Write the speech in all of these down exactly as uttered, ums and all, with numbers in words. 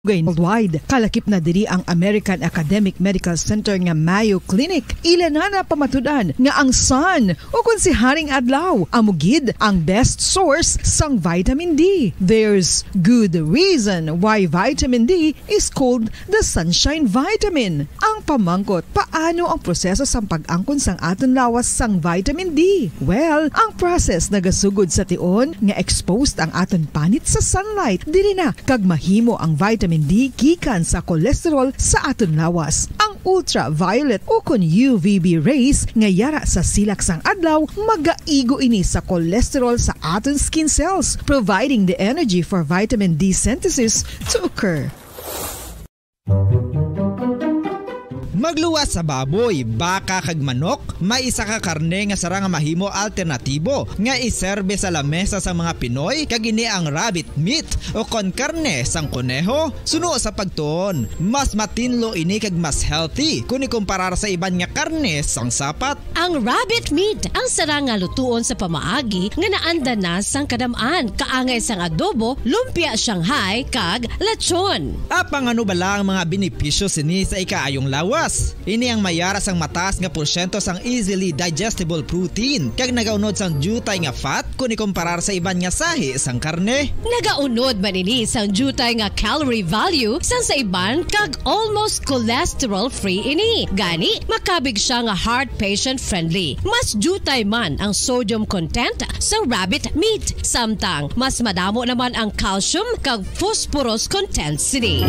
Worldwide, kalakip na diri ang American Academic Medical Center nga Mayo Clinic. Ila na napamatud-an nga ang sun, o kon si Haring Adlaw, amo gid ang best source sang vitamin D. There's good reason why vitamin D is called the sunshine vitamin. Ang pamangkot, paano ang proseso sang pag-angkon sang aton lawas sang vitamin D? Well, ang process nagasugod sa tion nga exposed ang aton panit sa sunlight. Diri na kag mahimo ang vitamin D gikan sa cholesterol sa aton lawas. Ang ultraviolet o kon U V B rays nga yara sa silak sang adlaw magaigo ini sa cholesterol sa aton skin cells, providing the energy for vitamin D synthesis to occur. Magluwas sa baboy, baka kag manok, may isa ka karne nga sara nga mahimo alternatibo nga iserbe sa lamesa sa mga Pinoy, kag ini ang rabbit meat o kon karne sang koneho. Suno sa pagtuon, mas matinlo ini kag mas healthy kon ikumparar sa iban nga karne sang sapat. Ang rabbit meat ang sara nga lutuon sa pamaagi nga naanda na sang kadam-an, kaangay sang adobo, lumpia Shanghai, kag lechon. Apang ano bala ang mga benepisyo sini sa ikaayong lawas? Ini ang mayara sang mataas nga porsyento sang easily digestible protein, kag nagaunod sang diutay nga fat kon ikumparar sa iban nga sahi sang karne. Nagaunod man ini sang diutay nga calorie value sang sa iban, kag almost cholesterol-free ini. Gani, makabig siya nga heart patient-friendly. Mas diutay man ang sodium content sa rabbit meat, samtang mas madamo naman ang calcium kag phosphorus content sini.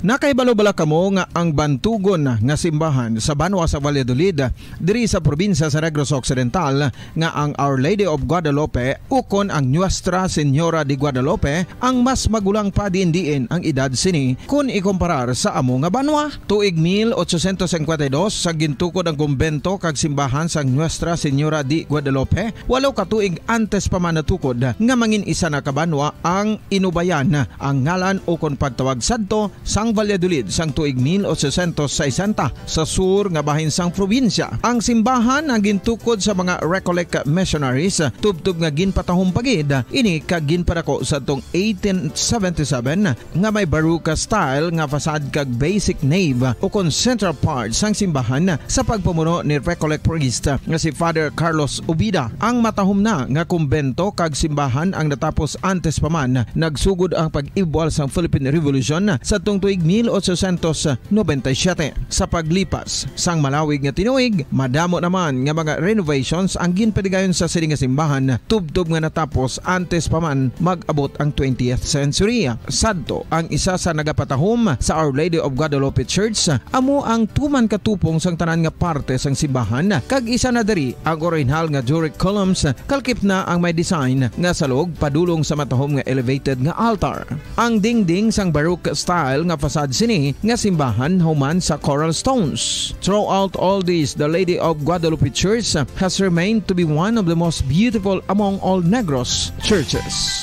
Nakahibalo bala kamo nga ang bantugon nga simbahan sa banwa sa Valladolid, diri sa probinsya sa Negros Occidental, nga ang Our Lady of Guadalupe ukon ang Nuestra Señora de Guadalupe ang mas magulang pa diin-diin ang edad sini kon ikumparar sa amo nga banwa? Tuig mil ochocientos cincuenta y dos sa gintukod ang kumbento kag simbahan sang Nuestra Señora de Guadalupe, walo ka tuig antes pa man natukod nga mangin isa na ka banwa ang Inubayan, ang ngalan ukon pagtawag sadto sang Valladolid sang tuig mil ochocientos sesenta sa sur nga bahin sang probinsya. Ang simbahan ang gintukod sa mga Recollect missionaries, tubtob nga ginpatahom pa gid ini kag ginpadako sadtong eighteen seventy-seven nga may Baroque style nga facade kag basic nave ukon central part sang simbahan sa pagpamuno ni Recollect priest nga si Father Carlos Ubida. Ang matahom na nga kumbento kag simbahan ang natapos antes pa man nagsugod ang pag-ibwal sang Philippine Revolution sadtong tuig mil ochocientos noventa y siete. Sa paglipas sang malawig nga tinuig, madamo naman nga mga renovations ang ginpaligayon sa sini nga simbahan, tubtob nga natapos antes pa man mag-abot ang twentieth century. Sadto, ang isa sa nagapatahom sa Our Lady of Guadalupe Church amo ang tuman ka tupong sang tanan nga parte sang simbahan, kag isa na diri ang orihinal nga Doric columns, kalakip na ang may design nga salog padulong sa matahom nga elevated nga altar. Ang dingding sang Baroque style nga facade sini nga simbahan human sa coral stones. Throughout all this, the Lady of Guadalupe Church has remained to be one of the most beautiful among all Negros churches.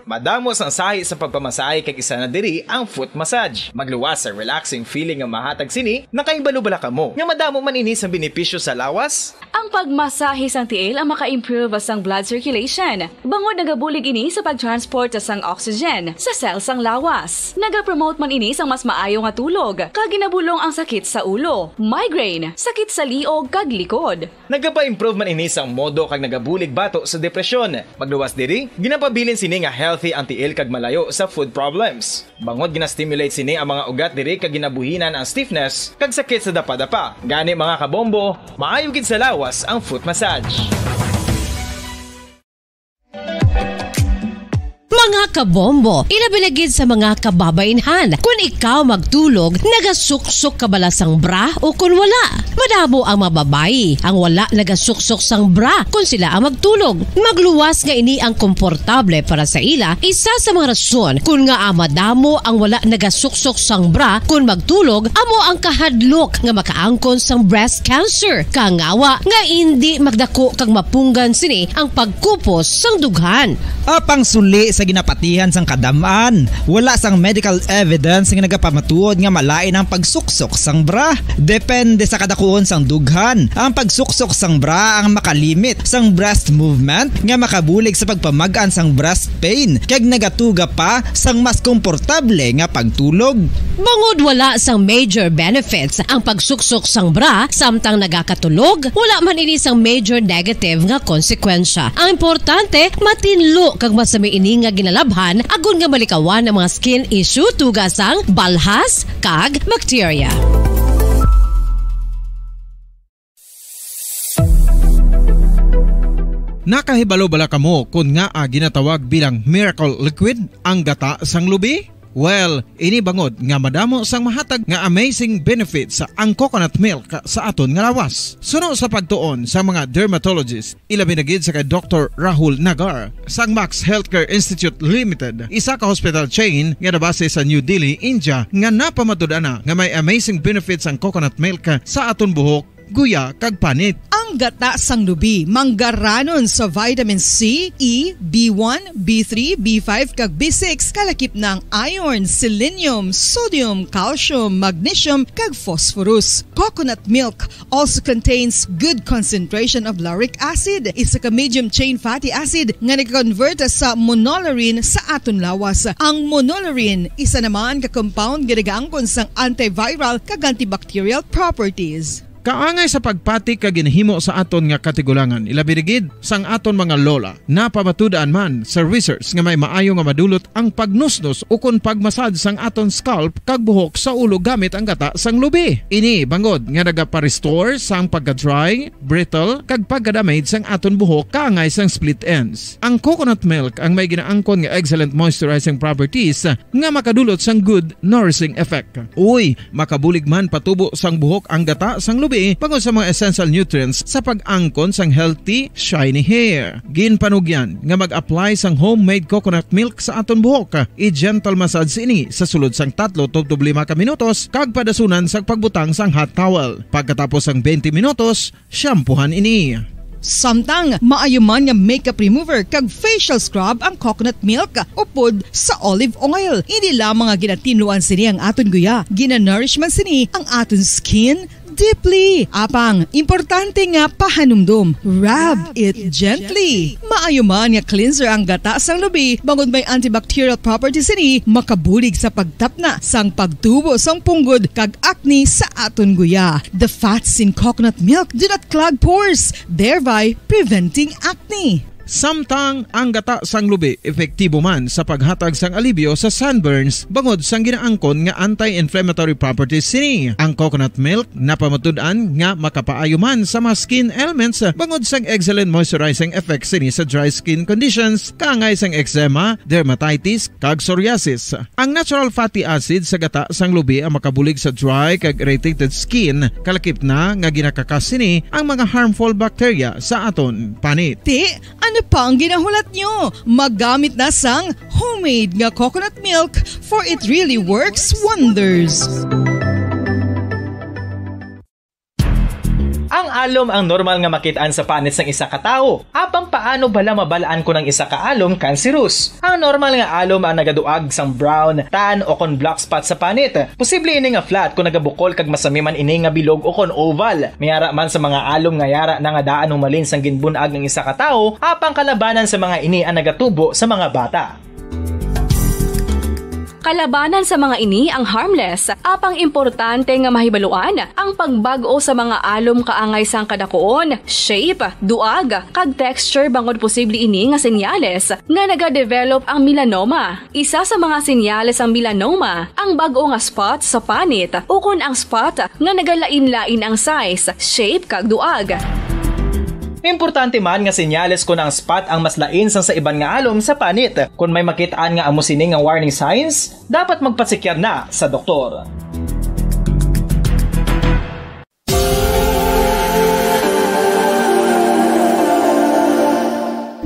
Madamo sang sahi sa pagpamasahe, kag isa na diri ang foot massage. Magluwas sa relaxing feeling nga mahatag sini. Nakahibalo bala kamo nga madamo man ini sang benepisyo sa lawas? Ang pagmasahe sang tiil ang maka-improve sang blood circulation, bangod nagabulig ini sa pag-transport sang oxygen sa cell sang lawas. Nagapromote man ini sang mas maayo nga tulog, kag ginabulong ang sakit sa ulo, migraine, sakit sa liog, kag likod. Nagapa-improve man ini sang modo kag nagabulig bato sa depresyon. Magluwas diri, ginapabilin sini nga healthy ang tiil kag malayo sa foot problems. Bangod gina-stimulate sini ang mga ugat diri kag ginabuhinan ang stiffness kag sakit sa dapadapa. Gani, mga kabombo, maayo gid sa lawas ang foot massage. Mga kabombo, ilabi na gid sa mga kababainhan, kun ikaw magtulog, nagasuksok ka bala sang bra o kun wala? Madamo ang mga babayi ang wala nagasuksok sang bra kun sila ang magtulog. Magluwas nga ini ang komportable para sa ila, isa sa mga rason kun ngaa madamo ang wala nagasuksok sang bra kun magtulog amo ang kahadlok nga makaangkon sang breast cancer, kangawa nga indi magdako kag mapunggan sini ang pagkupos sang dughan. Apang suli sa ginapat- Tihan sang kadam-an, wala sang medical evidence nga nagapamatuod nga malain ang pagsuksok sang bra. Depende sa kadakuon sang dughan, ang pagsuksok sang bra ang makalimit sang breast movement nga makabulig sa pagpamag-an sang breast pain kag nagatuga pa sang mas komportable nga pagtulog. Bangod wala sang major benefits ang pagsuksok sang bra samtang nagakatulog, wala man ini sang major negative nga konsekwensya. Ang importante, matinlo kag masami ini nga ginalabhan agod nga malikawan ang mga skin issue, tuga sang balhas kag bacteria. Nakahibalo bala kamo kon ngaa ginatawag bilang miracle liquid ang gata sang lubi? Well, ini bangod nga madamo sang mahatag nga amazing benefits ang coconut milk sa aton nga lawas. Suno sa pagtuon sa mga dermatologist, ilabi na gid sa kay Doktor Rahul Nagar sang Max Healthcare Institute Limited, isa ka hospital chain nga nabase sa New Delhi, India, nga napamatud-an na nga may amazing benefits ang coconut milk sa aton buhok, guya, kag panit. Ang gata sang lubi manggaranon sa vitamin C, E, B one, B three, B five, kag B six, kalakip na ang iron, selenium, sodium, calcium, magnesium, kag phosphorus. Coconut milk also contains good concentration of lauric acid, isa ka medium chain fatty acid nga nag-convert sa monolaurin sa aton lawas. Ang monolaurin, isa naman ka compound nga nagaangkon sang antiviral kag antibacterial properties. Kaangay sa pagpati kag ginahimo sa aton nga katigulangan, ilabi na gid sang aton mga lola. Napamatud-an man sa research nga may maayo nga madulot ang pagnusnos ukon pagmasad sang aton scalp kag buhok sa ulo gamit ang gata sang lubi. Ini bangod nga nagapa-restore sang pagka-dry, brittle, kag pagka-damage sang aton buhok kaangay sang split ends. Ang coconut milk ang may ginaangkon nga excellent moisturizing properties nga makadulot sang good nourishing effect. Uy, makabulig man patubo sang buhok ang gata sang lubi bangod sa mga essential nutrients sa pag-angkon sang healthy, shiny hair. Ginpanugyan nga mag-apply sang homemade coconut milk sa aton buhok. I-gentle massage ini sa sulod sang tatlo tubtob lima ka minutos kag padasunan sang pagbutang sang hot towel. Pagkatapos sang twenty minutos, shampoohan ini. Samtang maayo man nga makeup remover kag facial scrub ang coconut milk upod sa olive oil. Hindi lamang nga ginatinluan sini ang aton guya, ginanourish man sini ang aton skin deeply. Apang, importante nga pahanumdom, rub it gently. Maayo man nga cleanser ang gata sang lubi, bangod may antibacterial properties sini, makabulig sa pagtapna sang pagtubo sang punggod kag acne sa aton guya. The fats in coconut milk do not clog pores, thereby preventing acne. Samtang ang gata sang lubi epektibo man sa paghatag sang alibyo sa sunburns bangod sang ginaangkon nga anti-inflammatory properties sini. Ang coconut milk napamatud-an nga makapaayo man sa mga skin ailments bangod sang excellent moisturizing effects sini sa dry skin conditions, kaangay sang eczema, dermatitis, kag psoriasis. Ang natural fatty acid sa gata sang lubi ang makabulig sa dry kag irritated skin, kalakip na nga ginakakas sini ang mga harmful bacteria sa aton panit. Ti, ano pa ang ginahulat nyo? Magamit na sang homemade nga coconut milk, for it really works wonders. Ang alom ang normal nga makit-an sa panit sang isa ka tawo. Apang paano bala mabal-an kon ang isa ka alom kanserus? Ang normal nga alom ang nagaduag sang brown, tan, o kon black spot sa panit. Posible ini nga flat kon nagabukol kag masami man ini nga bilog o kon oval. May ara man sa mga alom nga yara na nga daan humalin sang ginbun-ag ang isa ka tawo, apang kalabanan sa mga ini ang nagatubo sa mga bata. Kalabanan sa mga ini ang harmless, apang importante nga mahibaluan ang pagbag-o sa mga alom kaangay sang kadakuon, shape, duag, kag texture bangod posible ini nga senyales nga nagadevelop ang melanoma. Isa sa mga senyales sang melanoma ang bag-o nga spot sa panit ukon ang spot nga nagalain-lain ang size, shape, kag duag. Importante man nga senyales kon ang spot ang mas lain sang sa iban nga alom sa panit. Kon may makit-an nga amo sini nga warning signs, dapat magpatsikyar na sa doktor.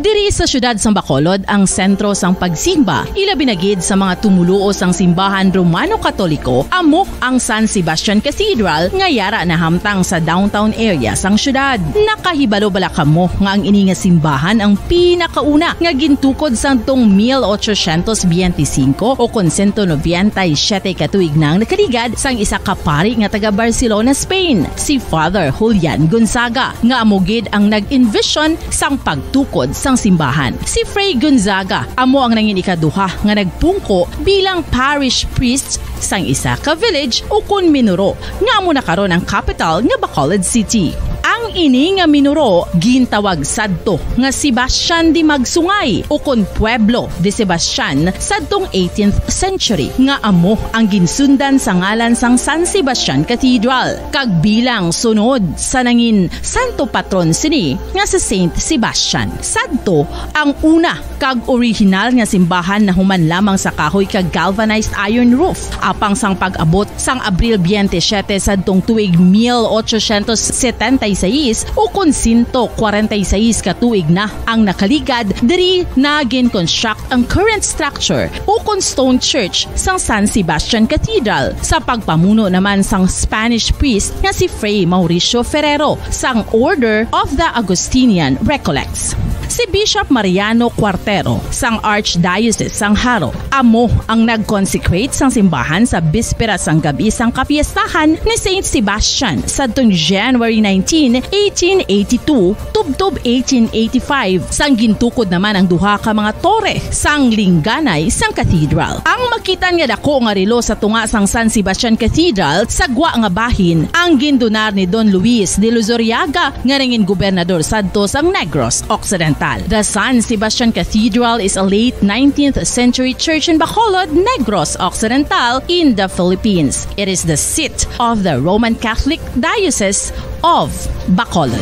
Diri Sa siyudad sang Bacolod ang sentro sang pagsimba, ilabi na gid sa mga tumoluo sang simbahan Romano-Katoliko, amo ang San Sebastian Cathedral nga yara nahamtang sa downtown area sang siyudad. Nakahibalo bala kamo nga ang ini nga simbahan ang pinakauna nga gintukod sadtong mil ochocientos biyente singko o kon sento nobenta y siyete ka tuig na ang nakaligad sang isa ka pari nga taga Barcelona, Spain, si Father Julian Gonzaga, nga amo gid ang nag-envision sang pagtukod sang simbahan. Si Fray Gonzaga amo ang nangin ikaduha nga nagpungko bilang parish priest sang isa ka village ukon Minuro, nga amo na karon ang kapital nga Bacolod City. Ang ini nga Minuro gintawag sadto nga Sebastian de Magsungay ukon Pueblo de Sebastian sadtong eighteenth century, nga amo ang ginsundan sa ngalan sang San Sebastian Cathedral, kag bilang sunod sa nangin santo patron sini nga si Saint Sebastian. Sadto ang una kag orihinal nga simbahan nahuman lamang sa kahoy kag galvanized iron roof. Apang sang pag-abot sang Abril biyente siyete sadtong tuig mil ochocientos setenta y seis, ukon sento kwarenta y seis ka tuig na ang nakaligad, diri na gin-construct ang current structure ukon stone church sang San Sebastian Cathedral sa pagpamuno naman sang Spanish priest nga si Fray Mauricio Ferrero sang Order of the Augustinian Recollects. Si Bishop Mariano Cuartero sang Archdiocese sang Jaro amo ang nag-consecrate sang simbahan sa bispera sang gab-i sang kapiestahan ni Saint Sebastian sadtong January nineteen, eighteen eighty-two, tubtob eighteen eighty-five, sang gintukod naman ang duha ka mga tore sang lingganay sang cathedral. Ang makitan nga dako nga relo sa tunga sang San Sebastian Cathedral sa gwa nga bahin ang gindonar ni Don Luis de Luzuriaga, nga nangin gobernador sadto sang Negros Occidental. The San Sebastian Cathedral is a late nineteenth century church in Bacolod, Negros Occidental, in the Philippines. It is the seat of the Roman Catholic Diocese of Bacolod.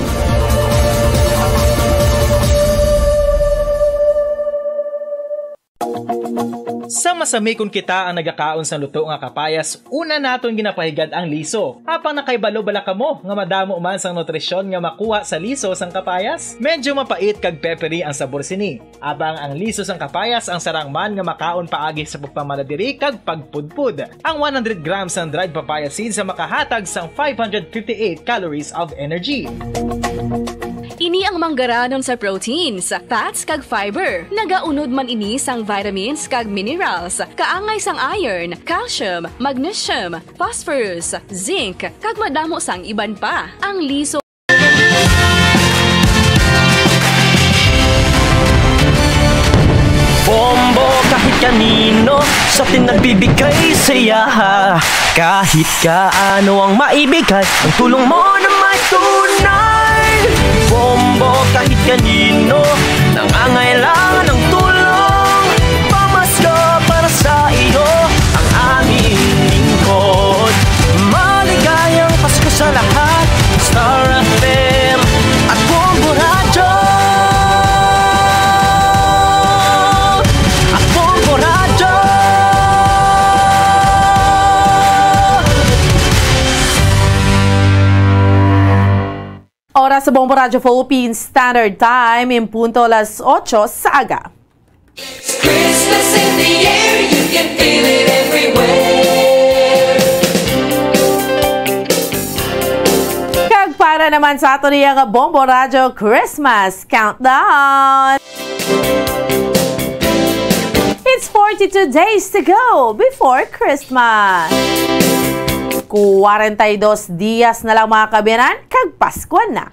Sa masami kon kita ang nagakaon sang luto nga kapayas, una naton ginapahigad ang liso. Apang nakahibalo bala kamo nga madamo man sang nutrisyon nga makuha sa liso sang kapayas? Medyo mapait kag peppery ang sabor sini. Apang ang liso sang kapayas ang sarang man nga makaon paagi sa pagpamala diri kag pagpudpod. Ang one hundred grams sang dried papaya seeds ang makahatag sang five hundred fifty-eight calories of energy. Ini ang manggaranon sa proteins, fats, kag fiber. Nagaunod man ini sang vitamins kag minerals, kaangay sang iron, calcium, magnesium, phosphorus, zinc, kag madamo sang iban pa. Ang liso Bombo kahit kanino sa atin nagbibigay saya. Kahit kaano ang maibigay, ang tulong mo na may tunay. Bombo kahit kanino nangangailangan ng tulong. Pamasko para sa iyo ang aming lingkod. Maligayang Pasko sa lahat. Star F M at Bombo Radyo. At Bombo Radyo. Oras sa Bombo Radyo Philippines Standard Time, in punto alas otso sa aga. Christmas in the air, you can feel it everywhere. Kag para naman sa ato niya nga Bombo Radyo Christmas Countdown. It's forty-two days to go before Christmas. Kwarenta y dos dias na lang, mga kaabyanan, kag Pasko na.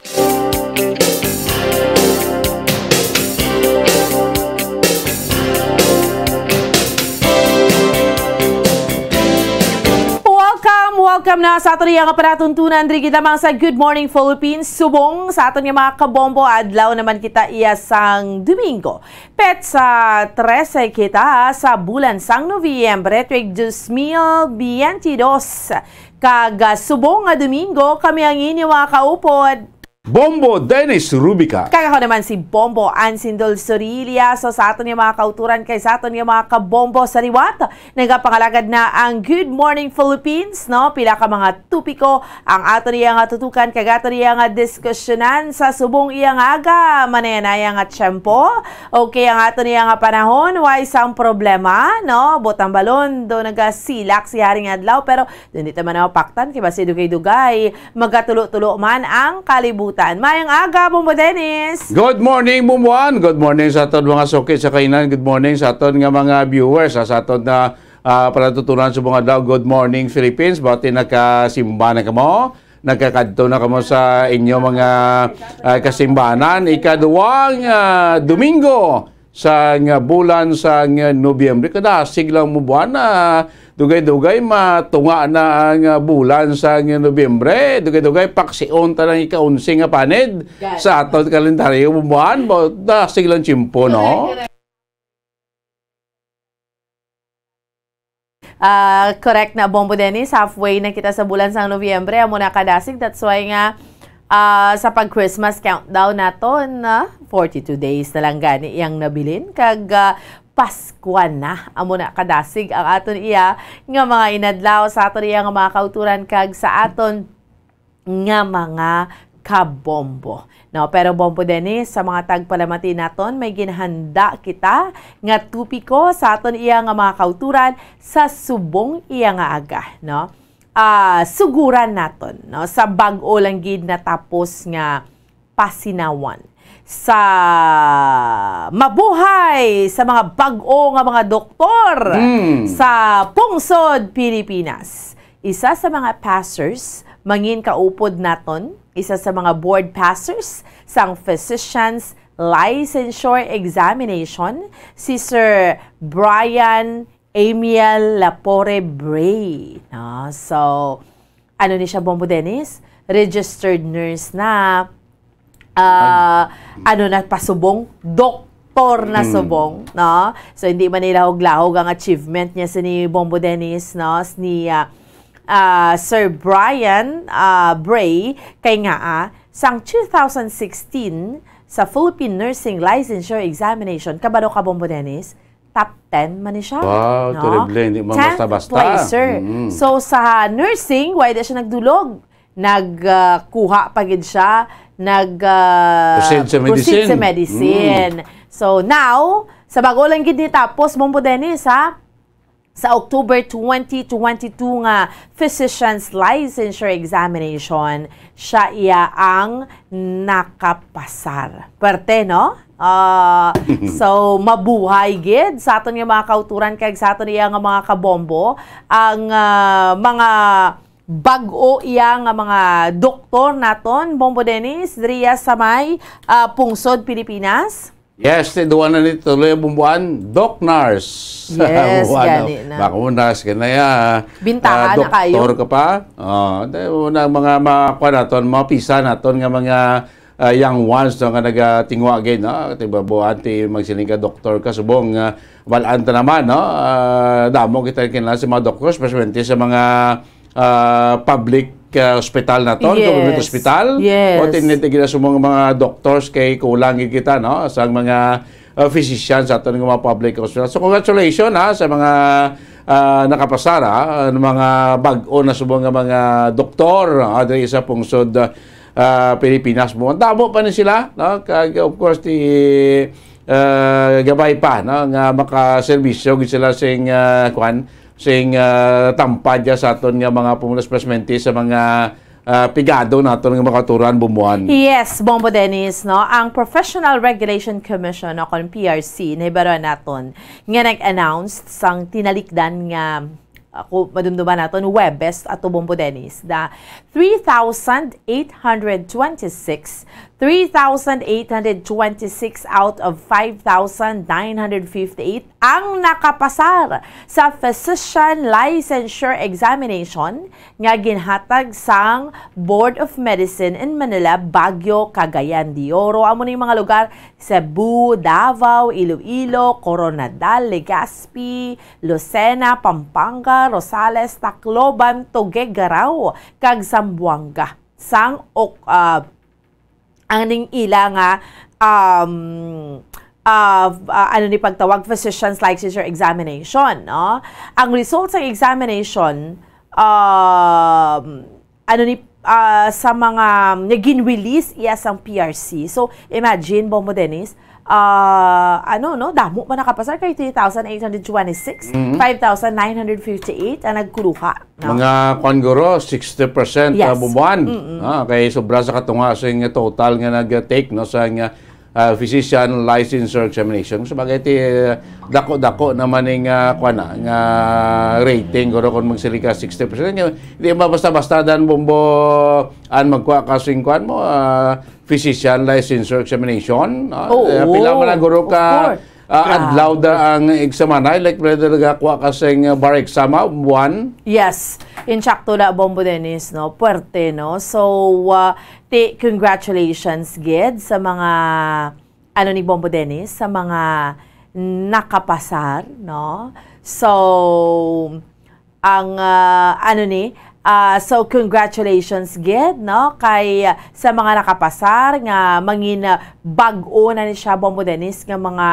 Welcome, welcome na sa aton iya nga panatuntunan diri gid lamang sa Good Morning Philippines. Subong sa aton nga mga kabombo, adlaw naman kita iya sang Domingo. Petsa trese kita sa bulan sang Nobyembre, tuig dos mil biyente dos. Kag, ah, subong nga Domingo, kami ang inyo mga kaupod. Bombo Dennis Rubica. Kag ako naman si Bombo Ansindol Sorilla. So, sa aton nga mga kauturan kag sa aton nga mga kabombo sa liwat, nagapangalagad na ang Good Morning Philippines, no? Pila ka mga topiko ang aton iya nga tutukan kag aton iya nga diskusyonan sa subong iya nga aga, manaya-naya nga tiyempo. Okay, ang aton iya nga panahon, way sang problema, no? Butang balon, do nagasilak si Haring Adlaw, pero hindi ta man mapaktan kay basi dugay-dugay magatulo-tulo man ang kalibutan. Mayang aga, Bombo Dennis. Good morning, Bumbuan. Good morning sa aton mga suki sa kainan. Good morning sa aton nga mga viewers, sa, sa aton na ah, palatutunan sa mga adlaw. Good morning, Philippines. Bati nakasimba na kamo. Nagkakadto na kamo sa inyo mga, ah, kasimbanan. Ikaduwang, ah, Domingo sa nga bulan sa nga Nobyembre. Kadasig lang mo buwan na dugay-dugay matunga na ang, ah, bulan sa nga Nobyembre. Dugay-dugay paksiyon ta ng ika-onse nga panid Gani. Sa aton kalendaryo buwan. Ba-, dasig lang tiyempo, no? Correct, correct. Ah, correct na, Bombo Dennis. Halfway na kita sa bulan sang Nobyembre. Amo na kadasig. That's why nga, ah, sa pag-Christmas countdown naton, ah, forty-two days na lang gani iyang nabilin. Kag, ah, Paskwa na. Amo na kadasig ang aton iya nga mga inadlaw sa aton iya nga mga kauturan kag sa aton nga mga kabombo. No, pero Bombo Dennis, sa mga tagpalamati naton, may ginhanda kita nga topiko sa aton iya nga mga kauturan sa subong iya nga aga, no? Ah, suguran naton, no, sa bag-o lang gid natapos nga pasinawan sa mabuhay sa mga bag-o nga mga doktor Mm. sa pungsod Pilipinas. Isa sa mga passers, mangin kaupod naton, isa sa mga board passers sang Physicians Licensure Examination, si Sir Brian Amiel Lapore Bray. No? So, ano ni siya, Bombo Dennis? Registered nurse na. Ah, ano na pasubong? Doktor na Hmm. subong, no? So, hindi man nilahog-lahog ang achievement niya sa ni Bombo Dennis, no? S-, ni, ah, ah, Sir Brian, ah, Bray, kay nga, ah, sang two thousand sixteen, sa Philippine Nursing Licensure Examination, kabalo ka, Bombo Dennis, top ten man ni siya, Wow, no? terrible. Hindi man Tenth basta-basta. placer. Mm. So, sa nursing, why di siya nagdulog? Nag, ah, kuha pa gid siya, nag, ah, Proceed sa proceed medicine. sa medicine. Mm. So, now, sa bago lang gid ni tapos, Bombo Dennis, ha? Sa October twenty twenty-two nga Physician's Licensure Examination, siya iya ang nakapasar. Perte, no? Ah, so, mabuhay gid sa aton nga mga kauturan kag sa aton iya nga mga kabombo ang, ah, mga bag-o iya nga mga doktor naton, Bombo Dennis, diriya sa may, ah, pungsod Pilipinas. Yes, ti-, duwa na ni tuloy ang bumbuan, Doc Nurse. Yes, Bumbuan, gani na. Baka mo nurse ka na ya, Bintaha ah, na kayo. doktor ka pa. Oh, di mo na mga, mga, kuwan naton, mga pisa naton nga mga, ah, young ones, no, nga nagatingwa gid, no? Ti babuan, ti magsiling ka, doktor ka, subong, ah, balaan ta naman, no? Ah, damo kita kinahanglan sa mga doktor, especially sa mga, ah, public, ah, hospital naton, Yes. government hospital. Yes. O, tinitigilan sa mga, mga doctors kay kulang gid kita, no? Sa mga, ah, physicians sa aton nga mga public hospital. So, congratulations, ha, sa mga, ah, nakapasar, ha, ang mga bag-o na subong nga mga doktor, ha, diri sa pungsod, ah, Pilipinas mo. Ang damo pa ni sila, no? Kag, of course, ti, ah, gabay pa, no, nga makaserbisyo gid sila sing, ah, kwan, sing, ah, tampad dya sa aton nga mga pumulos, especially sa mga, ah, pigado naton nga mga kauturan, Bumbuan. Yes, Bombo Dennis, no? Ang Professional Regulation Commission, no, kon P R C, nahibaruan naton nga nag-announce sang tinalikdan nga, ako, madumduman naton, Huwebes ato, Bombo Dennis, the three thousand eight hundred twenty-six, three thousand eight hundred twenty-six out of five thousand nine hundred fifty-eight ang nakapasar sa Physician Licensure Examination nga ginhatag sang Board of Medicine in Manila, Baguio, Cagayan de Oro. Amo ni mga lugar, Cebu, Davao, Iloilo, Koronadal, Legazpi, Lucena, Pampanga, Rosales, Tacloban, Tuguegarao, kag Zamboanga. Sang ok-, ah, ang ning ila nga, um, uh, uh, ano ni pagtawag, physician's licensure examination, no? Ang results sa examination, um, ano ni, ah, sa mga, nga gin-release iya sang P R C. So, imagine, Bombo Dennis, ah, ano, no? Damo man nakapasar kay three thousand eight hundred twenty-six, Mhm. five thousand nine hundred fifty-eight ang nagkuluha, no? Mga kwan, guro, sixty percent, Yes. ah, bumuan. Mm-mm. Ah, kay sobra sa katunga sing total nga nag-take, no, sa nga, ah, physician licensure examination. Sa bagay, ti, ah, dako-dako naman ning, ah, kwan na, nga rating, guro, kung magsiling ka sixty percent. Nga, di ba basta-basta dan, Bombo, an magkuha ka sing kwan mo, ah, physician licensure examination, ah, Oo, eh, pila man ang guro of ka, course. ah, Grabe. adlaw da ang examanay, like, pwede nagakuha ka sing, ah, bar exam, ah, buwan? Yes. Insakto na, Bombo Dennis, no? Puwerte, no? So, ah, ti, congratulations, gid, sa mga, ano ni Bombo Dennis, sa mga nakapasar, no? So, ang, ah, ano ni, ah, so congratulations gid, no, kay, ah, sa mga nakapasar nga mangin, ah, bag-o na ni siya, Bombo Dennis, nga mga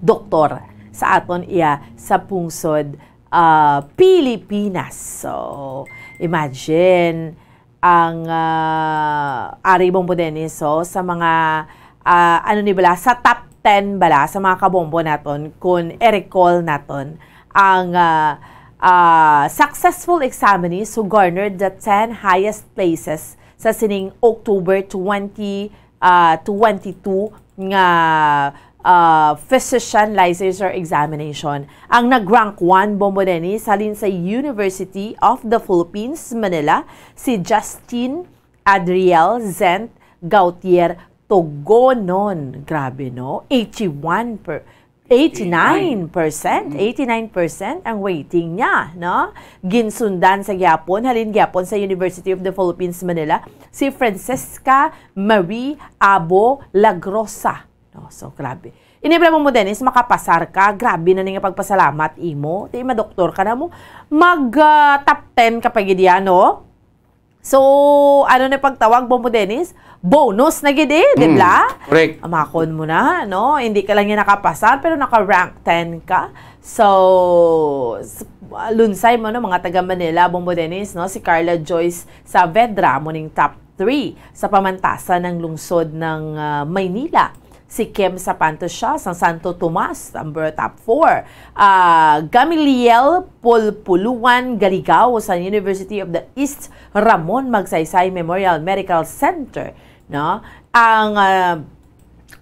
doktor sa aton iya sa pungsod, ah, Pilipinas. So, imagine, ang, ah, ari, Bombo Dennis, so, sa mga, ah, ano ni bala, sa top ten bala, sa mga kabombo naton, kung i-recall naton, ang, ah, ah, successful examinees who garnered the ten highest places sa sining October twenty, ah, twenty-two nga, ah, physician licensure examination. Ang nag-rank one, Bombo Dennis, halin sa University of the Philippines, Manila, si Justine Adriel Zent Gautier Togonon. Grabe, no? Eighty-one per, eighty-nine percent, Mm. eighty-nine percent ang rating niya, no? Ginsundan sa gyapon, halin gyapon sa University of the Philippines, Manila, si Francisca Marie Abo Lagrosa. No? So, grabe. Ini, Bombo Dennis, makapasar ka, grabe na ni nga pagpasalamat imo. Ti madoktor ka na mo, mag, ah, top ten ka pa gid yan, no? So, ano na pagtawag, Bombo Dennis? Bonus na gid eh, di Mm, ba? Correct. Amakon mo na, no? Hindi ka lang yung nakapasar, pero naka-rank ten ka. So, s-, lunsay mo, no, mga taga Manila, Bombo Dennis, no? Si Carla Joyce Saavedra mo ning top three sa pamantasan ng lungsod ng, ah, Maynila. Si Kim Sapanto siya sang Santo Tomas, number top four. Ah, Gamaliel Pulpuluan Galigaw sa University of the East Ramon Magsaysay Memorial Medical Center, no? Ang, ah,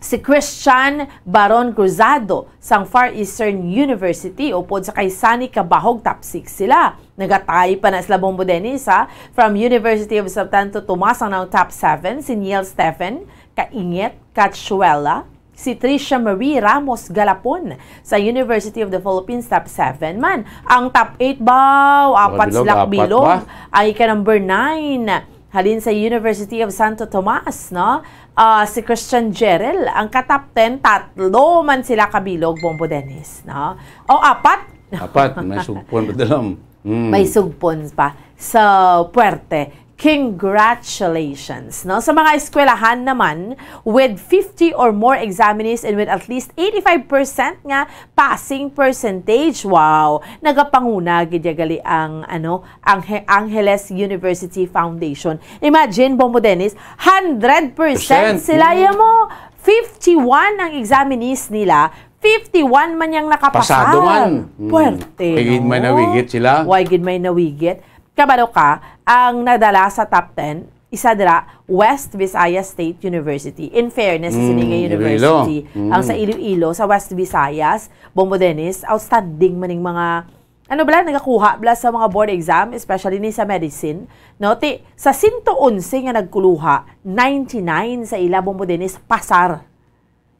si Christian Baron Cruzado sang Far Eastern University, upod sa kay Sunny Cabahog, top six sila. Nagatay pa na sila, Bombo Dennis, ha? From University of Santo Tomas ang top seven, si Neil Stephen Kaingit Cachuela, si Tricia Marie Ramos Galapon sa University of the Philippines, top seven man. Ang top eight, baw, Mga apat bilog, sila apat bilog. ba? Ang ika number nine, halin sa University of Santo Tomas, no? Ah, si Christian Jerel, ang ka-top ten, tatlo man sila kabilog, Bombo Dennis, no? O, apat. Apat, may sugpon pa dalam. Mm. May sugpon pa. So, puwerte. Congratulations, no? Sa mga eskwelahan naman, with fifty or more examinees and with at least eighty-five percent nga passing percentage. Wow! Nagapanguna gid ya gali ang, ano, ang He-, Angeles University Foundation. Imagine, Bombo Dennis, hundred percent Percent. sila Mm. ya mo. Fifty-one ang examinees nila, fifty-one man yang nakapasar. Pasado man. Mm. Puwerte, Kay gid may no? nawigit sila. Way gid may nawigit. Kabalo ka, ang nadala sa top ten, isa dira, West Visayas State University. In fairness, sa Mm, sini nga Iloilo. university, Mm. ang sa Iloilo, sa West Visayas, Bombo Dennis, outstanding man ning mga, ano bala, nagakuha bala sa mga board exam, especially ni sa medicine. No? Ti, sa sento onse nga nagkuluha, ninety-nine sa ila, Bombo Dennis, pasar.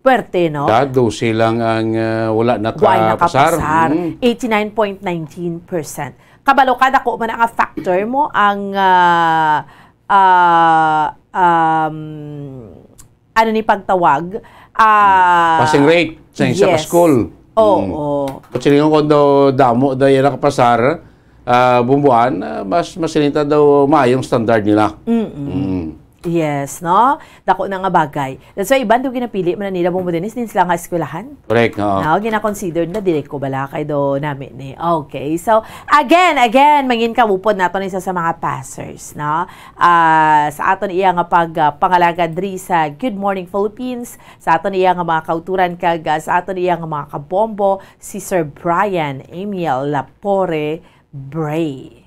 Puwerte, no? Dado silang ang, ah, wala Wa ay nakapasar. nakapasar. Mm. Eighty-nine point nineteen percent. Kabalo ka, dako man ang factor mo, ang, ah, ah, um, ano ni pagtawag? Ah, Passing rate sa isa ka yes. school. Oo. Mm. But silingon ko daw, damo daw yan nakapasar, ah, bumbuan, ah, mas masilinta daw maayong standard nila. Mm-mm. Mm. Yes, no? Dako na nga bagay. That's why iban do ginapili man nila, Bombo Dennis, din sila nga eskwelahan. Correct, oo. Now, gina-consider na dili ko bala kay do nami ni. Okay. So, again, again, mangin kaupod nato ni isa sa mga passers, no? Ah, sa aton iya nga pag, ah, pangalagad diri sa Good Morning Philippines, sa aton iya nga mga kauturan kag, ah, sa aton iya nga mga kabombo, si Sir Brian Amiel Lapore Bray.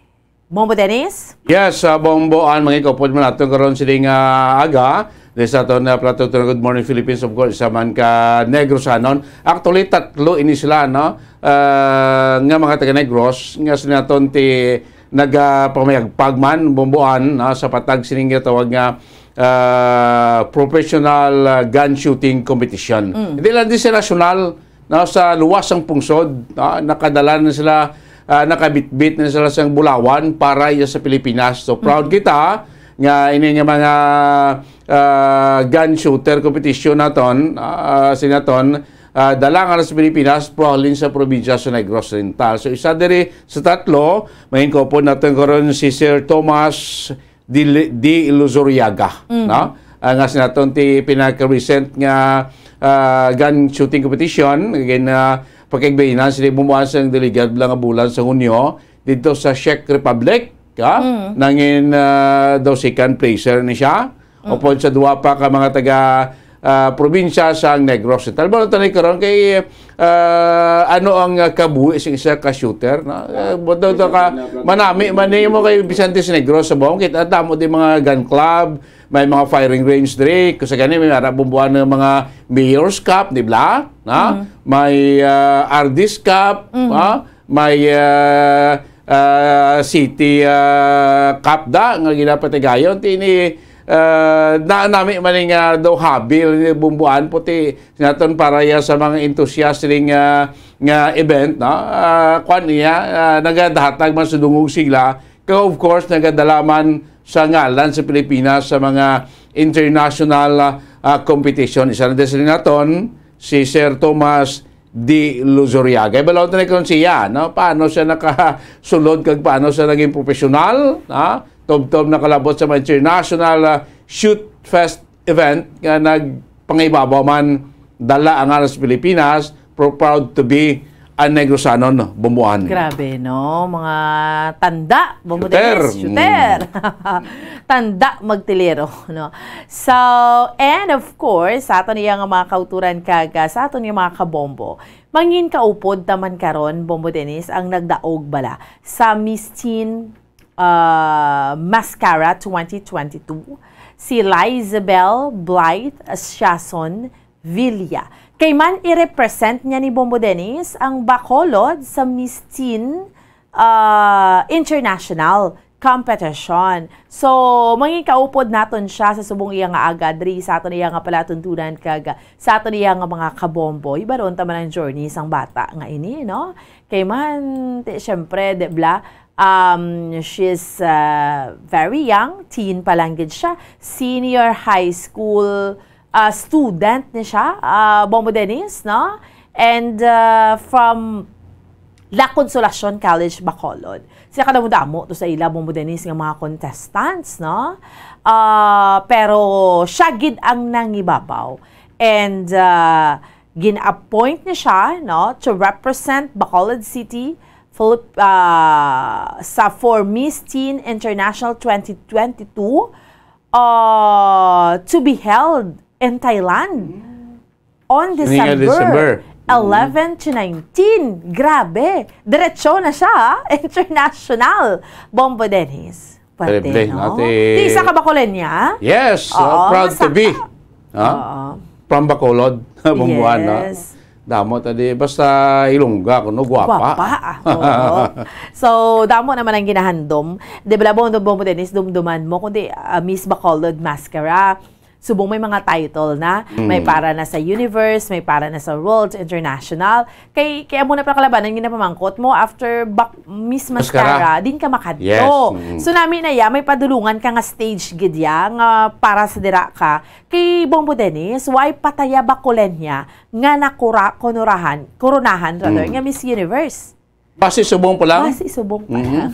Bombo Dennis? Yes, uh, Bombo, ang mga ikupod mo natin karon sining uh, aga. This aton uh, Plato Tuna Good Morning Philippines, of course, isa man ka Negros anon. Actually, tatlo ini sila, no? Uh, nga mga taga Negros, nga sinaton ti nagapamayagpag man, Bomboan, no? Sa patag sining tawag nga uh, professional uh, gun shooting competition. Mm. Hindi lang di sa national, no, sa luwas sang pungsod, no, nakadala na sila, ah, nakabitbit na sila sang bulawan para iya sa Pilipinas. So, proud Mhm. kita nga ini nga mga, ah, gun shooter competition naton, ah, sinaton, ah, dala nga sa Pilipinas, pero halin sa probinsya sa Negros Oriental. So, isa diri sa tatlo, mangin kaupod naton karon si Sir Thomas Di, Di Luzuriaga, Mhm. no? Ah, nga sinaton ti pinaka-recent nga, ah, gun shooting competition, again, ah, pagkaigbahinan sila bumuan sa delegado lang nga bulan sa Hunyo dito sa Czech Republic, ha? Mhm. Nangin, ah, daw second placer ni siya. Mhm. Upod sa duwa pa ka mga taga, ah, probinsya sa Negros Oriental. Pero tanay karon kay, ah, ano ang, ah, kabuhi sa isa ka shooter, no? Ah, buto to ka, manami man ni mo kay Vicente sa Negros sa buong kita, tamo di mga gun club, may mga firing range diri, kung sa gani may ara bumbuan ng mga Mayor's Cup, di ba? Na? Mm. May, ah, R D's Cup, Mm. ah, may, ah, ah, City, ah, Cup da, nga ginapatigayon. Ti ini, ah, na, nami man nga daw habil ni bumbuan puti naton para ya sa mga enthusiast ring, ah, nga event, no? Ah, kwan niya, ah, nagadahatag man sa dungog sigla, kag of course, nagadala man sa ngalan sa Pilipinas sa mga international, ah, ah, competition. Isa na din sila naton, si Sir Thomas Di Luzuriaga. Ibalaw na karon siya, no? Paano siya nakasulod kag paano siya naging profesional, ha? Tubtob nakalabot sa mga international, ah, Shoot Fest event nga nagpangibabaw man, dala ang aras Pilipinas, pro-, proud to be a Negrosanon, Bumbuan. Grabe, no? Mga tanda, Bumbo Shooter. Dennis, shooter. Mm. Tanda magtilero, no? So, and of course, sa aton iya nga mga kauturan kag, ah, sa aton nga mga kabombo, mangin kaupod taman karon, Bombo Dennis, ang nagdaog bala sa Miss Teen, ah, Mascara twenty twenty-two, si Lizabel Blight Siason Villa. Kay man i-represent niya ni Bombo Dennis ang Bacolod sa Miss Teen, ah, International Competition. So, mangikaupod naton siya sa subong iya nga aga diri sa aton iya nga palatuntunan kag sa aton iya nga mga kabombo. Ibaron ta man ang journey sang bata nga ini, no? Kay man, ti, syempre, di bla, um, she's, ah, very young, teen pa lang gid siya, senior high school, ah, student ni siya, ah, Bombo Dennis, no? And, ah, from La Consolacion College, Bacolod. Siya kadamo-damo to sa ila, Bombo Dennis, nga mga contestants, no? Ah, pero siya gid ang nangibabaw. And, ah, gin-appoint ni siya, no, to represent Bacolod City, Philip-, ah, sa for Miss Teen International twenty twenty-two, ah, to be held in Thailand on Sining December December. Mm. eleven to nineteen. Grabe. Diretso na siya, ah. International. Bombo Dennis. Pwede, Terrible, no? Ate. Di isa ka Bacolenia? Yes, Oo, uh, proud to masaka. be. Ha? Oo. From Bacolod, Bumbuan, no? Yes. Damo ta di, basta Ilongga, kuno, guwapa. Guwapa, ah. Oo. So, damo naman ang ginahandom. Di ba, Bombo, Bombo Dennis, dumduman mo, kundi, ah, Miss Bacolod Mascara. Subong may mga title na, may Mm. para na sa Universe, may para na sa World, International. Kay, kay amo na pala kalabanan nga napamangkot mo after bak-, Miss Mascara, Mascara. Din ka makadto. Yes, mm. So, nami na ya, may padulungan ka nga stage gid ya, nga para sa dira ka. Kay Bombo Dennis, why pataya Bacolenia nga nakura-, konorahan, koronahan, rather, Mm. nga Miss Universe? Basi subong pa lang? Basi subong pa Mhm. lang.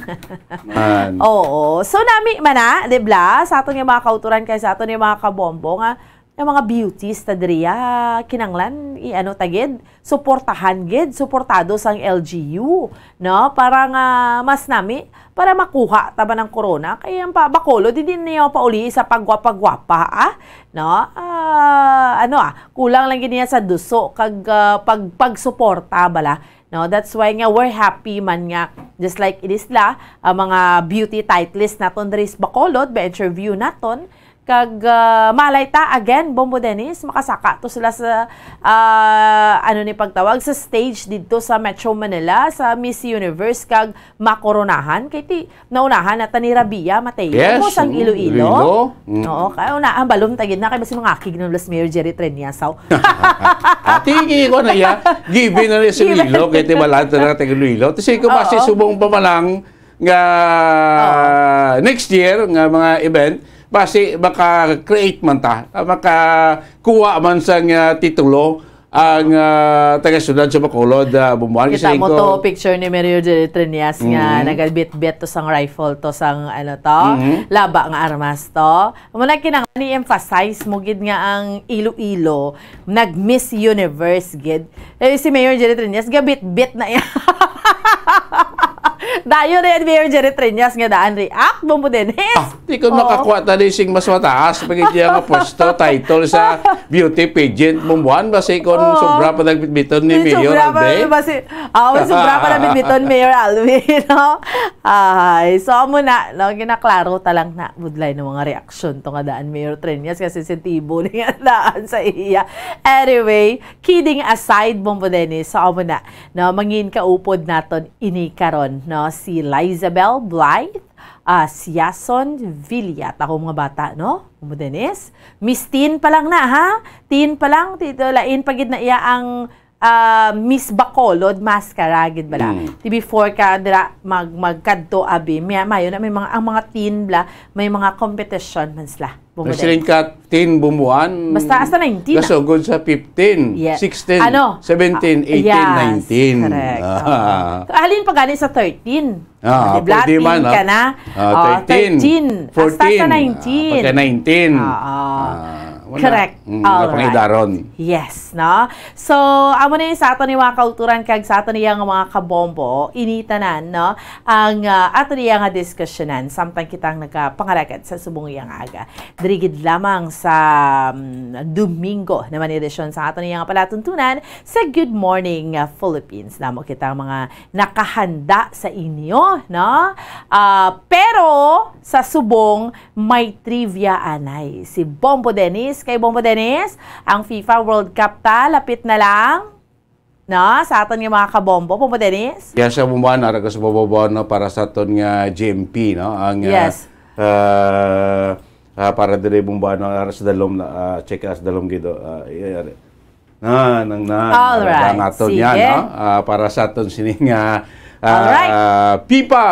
Man. Oo. So, nami man na, di bla? Sa aton nga mga kauturan kay sa aton nga mga kabombo nga, nga mga beauties ta diri, ah, kinanglan, i-ano ta gid, suportahan gid, suportado sang L G U, no? Para nga mas nami, para makuha ta ba ng corona. Kay ang pa, Bacolod, hindi niya pauli sa pagwapa-gwapa, ah? No? Ah, ano, ah, kulang lang gid niya sa duso kag, ah, pag, pagsuporta bala. No, that's why nga we're happy man nga, just like Inisla, ang mga beauty titleist naton diri sa Bacolod, ba-interview naton. Kag, ah, malay ta, again, Bombo Dennis, makasaka to sila sa, ah, ano ni pagtawag, sa stage didto sa Metro Manila, sa Miss Universe, kag makoronahan. Kay ti, naunahan na ta ni Rabia Mateo Yes, mo sang mm, Iloilo. Iloilo. Mm. Oo, kay una, ang balon ta gid na, kay basi mga akig ng Los Mayor Jerry Treñas, aw. Ati, gi-, ko na iya, given na ni sa Given. Iloilo, kay ti balaan ta na taga Iloilo. Kasi kung basi Oo. subong pa man lang nga Oo. next year, nga mga event, basi maka-create man ta, ah, makakuha man sa nga titulo ang, ah, taga-syudad sa Bacolod, ah, Bumbuan. Kita Kasi mo ko to, picture ni Mayor Jerry Triñas nga Mm. nagabitbit to sang rifle to sang, ano to, Mm. laba nga armas to. Amo na kinahanglan i-emphasize mo gid nga ang Iloilo nag-Miss Universe gid. Eh, si Mayor Jerry Triñas, gabitbit na iya. Dayon rin, Mayor Jerry Triñas nga daan react, Bombo Dennis. Ah, di ko Oo. makakuha tali sing mas mataas pag iya nga pwesto, title sa beauty pageant, Bombuan, basi kung Oo. sobra pa nagbitbiton ni Di, Mayor sobra pa Albe. nagbasi-, ah, sobra pa nagbitbiton, Mayor Albe, no? Ay, so, amo na, no? Ginaklaro ta lang na, budlay ng mga reaksyon to nga daan, Mayor Triñas, kasi sensitibo niya daan sa iya. Anyway, kidding aside, Bombo Dennis, so, amo na, no? Mangin kaupod naton ini karon, no? Si Lizabel Blythe, ah, Siason Villa, ta ko mga bata, no? Mo, Dennis? Miss teen pa lang na, ha? Teen pa lang, tito, lain pa gid na iya ang, ah, Miss Bacolod mascara gid bala. Mm. Ti before ka dira mag-, magkadto, abi, may, mayo na may mga, ang mga teen bla, may mga competition man sila. Bumuday. President ka teen bumuan. Basta hasta nineteen, ah. Kasugod sa fifteen, Yeah. sixteen, Ano? seventeen, Ah, eighteen, yes, nineteen. correct. Ah. Oo. Halin pa gani sa thirteen. Ah, Di ba, pwede man, teen ka ah. na? Ah, Oh, thirteen, thirteen. Hasta sa fourteen, nineteen. ah, pagka nineteen. Oo. Ah, wala. Correct. Mm, All mga right. pangidaron. Yes, no? So, amo na yun sa aton ni mga kauturan kag sa aton niya nga mga kabombo, ini tanan, no? Ang, ah, aton niya nga diskusyonan, samtang kitang nagapangalakat sa subong iyang aga. Diri gid lamang sa, mm, Domingo naman edisyon sa aton niya nga palatuntunan sa Good Morning, ah, Philippines. Namo kita mga nakahanda sa inyo, no? Ah, pero sa subong, may trivia anay. Si Bombo Dennis. Kay Bombo Dennis, ang FIFA World Cup ta, lapit na lang. No? Sa aton nga mga kabombo, Bombo Dennis? Yes, sa bumban, ara ka sa bababaw, no, para sa aton nga G M P, no? Ang, ah, Yes. ah, ah, para diri bumban, no, ara sa dalom, ah, check us dalom gid, oh, ah, iya, iya. Na, nang, na, All nara-, right. ang aton Sige. yan, no? Ah, para sa aton sining, ah, All right. ah, FIFA,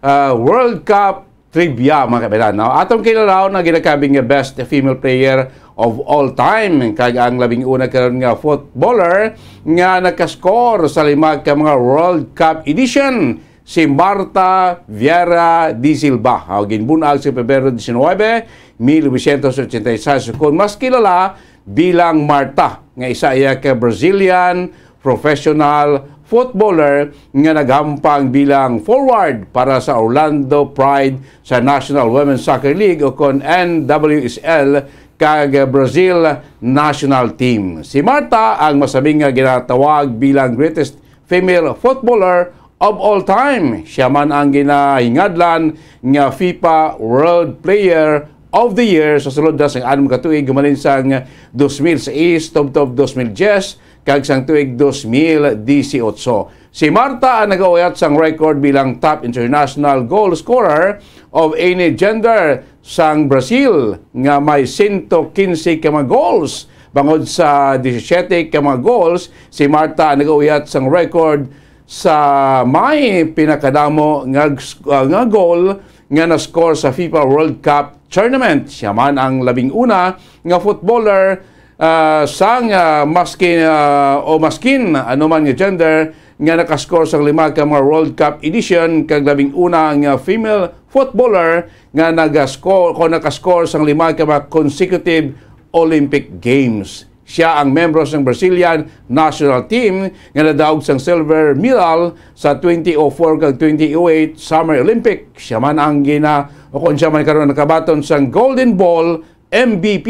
ah, World Cup trivia, mga kabayan, no? Atong kilalaw na ginakabing nga best female player of all time, kag ang labing una karon nga footballer nga nakascore sa lima ka mga World Cup edition, si Marta Vieira de Silva. Ah, ginbunag sa Pebrero diecinuebe, mil novecientos ochenta y seis, kon mas kilala bilang Marta, nga isa iya ka Brazilian professional footballer nga naghampang bilang forward para sa Orlando Pride sa National Women's Soccer League, o kon N W S L, kag Brazil national team. Si Marta ang masabing nga ginatawag bilang greatest female footballer of all time. Siya man ang ginahingadlan nga FIFA World Player of the Year sa sulod na sang anom ka tuig, gumalin sang dos mil sais tubtob dos mil diyes kag sang tuig dos mil disiotso. Si Marta ang nagauyat sang record bilang top international goal scorer of any gender sang Brazil, nga may sento kinse ka mga goals. Bangod sa disisiete ka mga goals, si Marta ang nagauyat sang record sa may pinakadamo nga, ah, nga goal nga na-score sa FIFA World Cup Tournament. Siya man ang labing una nga footballer, ah, sang, ah, maskin, ah, o maskin anuman nga gender nga nakascore sang lima ka mga World Cup edition kag labing una nga female footballer nga nagascore o nakascore sang lima ka mga consecutive Olympic Games. Siya ang membro sang Brazilian national team nga nadaog sang silver medal sa twenty oh four kag twenty oh eight Summer Olympic. Siya man ang gina-, o kung siya man karon nakabaton sang Golden Ball M V P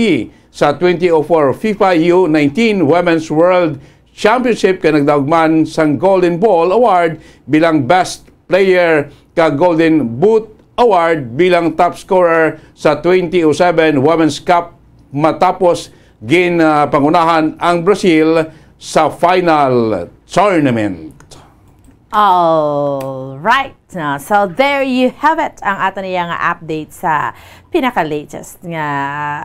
sa twenty oh four FIFA U nineteen Women's World Championship kay nagdaog man sang Golden Ball Award bilang Best Player ka Golden Boot Award bilang top scorer sa twenty oh seven Women's Cup matapos gin, ah, pangunahan ang Brazil sa final tournament. All right. Na, so there you have it, ang aton iya nga update sa pinaka-latest nga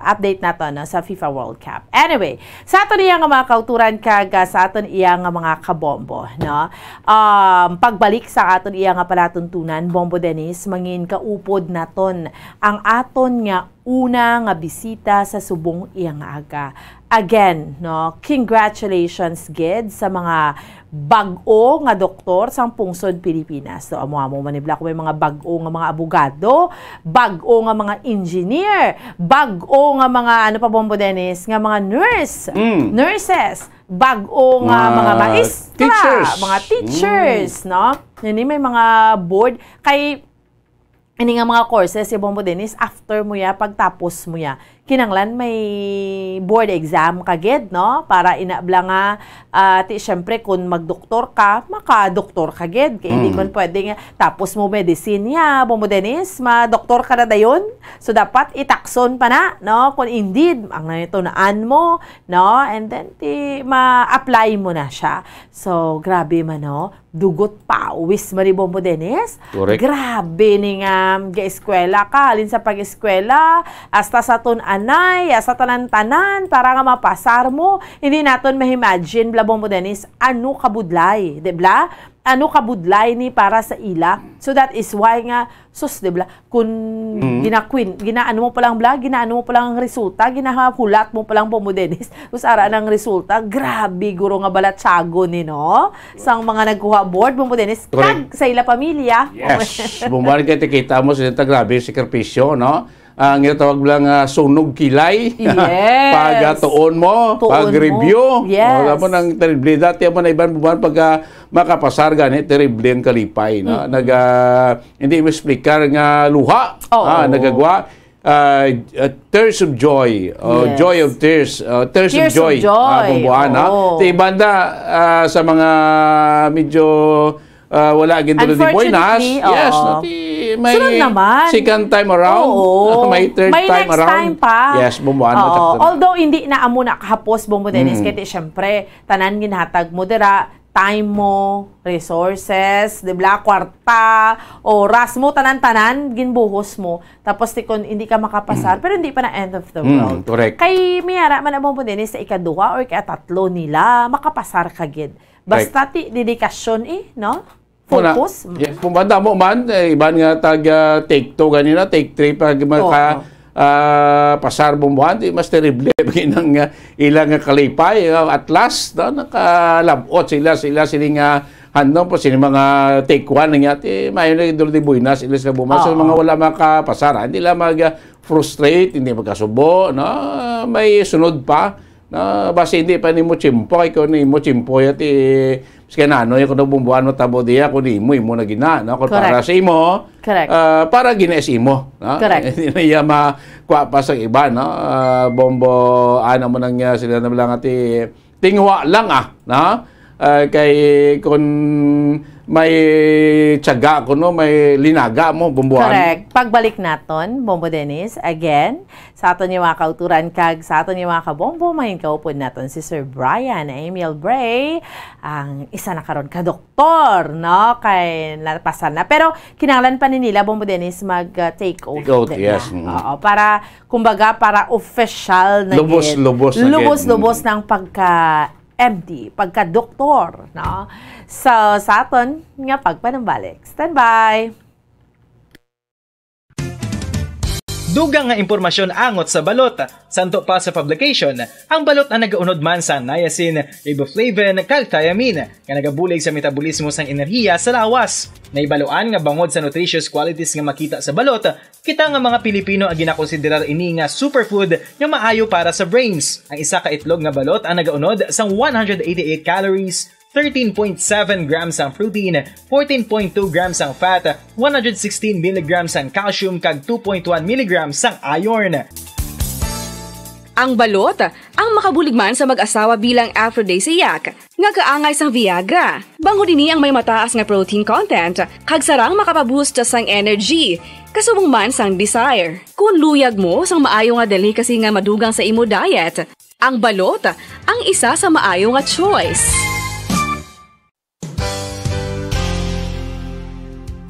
update nato, no, sa FIFA World Cup. Anyway, sa aton iya nga mga kauturan kag, ah, sa aton iya nga mga kabombo, no. Um, pagbalik sa aton iya nga palatuntunan, Bombo Dennis, mangin kaupod naton ang aton nga una nga bisita sa subong iya nga aga. Again, no, congratulations gid sa mga bag-o nga doktor sang pungsod Pilipinas. So, amo-amo man ni bala kung may mga bag-o nga mga abogado, bag-o nga mga engineer, bag-o nga mga, ano pa, Bombo Dennis, nga mga nurse, Mm. nurses, bag-o nga mga, Mga maestra, teachers. mga teachers, no? Ini may mga board. Kay ini nga mga courses, si Bombo Dennis, after mo ya, pagtapos mo ya, kinanglan may board exam ka gid, no? Para ina bala nga, ah, ti, syempre, kung magdoktor ka, makadoktor ka gid. Kay hindi Mm. kon pwede nga, tapos mo medicine ya, Bombo Dennis, ma-doktor ka na dayon. So, dapat itakson pa na, no? Kung indeed, ang nanitunaan mo, no? And then, ti, ma-apply mo na siya. So, grabe man, no? Dugot pawis, Mari Bombo Dennis. Correct. Grabe ni nga ga-eskwela ka. Halin sa pag-eskwela, hasta sa tun-anay, hasta tanan-tanan, para nga mapasar mo. Hindi naton ma-imagine, bala, Bombo Dennis, ano kabudlay, di bala? Ano kabudlay ni para sa ila. So that is why nga, sus, di bala, kung Mm. ginakwin, ginaano mo palang bala, ginaano mo palang resulta, ginahulat mo palang, Bombo Dennis, tapos ara nang resulta, grabe, guro nga balatsago ni, no? Sang mga nagkuha board, Bombo Dennis, Correct. Kag sa ila pamilya. Yes. Bumalik kay tikita mo sila ta grabe sakripisyo, no? Ang ginatawag lang, ah, sunog kilay. Yes. Pagatuon mo, Tuon pag-review. mo. Yes. Wala mo nang terrible. Dati mo na iban buwan pag, ah, makapasar gani, terrible ang kalipay, no? Mm. Nag, ah, hindi mo explicar nga luha. Oo. Ah, nagagwa. Ah, ah, tears of joy. Oh, Yes. Joy of tears. Ah, tears, Tears of of joy. joy. Ah, bumbuana. Oo. Ti banda, ah, sa mga medyo, ah, wala gindulod ni Boy Nas. Unfortunately, Yes, oo. No, ti may Sunod naman. second time around. Oo. May third May time next around. time pa. Yes, bumbuana. Oo. Sakto na. Although hindi na amo na kahapos, Bombo Dennis, Mm. kay ti, syempre, tanan ginhatag mo dira, time mo, resources, di bala, kwarta, oras mo, tanan-tanan, ginbuhos mo. Tapos ti kon hindi ka makapasar, pero hindi pa na end of the Mm, world. correct. Kay may ara man, Bombo Dennis, sa ikaduha or ikatatlo nila, makapasar ka gid. Basta ti dedikasyon eh, no? Muna, Focus. yes, kung banda mo man, eh, iban nga tag, ah, take two ganina, take three pa maka, Oo. ah, pasar bumbuhan, di mas terrible ginang, ah, ilang nga kalipay, ah, at last, no, nakalabot sila, sila sini nga handom po sini mga take one nga ti mayo na gid di buinas sila sa bumbuhan. So, Oo. mga wala makapasar, ah, hindi lang mag, ah, frustrate, hindi magkasubo, no? May sunod pa. No, basi hindi pa nimo tiyempo, kay kung nimo tiyempo, yati, maski nano, yung kung bumbuhan mo tabo diya, kung imo, imo na gina, no? Kung para Correct. Sa imo, Correct. ah, para gina sa imo, no? Correct. Hindi na iya makuha pa sa iba, no? Ah, bombo, ano mo nang, ah, sila na lang ati, tingwa lang, ah, no? Ah, kay kung may tiyaga ko, no? May linaga mo, bumbuhan. Correct. Pagbalik naton, Bombo Dennis, again, sa aton yung mga kauturan kag sa aton yung mga kabombo, mahin kaupod naton si Sir Brian Emil Bray, ang isa na karon ka doktor, no? Kay napasar na. Pero kinahanglan pa ni nila, Bombo Dennis, mag, uh, take oath. Take oath, Di ba? Yes, mm. Oo, para, kumbaga, para official na Lubos, gid. Lubos na gid. Lubos-lubos ng pagka M D, pagka-doktor, no? So, sa aton nga pagpanumbalik. Standby! Dugang nga impormasyon angot sa balot. Santo pa sa publication, ang balot ang nagaunod man sa niacin, riboflavin, kag thiamine, nga nagabulig sa metabolismo sang enerhiya sa lawas. Nahibaluan nga bangod sa nutritious qualities nga makita sa balot, kita nga mga Pilipino ang ginakonsiderar ini nga superfood nga maayo para sa brains. Ang isa ka itlog nga balot ang nagaunod sang one hundred eighty-eight calories, thirteen point seven grams ang protein, fourteen point two grams ang fat, one hundred sixteen milligrams ang calcium, kag two point one milligrams ang iron. Ang balot, ang makabulig man sa mag-asawa bilang aphrodisiac, nga kaangay sang Viagra. Bangod ini ang may mataas nga protein content, kag sarang makapaboost sang energy, kasubong man sang desire. Kung luyag mo sang maayo nga delicacy nga madugang sa imo diet, ang balot, ang isa sa maayo nga choice.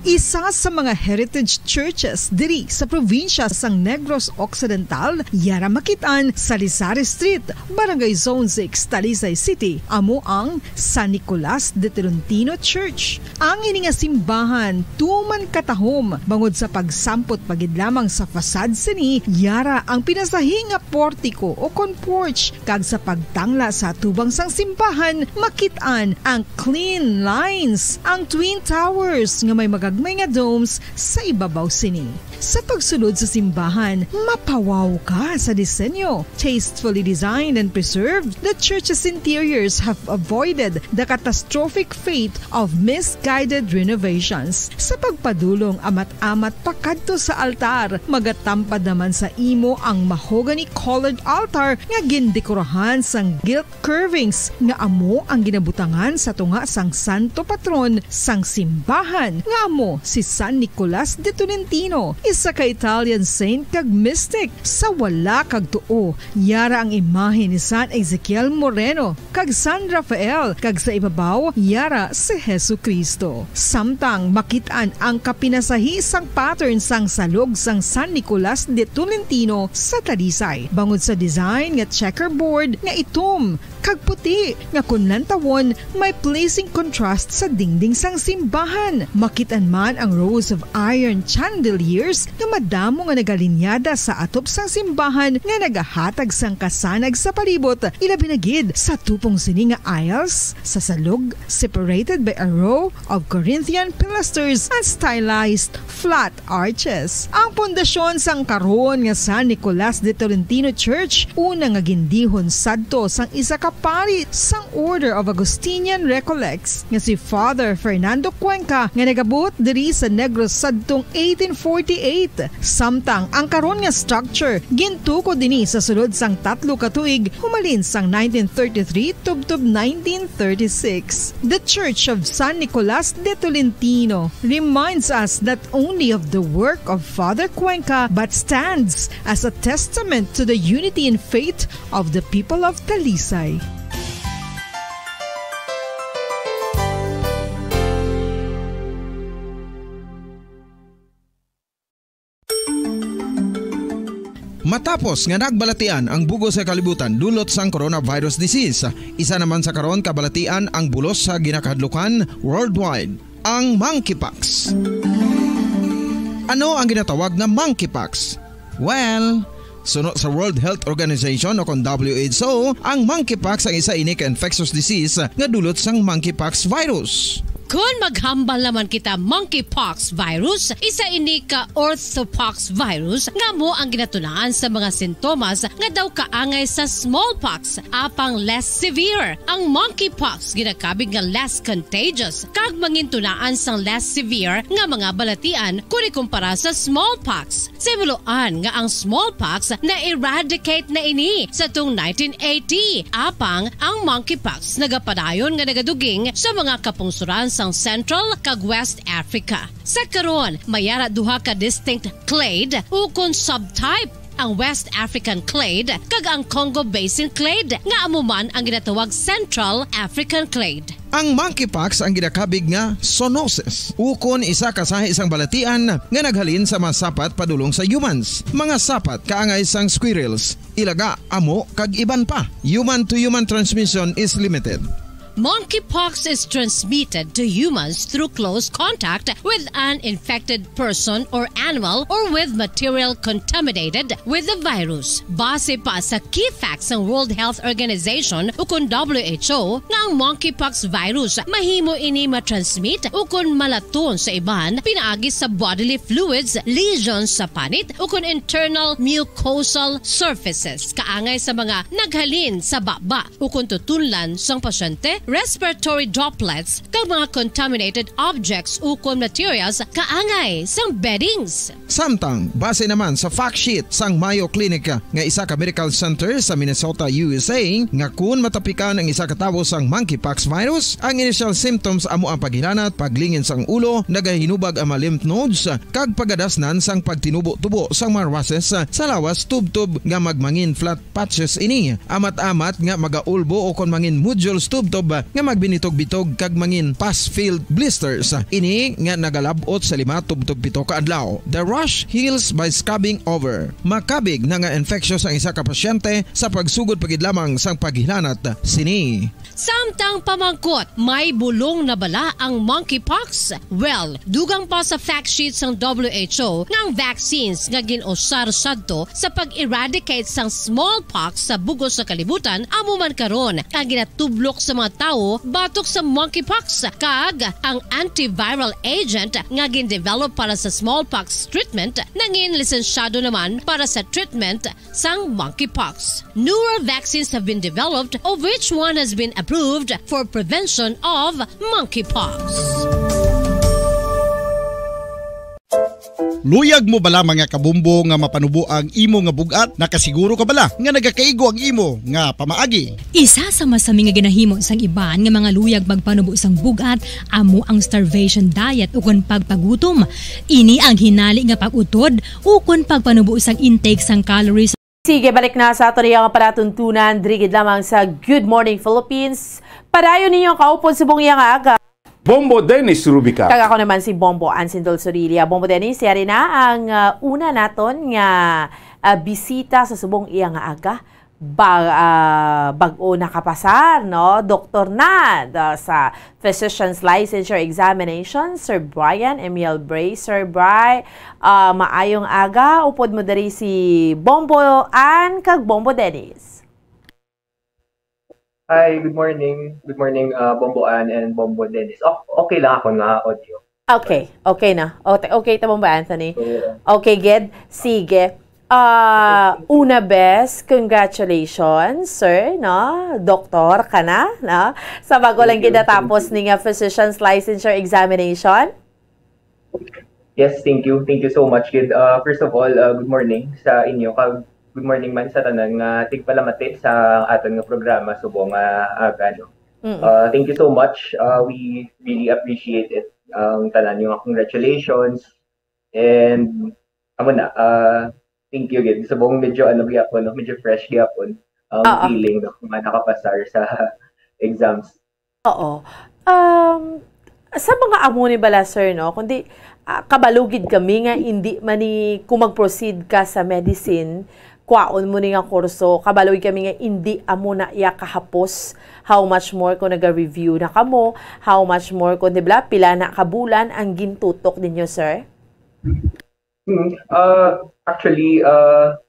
Isa sa mga heritage churches diri sa probinsya sang Negros Occidental, yara makit-an sa Salizare Street, Barangay Zone six, Talisay City, amo ang San Nicolas de Tolentino Church. Ang ini nga simbahan tuman katahom bangod sa pagsampot pa gid lamang sa facade sini, yara ang pinasahi nga portiko o kon porch, kag sa pagtangla sa atubang sang simbahan makit-an ang clean lines, ang twin towers nga may magagmay nga domes sa ibabaw sini. Sa pagsulod sa simbahan, mapawaw ka sa disenyo. Tastefully designed and preserved, the church's interiors have avoided the catastrophic fate of misguided renovations. Sa pagpadulong amat-amat pakadto sa altar, magatampad naman sa imo ang mahogany-colored altar nga gindekorahan sang gilt curvings nga amo ang ginabutangan sa tunga sang santo patron sang simbahan, nga amo si San Nicolas de Tolentino, isa ka Italian saint kag mystic. Sa wala kag tuo, yara ang imahe ni San Ezekiel Moreno kag San Rafael, kag sa ibabaw, yara si Jesu-Cristo. Samtang makit-an ang kapinasahi sang pattern sang salog sang San Nicolas de Tolentino sa Talisay, bangod sa design nga checkerboard nga itom kag puti, nga kon lantawon, may pleasing contrast sa dingding sang simbahan. Makit-an man ang rows of iron chandeliers nga madamo nga nagalinyada sa atop sang simbahan nga nagahatag sang kasanag sa palibot, ilabi na gid sa tupong sini nga aisles sa salog, separated by a row of Corinthian pilasters and stylized flat arches. Ang pundasyon sang karon nga San Nicolas de Tolentino Church, una nga gindihon sadto sang isa ka pari sang Order of Augustinian Recollects nga si Father Fernando Cuenca, nga nagabuot diri sa Negros sadtong eighteen forty-eight. Samtang ang karon nga structure gintukod ini sa sulod sang tatlo ka tuig, humalin sang nineteen thirty-three tubtob nineteen thirty-six. The Church of San Nicolas de Tolentino reminds us not only of the work of Father Cuenca, but stands as a testament to the unity in faith of the people of Talisay. Matapos nga nagbalatian ang bug-os nga kalibutan dulot sang coronavirus disease, isa naman sa karon kabalatian ang bulos sa ginakahadlukan worldwide, ang monkeypox. Ano ang ginatawag nga monkeypox? Well, suno sa World Health Organization o kon W H O, ang monkeypox ang isa ini ka infectious disease nga dulot sang monkeypox virus. Kon maghambal naman kita monkeypox virus, isa ini ka orthopox virus nga amo ang ginatunaan sa mga sintomas nga daw kaangay sa smallpox, apang less severe. Ang monkeypox ginakabig nga less contagious kag mangintunaan sang less severe nga mga balatian kon ikumpara sa smallpox. Sa hibaluan nga ang smallpox na-eradicate na ini sa tong nineteen eighty, apang ang monkeypox nagapadayon nga nagaduging sa mga kapungsoran sang Central kag West Africa. Sa karon, may ara duha ka distinct clade ukon subtype, ang West African clade kag ang Congo Basin clade, nga amo man ang ginatawag Central African clade. Ang monkeypox ang ginakabig nga zoonosis, ukon isa ka sahi sang balatian nga naghalin sa mga sapat padulong sa humans, mga sapat kaangay sang squirrels, ilaga, amo, kag iban pa. Human-to-human transmission is limited. Monkeypox is transmitted to humans through close contact with an infected person or animal or with material contaminated with the virus. Base pa sa key facts sang World Health Organization ukon W H O nga ang monkeypox virus mahimo ini matransmit ukon malaton sa iban pinaagi sa bodily fluids, lesions sa panit ukon internal mucosal surfaces kaangay sa mga naghalin sa baba ukon tutunlan sang pasyente, respiratory droplets, kag mga contaminated objects ukon materials kaangay sang beddings. Samtang, base naman sa fact sheet sang Mayo Clinic nga isa ka medical center sa Minnesota, U S A, nga kun matapikan ang isa ka tawo sang monkeypox virus, ang initial symptoms amo ang paghilanat, paglingin sang ulo, nagahinubag ang mga lymph nodes, kag pagadasnan sang pagtinubo-tubo sang mga rushes sa lawas tubtob nga magmangin flat patches ini. Amat-amat nga magaulbo o kon mangin nodules tubtob nga magbinitog-bitog kag mangin pus-filled blisters. Ini nga nagalab-ot sa lima tubtob pito ka adlaw. The rash heals by scabbing over. Makabig na nga infectious ang isa ka pasyente sa pagsugod pa gid lamang sang paghilanat sini. Samtang pamangkot, may bulong na bala ang monkeypox? Well, dugang pa sa fact sheet sang W H O nga ang vaccines nga gin-usar sadto sa pag-eradicate sang smallpox sa bug-os nga kalibutan amo man karon ang ginatublok sa mga tawo batok sa monkeypox, kag ang antiviral agent nga gin-develop para sa smallpox treatment nangin lisensyado naman para sa treatment sang monkeypox. Newer vaccines have been developed, of which one has been approved for prevention of monkeypox. Luyag mo bala, mga kabombo, nga mapanubo ang imo nga bug-at? Nakasiguro ka bala nga nagakaigo ang imo nga pamaagi? Isa sa masami nga ginahimo sang iban nga mga luyag magpanubo sang bug-at amo ang starvation diet ukon pagpagutom. Ini ang hinali nga pag-utod ukon pagpanubo sang intake sang calories. Sige, balik na sa aton nga palatuntunan, diri gid lamang sa Good Morning Philippines. Padayon ninyo kaupod subong iya nga aga. Bombo Dennis Rubica. Kag ako naman si Bombo Ann Sindol Sorilia. Bombo Dennis, yari na ang, ah, una naton nga, ah, bisita sa subong iya nga aga. Ba-, ah, bag-o nakapasar, no? Doktor na, ah, sa Physician's Licensure Examination, Sir Brian Emil Bray. Sir Bry, ah, maayong aga. Upod mo diri si Bombo Ann kag Bombo Dennis. Hi, good morning. Good morning, uh, Bombo Ann and Bombo Dennis. O-, okay lang ako nga audio. Okay, okay na. O-, okay ta, Bombo Anthony. So, okay, good. Sige. Ah, una bes, congratulations, sir, no? Doktor ka na, no? Sa bago lang gid natapos ni nga physician's licensure examination. Yes, thank you. Thank you so much, kid. Uh, first of all, uh, good morning sa inyo. Kag good morning man sa tanan nga tigpalamati sa aton nga programa subong nga aga, no? Mm. Uh, thank you so much. Uh, we really appreciate it. Ang tanan yung congratulations. And amo na, uh, thank you gid. Subong medyo ano gyapon, no? Medyo fresh gyapon ang feeling, no? Nga nakapasar sa exams. Oo. Um, sa mga amo ni bala, sir, no? Kundi, ah, kabalo gid kami nga indi man ni kung mag-proceed ka sa medicine, kwaon mo ni nga kurso, kabalo gid kami nga indi amo na iya kahapos. How much more kung naga-review na kamo? How much more kung, di ba, pila na ka bulan ang gintutok ninyo, sir? Hmm, uh, actually, uh,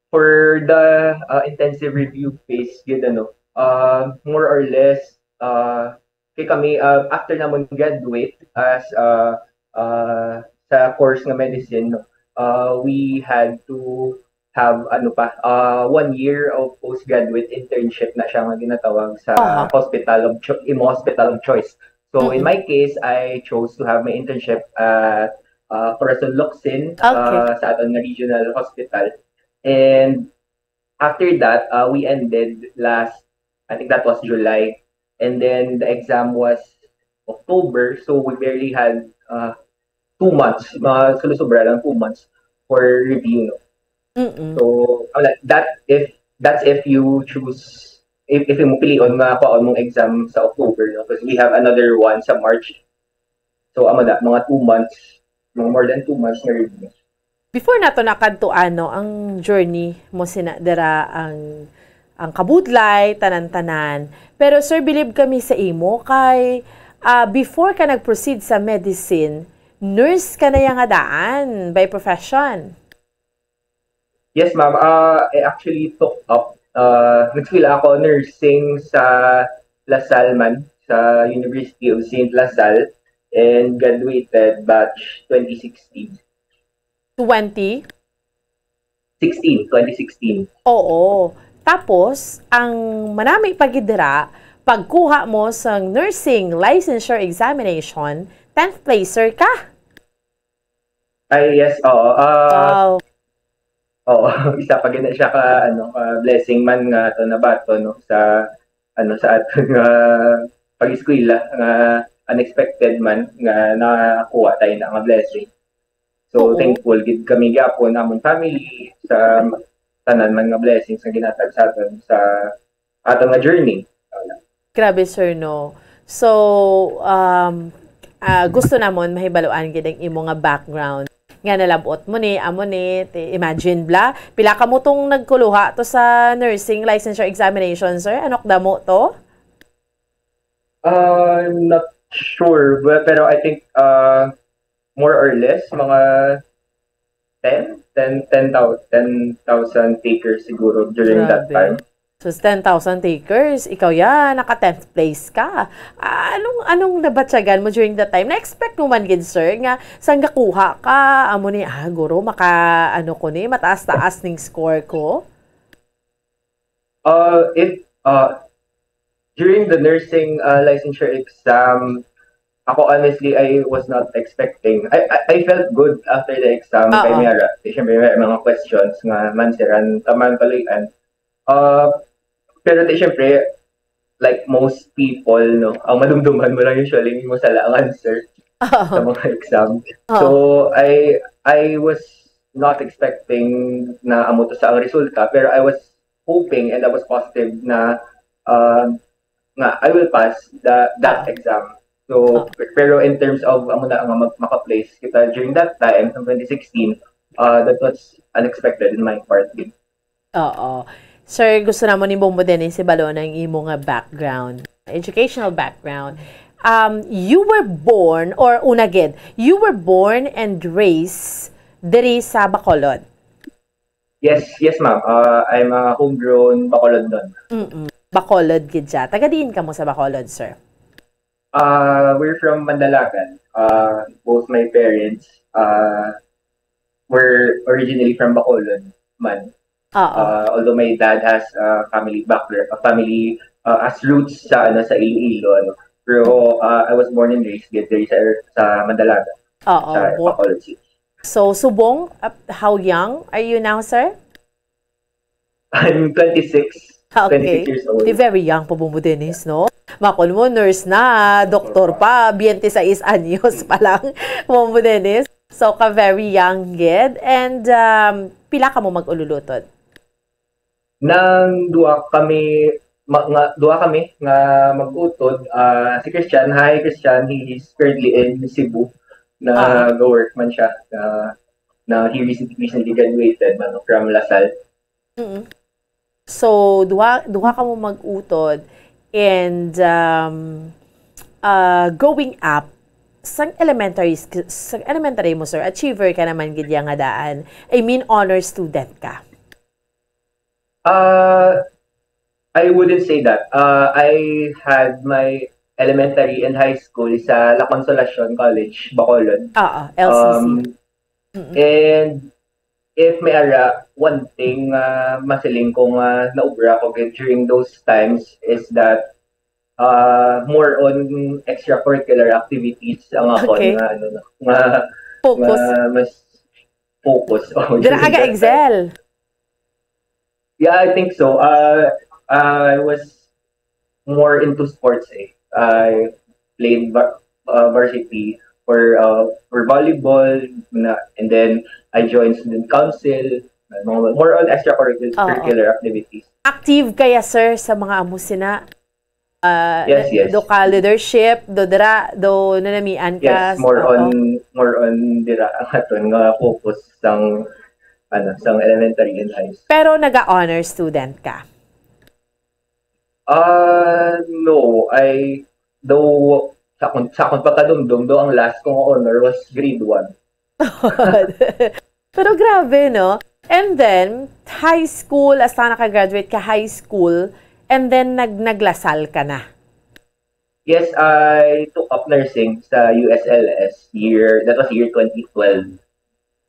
for the, uh, intensive review phase, yun, ano, uh, more or less, uh, kay kami, uh, after namon graduate as, uh, uh, sa course nga medicine, uh, we had to have, ano pa, uh, one year of postgraduate internship na siya nga ginatawag sa hospital of cho-, imo hospital of choice. So, in my case, I chose to have my internship at, uh, Corazon Locsin, uh, sa aton nga regional hospital. And after that, uh, we ended last, I think that was July. And then the exam was October, so we barely had, uh, two months, mga sobra-sobra lang two months for review, no? Mm-mm. So, wala, that if, that's if you choose, if, if mo pilion nga kwaon mong exam sa October, no? Because we have another one sa March. So, amo na, mga two months, mga more than two months nga review. Before nato nakadto, ano, ang journey mo sina dira ang, ang kabudlay, tanan-tanan. Pero, sir, bilib kami sa imo kay, ah, before ka nag-proceed sa medicine, nurse ka na ya nga daan by profession. Yes, ma'am. Uh, I actually took up, uh, nag-eskwela ako nursing sa La Salle man, sa University of Saint La Salle, and graduated batch twenty sixteen. Twenty? Sixteen, twenty sixteen. Oo. Tapos, ang manami pa gid dira, pagkuha mo sa nursing licensure examination, tenth placer ka. Ay, yes, oo. Ah, Wow. Oo, isa pa gid na siya ka, ano, ka blessing man nga ato nabaton, no, sa, ano, sa aton nga pag-eskwela nga unexpected man nga nakakuha tayo na nga blessing. So, Oo. thankful gid kami gyapon, amon family, sa tanan man nga blessings nga ginhatag sa aton sa aton nga journey. Grabe, sir, no? So, um, ah, gusto namon mahibaluan gid ang imo nga background. Nga nalab-ot mo ni, amo ni, ti-, imagine bala, pila ka mo tong nagkuluha to sa nursing licensure examination, sir? Anok damo to? Uh, not sure, but, pero I think, uh, more or less, mga ten, ten, ten thousand, ten thousand takers siguro during that Grabe. time. So, ten thousand takers, ikaw ya, naka tenth place ka. Ah, anong, anong nabatyagan mo during that time? Na-expect mo man gid, sir, nga sang gakuha ka, amo ni, ah, guro, maka, ano ko ni, mataas-taas ning score ko? Uh, if, uh, during the nursing, uh, licensure exam, ako, honestly, I was not expecting. I, I, I felt good after the exam. Kay Oo. May ara, di, syempre, may mga questions nga mansiran, taman paluy-an. Uh, pero di, syempre, like most people, no, ang madumduman mo lang usually, mo sala ang answer Oo. sa mga exam. Oo. So, I, I was not expecting na amo to sa ang resulta, pero I was hoping and I was positive na, uh, nga I will pass the, that Ah. exam. So, Ah. pe-, pero in terms of, amo na nga mag-, maka-place kita during that time, in twenty sixteen, uh, that was unexpected in my part. Oo. Sir, gusto namo ni Bombo Dennis ibalo ang imo nga background, educational background. Um, you were born, or una gid, you were born and raised diri sa Bacolod? Yes, yes, ma'am. Uh, I'm a homegrown Bacolodnon. Mm-mm. Bacolod gid siya. Taga diin kamo sa Bacolod, sir? Uh, we're from Mandalagan. Uh, both my parents, uh, were originally from Bacolod man. Oo. Uh, although my dad has a family background, a family, uh, has roots sa, ano, sa Iloilo, ano. Pero, uh, I was born and raised dito sa, sa Mandalagan, Oo, sa bo- Bacolod City. So, subong, uh, how young are you now, sir? I'm twenty-six. Ah, okay. Twenty-six years old. Di very young pa, Bombo Dennis, no? Makon mo, nurse na, doktor pa, twenty-six anyos pa lang, Bombo Dennis. So, ka very young gid. And, um, pila ka mo mag-ululutod? Nang duha kami, ma-, nga, duha kami nga mag-utod, ah, si Christian, hi, Christian, he is currently in Cebu. Ah. Nag-work man siya. Na, na he recent-, recently graduated man from La Salle. Mm. So, duha, duha ka mo mag-utod. And, um, uh, growing up, sang elementary sk-, sang elementary mo, sir, achiever ka naman gid ya nga daan. I mean, honor student ka. Uh, I wouldn't say that. Uh, I had my elementary and high school sa La Consolacion College, Bacolod. Oo, L C C. Um, Mm-mm. And if may ara, one thing, uh, masiling ko nga naubra ko gid during those times is that, uh, more on extracurricular activities ang akon Okay. nga, ano, nga, Focus. nga mas focus. Oh, Dira during ka that time. ga-excel? Yeah, I think so. Uh, I was more into sports eh. I played va-, uh, varsity for, uh, for volleyball, na, and then I joined student council, mga, more on extracurricular Oo. curricular activities. Active kaya, sir, sa mga amo sina, ah, Yes, na, yes. do ka leadership, do dira, do nanamian ka, Yes, more oo. on, more on dira ang aton nga focus sang, ano, sang elementary and high school. Pero naga-honor student ka? Ah, no, I, though, sa akon, sa akon pagkadumdom, though ang last kong honor was grade one. Pero grabe, no? And then, high school, hasta naka-graduate ka high school, and then nag naglasal ka na. Yes, I took up nursing sa U S L S year, that was year twenty twelve.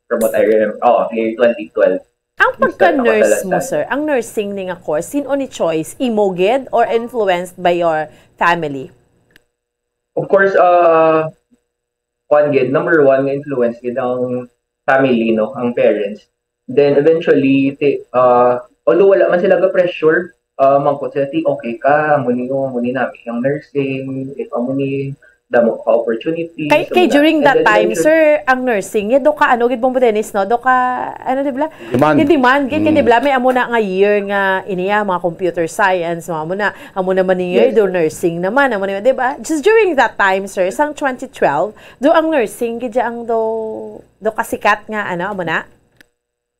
From what I remember, oh, year twenty twelve. Ang Nag-start ako sa pagka-nurse mo, Lasal. Sir, ang nursing ni nga course, sin-o ni-choice? Imo gid or influenced by your family? Of course, uh, kuan gid, number one nga influence gid ang family, no, ang parents. Then eventually, ti, uh, although wala man sila ga-pressure, uh, mangkot sila, ti, okay ka, amo ni, amo ni nami ang nursing, if amo ni, damo ka opportunity. Kay, So, kay na- during and that then time, eventually- Sir, ang nursing, nga do ka, ano gid bang, Dennis, no? Do ka, ano, di ba? Demand. Yung demand, gid, Mm. di ba? May amo na nga year nga, iniya, mga computer science, mga amo na, amo naman ni year, Yes. do nursing naman, amo na, di ba? Just during that time, Sir, sang twenty twelve, do ang nursing, gid ang do, do kasikat nga, ano, amo na?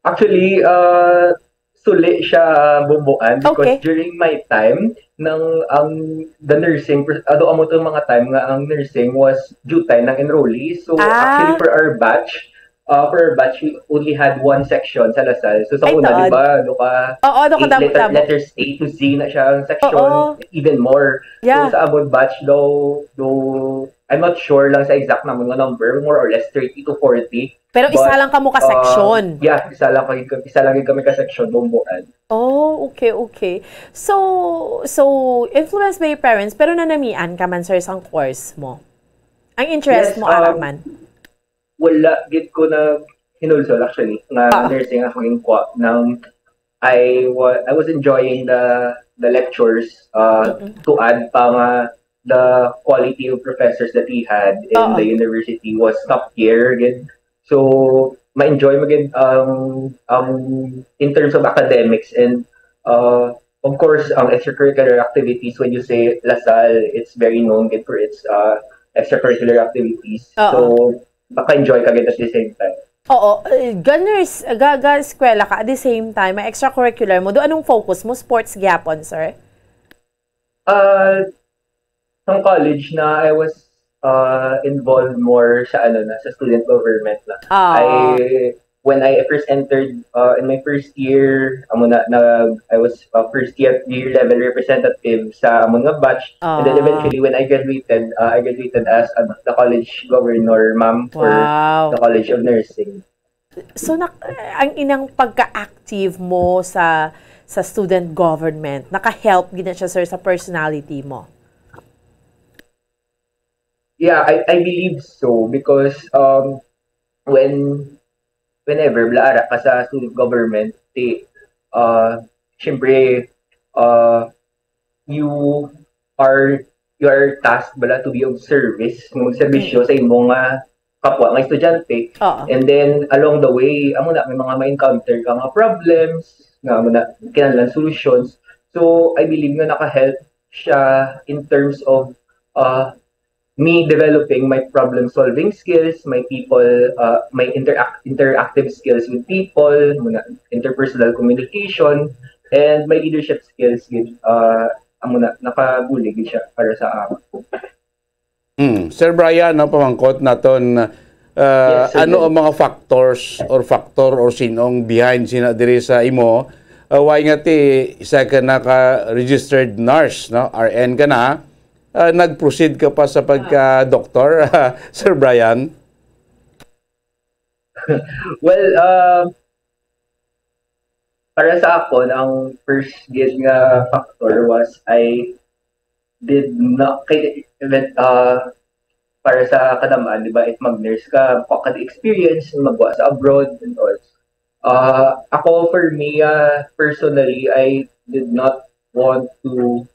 Actually, uh, suli siya, Bumbuan, because Okay. during my time, nang ang the nursing, pr- ado amo to mga time nga ang nursing was due time ng enrollees. So Ah. actually for our batch, uh, for our batch, we only had one section sa Lasal. So sa Ay, una, taon. di ba, ano ka, Oo, do ka letter, damo-damo. letters A to Z na siya ang section, Oo. even more. Yeah. So sa amon batch daw, do, I'm not sure lang sa exact naman nga number, more or less thirty to forty. Pero isa But, lang kamo ka uh, section. Yeah, isa lang kami, isa lang kami ka section, Bumbuan. Oh, okay, okay. So, so influenced by your parents, pero nanamian ka man, Sir, sang course mo? Ang interest Yes, mo, um, ara man? Wala gid ko na hinulsol actually nga Ah. nursing ako yung kwa nang I wa- I was enjoying the the lectures, uh, Mm-mm. to add pa nga the quality of professors that we had in Oo. the university was top tier gid. So ma-enjoy mo gid ang ang in terms of academics and, uh, of course ang extracurricular activities. When you say Lasal, it's very known gid for its, uh, extracurricular activities. Oo. So maka-enjoy ka gid at the same time. Oo, eh, ga-nurse, ga, ga-eskwela ka at the same time, may extracurricular mo. Do anong focus mo? Sports gyapon, sir? Uh, sa college na, I was, uh, involved more sa ano na, sa student government na. Ah. I when I first entered, uh, in my first year, amo na, na I was, uh, first year year level representative sa amon nga batch. And then Ah. eventually when I graduated, uh, I graduated as, ano, the college governor, ma'am, for Wow. the College of Nursing. So nak- ang inang pagka-active mo sa sa student government, naka-help gid na siya, sir, sa personality mo? Yeah, I I believe so because, um, when whenever bala ara ka sa student government, ti, uh, syempre, uh, you are you are tasked bala to be of service, magsarbisyo sa imong, ah, kapwa nga estudyante. Oo. And then along the way, amo na may mga ma-encounter ka nga problems, nga amo na kinahanglan solutions. So I believe nga naka-help siya in terms of, uh, me developing my problem solving skills, my people, uh, my interact interactive skills with people, muna interpersonal communication, and my leadership skills gid, uh, amo na nakabulig gid siya para sa ako. Hmm. Sir Brian, no, pamangkot naton, uh, Yes, sir. Ano ang mga factors or factor or sinong behind sina diri sa imo? Uh, why nga ti isa ka naka registered nurse, no? R N ka na. Uh, nag-proceed ka pa sa pagka-doktor, Sir Brian? Well, uh, para sa akon, ang first gid nga factor was I did not, kay, even, uh, para sa kadamaan, di ba, if mag-nurse ka, maka experience, magwa sa abroad, and all. Uh, ako, for me, uh, personally, I did not want to,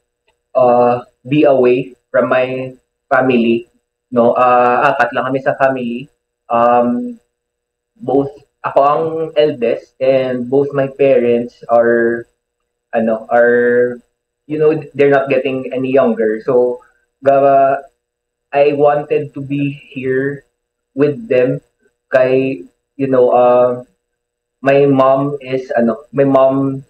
uh, be away from my family, no? Uh, apat lang kami sa family. Um, both, ako ang eldest, and both my parents are, ano, are, you know, they're not getting any younger. So, ga, I wanted to be here with them kay, you know, uh, my mom is, ano, my mom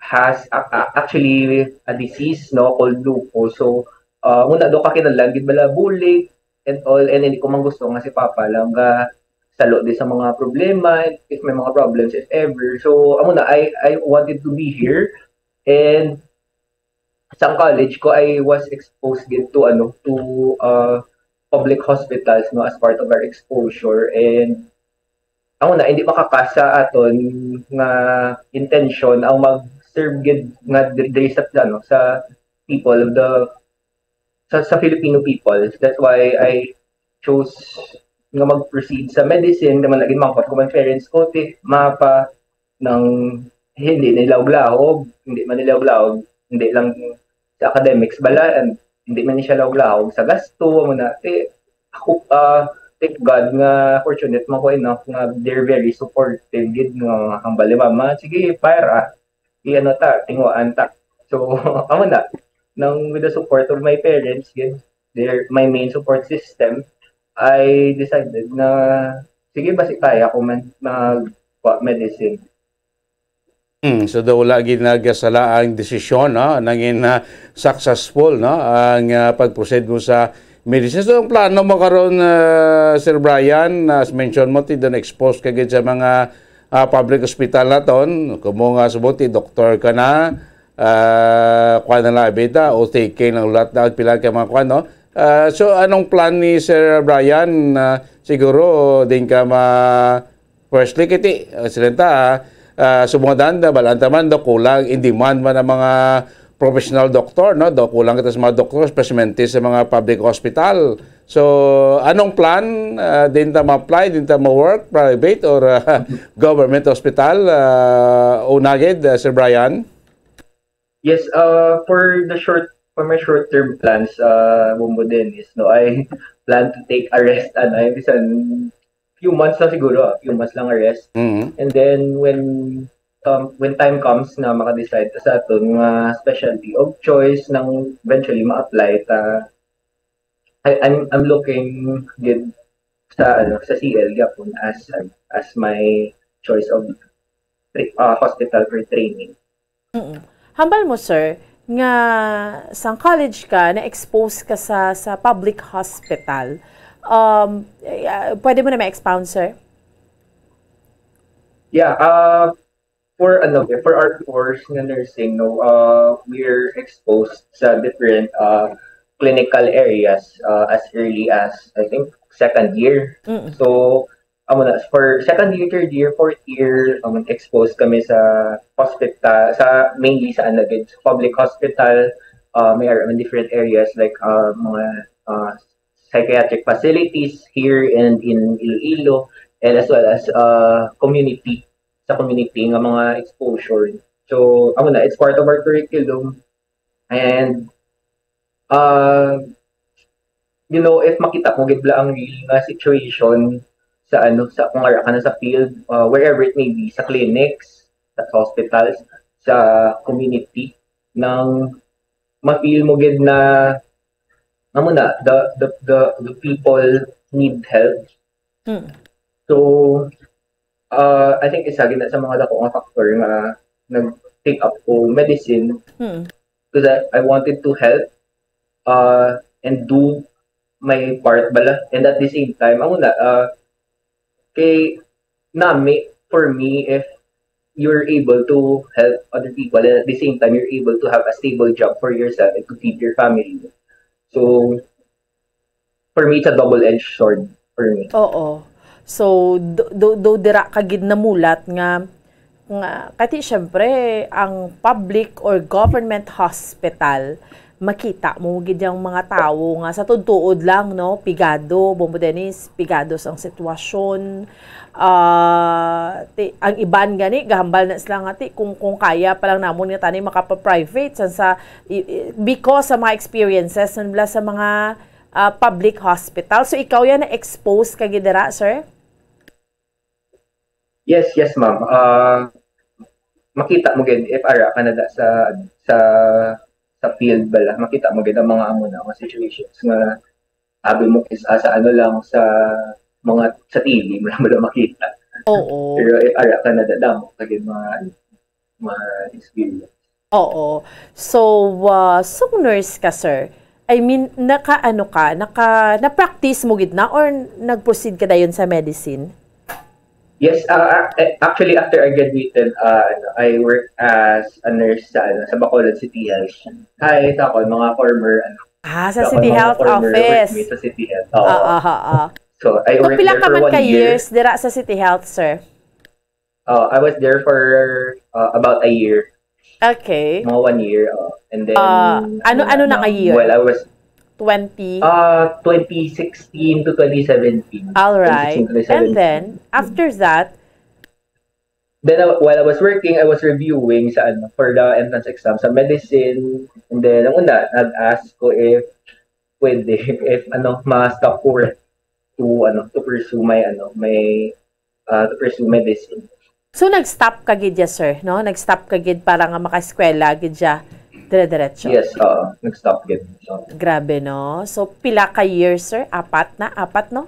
has a, a, actually a disease, no, called lupus. So, uh, muna do ka kinahanglan gid bala bulig and all, and hindi ko man gusto nga si Papa lang ga salo di sa mga problema, if may mga problems, if ever. So, amo na, I, I wanted to be here. And sa college ko, I was exposed gid to, ano, to uh, public hospitals, no, as part of our exposure. And amo na, hindi makakasa aton nga intention ang mag-serve gid nga diri sa, ano, sa people of the sa, sa Filipino people. That's why I chose nga mag-proceed sa medicine. Naman naging mangkot ko man parents ko, ti, mapa, nang hindi nila og laog, hindi man nila og laog, hindi lang sa academics bala, and hindi man siya laog-laog sa gasto, mo na, ti, ako, ah, thank God nga fortunate man ko enough nga they're very supportive gid nga ang bali mama, sige, para, i-ano ta, tinguhaan ta. So, amo na, nang with the support of my parents, gid, their, my main support system, I decided na, sige, basi kaya ko man mag medicine. Hmm, so daw wala gid nagasala ang desisyon, no? Nangin uh, successful, no? Ang uh, pag-proceed mo sa medicine. So ang plano mo karon, uh, Sir Brian, as mentioned mo, ti doon exposed ka gid sa mga uh, public hospital naton, kumo nga subong ti doktor ka na, uh, kuan na lang bida o taking ng ulat na pila ka mga kuan, no? Uh, so anong plan ni Sir Brian? Uh, siguro din ka ma firstly kiti uh, sila ta uh, subong dan da balanta man do kulang in demand man ang mga professional doktor, no? Do kulang kita sa mga doktor, especially sa mga public hospital. So, anong plan? Uh, din ta ma-apply, din ta ma-work, private or uh, government hospital? Uh, una gid, uh, Sir Brian? Yes, uh, for the short, for my short-term plans, uh, Bombo Dennis, no, I plan to take a rest, ano, ay bisan few months lang siguro, ah, few months lang a rest. Mhm. And then when um, when time comes na maka-decide ta sa aton nga specialty of choice nang eventually ma-apply ta, I, I'm I'm looking gid sa ano sa C L gyapon as as my choice of tra- uh, hospital for training. Mm. Hambal mo, sir, nga sang college ka, na-expose ka sa sa public hospital. Um, uh, pwede mo na ma-expound, sir? Yeah, uh, for ano, for our course nga nursing, no, uh, we're exposed sa different uh, clinical areas uh, as early as, I think, second year. Mm. So, amo na, for second year, third year, fourth year, um, exposed kami sa hospital, sa mainly sa ano gid, sa public hospital, uh, may ar- different areas like uh, mga uh, psychiatric facilities here and in Iloilo, and as well as uh, community, sa community nga mga exposure. So, amo na, it's part of our curriculum. And uh, you know, if makita mo gid bala ang real nga situation sa ano, sa kung ara ka na sa field, uh, wherever it may be, sa clinics, sa hospitals, sa community, nang ma-feel mo gid na amo na the the the, the people need help. Mm. So uh, I think isa gid na sa mga dako nga factor nga nag-take up ko medicine Mm. because I, I wanted to help uh, and do my part bala, and at the same time amo na uh, kay nami for me if you're able to help other people and at the same time you're able to have a stable job for yourself and to feed your family. So for me it's a double-edged sword for me. Oo. So do, do, do dira ka gid namulat nga nga kati syempre ang public or government hospital makita mo gid yung mga tawo nga sa tuod-tuod lang, no, pigado, Bombo Dennis, pigado sa ang sitwasyon. Ah, ti, ang iban gani gahambal na sila nga ti kung kung kaya pa lang namon nga tani makapa-private sa, sa i- i- because sa mga experiences nila sa mga ah, public hospital. So ikaw yan na-expose ka gid dira, sir? Yes, yes, ma'am. Uh, makita mo gid if ara ka na da sa sa sa field bala, makita mo gid ang mga amo na mga situations nga abi mo is sa ano lang sa mga sa T V mo lang bala makita. Oo. Pero if ara ka na da damo ka gid mga ano, ma-experience. Oo. So, ah, so nurse ka, sir. I mean, naka ano ka, naka na-practice mo gid na or nag-proceed ka dayon sa medicine? Yes, uh, ac- actually after I graduated, uh, ano, I work as a nurse sa ano, sa Bacolod City Health. Hi sa ako, mga former ano, Ah, sa ako, City mga Health former Office. Workmates sa City Health. Oo. Ah, ah, ah, ah. So I So, worked pila there ka for man one ka year. Years dira sa City Health, sir? Uh, I was there for uh, about a year, Okay. Mga one year. Uh, and then, Ah, ano- ano na nga year? Well, I was Twenty. Uh, twenty sixteen to twenty seventeen. All right. twenty sixteen, And then, twenty seventeen. After that, Then, uh, while I was working, I was reviewing sa ano, for the entrance exam sa medicine. And then, ang una, nag-ask ko if pwede, if ano, ma-stop ko work to, ano, to pursue my, ano, my, uh, to pursue medicine. So nag-stop ka gid ya, sir, no? Nag-stop ka gid para nga makaeskwela gid ya dire-diretso. Yes, oo, nag-stop gid. So, Grabe, no? So pila ka years, sir? Apat na? Apat, no?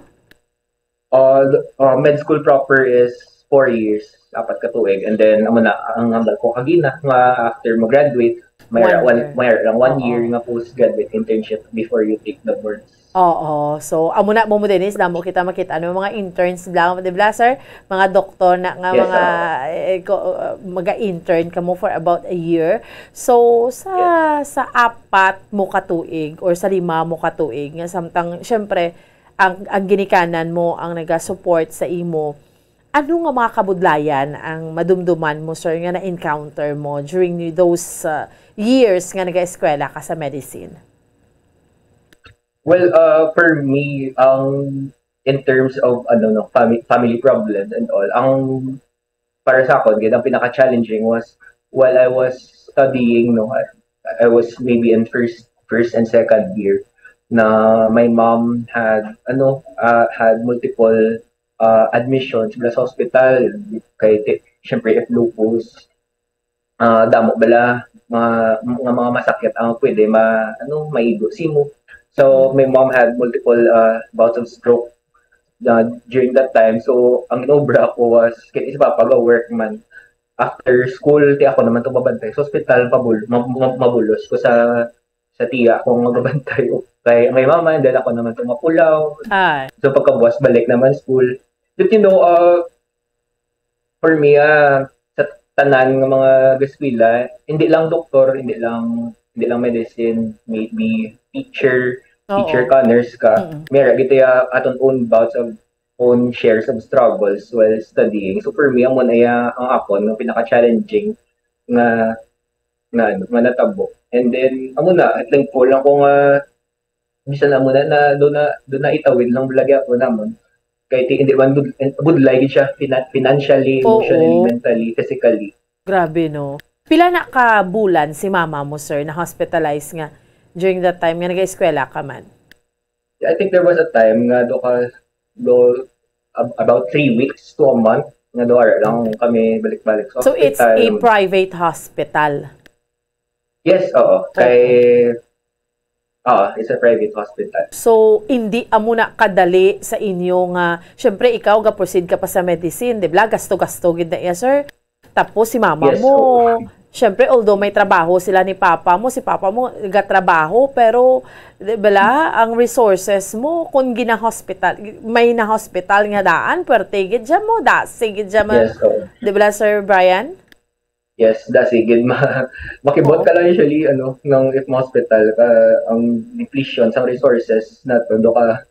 uh, the- uh, med school proper is four years, apat ka tuig, and then amo na ang hambal ko kagina nga after mo graduate, may One one, year. May lang one Oo. Year nga postgraduate internship before you take the boards. Oo. So, amo na mo, Dennis, damo kita makita ano mga interns lang, di ba, sir? Mga doktor na nga Yes, mga oo. eh, ko- uh, maga-intern ka mo for about a year. So, sa sa apat mo ka tuig or sa lima mo ka tuig nga samtang syempre ang ang ginikanan mo ang naga-support sa imo. Ano nga mga kabudlayan ang madumduman mo, sir, nga na-encounter mo during those uh, years nga nag-eskwela ka sa medicine? Well, uh, for me, ang in terms of ano no, family, family problems and all, ang para sa akon, gid ang pinaka-challenging was while I was studying, no, I, I was maybe in first first and second year na my mom had ano uh, had multiple uh, admissions bala sa hospital kay ti- syempre if lupus uh, damo bala mga nga mga masakit ang pwede ma ano maigo simo. So my mom had multiple uh, bouts of stroke uh, during that time. So ang inobra ko was kay si papa ga work man after school ti ako naman to mabantay sa hospital pabul ma- ma- mabulos ko sa sa tiya ko nga mabantay kay may mama and then ako naman to mapulaw. Ah, So pagkabuwas balik naman school. But you know, uh, for me, ah, sa tanan nga mga eskwela, hindi lang doktor, hindi lang hindi lang medicine, maybe teacher, Oo. Teacher ka, nurse ka, Mm-mm. May ra gid ya aton own bouts of own shares of struggles while studying. So for me, amo na ya ang akon nga pinaka-challenging nga nga ano, nga natabo. And then amo na, thankful lang ko nga bisan amo na na do na do na itawid lang lagi ako namon. Kay ti hindi man bud- budlay gid siya finan- financially, Oo. Emotionally, mentally, physically. Grabe, no? Pila na ka bulan si mama mo, sir, na hospitalized nga during that time nga nag-eskwela ka man? I think there was a time nga do ka do ab- about three weeks to a month nga do ara lang kami balik-balik sa So it's hospital. A private hospital. Yes, oo. Kay ah, it's a private hospital. So hindi amo na kadali sa inyo nga syempre ikaw ga-proceed ka pa sa medicine, di ba? Gasto-gasto gid na iya, sir. Tapos si mama Yes, mo, oo. Syempre, although may trabaho sila ni papa mo, si papa mo gatrabaho, pero di bala ang resources mo kung gina-hospital, may na-hospital nga daan, pwerte gid dyan mo, dasig gid dyan mo. Yes, oo. Di bala, Sir Brian? Yes, dasig gid ma makibot ka lang usually ano nang if ma-hospital ka ang depletion sa resources nato do ka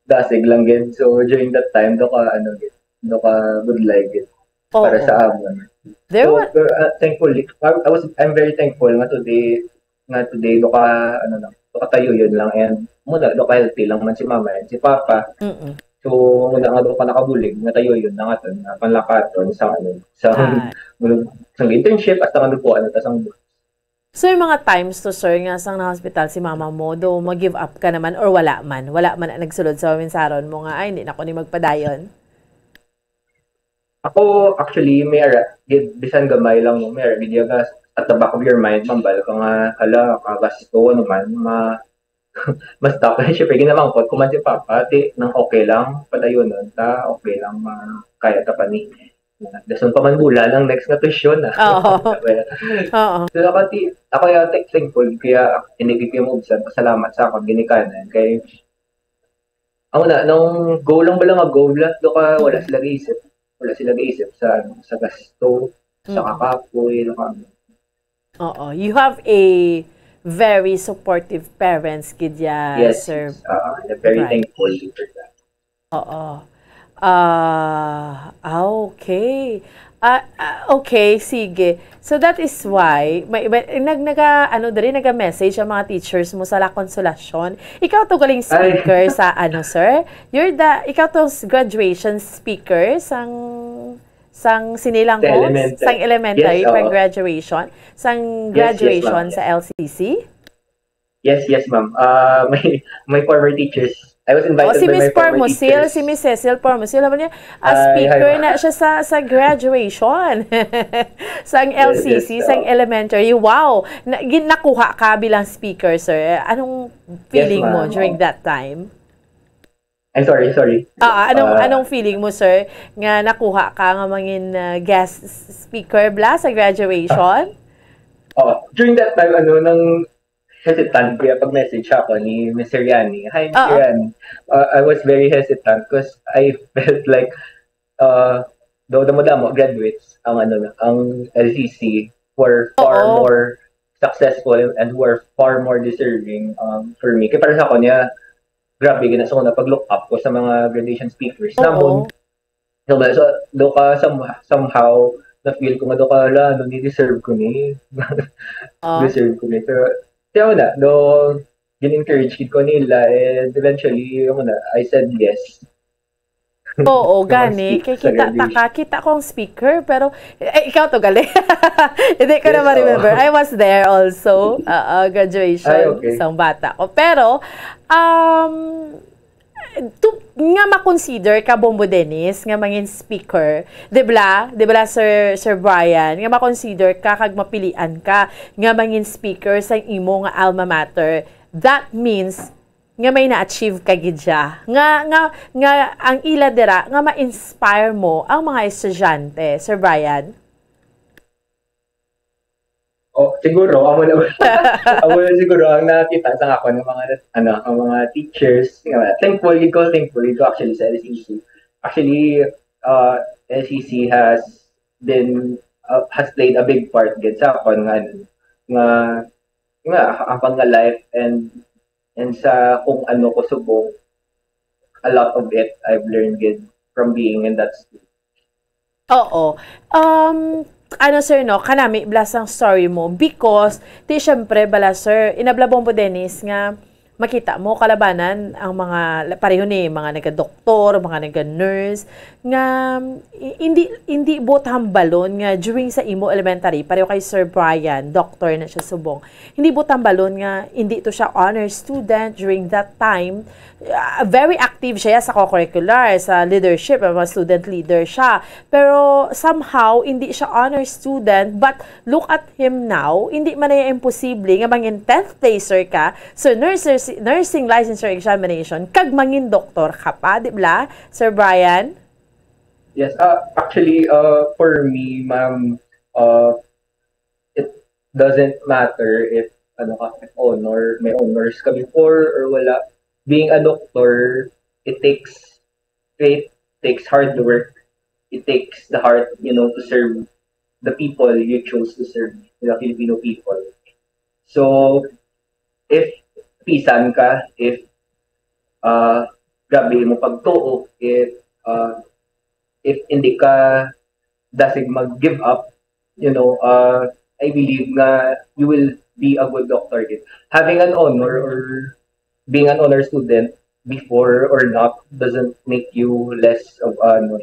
dasig lang gid. So during that time do ka ano gid, do ka budlay gid para Oo. Sa amon. There So, was, pero, uh, thankfully, I, I was I'm very thankful nga today nga today do ka ano na, do ka tayo yun lang and muna do ka healthy lang man si mama and si papa. mm So muna nga do ka nakabulig nga tayo yun na nga to, na panlakaton sa ano sa Ah. sa internship hasta nga po ano tas ang So, yung mga times to, sir, nga sang na-hospital si mama mo, do mag-give up ka naman or wala man? Wala man ang nagsulod sa paminsaron mo nga, "Ay, hindi na ko ni magpadayon." Ako, actually, may ara, gid- bisan gamay lang, no, may ara, gid yaga, at the back of your mind, mambal ka nga, hala, kagasto, ano man, ma, basta, syempre, ginamangkot ko man si Papa, ti, nang okay lang, padayonon ta, okay lang, ma, kaya ta pa ni. Dason pa man bulan ang next nga tuition, ah. Oo. Oo. So, ako, ti-, ako yung thank-, thankful, kaya hindi ko yung maubsan, pasalamat sa akong ginikanan. Kay, ako na, nung goal lang ba lang, goal lang, do ka, wala sila gaisip. Wala sila gaisip sa, ano, sa gasto, sa Mm. kakapoy, ano ka. Oo. You have a very supportive parents, gid ya, Yes, Sir yes. Ah, I'm very Brian. thankful for that. Oo. Ah, ah, okay. Ah, ah, okay, sige. So that is why may, may nag naga ano diri naga-message ang mga teachers mo sa La Consolacion. Ikaw to galing Ay. speaker sa ano, sir? You're the ikaw to s- graduation speaker sang sang sinilang Sa halls, elementary. sang elementary Yes, for oo. graduation, sang Yes, yes, graduation ma'am. sa L C C? Yes, yes, ma'am. Uh, my, my former teachers. I was Oh, invited si by Miss my former Pormusil, teachers. si Miss Cecil Pormusil, naman niya, ah, Hi, hi, speaker ma'am. na siya sa, sa graduation. Sang Yes, yes, L C C, sang oo. elementary. Wow! Na, gin-, nakuha ka bilang speaker, sir. Anong Yes, feeling mo ma'am. during Oo. that time? Ay, sorry, sorry. Ah, anong, Ah. anong feeling mo, sir, nga nakuha ka nga mangin, ah, guest speaker bla sa graduation? Oh, during that time, ano, nang hesitant kaya pag-message ako ni Miss Siriani. "Hi, Miss Oo. Siriani." Uh, I was very hesitant 'cause I felt like, uh, daw damo-damo graduates ang, ano na, ang L C C were far Oo. more successful and were far more deserving, um, for me. Kaya para sa ako niya, grabe, gina-, sa una, pag-look up ko sa mga graduation speakers Oo. namon. So, so, do ka, some-, somehow, na-feel ko nga, do ka, "Hala, ano ni, deserve ko ni." Ah. Deserve ko ni. Pero, kaya mo na, do, gin-encourage gid ko nila, and eventually, yun na, I said yes. Oo, Sa mga gani. speak-, Kay sa kita ta graduation. ka, kita ko ang speaker, pero, eh, ikaw to, gali. Hindi ko Yes, na ma-remember. oo. I was there also. Oo, graduation. Ay, okay. Isang bata ko. Pero, um, to, nga ma-consider ka, Bombo Dennis, nga mangin speaker, di bala? Di bala, Sir, Sir Brian, nga ma-consider ka kag mapilian ka nga mangin speaker sa imo nga alma mater, that means nga may na-achieve ka gid siya. Nga, nga, nga ang ila dira nga ma-inspire mo ang mga estudyante, Sir Brian? Oh, siguro, amo na, amo na siguro ang nakita sa ako ng mga, ano, ang mga teachers. Nga, thankful gid ko, thankful gid ko actually sa L C C. Actually, uh, L C C has been, uh, has played a big part gid sa akon nga, ano, nga, nga, akon nga life and, and sa kung ano ko subong, a lot of it I've learned gid from being in that school. Oo. Um, ano, sir, no, kanami bala sang story mo because, ti, syempre, bala, sir, inabla, Bombo Dennis, nga makita mo kalabanan ang mga, pareho ni mga naga-doktor, mga naga-nurse, nga, i-, hindi, hindi buot hambalon nga during sa imo elementary, pareho kay Sir Brian, doctor na siya subong. Hindi buot hambalon nga hindi to siya honor student during that time. Ah, very active siya sa co-curricular, sa leadership, mga student leader siya. Pero somehow, hindi siya honor student, but look at him now, hindi man na imposible nga mangin tenth placer ka sa nurses-, nursing licensure examination, kag mangin doktor ka pa, di ba, Sir Brian? Yes, uh, actually, uh, for me, ma'am, uh, it doesn't matter if, ano ka, if honor, may honors ka before or wala. Being a doctor, it takes faith, takes hard work, it takes the heart, you know, to serve the people you chose to serve, the Filipino people. So, if pisan ka, if, uh, grabe mo pagtuo, if, uh, if hindi ka dasig mag-give up, you know, uh, I believe nga you will be a good doctor gid. Having an honor or being an honor student before or not doesn't make you less of, ano,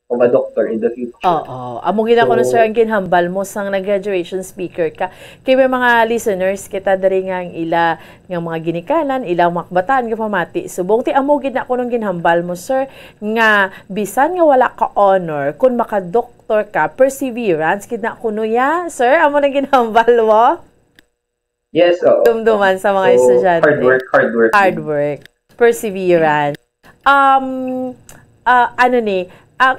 of a doctor in the future. Oo. Amo gid ako, no, So, sir, ang ginhambal mo sang nag-graduation speaker ka. Kay may mga listeners kita diri nga ang ila nga mga ginikanan, ilang mga kabataan nga pamati subong. Ti amo gid na kuno ang ginhambal mo, sir, nga bisan nga wala ka honor, kun makadoktor ka, perseverance gid na kuno ya, sir. Amo nang ginhambal mo? Yes, oo. Dumduman sa mga So, estudyante. Hard work, hard work. Hard work. Perseverance. Um, ah, ano ni, ah,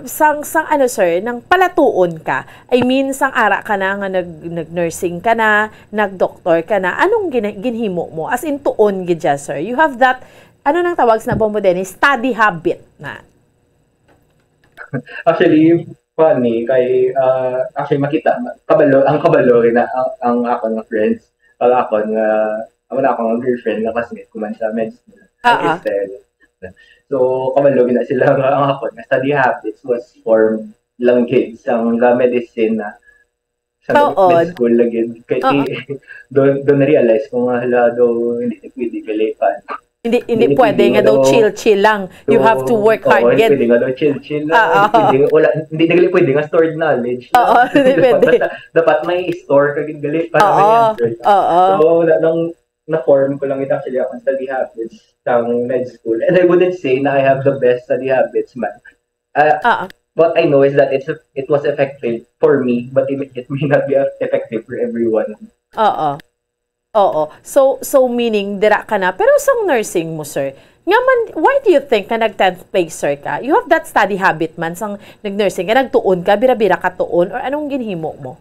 sang, sang ano, sir, nang palatuon ka? I mean, sang ara ka na nga nag-, nag-nursing ka na, nag-doktor ka na, anong gina-, ginhimo mo? As in, tuon gid siya, sir. You have that, ano nang tawag sa nabombo din, study habit na. Actually, funny kay, ah, actually, makita, kabalo, ang kabalo na ang, ang akon nga friends, ang akon nga, amo na akong girlfriend nga classmate ko man sa med school, ang Ah, ah. Cristel. So, kabalo gina sila nga ang akon nga study habits was formed lang gid sa nga medicine na sa Oo. med school lang gid. Kay Oo. Doon, doon na-realize ko nga, hala, do, hindi na pwede galipan. Hindi, hindi Hindi pwede pwede nga nga daw daw chill-chill lang. You have to work Oo, hard, hindi gid. pwede nga daw chill-chill lang. Oo. Pwede, wala, hindi na gali pwede nga stored knowledge lang. Oo, hindi Dapat, pwede. Basta, dapat may store ka gid gali para may Oo, answer. oo. So, wala nang na-form ko lang it actually akong study habits sang med school. And I wouldn't say na I have the best study habits man. Ah, Ah, what I know is that it's it was effective for me, but it, it may not be effective for everyone. Oo. Oo. So, so meaning, dira ka na. Pero sang nursing mo, sir, nga man, why do you think na nag-tenth place, sir, ka? You have that study habit man, sang nag-nursing ka, nagtuon ka, bira-bira ka tuon, or anong ginhimo mo?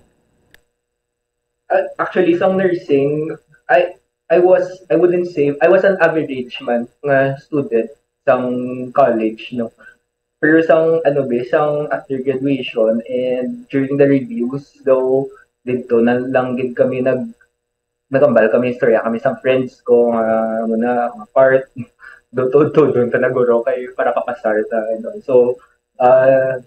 Uh, actually, sang nursing, I I was, I wouldn't say, I was an average man nga student sang college, no? Pero sang, ano, be, sang after graduation and during the reviews, daw, didto na lang gid kami nag-, nagambal kami, istorya kami sang friends ko, nga, ano na, mga part, do, do, do, doon ta naguro kay para kapasar ta, ano. So, ah,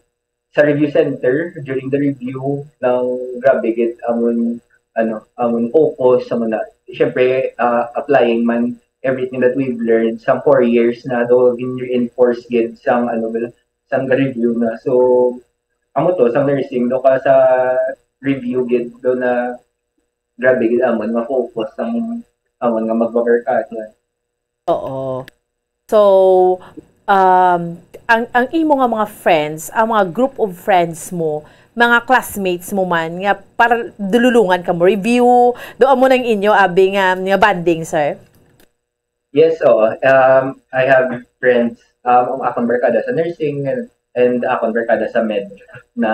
sa review center, during the review, nang grabe gid amon, ano, amon focus sa mga, syempre, ah, applying man everything that we've learned sa four years na do gin-reinforce gid sang, ano, bala, sang review na. So, amo to, sang nursing, do ka sa review gid, do na grabe gid amon nga focus sang amon nga magbabarkada. Oo. So, um, ang, ang imo nga mga friends, ang mga group of friends mo, mga classmates mo man, nga para dululungan ka mo, review, do amo nang inyo, abi nga, nga bonding, sir? Yes, oo. Um, I have friends, um, ang akong barkada sa nursing and, and akong barkada sa med na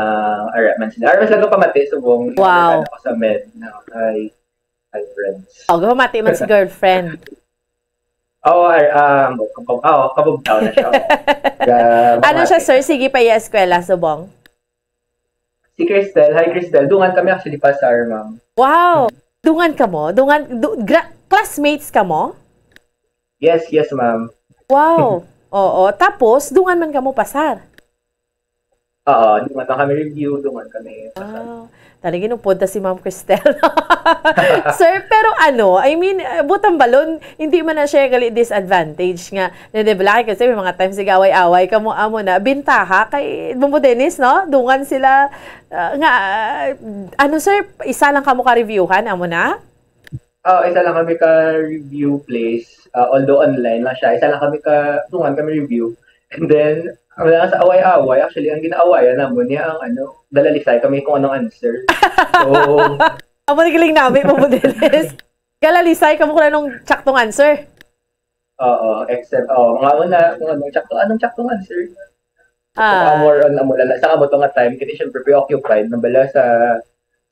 ara man sila. Ara man sila pamati subong Wow. Barkada ko sa med na ay, ay friends. O, gapamati man si girlfriend. Oo, ar-, um, kab-, oh, kabugtaw na siya. Ano siya, sir? Sige pa iya eskwela, subong? Si Cristel. Hi, Cristel. Dungan kami actually pasar, ma'am. Wow! Dungan ka mo? Dungan, du, gra, classmates ka mo? Yes, yes, ma'am. Wow! Oo. Tapos, dungan man ka mo pasar? Oo, dungan kami review, dungan kami pasar. Wow. Talaga nung punta si Ma'am Cristel. Sir, pero ano, I mean, eh, butang balon, hindi man na siya gali disadvantage nga na-develop kasi may mga times nag-away-away ka mo, amo na, bintaha kay Bumbo Dennis, no? Dungan sila, ah, nga, ah, ano, sir, isa lang ka mo ka-reviewhan, amo na? Ah, isa lang kami ka-review place, ah, although online lang siya, isa lang kami ka, dungan kami review. And then, ang lang sa away-away, actually, ang ginaawayan namon niya ang, ano, dalalisay kami kung anong answer. So, Amo na galing namin, Bumbo Dennis. Galalisay ka mo kung anong tsaktong answer. Oo, except, oh, mga una, kung anong tsakto, anong tsaktong answer? Ah. Saka more on, amo lang, sa amo to nga time, kasi syempre preoccupied na bala sa,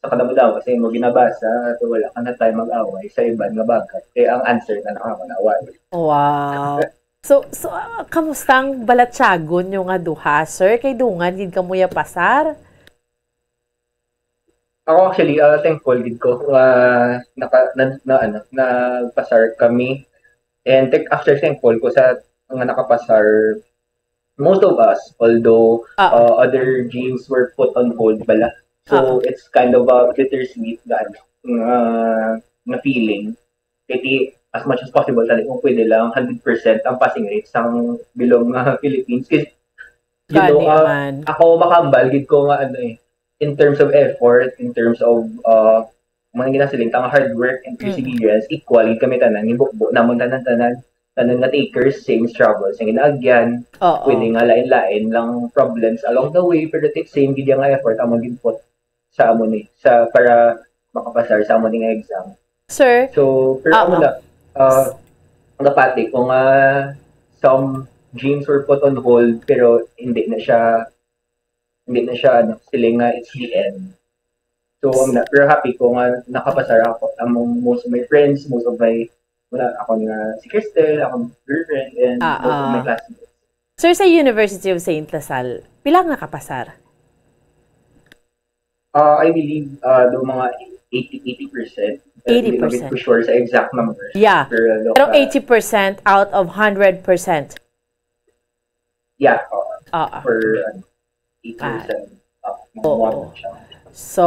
sa kadamo-damo, sa imo ginabasa, so wala ka na time mag-away sa iban nga bagay. Kaya ang answer na nakakanawa. Wow. So, so ah, kamusta ang balatyagon nyo nga duha, sir? Kay dungan gid kamo ya pasar? Ako actually, ah, thankful gid ko nga naka, na, na, ano, nagpasar kami. And thank, after thankful ko sa nga nakapasar, most of us, although Ah. uh, other dreams were put on hold bala. So, Ah. it's kind of a bittersweet na, ano, nga, nga feeling. Kaya as much as possible, tani kung pwede lang, hundred percent ang passing rate sa bilog nga Philippines. Kasi, you know, Gani uh, man. Ako, makambal gid ko nga, ano eh, in terms of effort, in terms of uh, mga ginasiling ta nga hard work and Mm. perseverance, equal gid kami tanan, gibukbo namon tanan-tanan, tanan nga takers, same struggles ang ginaagyan, Oo. Pwede nga lain-lain lang problems along the way, pero it same gid nga effort amon gid put sa amon ni, sa para makapasar sa amon nga exam. Sir, So, pero Ah, amo ah. na, uh, napati ko nga some dreams were put on hold, pero hindi na siya Hindi na siya, ano, feeling nga it's the end. So, um, na, pero happy ko nga nakapasar ako among most of my friends, most of my, wala, ako nga si Cristel, akong girlfriend, and most of my Ah, ah. classmates. Sir, sa University of Saint La Salle, pila ang nakapasar? Uh, I believe uh, do mga eighty, eighty percent. Hindi ko Eighty percent. Ko sure sa exact numbers. Yeah. Pero, ano, Pero uh, eighty percent out of hundred percent. Yeah, uh, Oo. for ano, eighty percent. Uh, Oo. Mga siya. So,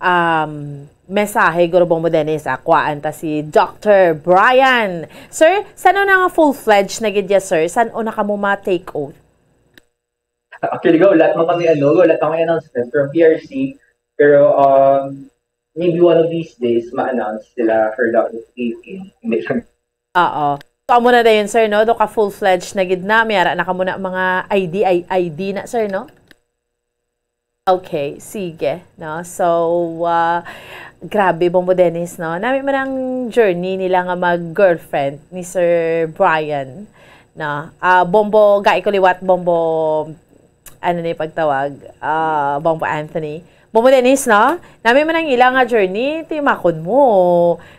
um, mensahe, Guro Bombo Dennis, ah, kuhaan ta si Doctor Brian. Sir, san-o na nga full-fledged na gid ya, sir? San-o na kamo ma-take oath? Actually, go, lahat man kami, ano, go, lahat kami announcement from P R C. Pero, um, maybe one of these days, ma-announce sila for the O P K. Hindi lang. Oo. So, amo na dayon, sir, no? Do ka full-fledged na gid na. May ara na kamo na mga I D, I- I D na, sir, no? Okay, sige, no? So, ah, grabe, Bombo Dennis, no? Nami man ang journey nila nga mag-girlfriend ni Sir Brian, no? Ah, Bombo, gai ko liwat, Bombo, ano ni pagtawag? Ah, Bombo Anthony. Bombo Dennis, no? Nami man ang ila nga journey, timakon mo.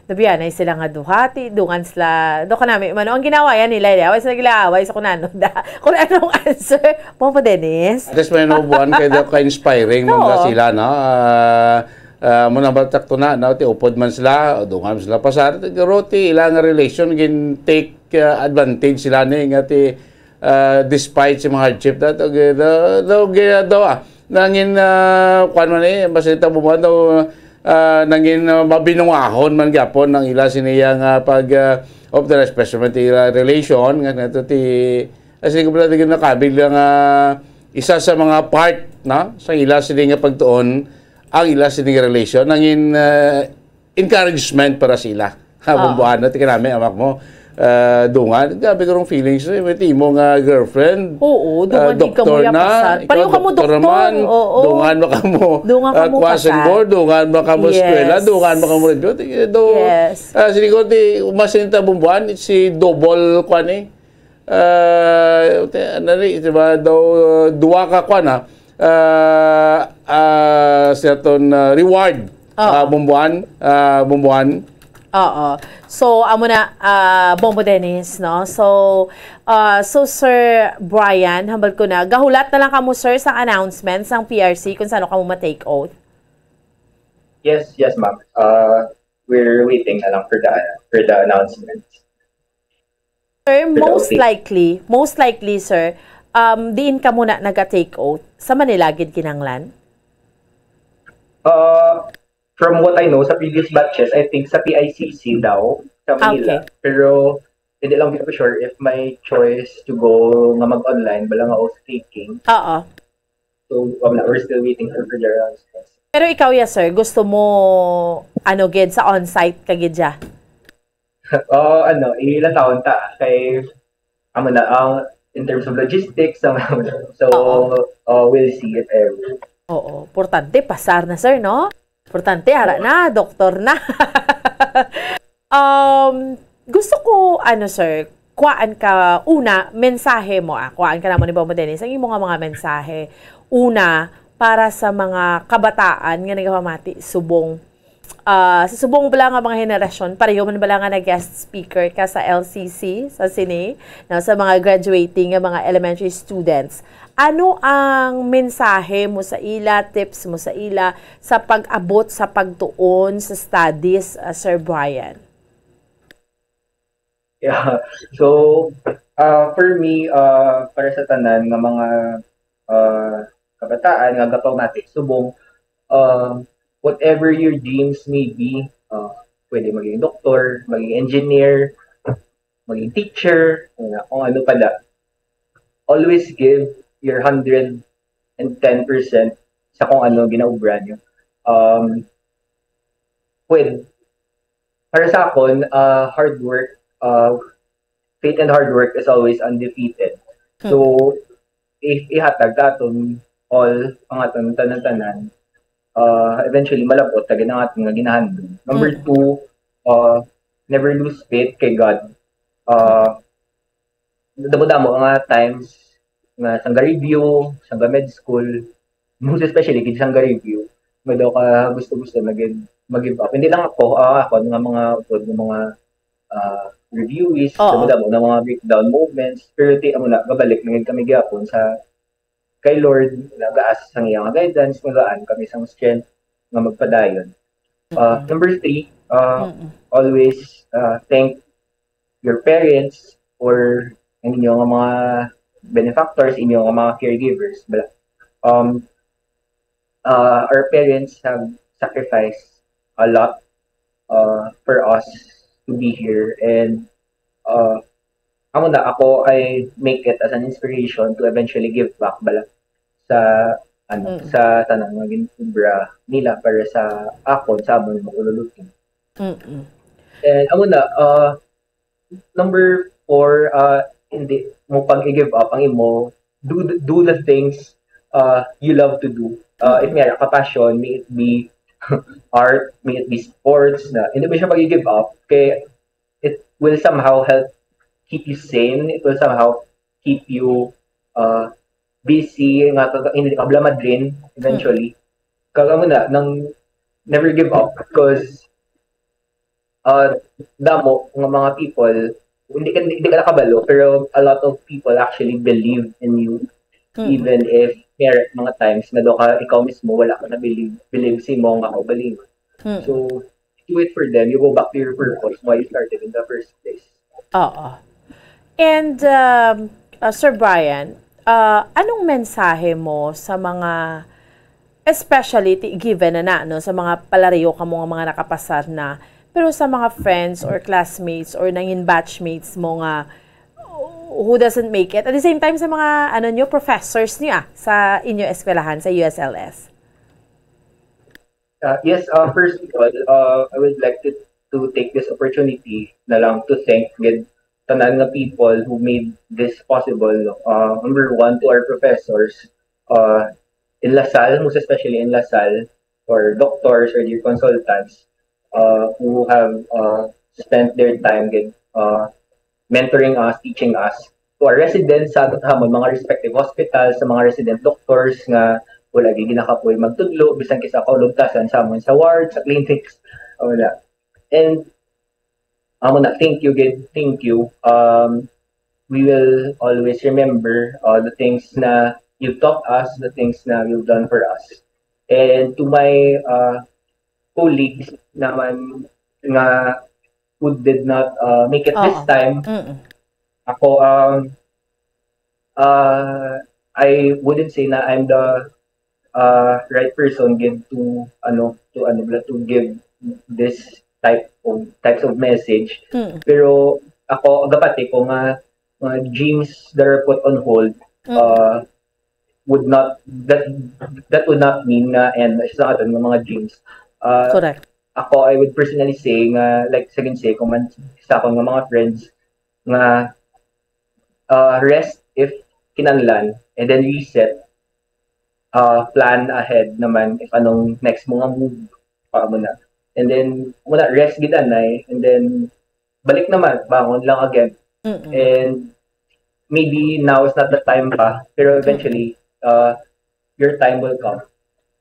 Nabiyanay sila nga duha, ti dungan sila, do ka nami man, ang ginawayan nila, di, away sila gila, away sa kunano, da. Kung anong answer, Bombo Dennis? At least may nubuan kay daw ka-inspiring man Oo. nga sila, no? Ah, ah, mo na baltak to na, no? Ti upod man sila, dungan sila pasar, pero ti ila nga relation gin take ah, advantage sila ni nga ti ah, despite sa mga hardship daw, daw, daw, daw, daw, ah, nangin ah, kuan man eh, basta ito bubuan daw ah, nangin ah, mabinungahon man gyapon ang ila siniya nga pag ah, of the especially ti ila relation nga nato ti as ko pala tigil nakabig lang ah, isa sa mga part na sa ila sini nga pagtuon ang ila sini nga relation nangin ah, encouragement para sa ila. Ha, Oo. Bumbuan, ti kanami, amak mo. Ah, dungan, grabe ko rong feelings eh. May imo nga girlfriend. Oo, ah, dungan di ka mo doktor na, yapasar. ikaw, Pareho ka mo doktor doktor. Man, Oo. Dungan mo ka mo. Dungan ka ah, mo Kuwasing pasar. Board, dungan mo ka mo Yes. eskwela, dungan mo ka mo review. Ti, do, Yes. ah, sige ko, ti, mas yung tabumbuan, si double kwan eh. Ah, ti, ano ni, di ba, daw, uh, duwa ka kwan ah. Ah, ah, sa aton ah, reward. Oo. Ah, bumbuan, ah, bumbuan. Oo. So, amo na, ah, Bombo Dennis, no? So, ah, so Sir Brian, hambal ko na, gahulat na lang kamo, sir, sa announcement sang P R C kung saan kamo ma-take oath. Yes, yes, ma'am. Uh, we're waiting na lang for the, for the announcement. Sir, Sir, most okay. Likely, most likely, sir, um, diin kamo na naga-take oath? Sa Manila gid kinahanglan? Uh, from what I know, sa previous batches, I think sa P I C C daw, sa Manila. Okay. Pero hindi lang ko sure if may choice to go nga mag-online, bala nga oath taking. Oo. So, um, we're still waiting for further announcements. Pero ikaw, yes, sir, gusto mo, ano, gid, sa on-site ka gid ya? Oo, ano, ilatawon ta. Kay, amo na, ang, in terms of logistics, ang, so, Oo. uh, we'll see if ever. Oo, importante, pasar na, sir, no? Importante, ara na, doktor na. Um, gusto ko, ano, sir, kuhaan ka, una, mensahe mo, ah, kuhaan ka namon ni Bombo Dennis, ang imo nga mga mensahe, una, para sa mga kabataan nga nagapamati subong, ah, sa subong bala nga mga henerasyon, pareho man bala nga nag-guest speaker ka sa L C C, sa sini, no, sa mga graduating nga mga elementary students. Ano ang mensahe mo sa ila, tips mo sa ila, sa pag-abot sa pagtuon sa studies, ah, Sir Brian? Yeah. So, uh, for me, uh, para sa tanan nga mga uh, kabataan nga gapamati subong, uh, whatever your dreams may be, uh, pwede maging doktor, maging engineer, maging teacher, uh, kung ano pa da. Always give your hundred and ten percent sa kung ano ginaubra nyo. Um, with, para sa akon, uh, hard work, uh, faith and hard work is always undefeated. So, if ihatag ta aton all ang aton tanan-tanan, uh, eventually malabot ta gid ang aton nga ginahandom. Number Mm. Two, uh, never lose faith kay God. Uh, damo-damo nga times nga sangga review, sangga med school, most especially gid sangga review, nga daw ka gusto-gusto na gid mag-give up. Hindi lang ako, ah, ako nga mga upod nga mga ah, reviewists, Oo. Damo-damo na mga breakdown moments, pero ti amo na gabalik na gid kami gyapon sa kay Lord, nag-ask sang iya nga guidance, magaan kami sang strength nga magpadayon. Uh, Mm-mm. Number three, uh, Mm-mm. Always uh, thank your parents or ang inyo nga mga benefactors, inyo nga mga caregivers. Bala. Um, uh, our parents have sacrificed a lot uh, for us to be here, and uh, amo na ako, I make it as an inspiration to eventually give back bala sa ano Mm. sa tanan nga ginobra nila para sa akon, sa amon mga ululuto. Mm-mm. And amo na, uh, number four, uh, hindi mo pag i-give up ang imo, do the, do the things uh, you love to do. Uh, if may ka passion, may it be art, may it be sports, na hindi mo siya pag-give up, kay it will somehow help keep you sane, it will somehow keep you uh, busy, nga ka- hindi ka bala ma-drain eventually. Kag amo na, nang never give up because uh, damo nga mga people, hindi ka, hindi ka nakabalo, pero a lot of people actually believe in you, Mm. even if may mga times nga daw ka, ikaw mismo, wala ka na believe, believe sa imo nga kaugalingon. Mm. So, do it for them. You go back to your purpose, why you started in the first place. Oo. And um, uh, Sir Brian, uh, anong mensahe mo sa mga, especially ti- given na na, no, sa mga palariyo kamo nga mga nakapasar na, pero sa mga friends or classmates or nangin batchmates mo nga who doesn't make it, at the same time sa mga ano nyo, professors niya sa inyo eskwelahan sa U S L S? Uh, yes, uh, first of all, uh, I would like to, to take this opportunity na lang to thank with tanan nga people who made this possible. Uh, number one, to our professors uh, in La Salle, most especially in La Salle, or doctors or their consultants uh, who have uh, spent their time with uh, mentoring us, teaching us. To our residents sa hamon mga respective hospitals, sa mga resident doctors nga wala gid ginakapoy magtudlo bisan kisa kaulubtasan sa amon sa ward, sa clinics, wala. And amo na, thank you gid, thank you. Um, we will always remember uh, the things na you taught us, the things na you've done for us. And to my uh, colleagues naman nga who did not uh, make it this Oo. time, Mm-mm. ako um uh, I wouldn't say na I'm the uh, right person give to ano to ano bala, to give this type of types of message, Mm. Pero ako gapati ko nga mga dreams that are put on hold Mm. uh, would not that that would not mean nga end sa aton nga mga dreams. Uh, Correct. Ako, I would personally say nga like sa ginsay ko man sa akon nga mga friends nga uh, rest if kinahanglan, and then reset, uh, plan ahead naman if anong next mo nga move pa mo na. And then wala, rest gid anay, and then balik naman, bangon lang again. Mm-mm. And maybe now is not the time pa, pero eventually uh, your time will come.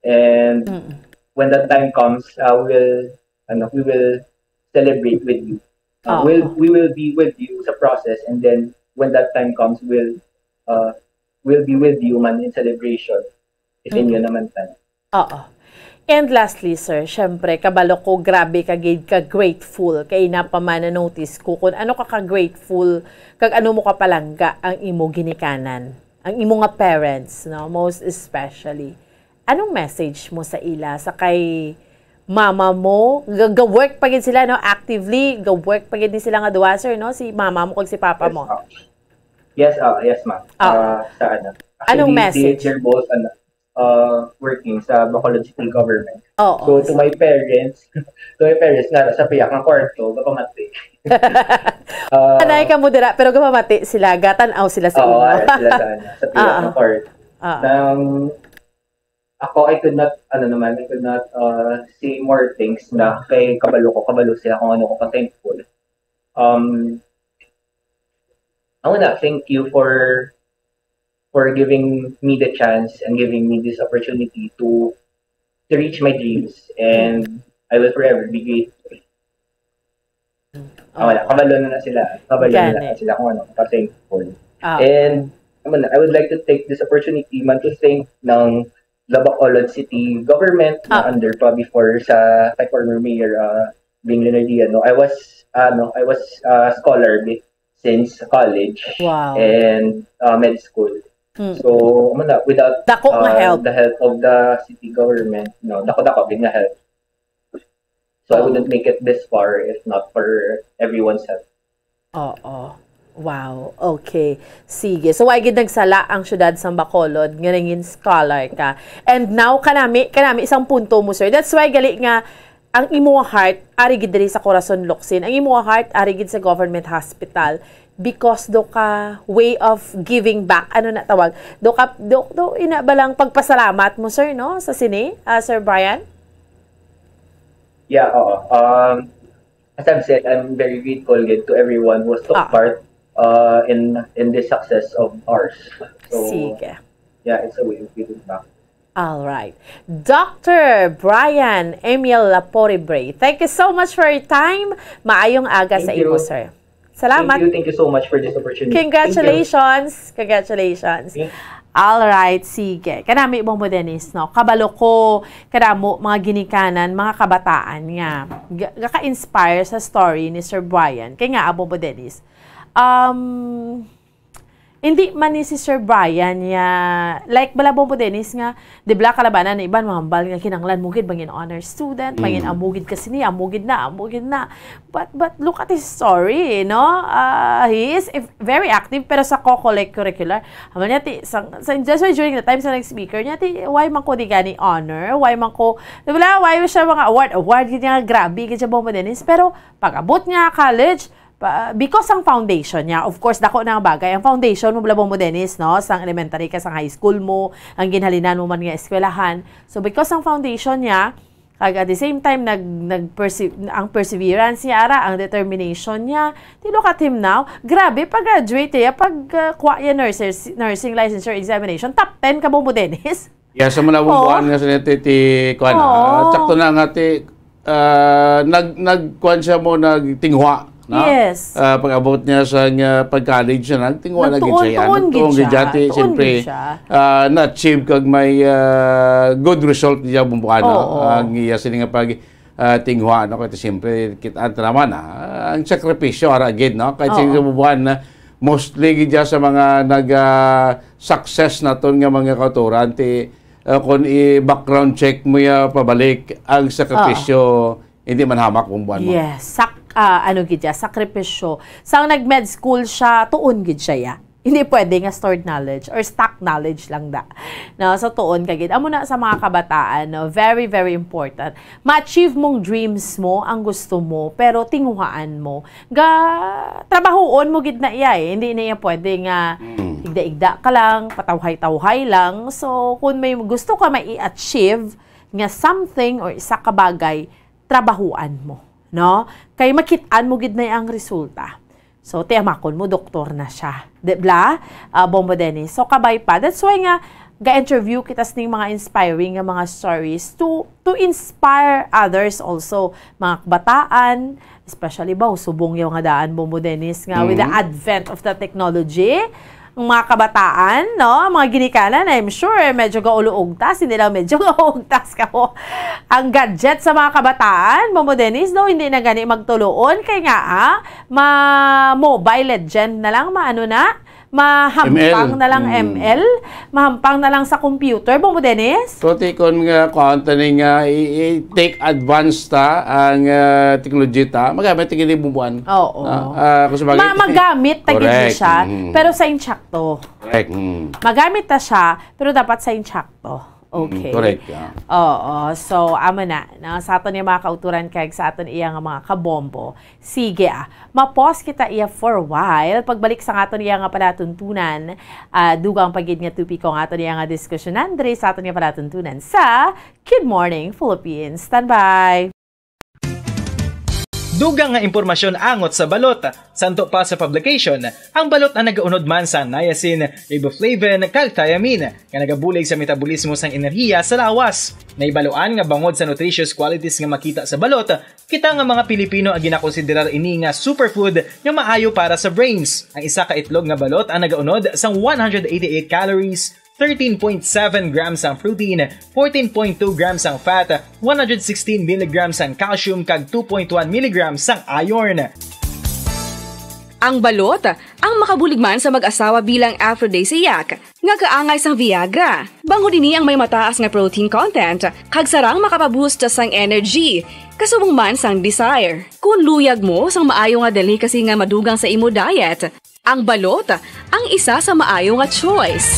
And Mm-mm. When that time comes, uh, we will ano, we will celebrate with you. Uh, Oo. we'll, we will be with you sa process, and then when that time comes, we'll uh, we'll be with you man in celebration if Mm. inyo naman time. Oo. And lastly, sir, syempre, kabalo ko, grabe ka gid ka grateful kay napa man na-notice ko kung ano ka ka-grateful kag ano mo kapalangga ang imo ginikanan, ang imo nga parents, no, most especially. Anong message mo sa ila, sa kay mama mo? Ga- ga-work pa gid sila, no, actively, ga-work pa gid ni sila nga duha, sir, no, si mama mo kag si papa Yes, mo. uh, yes, uh, yes, ma'am. Ah. Uh, sa ano? Anong Actually, message? They, they're both ano, uh, working sa Bacolod City Government. Oo. So to my parents, to my parents nga sa piyak nga kwarto, gapamati. Uh, Anay ka mo dira, pero gapamati sila, gatan-aw sila sa Oo, imo. Ara sila sa ano, sa piyak Ah, nga kwarto. Ah. Nang ako, I could not, ano naman, I could not uh, say more things na kay kabalo ko, kabalo sila kung ano ko ka-thankful. Um, ako na, thank you for for giving me the chance and giving me this opportunity to to reach my dreams, and I will forever be grateful. Ah, wala. Kabalo na na sila. Kabalo na na sila kung ano, pa-thankful. Ah. And, ano na, I would like to take this opportunity man to thank ng Bacolod City government na Ah. under pa before sa kay former mayor, uh, Bing Leonardiano. I was, ano, I was, uh, scholar bi- since college Wow. and, uh, med school. Mm. So, ano na, without, Dako nga uh, help. the help of the city government, no, dako-dako din nga help. So, I Oo. wouldn't make it this far if not for everyone's help. Oo. Wow. Okay. Sige. So, wala gid nagsala ang siyudad sa Bacolod nga nangin scholar ka. And now, kanami, kanami isang punto mo, sir. That's why gali nga ang imo heart ari gid diri sa Corazon Locsin. Ang imo heart ari gid sa government hospital because do ka way of giving back. Ano na tawag? Do ka do, do ina ba lang pagpasalamat mo, sir, no? Sa sini, ah, Sir Brian? Yeah, oo. Um, as I've said, I'm very grateful gid to everyone who took Ah. part, uh, in in this success of ours. So, Sige. yeah, it's a way of giving back. All right. Doctor Brian Emil Laporibre, thank you so much for your time. Maayong aga Thank sa imo, you. sir. Salamat. Thank you. Thank you so much for this opportunity. Thank you. Congratulations. Congratulations. Thank All right, sige. Kanami, Bombo Dennis, no? Kabalo ko, kadamo, mga ginikanan, mga kabataan nga ga- gaka-inspire sa story ni Sir Brian. Kaya nga, Bombo Dennis, um, hindi man ni si Sir Brian niya, like, bala, Bombo Dennis, nga, di bala, kalabanan na iban, mahambal nga kinanglan mo gid, mangin honor student, mangin Mm. amo gid ka sini, amo gid na, amo gid na. But, but look at his story, no? Ah, he is if, very active, pero sa co-curricular. Amal niya, ti, sa, sa, that's why during the time sa nag-speaker niya, ti, why man ko di gani honor? Why man ko, di bala, why siya mga award? Award, gid niya, grabe, gid siya, Bombo Dennis. Pero, pag-abot niya, college, pa, because ang foundation niya, of course, dako na ang bagay. Ang foundation mo, bala, Bombo Dennis, no? Sang elementary ka, sang high school mo, ang ginhalinan mo man nga eskwelahan. So, because ang foundation niya, kag at the same time, nag, nag perse- ang perseverance niya, ara, ang determination niya, ti look at him now. Grabe, pag-graduate niya, pag uh, kuha niya nurses, nursing licensure examination, top ten ka, Bombo Dennis. Yes, sa mga Oo. buwan nga sa nete ti kuan, Oo. ah, sakto na nga ti, ah, nag nagkuan siya mo, nagtinguha, no? Yes. Ah, pag-abot niya sa nga pag-college na, nagtinguha na gid Nagtuon, siya. tuon gid Nagtuon gid siya. siya, ti, Tuon siyempre, gid siya. ah, na-achieve kag may, ah, good result niya bumbuan, no? Oo. Ang iya sini nga pag, ah, tinguha, no? Kay siyempre, kita naman, ah, ang sakripisyo, ara gid, no? Kahit Oo. sino bumbuan na, mostly gid siya sa mga nag, ah, success naton nga mga kautoran, ti, ah, kung i-background check mo ya pabalik, ang sakripisyo, hindi man hamak kung buwan mo. Yes, sak-, ah, ano gid siya, sakripisyo. Sa nag-med school siya, tuon gid siya ya. Hindi pwede nga stored knowledge or stock knowledge lang da. No, so tuon ka gid. Amo na sa mga kabataan, no, very, very important. Ma-achieve mong dreams mo, ang gusto mo, pero tinguhaan mo. Ga, trabahoon mo gid na iya eh. Hindi na iya pwede nga Mm. igda-igda ka lang, patawhay-tawhay lang. So, kung may gusto ka mai-achieve nga something or isa ka bagay, trabahoan mo, no? Kay makit-an mo gid na ang resulta. So, tiyamakon mo, doktor na siya. Di bla? Ah, Bombo Dennis. So, kabay pa. That's why nga, ga-interview kita sining mga inspiring nga mga stories to to inspire others also. Mga kabataan, especially ba, subong yung nga daan, Bombo Dennis, nga with the Mm. advent of the technology, ang mga kabataan, no, mga ginikanan, I'm sure, medyo gauluugtas, hindi lang medyo gauluugtas ka mo. Ang gadget sa mga kabataan, Bombo Dennis, no, hindi na gani magtuloon, kay nga, ah, ma-Mobile Legend na lang, maano na, mahampang M L. na lang Mm. M L, mahampang na lang sa computer, Bombo Dennis? So, ti kon nga, kuhaan ta ni nga, i, i-take advance ta ang, ah, technology ta, magamit ta gini bumbuan. Oo. Ah, ah, kung sa bagay, Ma-, magamit ta gid Correct. siya, Mm. pero sa insakto. Correct. Mm. Magamit ta siya, pero dapat sa insakto. Okay. Mm, correct, yeah. Oo. So, amo na, no? Sa aton yung mga kauturan kag sa aton iya nga mga kabombo. Sige, ah. Ma-pause kita iya for a while. Pagbalik sa aton iya nga palatuntunan, ah, dugang pa gid nga topiko nga aton iya nga diskusyonan diri sa aton iya palatuntunan sa Good Morning Philippines. Standby! Dugang nga impormasyon angot sa balot. Santo pa sa publication, ang balot ang nagaunod man sa niacin, riboflavin, kag thiamine, nga nagabulig sa metabolismo sang enerhiya sa lawas. Naibaluan nga bangod sa nutritious qualities nga makita sa balot, kita nga mga Pilipino ang ginakonsiderar ini nga superfood nga maayo para sa brains. Ang isa ka itlog nga balot ang nagaunod sang one hundred eighty-eight calories, thirteen point seven grams ang protein, fourteen point two grams ang fat, one hundred sixteen milligrams ang calcium, kag two point one milligrams ang iron. Ang balot ang makabulig man sa mag-asawa bilang aphrodisiac nga kaangay sang Viagra. Bangod ini ang may mataas nga protein content kag sarang makapaboost sang energy, kasubong man sang desire. Kung luyag mo sang maayo nga delicacy nga madugang sa imo diet, ang balot ang isa sa maayo nga choice.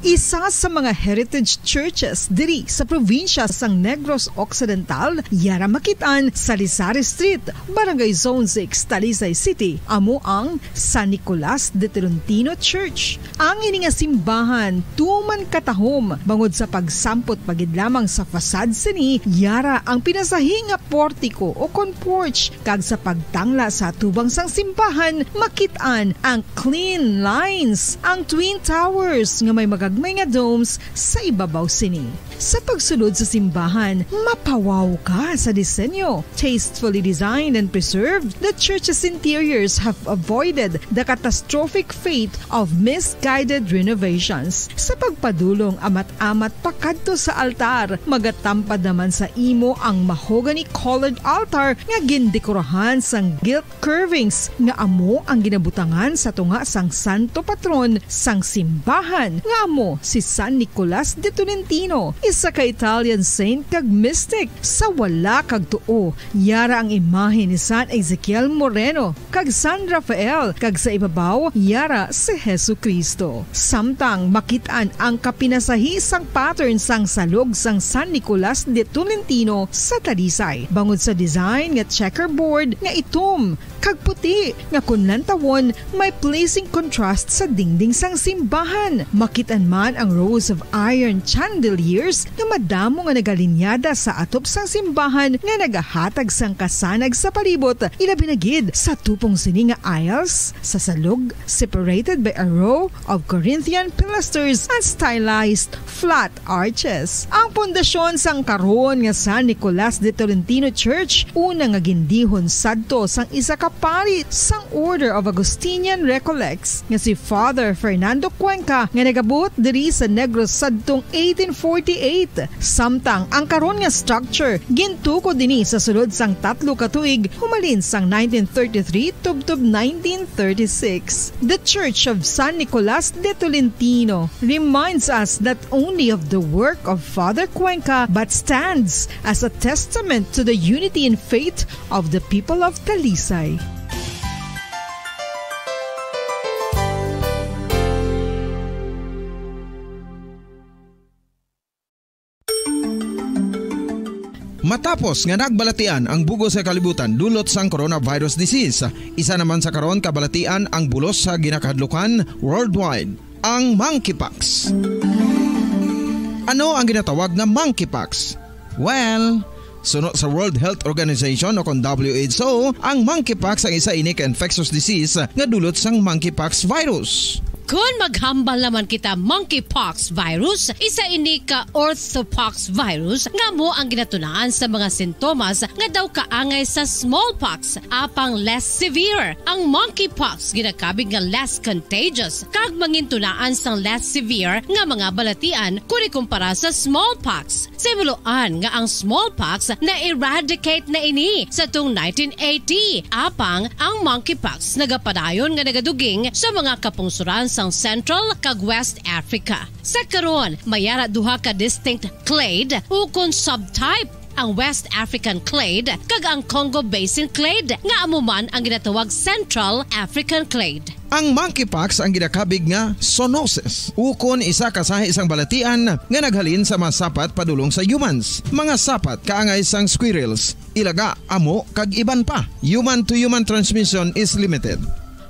Isa sa mga heritage churches diri sa probinsya sang Negros Occidental, yara makit-an sa Salisari Street, Barangay Zone six, Talisay City, amo ang San Nicolas de Tolentino Church. Ang ini nga simbahan tuman katahom bangod sa pagsampot pa gid lamang sa facade sini, yara ang pinasahi nga portiko o kon porch, kag sa pagtangla sa atubang sang simbahan, makit-an ang clean lines, ang twin towers nga may magagmay nga domes sa ibabaw sini. Sa pagsulod sa simbahan, mapawaw ka sa disenyo. Tastefully designed and preserved, the church's interiors have avoided the catastrophic fate of misguided renovations. Sa pagpadulong amat-amat pakadto sa altar, magatampad naman sa imo ang mahogany-colored altar nga gindekorahan sang gilt curvings nga amo ang ginabutangan sa tunga sang santo patron sang simbahan, nga amo si San Nicolas de Tolentino, isa ka Italian saint kag mystic. Sa wala kag tuo, yara ang imahe ni San Ezekiel Moreno kag San Rafael, kag sa ibabaw yara si Jesu-Cristo. Samtang makit-an ang kapinasahi sang pattern sang salog sang San Nicolas de Tolentino sa Talisay, bangod sa design nga checkerboard nga itom kag puti, nga kon lantawon, may pleasing contrast sa dingding sang simbahan. Makit-an man ang rows of iron chandeliers nga madamo nga nagalinyada sa atop sang simbahan nga nagahatag sang kasanag sa palibot, ilabi na gid sa tupong sini nga aisles sa salog, separated by a row of Corinthian pilasters and stylized flat arches. Ang pundasyon sang karon nga San Nicolas de Tolentino Church, una nga gindihon sadto sang isa ka pari sang Order of Augustinian Recollects nga si Father Fernando Cuenca, nga nagabuot diri sa Negros sadtong eighteen forty-eight. Samtang ang karon nga structure gintukod ini sa sulod sang tatlo ka tuig, humalin sang nineteen thirty-three tubtob nineteen thirty-six. The Church of San Nicolas de Tolentino reminds us not only of the work of Father Cuenca, but stands as a testament to the unity in faith of the people of Talisay. Matapos nga nagbalatian ang bug-os nga kalibutan dulot sang coronavirus disease, isa naman sa karon kabalatian ang bulos sa ginakahadlukan worldwide, ang monkeypox. Ano ang ginatawag nga monkeypox? Well, suno sa World Health Organization o kon W H O, ang monkeypox ang isa ini ka infectious disease nga dulot sang monkeypox virus. Kon maghambal naman kita monkeypox virus, isa ini ka orthopox virus nga amo ang ginatunaan sa mga sintomas nga daw kaangay sa smallpox, apang less severe. Ang monkeypox ginakabig nga less contagious kag mangintunaan sang less severe nga mga balatian kon ikumpara sa smallpox. Sa ibaluan nga ang smallpox na-eradicate na ini sa tung nineteen eighty, apang ang monkeypox nagapadayon nga nagaduging sa mga kapungsoran sang Central kag West Africa. Sa karon, may ara duha ka distinct clade ukon subtype, ang West African clade kag ang Congo Basin clade, nga amo man ang ginatawag Central African clade. Ang monkeypox ang ginakabig nga zoonosis, ukon isa ka sahi sang balatian nga naghalin sa mga sapat padulong sa humans, mga sapat kaangay sang squirrels, ilaga, amo, kag iban pa. Human-to-human transmission is limited.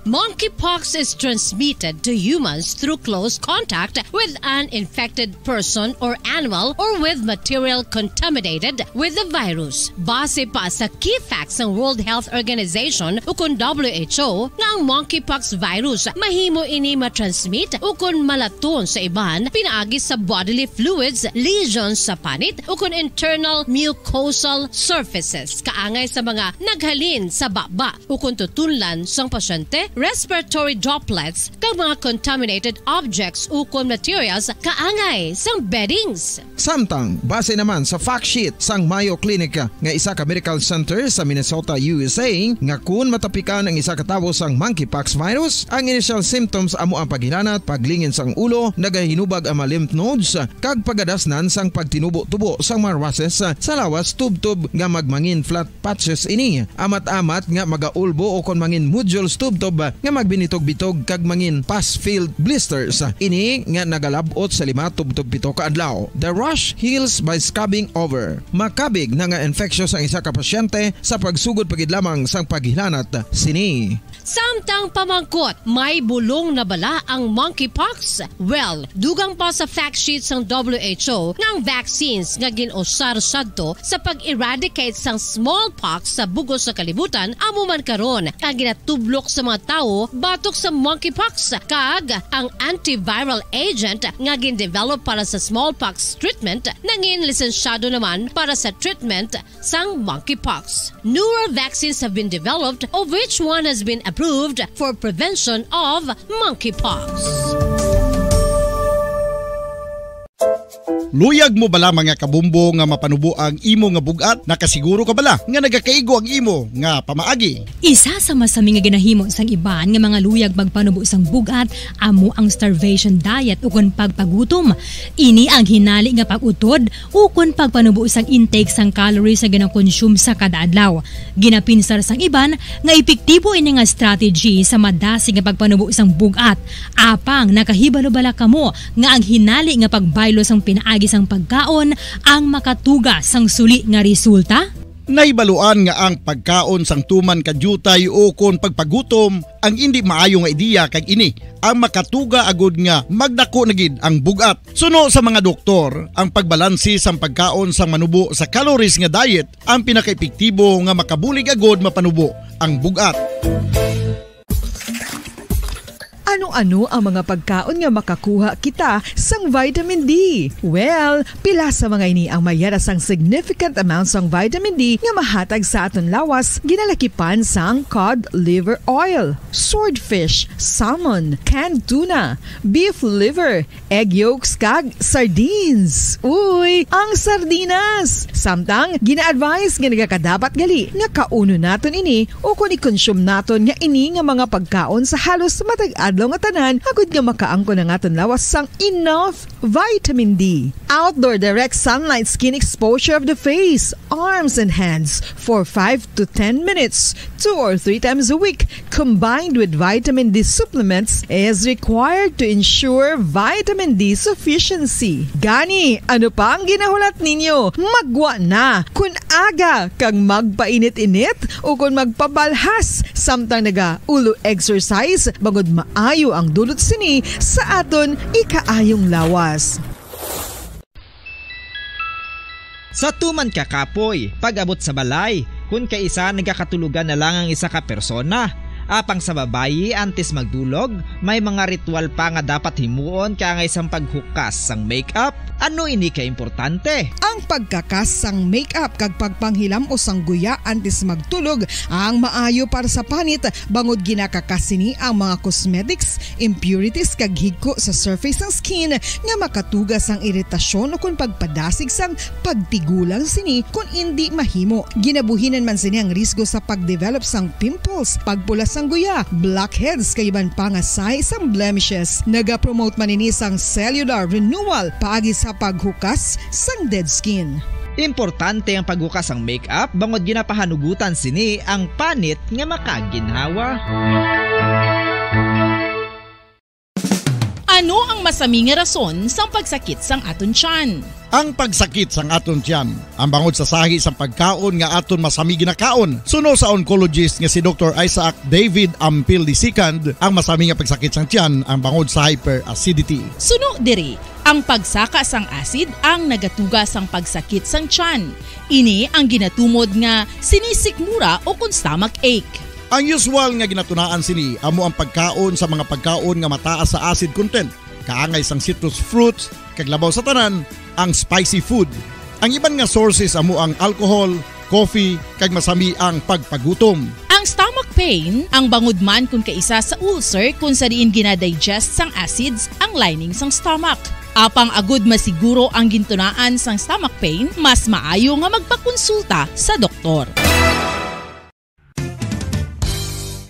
Monkeypox is transmitted to humans through close contact with an infected person or animal or with material contaminated with the virus. Base pa sa key facts sang World Health Organization ukon W H O nga ang monkeypox virus mahimo ini matransmit ukon malaton sa iban pinaagi sa bodily fluids, lesions sa panit ukon internal mucosal surfaces kaangay sa mga naghalin sa baba ukon tutunlan sang pasyente, respiratory droplets, kag mga contaminated objects ukon materials kaangay sang beddings. Samtang, base naman sa fact sheet sang Mayo Clinic nga isa ka medical center sa Minnesota, U S A, nga kun matapikan ang isa ka tawo sang monkeypox virus, ang initial symptoms amo ang paghilanat, paglingin sang ulo, nagahinubag ang mga lymph nodes, kag pagadasnan sang pagtinubo-tubo sang mga rushes sa lawas tubtob nga magmangin flat patches ini, amat-amat nga magaulbo ukon mangin nodules tubtob nga magbinitog-bitog kag mangin pus-filled blisters. Ini nga nagalab-ot sa lima tubtob pito ka adlaw. The rash heals by scabbing over. Makabig na nga infectious ang isa ka pasyente sa pagsugod pa gid lamang sang paghilanat sini. Samtang pamangkot, may bulong na bala ang monkeypox? Well, dugang pa sa fact sheet sang W H O nga ang vaccines nga gin-usar sadto sa pag-eradicate sang smallpox sa bug-os nga kalibutan amo man karon ang ginatublok sa mga tawo batok sa monkeypox, kag ang antiviral agent nga gin-develop para sa smallpox treatment nangin lisensyado naman para sa treatment sang monkeypox. Newer vaccines have been developed, of which one has been approved for prevention of monkeypox. Luyag mo bala, mga kabombo, nga mapanubo ang imo nga bug-at? Nakasiguro ka bala nga nagakaigo ang imo nga pamaagi? Isa sa masami nga ginahimo sang iban nga mga luyag magpanubo sang bug-at amo ang starvation diet ukon pagpagutom. Ini ang hinali nga pag-utod ukon pagpanubo sang intake sang calories nga ginakonsume sa kada adlaw. Ginapinsar sang iban nga epektibo ini nga strategy sa madasig nga pagpanubo sang bug-at. Apang nakahibalo bala kamo nga ang hinali nga pagbaylo sang pinaagi sang pagkaon ang makatuga sang suli nga resulta? Nahibaluan nga ang pagkaon sang tuman ka diutay ukon pagpagutom ang indi maayo nga ideya, kag ini ang makatuga agud nga magdako na gid ang bug-at. Suno sa mga doktor, ang pagbalanse sang pagkaon sang manubo sa calories nga diet ang pinakaepektibo nga makabulig agud mapanubo ang bug-at. Ano-ano ang mga pagkaon nga makakuha kita sang vitamin D? Well, pila sa mga ini ang mayara sang significant amount sang vitamin D nga mahatag sa aton lawas, ginalakipan sang cod liver oil, swordfish, salmon, canned tuna, beef liver, egg yolks, kag sardines. Uy, ang sardinas! Samtang, gina-advise nga nagakadapat gali nga kaunon naton ini ukon i-consume naton nga ini nga mga pagkaon sa halos matag adlaw nga tanan, agud nga makaangkon ang aton lawas sang enough vitamin D. Outdoor direct sunlight skin exposure of the face, arms, and hands for five to ten minutes, two or three times a week, combined with vitamin D supplements, is required to ensure vitamin D sufficiency. Gani, ano pa ang ginahulat ninyo? Maggwa na! Kun aga kag magpainit-init ukon magpabalhas samtang naga-ulo exercise, bangod maayo ang dulot sini sa aton ikaayong lawas. Sa tuman ka kapoy, pag-abot sa balay, kun kaisa nagakatulogan na lang ang isa ka persona. Apang sa babayi, antes magdulog, may mga ritual pa nga dapat himuon kaangay sang paghukas sang makeup. Ano ini ka importante? Ang pagkakas sang makeup kag pagpanghilam-os sang guya antes magtulog ang maayo para sa panit, bangod ginakakas sini ang mga cosmetics, impurities, kag higko sa surface sang skin nga makatuga sang iritasyon ukon pagpadasig sang pagtigulang sini kon indi mahimo. Ginabuhinan man sini ang risgo sa pagdevelop sang pimples, pagpula sang guya, blackheads, kag iban pa nga sahi sang blemishes. Nagapromote man ini sang cellular renewal paagi sa paghukas sang dead skin. Importante ang paghukas sang makeup bangod ginapahanugutan sini ang panit nga makaginhawa. Ano ang masami nga rason sang pagsakit sang aton tiyan? Ang pagsakit sang aton tiyan, ang bangod sa sahi sang pagkaon nga aton masami ginakaon. Suno sa oncologist nga si Doktor Isaac David Ampil the second, ang masami nga pagsakit sang tiyan ang bangod sa hyperacidity. Suno diri, ang pagsaka sang acid ang nagatuga sang pagsakit sang tiyan. Ini ang ginatumod nga sinisikmura o kon stomach ache. Ang usual nga ginatunaan sini amo ang pagkaon sa mga pagkaon nga mataas sa acid content, kaangay sang citrus fruits, kag labaw sa tanan, ang spicy food. Ang iban nga sources amo ang alcohol, coffee, kag masami ang pagpagutom. Ang stomach pain, ang bangod man kon kaisa sa ulcer kon sa diin ginadigest sang acids ang lining sang stomach. Apang agud masiguro ang gintunaan sang stomach pain, mas maayo nga magpakonsulta sa doktor.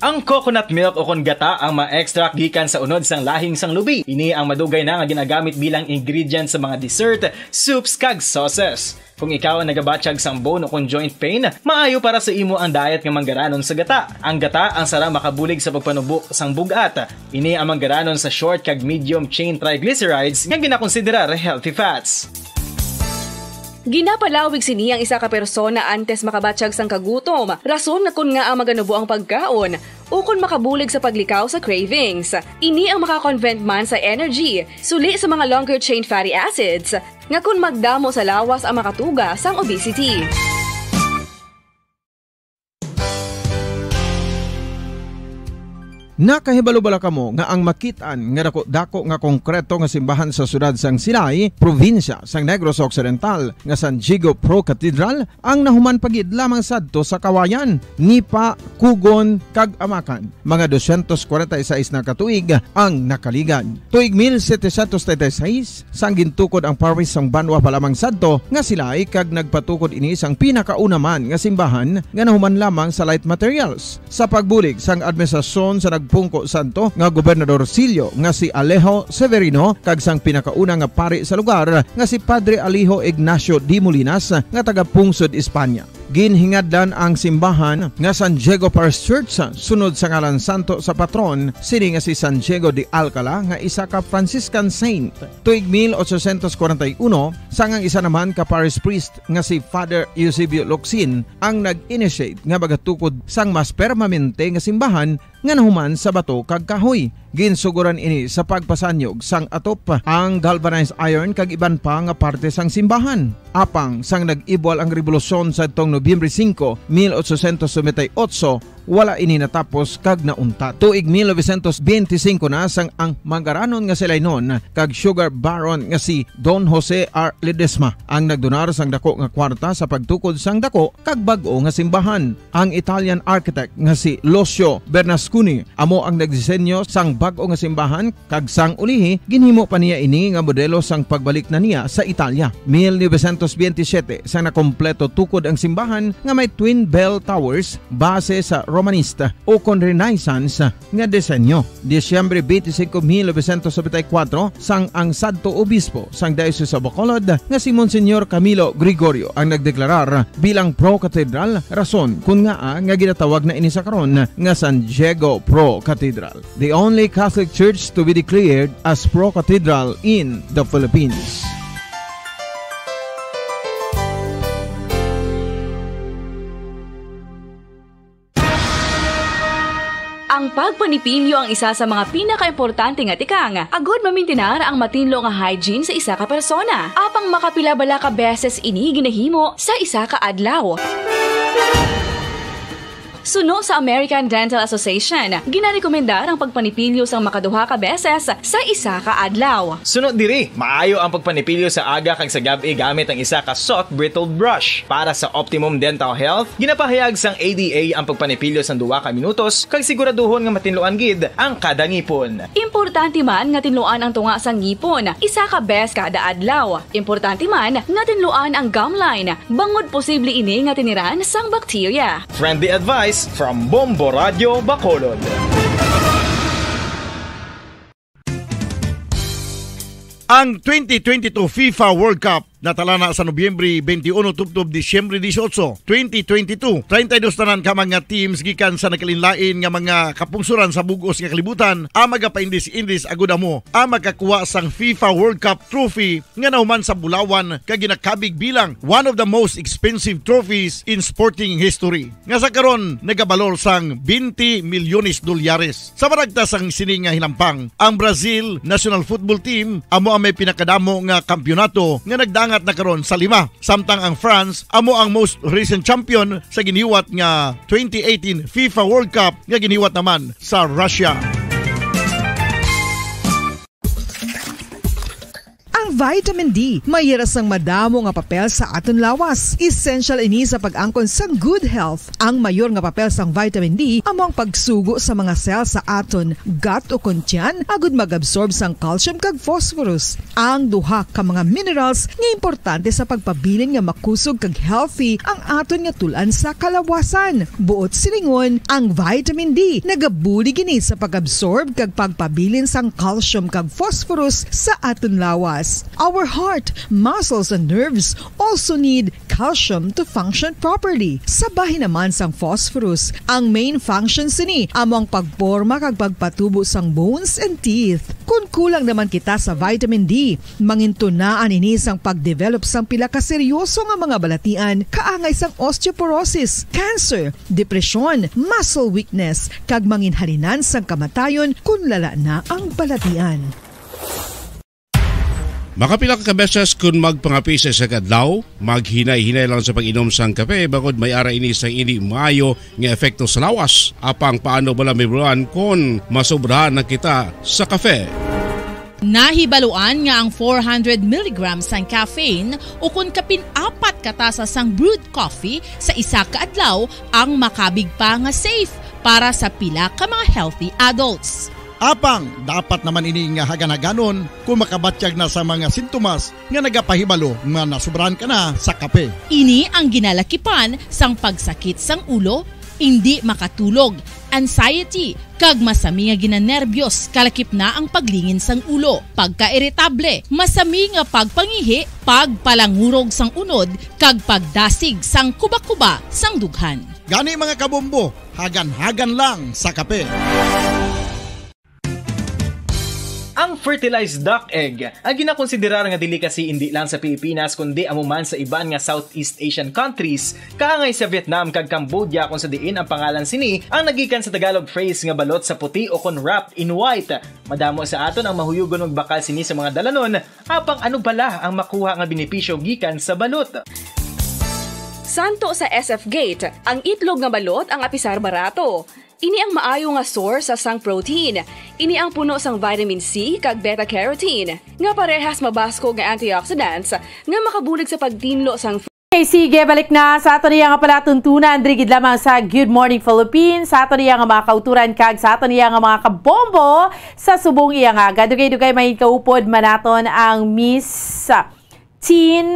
Ang coconut milk o kon gata ang ma-extract gikan sa unod sang lahing sang lubi. Ini ang madugay na nga ginagamit bilang ingredient sa mga dessert, soups, kag sauces. Kung ikaw ang nagabatyag sang bone o kon joint pain, maayo para sa imo ang diet nga manggaranon sa gata. Ang gata ang sara makabulig sa pagpanubo sang bug-at. Ini ang manggaranon sa short kag medium chain triglycerides nga ginakonsiderar healthy fats. Ginapalawig sini ang isa ka persona antes makabatyag sang kagutom, rason na kon ngaa maganubo ang pagkaon, ukon makabulig sa paglikaw sa cravings. Ini ang makakonvert man sa energy, suli sa mga longer chain fatty acids, nga kon magdamo sa lawas ang makatuga sang obesity. Nakahibalo bala kamo nga ang makit-an nga dako-dako nga konkreto nga simbahan sa siyudad sang Silay, probinsya sang Negros Occidental, nga San Diego Pro Cathedral, ang nahuman pa gid lamang sadto sa Kawayan, Nipa, Kugon, kag Amacan? Mga dosyentos kwarenta y seis na ka tuig ang nakaligad. Tuig mil setecientos treinta y seis, sang gintukod ang parish sang banwa pa lamang sadto nga Silay, kag nagpatukod ini sang pinakauna man nga simbahan nga nahuman lamang sa light materials. Sa pagbulig sang administrasyon sa nagpungko sadto nga Gobernador Sillo nga si Alejo Severino kag sang pinakauna nga pari sa lugar nga si Padre Alejo Ignacio de Molinas nga taga-pungsod Espanya. Ginhingadlan ang simbahan nga San Diego Parish Church sunod sa ngalan santo sa patron sini nga si San Diego de Alcala nga isa ka Franciscan saint. Tuig mil ochocientos kwarenta y uno, sang ang isa naman ka parish priest nga si Father Eusebio Locsin ang nag-initiate nga magatukod sang mas permanente nga simbahan nga nahuman sa bato kag kahoy. Ginsugoran ini sa pagpasanyog sang atop, ang galvanized iron kag iban pa nga parte sang simbahan. Apang sang nag-ibwal ang rebolusyon sadtong Nobyembre singko, mil ochocientos noventa y ocho, wala ini natapos kag nauntat. Tuig mil novecientos benti singko na sang ang manggaranon nga Silaynon kag sugar baron nga si Don Jose R. Ledesma ang nagdonar sang dako nga kwarta sa pagtukod sang dako kag bag-o nga simbahan. Ang Italian architect nga si Lucio Bernasconi amo ang nagdisenyo sang bag-o nga simbahan, kag sang ulihi, ginhimo pa niya ini nga modelo sang pagbalik na niya sa Italia. Mil novecientos benti siyete, sang nakompleto tukod ang simbahan nga may twin bell towers base sa Romanista o kon Renaissance nga disenyo. Disyembre twenty-five, mil novecientos noventa y cuatro, sang ang sadto obispo sang Diocese of Bacolod nga si Monsignor Camilo Gregorio ang nagdeklarar bilang pro-cathedral, rason kon ngaa nga ginatawag na ini sa karon nga San Diego Pro Cathedral, the only Catholic Church to be declared as pro-cathedral in the Philippines. Ang pagpanipilyo ang isa sa mga pinakaimportante nga tikang agud mamintinar ang matinlo nga hygiene sa isa ka persona. Apang makapila bala ka beses ini ginahimo sa isa ka adlaw? Suno sa American Dental Association, ginarekomendar ang pagpanipilyo sang makaduha ka beses sa isa ka adlaw. Suno diri, maayo ang pagpanipilyo sa aga kag sa gab-i gamit ang isa ka soft bristled brush. Para sa optimum dental health, ginapahayag sang A D A ang pagpanipilyo sang duha ka minutos kag siguraduhon nga matinluan gid ang kada ngipon. Importante man nga tinluan ang tunga sang ngipon isa ka bes kada adlaw. Importante man nga tinluan ang gum line, bangod posible ini nga tiniran sang bakterya. Friendly advice from Bombo Radio Bacolod. Ang twenty twenty-two FIFA World Cup Natalana sa Nobyembre twenty-one tubtob Disyembre dieciocho, twenty twenty-two, treinta y dos tanan ka mga teams gikan sa nagkalainlain nga mga kapungsoran sa bug-os nga kalibutan ang magapaindis-indis agud amo ang makakuha sang FIFA World Cup trophy nga nahuman sa bulawan kag ginakabig bilang one of the most expensive trophies in sporting history, nga sa karon nagabalor sang twenty milyones dolyares. Sa maragta sang sini nga hinampang, ang Brazil national football team amo ang may pinakadamo nga kampiyonato nga nagdangat na karon sa lima, samtang ang France amo ang most recent champion sa giniwat nga twenty eighteen FIFA World Cup nga giniwat naman sa Russia. Ang vitamin D may hira sang madamo nga papel sa aton lawas. Essential ini sa pag-angkon sang good health. Ang mayor nga papel sang vitamin D amo ang pagsugo sa mga cell sa aton gut o kon tiyan agud mag-absorb sang calcium kag phosphorus, ang duha ka mga minerals nga importante sa pagpabilin nga makusog kag healthy ang aton nga tul-an sa kalawasan. Buot silingon, ang vitamin D nagabulig ini sa pag-absorb kag pagpabilin sang calcium kag phosphorus sa aton lawas. Our heart, muscles, and nerves also need calcium to function properly. Sa bahin naman sang phosphorus, ang main function sini amo ang pagporma kag pagpatubo sang bones and teeth. Kon kulang naman kita sa vitamin D, mangintunaan ini sang pagdevelop sang pila ka seryoso nga mga balatian, kaangay sang osteoporosis, cancer, depresyon, muscle weakness, kag manginhalinan sang kamatayon kon lala na ang balatian. Makapila ka beses kon magpangape sa isa ka adlaw, maghinay-hinay lang sa pag-inom sang kape, bangod may ara ini sang indi maayo nga epekto sa lawas. Apang paano bala mahibaluan kon masobrahan na kita sa kape? Nahibaluan nga ang four hundred milligrams sang caffeine o kon kapin apat ka tasa sang brewed coffee sa isa ka adlaw ang makabig pa nga safe para sa pila ka mga healthy adults. Apang dapat naman ini nga hagan-haganon kon makabatyag na sa mga sintomas nga nagapahibalo nga nasubrahan ka na sa kape. Ini ang ginalakipan sang pagsakit sang ulo, indi makatulog, anxiety, kag masami nga ginanerbyos, kalakip na ang paglingin sang ulo, pagkairitable, masami nga pagpangihi, pagpalangurog sang unod, kag pagdasig sang kuba-kuba sang dughan. Gani, mga kabombo, hagan-hagan lang sa kape. Ang fertilized duck egg, ang ginakonsiderar nga delicacy indi lang sa Pilipinas kundi amo man sa iban nga Southeast Asian countries, kaangay sa Vietnam kag Cambodia, kung sa diin ang pangalan sini ang nagikan sa Tagalog phrase nga balot sa puti o kon wrapped in white. Madamo sa aton ang mahuyugon magbakal sini sa mga dalanon, apang ano bala ang makuha nga benepisyo gikan sa balot? Santo sa S F Gate, ang itlog nga balot ang apisar barato. Ini ang maayo nga source sang protein. Ini ang puno sang vitamin C kag beta-carotene, nga parehas mabaskog nga antioxidants nga makabulig sa pagtinlo sang... Okay, sige, balik na sa aton iya nga palatuntunan, diri gid lamang sa Good Morning Philippines, sa aton iya nga mga kauturan kag sa aton iya nga mga kabombo sa subong iya nga aga. Dugay-dugay may kaupod man naton ang Miss Teen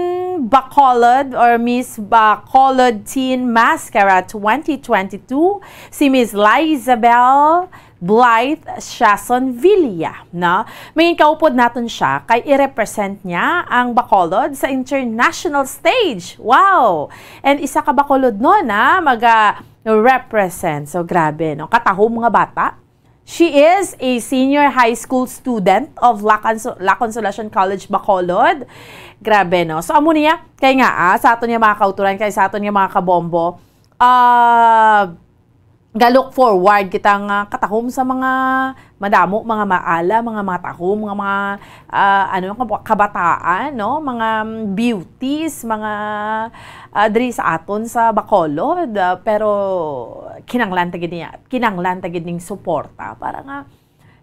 Bacolod or Miss Bacolod Teen Mascara twenty twenty-two, si Miss Lizabel Blythe Shason Villa, no? Mangin kaupod naton siya kay i-represent niya ang Bacolod sa international stage. Wow! And isa ka Bacolod no na maga represent. So grabe, no? Katahom nga bata. She is a senior high school student of La, Conso-, La Consolacion College, Bacolod. Grabe, no? So, amo niya, kay nga, ah, sa aton nga mga kauturan, kay sa aton nga mga kabombo, ah, ga-look forward kita nga katahom sa mga madamo, mga maala, mga matahom, mga, mga, ah, ano, kab-, kabataan, no? Mga, mm, beauties, mga, ah, diri sa aton sa Bacolod, ah, pero kinanglan ta gid niya, kinanglan ta gid ning suporta para nga,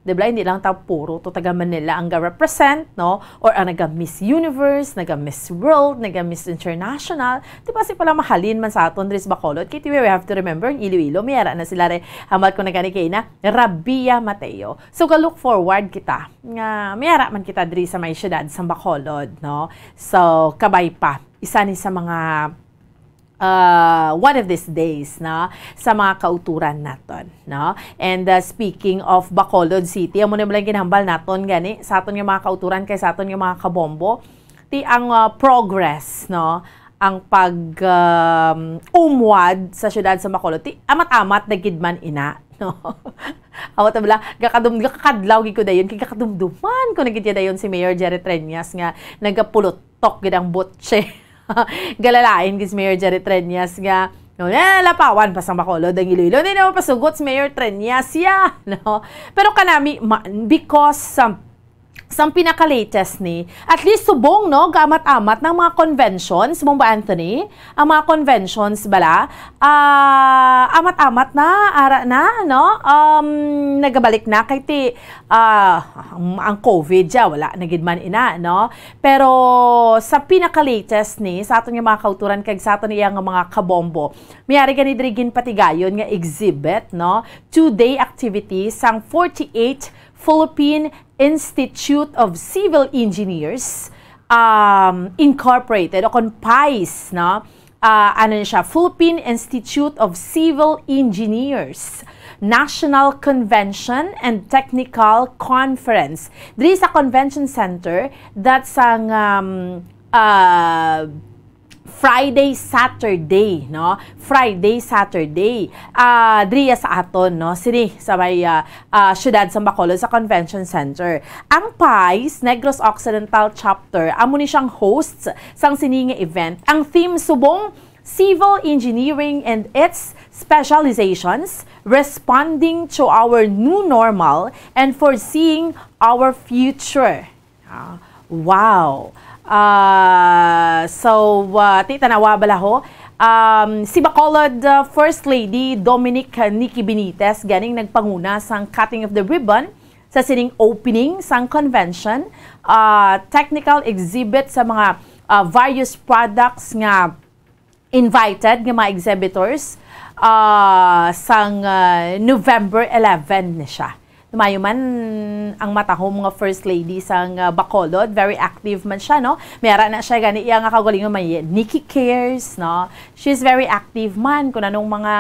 di ba, hindi lang ta puro to taga Manila ang ga-represent, no? Or ang naga Miss Universe, naga Miss World, naga Miss International. Di ba, si pala mahalin man sa aton diri sa Bacolod. Kay we have to remember, ang Iloilo, may ara na sila re, hamat ko na gani kay na, Rabia Mateo. So, ga-look forward kita nga may ara man kita diri sa may syudad sa Bacolod, no? So, kabay pa, isa ni sa mga, uh, one of these days, no, sa mga kauturan naton, no? And, uh, speaking of Bacolod City, amo na lang ginhambal naton gani sa aton nga mga kauturan kay sa aton nga mga kabombo. ti ang, ah, progress, no? Ang pag, um, umwad sa siyudad sa Bacolod, ti amat-amat na gid man ina, no? Awa ta bala, gakadum-, gakakadlaw gid ko dayon, kay gakadumduman ko na gid ya dayon si Mayor Jerry Treñas nga nagapulotok gid ang botse. Galalain gid si Mayor Jerry Treñas nga, no, eh, lapawan pa sang Bacolod ang Iloilo. Hindi naman pasugot si Mayor Treñas, ya, no? Pero kanami, ma-, because, um, sang pinaka-latest ni, at least subong, no, gaamat-amat ng mga conventions, Bombo Anthony, ang mga conventions bala, ah, amat-amat na, ara na, no? Um, nagabalik na kay ti, ah, ang, ang COVID, ya, wala na gid man ina, no? Pero sa pinaka-latest ni, sa aton nga mga kauturan kag sa aton iya nga mga kabombo, may ari gani diri ginpatigayon nga exhibit, no? Two-day activity sang forty-eight Philippine Institute of Civil Engineers, um, Incorporated, o kon PICE, no? Ah, ano na siya? Philippine Institute of Civil Engineers National Convention and Technical Conference. Diri sa Convention Center, that's ang, um, ah, Friday, Saturday, no? Friday, Saturday. Ah, diri sa aton, no? Sini sa may, ah, ah, siyudad sa Bacolod, sa Convention Center. Ang PICE Negros Occidental Chapter, amo ni siyang hosts sang sini nga event. Ang theme subong, Civil Engineering and Its Specializations, Responding to Our New Normal and Foreseeing Our Future. Ah, wow. Ah, so, ah, ti tanawa bala ho. Um, si Bacolod, ah, First Lady Dominic, ah, Nikki Benitez ganing nagpanguna sang cutting of the ribbon sa sining opening sang convention, ah, technical exhibit sa mga, ah, various products nga invited nga mga exhibitors, ah, sang, ah, November eleven ni siya. Tumayo man ang matahom nga First Lady sang, ah, Bacolod, very active man siya, no? May ara na siya gani iya nga kaugalingon, may Nikki Cares, no? She's very active man kung anong mga,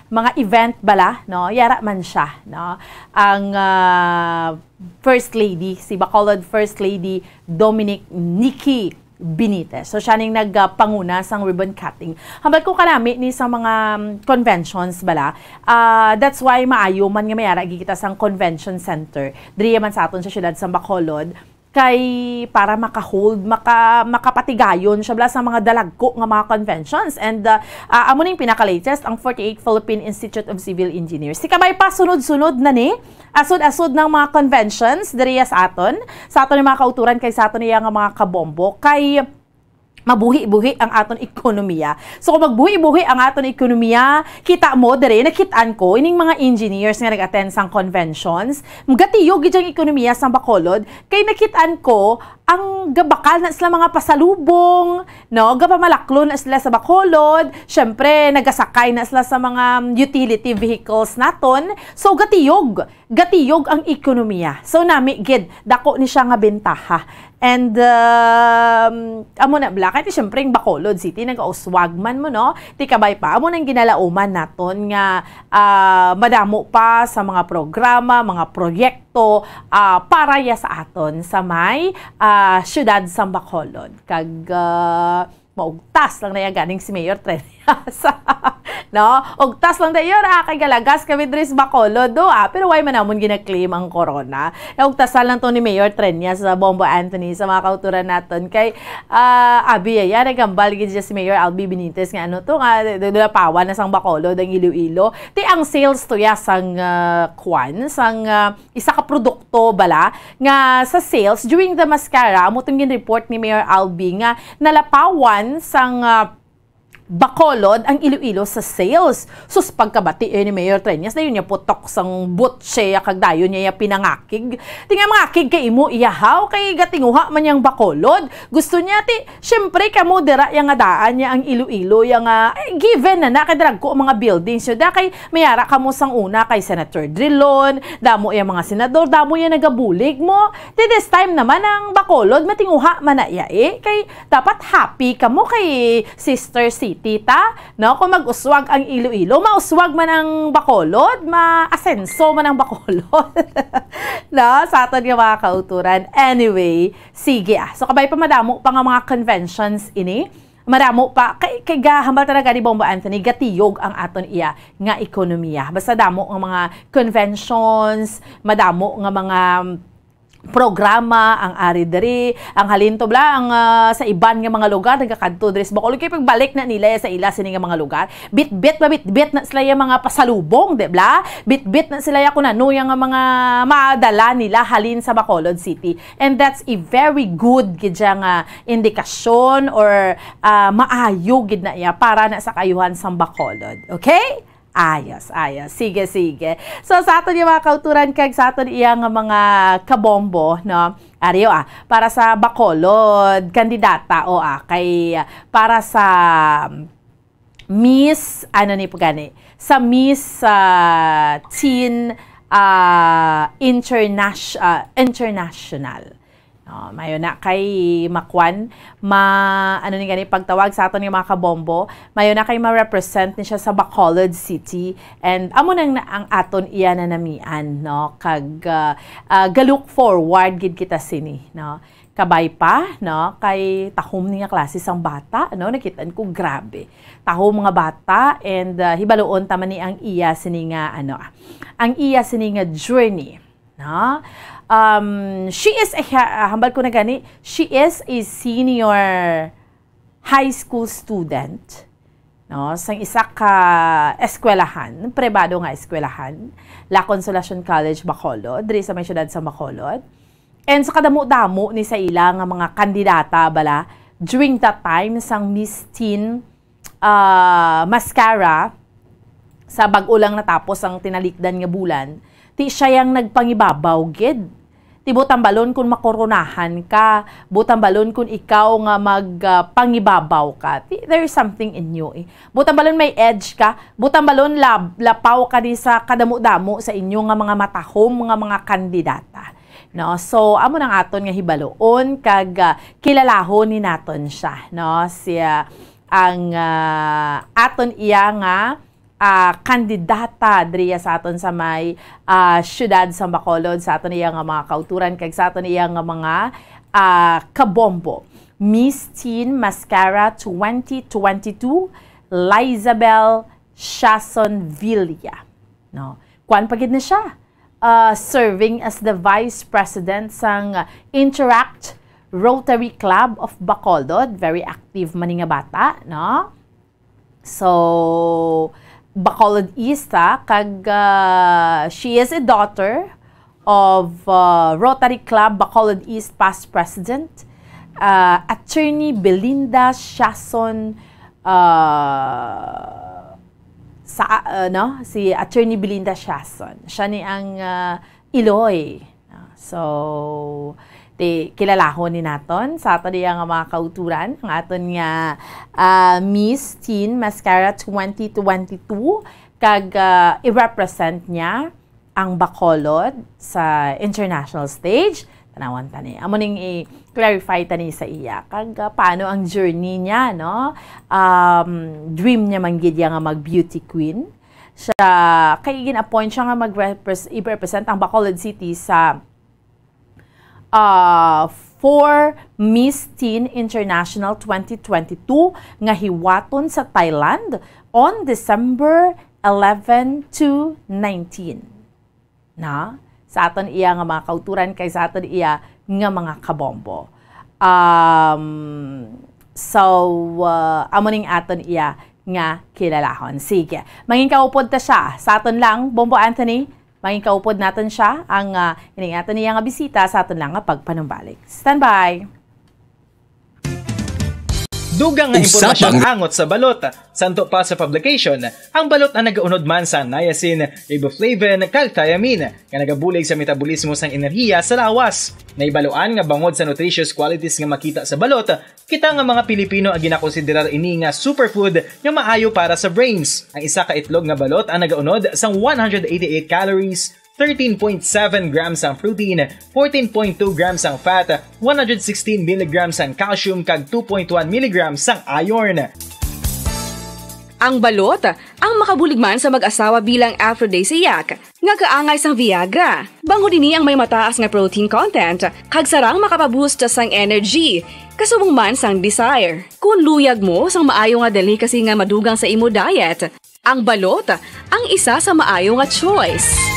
mga event bala, no? Yara man siya, no? Ang, ah, First Lady, si Bacolod First Lady Dominic Nikki Benitez. So, siya ning nagpanguna sang ribbon cutting. Hambal ko kanami ni sa mga, um, conventions bala. Ah, that's why maayo man nga may ara gid kita sang convention center. Diri man sa aton sa siyudad sa Bacolod. Kay para maka-hold, maka-, makapatigayon siya bala sa mga dalagko nga mga conventions. And, ah, ah, amo ning pinaka-latest, ang forty-eight Philippine Institute of Civil Engineers. Si Kabay pa, sunod-sunod na ni. Asod-asod ng mga conventions diri sa aton, sa aton nga mga kauturan kag sa aton iya nga mga kabombo, kay mabuhi-buhi ang aton ekonomiya. So, kung magbuhi-buhi ang aton ekonomiya, kita mo diri, nakit-an ko ining mga engineers nga nag-attend sang conventions, gatiyog gid ang ekonomiya sang Bacolod, kay nakit-an ko ang gabakal na sila mga pasalubong, no? Gapamalaklon na sila sa Bacolod. Syempre, nagasakay na sila sa mga utility vehicles naton. So, gatiyog, gatiyog ang ekonomiya. So, nami gid, dako ni siya nga bentaha. And, um, amo na bala, kay ti syempre, ang Bacolod City, nagauswag man mo, no? Ti kabay pa, amo nang ginalauman naton nga, ah, madamo pa sa mga programa, mga proyekto, to, ah, para ya sa aton sa may, ah, siyudad sang Bacolod. Kag, ah, maugtas lang na ya ganing si Mayor Treñas. No? Ugtas lang dayon, ah, kay galagas kami diri sa Bacolod, do, ah. Pero why man namon gina-claim ang corona? Naugtasan lang to ni Mayor Treñas sa Bombo Anthony, sa mga kauturan naton. Kay, ah, abi ya, nagambal gid siya si Mayor Albi Benitez nga ano to, nga, d-, d-, lapawan na sang Bacolod ang Iloilo. Ti ang sales to ya sang, ah, kwan, sang, ah, isa ka produkto bala nga sa sales during the mascara, amo tong gin-report ni Mayor Albi nga nalapawan sang, ah, Bacolod ang Iloilo sa sales. Sus, pagkabati, eh, ni Mayor Treñas, dayon niya putok sang butse, kag dayon niya, ya pinangakig. Ti nga mangakig kay imo, iyahaw, kay gatinguha man niyang Bacolod. Gusto niya, ti, syempre, kamo dira, ya nga daan niya ang Iloilo, ya nga, eh, given na na, kay dagko ang mga buildings niyo, da, kay may ara kamo sang una kay Senator Drilon, damo yang mga senador, damo yang nagabulig mo. Ti this time naman ang Bacolod, matinguha man na iya eh. Kay dapat happy kamo kay Sister C City ta, no? Kung mag-uswag ang Iloilo, mauswag man ang Bacolod, maasenso man ang Bacolod. No? Sa aton nga mga kauturan. Anyway, sige, ah. So, kabay pa, madamo pa nga mga conventions ini. Madamo pa. Kay, kay gahambal talaga ni Bombo Anthony, gatiyog ang aton iya nga ekonomiya. Basta damo nga mga conventions, madamo nga mga programa ang ari diri, ang halin to bala, ang, ah, sa iban nga mga lugar nagakadto diri sa Bacolod. Kay pagbalik na nila sa ila sini nga mga lugar, bitbit ba, bitbit na sila yung mga pasalubong, di ba? Bitbit na sila yung kung ano yung mga madala nila halin sa Bacolod City. And that's a very good gid siya nga indikasyon or, ah, maayo gid na iya para na sa kaayuhan sang Bacolod. Okay? Ayos, ayos. Sige, sige. So, sa aton yung mga kauturan kag sa aton iya nga mga kabombo, no? Ariyo, ah, para sa Bacolod, kandidata, o, ah, kay, para sa Miss, ano ni po gani? Sa Miss, ah, Teen, ah, Internash-, ah, International. Oh, mayo na kay makwan, ma-, ano ni gani pagtawag sa aton nga mga kabombo, mayo na kay ma-represent ni siya sa Bacolod City. And amo nang na-, ang aton iya na namian, no? Kag, ah, ah, ga-look forward gid kita sini, no? Kabay pa, no? Kay tahom ni nga klase sang bata, no? Nakitaan ko, grabe. Tahom nga bata, and, ah, hibaluon ta man ni ang iya sini nga, ano, ah, ang iya sini nga journey. No? Um, she is a, ha-, hambal ko na gani, she is a senior high school student, no, sang isa ka eskwelahan, pribado nga eskwelahan, La Consolacion College, Bacolod, diri sa may siyudad sa Bacolod. And sa kadamo-damo ni sa ila nga mga kandidata bala, during that time sang Miss Teen, ah, Mascara, sa bag-o lang natapos ang tinalikdan nga bulan, ti siya yang nagpangibabaw gid. Ti butambalon kun makoronahan ka, butambalon kun ikaw nga mag, ah, pangibabaw ka. Ti, there is something in you, eh. Butambalon may edge ka, butambalon lab-, lapaw ka di sa kadamo-damo sa inyo nga mga matahom nga mga kandidata. No? So, amo nang aton nga hibaluon kag, ah, kilalahon ni naton siya, no? Siya ang, ah, aton iya nga, ah, kandidata diriya sa aton sa may, ah, siyudad sa Bacolod, sa aton iya nga mga kauturan kag sa aton iya nga mga, ah, kabombo. Miss Teen Mascara twenty twenty-two, Lizabel Shason Villa. No? Kuan pa gid na siya. Ah, serving as the vice president sang Interact Rotary Club of Bacolod. Very active man ni nga bata, no? So, Bacolod East, ha, kag, ah, she is a daughter of, ah, Rotary Club Bacolod East past president, ah, Attorney Belinda Shason, ah, sa, ah, no? Si Attorney Belinda Shason. Siya ni ang, ah, Iloy. Ah, so, ti, kilalahon ni naton sa aton iya nga mga kauturan, ang aton nga, ah, Miss Teen Mascara twenty twenty-two, kag, ah, i-represent niya ang Bacolod sa international stage. Tanawan ta ni. Amo ning i-clarify ta ni sa iya. Kag, ah, paano ang journey niya, no? Um, dream niya man gid iya nga mag-beauty queen. Siya, kay gin-appoint siya nga mag-repres-, i-represent ang Bacolod City sa, ah, for Miss Teen International twenty twenty-two nga hiwaton sa Thailand on December eleven to nineteen. Na? Sa aton iya nga mga kauturan kay sa aton iya nga mga kabombo. Um, so, uh, amo ning aton iya nga kilalahon. Sige, mangin kaupod ta siya. Sa aton lang, Bombo Anthony, mangin kaupod naton siya ang, uh, ining aton iya nga bisita sa aton lang nga pagpanumbalik. Standby! Dugang nga impormasyong angot sa balot. Santo pa sa publication, ang balot ang nagaunod man sa niacin, riboflavin, kag thiamine, nga nagabulig sa metabolismo sang enerhiya sa lawas. Nahibaluan nga bangod sa nutritious qualities nga makita sa balot, kita nga mga Pilipino ang ginakonsiderar ini nga superfood nga maayo para sa brains. Ang isa ka itlog nga balot ang nagaunod sang one hundred eighty-eight calories, thirteen point seven grams ang protein, fourteen point two grams ang fat, one hundred sixteen milligrams ang calcium, kag two point one milligrams ang iron. Ang balot, ang makabulig man sa mag-asawa bilang aphrodisiac, nga kaangay sang Viagra. Bangod ini ang may mataas nga protein content, kag sarang makapaboost sang energy, kasubong man sang desire. Kung luyag mo sang maayo nga delicacy nga madugang sa imo diet, ang balot ang isa sa maayo nga choice.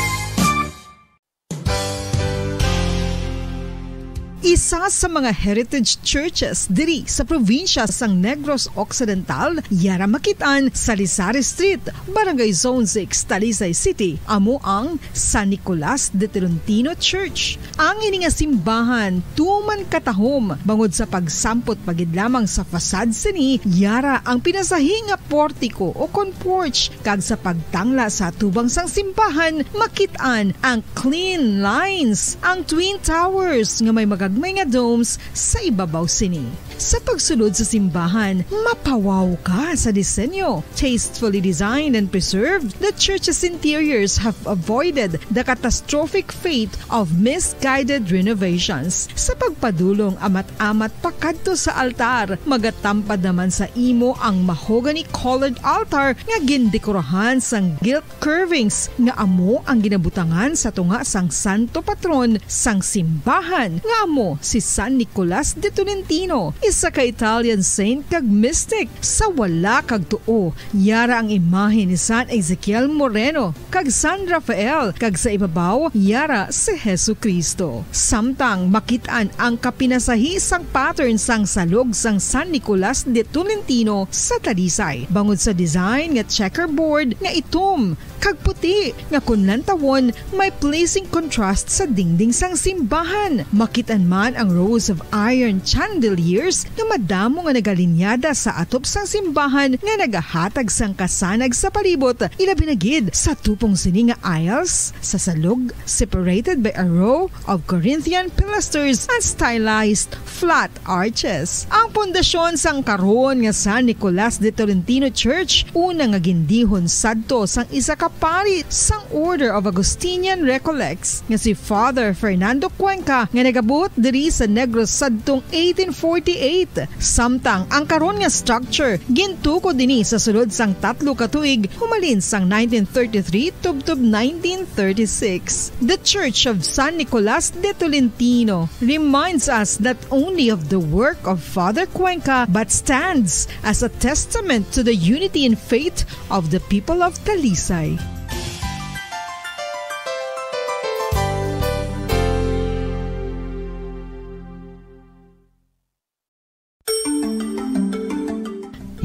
Isa sa mga heritage churches diri sa probinsya sang Negros Occidental, yara makit-an sa Lisari Street, Barangay Zone six, Talisay City, amo ang San Nicolas de Tolentino Church. Ang ini nga simbahan tuman katahom bangod sa pagsampot pa gid lamang sa facade sini, yara ang pinasahi nga portiko o kon porch, kag sa pagtangla sa atubang sang simbahan, makit-an ang clean lines, ang twin towers nga may magagmay nga domes sa ibabaw sini. Sa pagsulod sa simbahan, mapawaw ka sa disenyo. Tastefully designed and preserved, the church's interiors have avoided the catastrophic fate of misguided renovations. Sa pagpadulong amat-amat pakadto sa altar, magatampad naman sa imo ang mahogany-colored altar nga gindekorahan sang gilt curvings nga amo ang ginabutangan sa tunga sang santo patron sang simbahan, nga amo si San Nicolas de Tolentino, isa ka Italian saint kag mystic. Sa wala kag tuo, yara ang imahe ni San Ezekiel Moreno kag San Rafael, kag sa ibabaw, yara si Jesu-Cristo. Samtang makit-an ang kapinasahi sang pattern sang salog sang San Nicolas de Tolentino sa Talisay, bangod sa design nga checkerboard nga itom kag puti, nga kun lantawon, may pleasing contrast sa dingding sang simbahan. Makit-an man ang rows of iron chandeliers nga madamo nga nagalinyada sa atop sang simbahan nga nagahatag sang kasanag sa palibot, ilabi na gid sa tupong sini nga aisles sa salog, separated by a row of Corinthian pilasters and stylized flat arches. Ang pundasyon sang karon nga San Nicolas de Tolentino Church, una nga gindihon sadto sang isa ka pari sang Order of Augustinian Recollects, nga si Father Fernando Cuenca, nga nagabuot diri sa Negros sadtong eighteen forty-eight. Samtang ang karon nga structure gintukod ini sa sulod sang tatlo ka tuig, humalin sang nineteen thirty-three tubtob nineteen thirty-six. The Church of San Nicolas de Tolentino reminds us not only of the work of Father Cuenca, but stands as a testament to the unity in faith of the people of Talisay.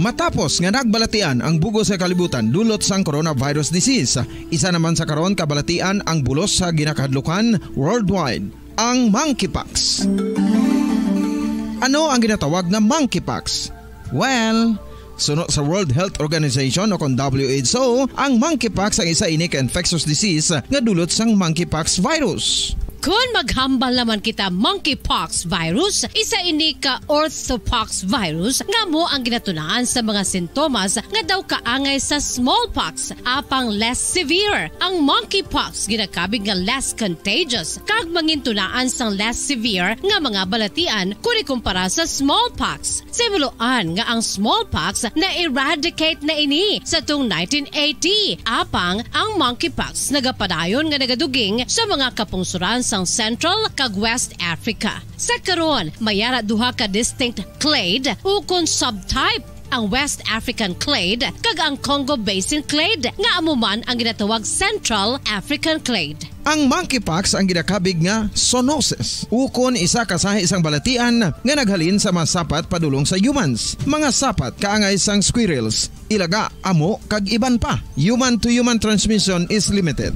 Matapos nga nagbalatian ang bug-os nga kalibutan dulot sang coronavirus disease, isa naman sa karon kabalatian ang bulos sa ginakahadlukan worldwide, ang monkeypox. Ano ang ginatawag nga monkeypox? Well, suno sa World Health Organization o kon W H O, ang monkeypox ang isa ini ka infectious disease nga dulot sang monkeypox virus. Kon maghambal naman kita, monkeypox virus, isa ini ka orthopox virus nga amo ang ginatunaan sa mga sintomas nga daw kaangay sa smallpox, apang less severe. Ang monkeypox ginakabig nga less contagious kag mangintunaan sang less severe nga mga balatian kon ikumpara sa smallpox. Sa himuloan nga ang smallpox na-eradicate na ini sa tong nineteen eighty, apang ang monkeypox nagapadayon nga nagaduging sa mga kapungsoran sang Central kag West Africa. Sa karon, may ara duha ka distinct clade ukon subtype, ang West African clade kag ang Congo Basin clade, nga amo man ang ginatawag Central African clade. Ang monkeypox ang ginakabig nga zoonosis, ukon isa ka sahi sang balatian nga naghalin sa mga sapat padulong sa humans, mga sapat kaangay sang squirrels, ilaga, amo, kag iban pa. Human-to-human transmission is limited.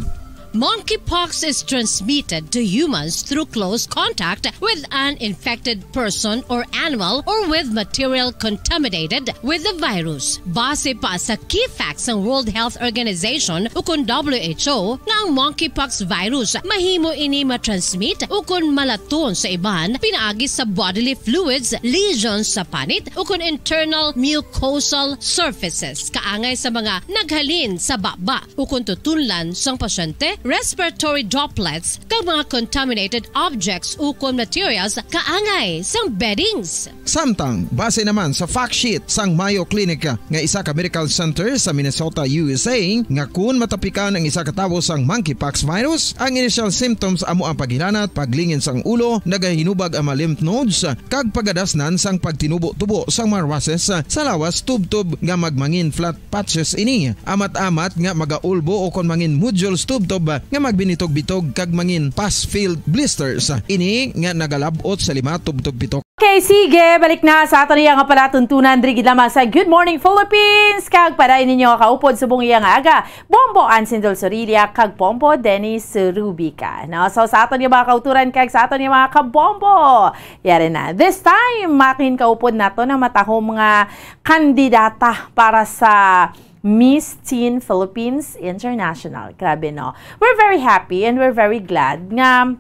Monkeypox is transmitted to humans through close contact with an infected person or animal or with material contaminated with the virus. Base pa sa key facts sang World Health Organization ukon W H O, nga ang monkeypox virus mahimo ini ma-transmit ukon malaton sa iban pinaagi sa bodily fluids, lesions sa panit, ukon internal mucosal surfaces, kaangay sa mga naghalin sa baba ukon tutunlan sang pasyente, respiratory droplets, kag mga contaminated objects ukon materials kaangay sang beddings. Samtang, base naman sa fact sheet sang Mayo Clinic nga isa ka medical center sa Minnesota, U S A, nga kun matapikan ang isa ka tawo sang monkeypox virus, ang initial symptoms amo ang paghilanat, paglingin sang ulo, nagahinubag ang mga lymph nodes, kag pagadasnan sang pagtinubo-tubo sang mga rushes sa lawas tubtob nga magmangin flat patches ini. Amat-amat nga magaulbo o kon mangin nodules tubtob nga magbinitog-bitog kag mangin pus-filled blisters. Ini nga nagalab-ot sa lima tubtob pito. Okay, sige, balik na sa aton iya nga palatuntunan diri gid lamang sa Good Morning Philippines. Kag para ninyo kaupod subong iya nga aga, Bombo Ansin Dulzorilla kag Bombo Dennis Rubica. No? So sa aton nga mga kauturan kag sa aton nga mga kabombo, yari na. This time, makin kaupod nato ang matahom nga kandidata para sa Miss Teen Philippines International. Grabe, no? We're very happy and we're very glad nga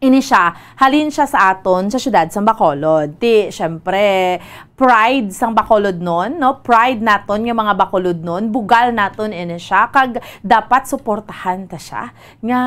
ini siya, halin siya sa aton sa siyudad sang Bacolod. Ti, syempre, pride sang Bacolodnon, no? Pride naton nga mga Bacolodnon, bugal naton ini siya, kag dapat suportahan ta siya nga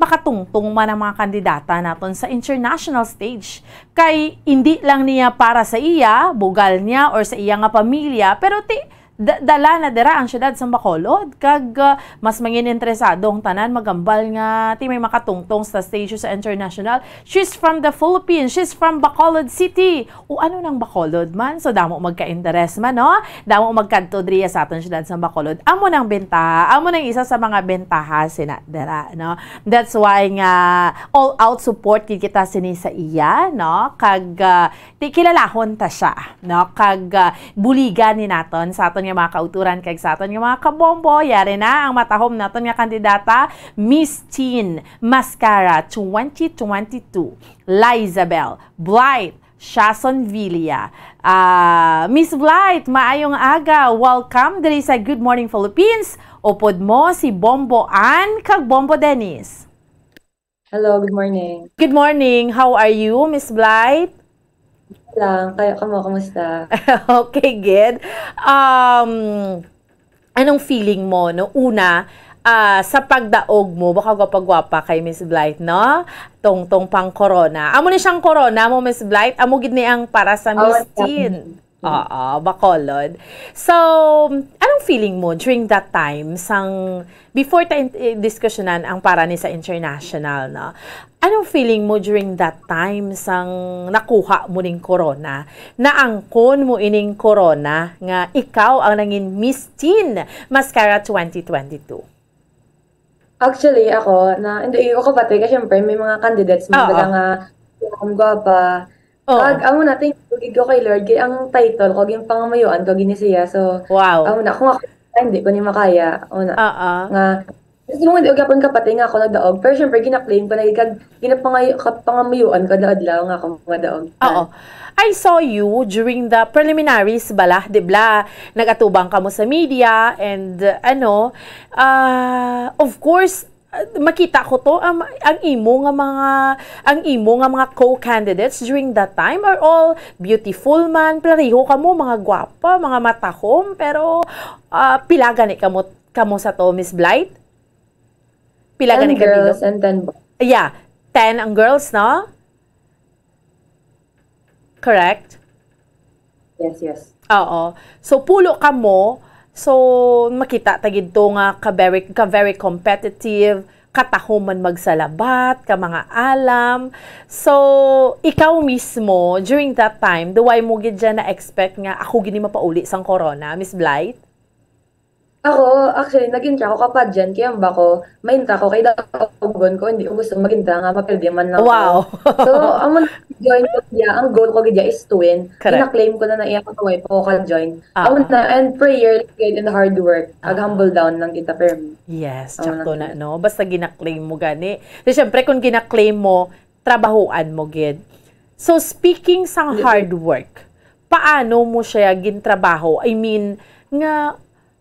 makatungtong man ang mga kandidata naton sa international stage. Kay indi lang niya para sa iya, bugal niya, or sa iya nga pamilya, pero ti, da-, dala na dira ang siyudad sang Bacolod, kag, ah, mas mangin interesado ang tanan maghambal nga ti may makatungtong sa stage sa international. She's from the Philippines, she's from Bacolod City. O ano nang Bacolod man? So, damo magka-interes man, no? Damo magkadto diriya sa aton siyudad sang Bacolod. Amo nang bentaha, amo nang isa sa mga bentaha sina dira, no? That's why nga all out support gid kita sini sa iya, no? Kag, ah, ti kilalahon ta siya, no? Kag, ah, buligan ni naton sa aton nga mga kauturan kag sa aton nga mga kabombo. Yari na ang matahom naton nga kandidata, Miss Teen Mascara twenty twenty-two, Lizabel Blight Shason Villa. Ah, Miss Blight, maayong aga. Welcome diri sa Good Morning Philippines. Upod mo si Bombo Ann kag Bombo Dennis. Hello, good morning. Good morning. How are you, Miss Blight? Lang, kayo, kamo, kumusta? Okay, good. Um, anong feeling mo, no? Una, ah, sa pagdaog mo, baka gwapa-gwapa kay Miss Blight, no? Tungtong pang corona. Amo ni siyang corona mo, Miss Blight? Amo gid ni ang para sa Oh, Miss yeah. Teen. Oo, Bacolod. So, anong feeling mo during that time, sang, before ta in-, eh, diskusyonan ang para ni sa international, no? Anong feeling mo during that time, sang nakuha mo ning corona? Naangkon mo ining corona nga ikaw ang nangin Miss Teen Mascara twenty twenty-two? Actually, ako, na, hindi, ako pati, kasi syempre, may mga candidates, Oo. Mga nga, um, gwapa. Oo. Kag, amo na, thank you gid ko kay Lord, kay ang title ko, ginpangamayuan ko gini siya. So, Wow. Amo na, kung ako, hindi ko ni makaya. Amo na. Oo. Nga, gusto mo, hindi, gyapon ka pati nga ako nagdaog. Pero syempre, gina-claim ko na, kag, ginapangayo-, kapangamayuan ko, adlaw-adlaw nga ako madaog. Oo. I saw you during the preliminaries bala, di bala? Nag-atubang kamo sa media and, uh, ano, ah, of course, ah, makita ko to, ang, ang imo nga mga, ang imo nga mga co-candidates during that time are all beautiful man, pareho kamo, mga gwapa, mga matahom, pero, ah, pila gani kamo, kamo sa to, Miss Blight? Pila gani ka bilog? Ten girls and ten boys. Yeah, ten ang girls, no? Correct? Yes, yes. Oo. So, pulo kamo. So, makita ta gid to nga ka very, ka very competitive, katahom man magsalabat, ka mga alam. So, ikaw mismo, during that time, do wala mo gid dyan na-expect nga ako gid ni mapauli sang corona, Miss Blight? Ako, actually, nag-intra ko ka pageant, kaya ba ko, maintra ko kay daogon ko, hindi ko gusto mag-intra nga mapildi man lang ko. Wow. So, amo na, join ko diya. Ang goal ko gid diya is to win. Correct. Gina-claim ko na na iya kung wala pa ko ka-join. Ah. Amo na, and prayer, and hard work. Ah. Ag humble down lang kita, pero Yes, amo sakto na, no? Basta gina-claim mo gani. So, syempre, kung gina-claim mo, trabahoan mo gid. So, speaking sang Yes, sir. Hard work, paano mo siya gintrabaho? I mean, nga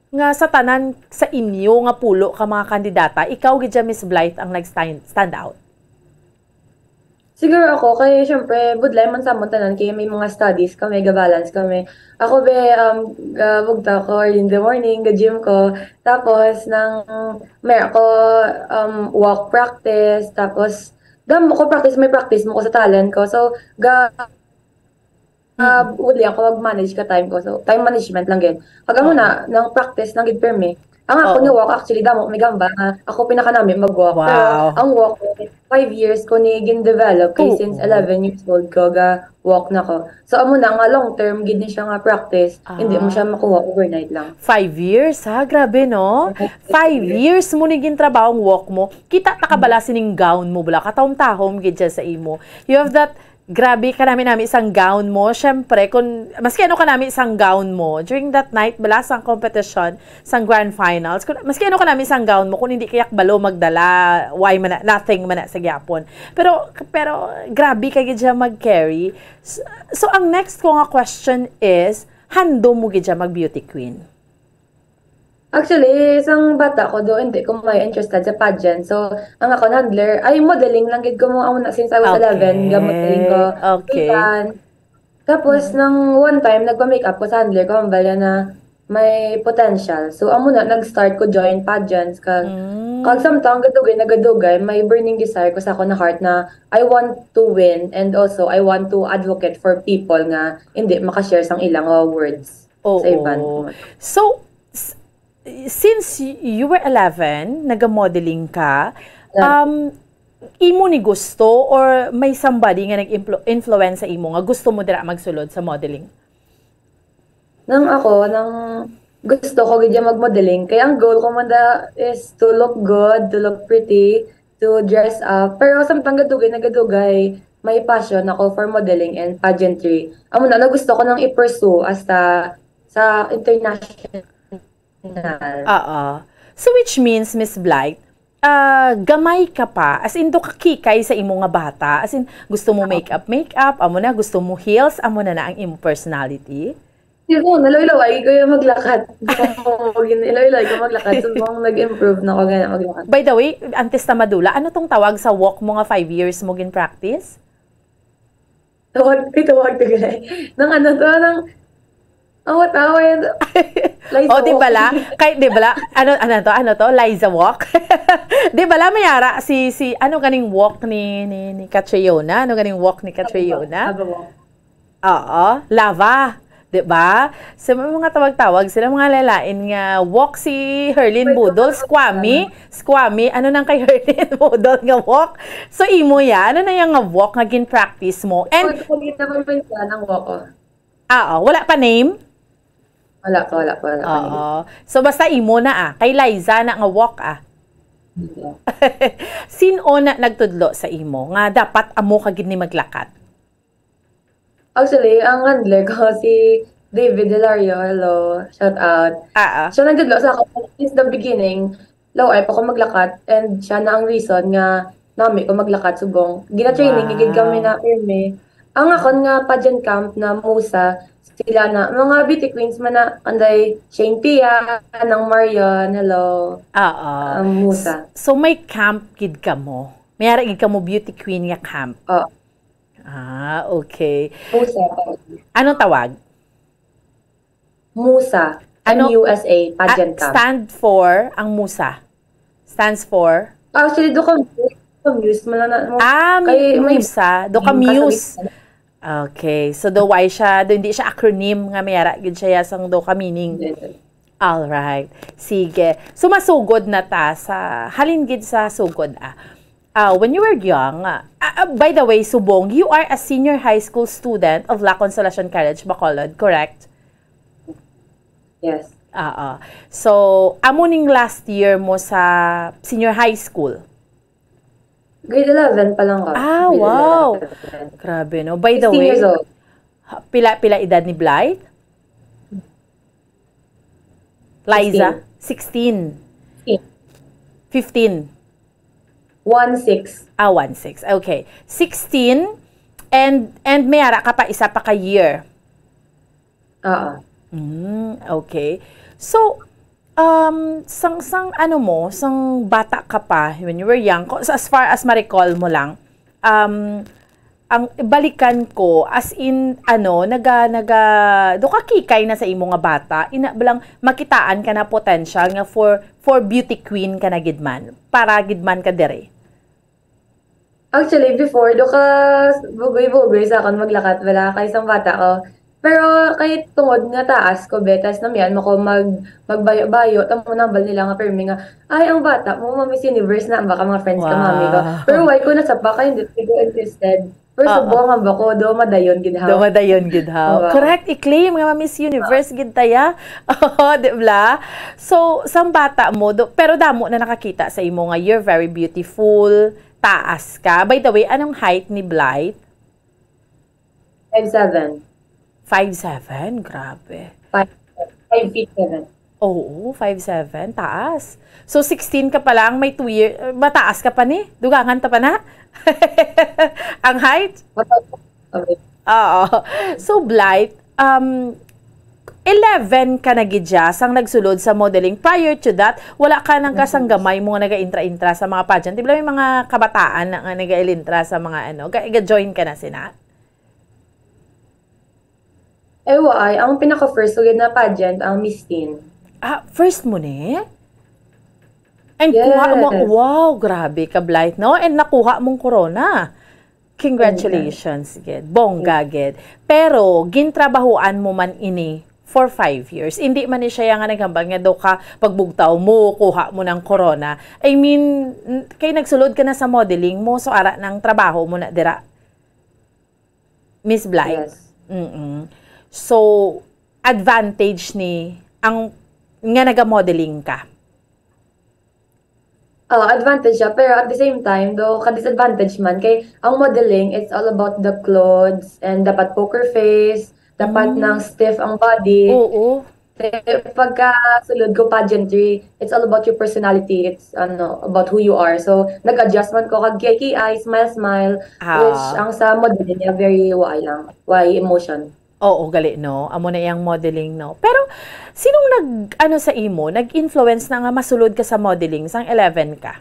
nga sa tanan sa inyo nga pulo ka mga kandidata, ikaw gid siya, Miss Blight, ang nag-stand, stand out? Siguro ako, kay syempre, budlay man sa amon tanan, kay may mga studies kami, ga-balance kami. Ako, be, um, gabugta ko early in the morning, ga-gym ko. Tapos, nang, may ako, um, walk practice. Tapos, gamo ko practice, may practice mo ko sa talent ko. So, ga, ah, budlay ako mag-manage ka time ko. So, time management lang gid. Kag amo Oo. na, nang practice lang gid permi. Ang ako Oo. nga walk, actually, damo, may gamba nga ako pinakanami mag-walk. Pero Wow. ang walk, five years ko ni gin-develop kay Oo. since eleven years old ko, ga-walk na ko. So, amo na nga long term gid ni siya nga practice. Hindi mo Ah. siya makuha overnight lang. Five years, ha? Grabe, no? Okay. Five years mo ni gintrabaho ang walk mo. Kita ta ka bala sining gown mo, bala. Katahom-tahom gid siya sa imo. You have that, grabe, kanami-nami sang gown mo. Syempre, kung, maski ano kanami sang gown mo, during that night, bala, sang competition, sang grand finals, kung, maski ano kanami sang gown mo, kung hindi kaya kabalo magdala, why man na, nothing man na sa gyapon. Pero, pero, grabe ka gid siya mag-carry. S-, so, ang next ko nga question is, handom mo gid siya mag-beauty queen? Actually, sang bata ko do, hindi ko may interested sa pageant. So, ang akon handler, ay, modeling lang gid ko mo, amo na since I was Okay. eleven, ga-modeling ko. Okay. Ilan. Tapos, Mm. nang one time, nagpa-makeup ko sa handler ko, hambal niya na may potential. So, amo na, nag-start ko join pageants. Kag, Mm. kag samtang gadugay na gadugay, may burning desire ko sa akon na heart na I want to win and also I want to advocate for people nga hindi makashare sang ilang, uh, words Oo. sa iban. So, s-, since y-, you were eleven, naga-modeling ka, Yeah. um, imo ni gusto or may somebody nga nag-influ-, influence sa imo nga gusto mo dira magsulod sa modeling? Nang ako, nang gusto ko gid yung mag-modeling. Kaya ang goal ko man da is to look good, to look pretty, to dress up. Pero samtang gadugay na gadugay, may passion ako for modeling and pageantry. Amo na, na gusto ko nang i-pursue hasta sa international. Oo. So, which means, Miss Blight, ah, gamay ka pa. As in, do ka kikay sa imo nga bata. As in, gusto mo Oo. Makeup, makeup. Amo na, gusto mo heels. Amo na na ang imo personality. Di ko, nalaway-laway ko yung maglakad. Di ko, gin-, nalaway-laway ko maglakad. So, kung nag-improve na ko, ganyan maglakad. By the way, antes ta madula, ano tong tawag sa walk mo nga five years mo gin-practice? Tawag, ay, tawag to, gulay. Nang ano to, nang, ang tawag yan. Liza Oh, di Walk. Bala? Kay, di bala? Ano, ano to? Ano to? Liza Walk? Di bala, may ara si, si, ano ganing walk ni, ni, ni Catriona? Ano ganing walk ni Catriona? Lava Walk. Oo, lava. Di ba? So, may mga tawag-tawag sila, mga lalain nga walk si Herlin Wait, Budol, ano? Squami. Squami, ano nang kay Herlin Budol nga walk? So, imo ya, ano na yang nga walk nga gin-practice mo? And Pag kumita pa rin siya ng walk, oh. Ah, oh, wala pa name? Wala pa, wala pa, wala pa name. Oo. So, basta imo na, ah. Kay Liza na nga walk, ah. Yeah. Sin-o na nagtudlo sa imo nga dapat amo ka gid ni maglakat? Actually, ang handler ko si David Delario. Hello, shout out. Ah, ah. Siya nagtudlo sa akin since the beginning. Law-ay pa ko maglakat, and siya na ang reason nga nami ko maglakat subong. Gina-training gid kami Wow. na pirmi. Ang akon nga pageant camp na Musa, sila na, mga beauty queens man na, anday Shane Pia, Nang Marion, hello. Ah, ah. Ang Musa. S-, so may camp gid kamo? May ara gid kamo beauty queen nga camp? Oo. Ah, okay. Musa. Anong tawag? Musa. Ano? M U S A, pageant Ah, camp. Stand for ang Musa? Stands for? Actually, do ka, confused mo lang na mo. Ah, Kay may Musa. Do ka Mm, muse. kasabihan. Okay. So, do why siya, do hindi siya acronym nga may ara gid siya sang do ka meaning. Yes. All right. Sige. So, masugod na ta sa, halin gid sa sugod, ah. Ah, when you were young, ah, ah, by the way, subong, you are a senior high school student of La Consolacion College, Bacolod, correct? Yes. Oo. So, amo ning last year mo sa senior high school? Grade eleven pa lang ako. Ah, Grade wow. eleven. Grabe, no? By the Sixteen way, years old. ha-, pila, pila edad ni Blythe? Liza? Sixteen. Sixteen. Sixteen. Fifteen. One six. Ah, one six. Okay. Sixteen, and, and may ara ka pa isa pa ka year. Oo. Mm, okay. So, um, sang, sang ano mo, sang bata ka pa, when you were young, ko-, sa, as far as ma-recall mo lang, um, Ang balikan ko, as in, ano, naga-, naga-, do ka kikay na sa imo nga bata, ina ba lang makitaan ka na potential nga for, for beauty queen ka na gid man, para gid man ka dire? Actually, before, do ka bugoy-bugoy sa akon maglakat, wala, kay sang bata ko. Pero kay tungod nga taas ko, be, tas namian mo ko mag-, magbayo-bayo, tamo nambal nila nga permi nga, "Ay, ang bata mo, ma-Miss Universe na," baka mga friends ka, mami ko. Wow. Pero why ko nasapa, kay hindi ko interested. Pero Oo. subong ang bako, do madayon gid, ha? Do madayon gid, ha? Oo. Correct, i-claim nga ma-Miss Universe gid taya. Oo, di ba? So, sang bata mo, do, pero damo na nakakita sa imo nga you're very beautiful, taas ka. By the way, anong height ni Blight? Five seven. Five seven? Grabe. Five, five feet seven. Oo, five seven, taas. So, sixteen ka pa lang, may two year, mataas ka pa ni? Dugangan ta pa na? Ang height? Mataas. Okay. Oo. So, Blight, um, eleven ka na gid siya sang nagsulod sa modeling. Prior to that, wala ka nang kasanggamay mo nga naga-intra-intra sa mga pageant. Di ba may mga kabataan na nga naga-intra sa mga ano, ga-, ga-join ka na sina? Eh, why? Ang pinaka-first ko gid na pageant, ang Miss Teen. Ah, first mo ni? And kuha mo, Yes. wow, grabe ka, Blight, no? And nakuha mong corona. Congratulations, gid. Bongga, gid. Pero, gintrabahoan mo man ini for five years. Hindi man ni siya nga naghambal nga do ka pagbugtaw mo, kuha mo ng corona. I mean, n-, kay nagsulod ka na sa modeling mo, so ara nang trabaho mo na dira. Miss Blight? Yes. Mm-mm. So, advantage ni ang nga naga-modeling ka? Oh, advantage siya, pero at the same time, do ka-disadvantage man, kay ang modeling, it's all about the clothes, and dapat poker face, dapat Mm. nang stiff ang body. Oo. Te-, pagka sulod ko pageantry, it's all about your personality. It's, ano, about who you are. So, nag-adjust man ko kag kiay-kiay, smile-smile, Ah. which ang sa modeling niya, very why lang, why emotion. Oo, gali, no? Amo na iyang modeling, no? Pero, sinong nag-, ano sa imo, nag-influence na nga masulod ka sa modeling sang eleven ka?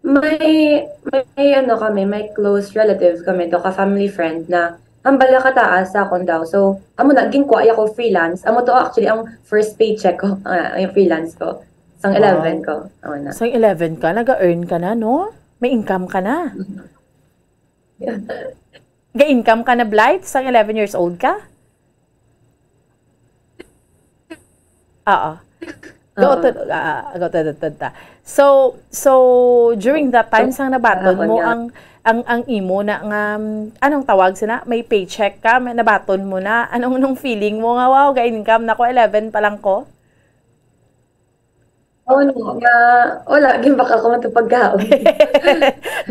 May, may ano kami, may close relatives kami to, ka family friend na hambal nga kataas sa akon daw. So, amo na, ginkuha iya ko freelance. Amo to actually ang first paycheck ko, ah, yung freelance ko. Sang Wow. eleven ko. Amo na. Sang eleven ka, naga-earn ka na, no? May income ka na. Ga-income ka na, Blight, sang eleven years old ka? Oo. Go Oo. to, ah, go to, to, to, to. So, so, during that time, sang nabaton Ako mo nga. ang, ang, ang imo na nga, um, anong tawag sina? May paycheck ka, may nabaton mo na. Anong, anong feeling mo nga, "Wow, ga-income na ko, eleven pa lang ko"? Oo, no, nga, wala, gimbak ako man to pagkaon.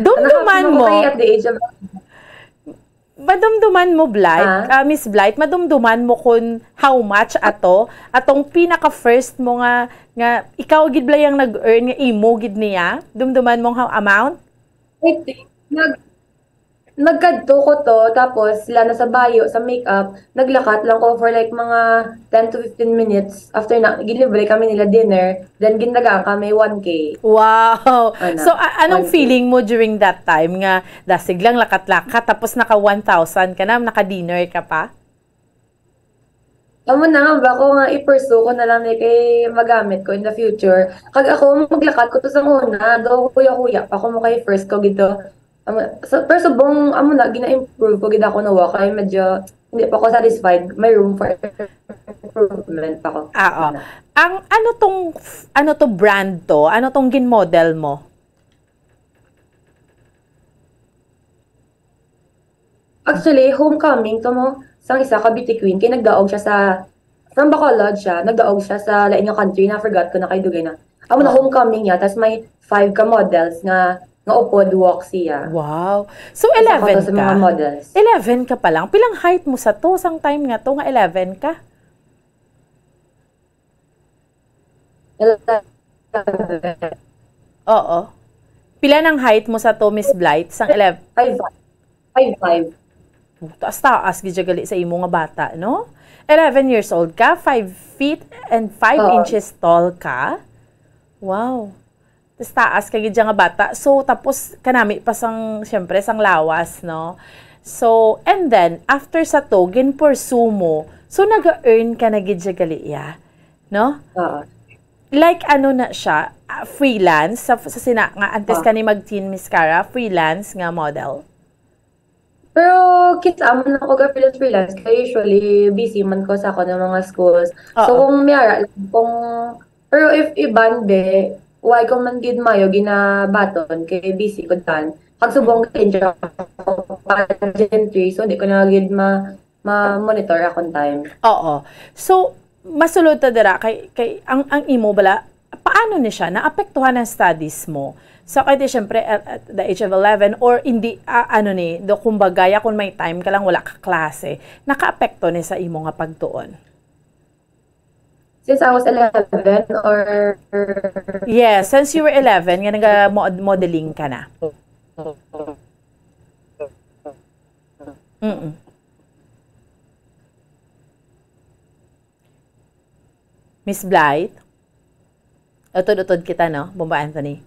Dumduman Ano, mo. Kay at the age of Madumduman mo, Blight, Ha? ah, Miss Blight, madumduman mo kun how much ato, atong pinaka first mo nga, nga ikaw gid bala yang nag-earn nga imo gid niya? Dumduman mo ang amount? I think, nag-, nagkadto ko to, tapos sila na sa bayo, sa makeup, naglakat lang ko for, like, mga ten to fifteen minutes. After na, gilibre kami nila dinner, then gintagaan kami one K. Wow! Ana, So, a-, anong one K. feeling mo during that time nga dasig lang lakat-lakat, tapos naka one thousand ka na, naka-dinner ka pa? Amo na nga ba ko nga i-pursue ko na lang ni kay magamit ko in the future. Kag ako, maglakat ko to sa una, daw huya-huya pa ko mo kay first ko gito. Amo, sa, pero subong, amo na, gina-improve ko gid ako na wa kay medyo hindi pa ko satisfied. May room for improvement pa ko. Ah, oh. Ano. Ang, ano tong, ano to brand to? Ano tong gin-model mo? Actually, homecoming to mo sang isa ka beauty queen. Kay nagdaog siya sa, from Bacolod siya, nagdaog siya sa lain nga country, na forgot ko na kay dugay na. Amo na Oo. homecoming niya, tas may five ka models nga, nga upod walk siya. Wow. So, Isa ko to eleven sa mga ka? models. Eleven ka pa lang? Pilang height mo sa to, sang time nga to, nga eleven ka? Eleven. Oo. Pila nang height mo sa to, Miss Blight? Sang eleven? Five five. Five five. Taas-taas gid siya gali sa imo nga bata, no? Eleven years old ka, five feet and five Oo. inches tall ka. Wow. tas taas ka gid siya nga bata. So, tapos kanami pa sang, siyempre, sang lawas, no? So, and then, after sa to, gin-pursue mo. So, nag-earn ka na gid siya gali, ya? No? Oo. Like, ano na siya? Ah, freelance? Sa, sa sina, nga antes Ah. ka ni mag-teen Miss Cara, freelance nga model? Pero kita man ako ga freelance freelance kay usually busy man ko sa ako ng mga schools. So Oo. Kung may ara lang kung pero if iban be, why ko man gid mayo ginabaton kay busy ko dan. Pag subong din siya pageantry, so di ko na gid ma ma-monitor akong time. Oo. So, masulod ta dira kay, kay ang, ang imo bala, paano ni siya naapektuhan ang studies mo? So, kay di syempre at, at the age of eleven or hindi, ah, ano ni, do kumbaga, ya, kung may time ka lang wala ka klase, nakaapekto ni sa imo nga pagtuon? Since I was eleven or Yes, since you were eleven nga naga-modeling ka na. Mm. Miss Blight? Utod-utod kita, no? Bomba Anthony.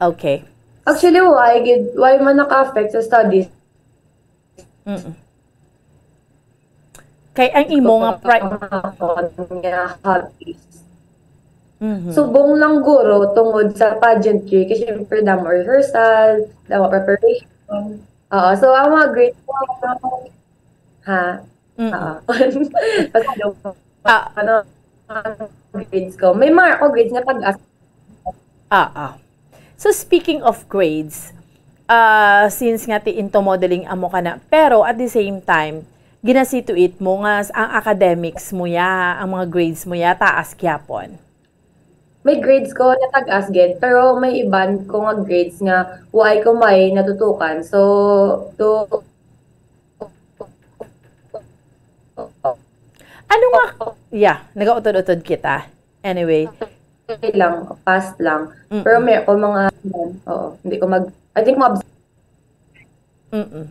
Okay. Actually, why gid why man naka-affect sa studies? Mm. Kay ang imo nga pri- Ang akon nga hobbies. Mhm. Subong lang guro tungod sa pageantry kasi syempre damo rehearsal, damo preparation. Oo, so ang mga grades ko, ha? Mm. Oo. Pasado. Ah. Ano ang grades ko? May mga ako grades nga tagas. Ah, ah. So speaking of grades, ah, since nga ti into modeling amo ka na, pero at the same time, ginasituate mo nga s- ang academics mo ya, ang mga grades mo ya, taas gyapon. May grades ko na tagas gid, pero may iban ko nga grades nga why ko may natutukan. So, to Ano nga, yeah, nagautod-utod kita. Anyway. Okay lang, pass lang. Mm-mm. Pero may ako mga, oo, hindi ko mag, I think mga Mm-mm.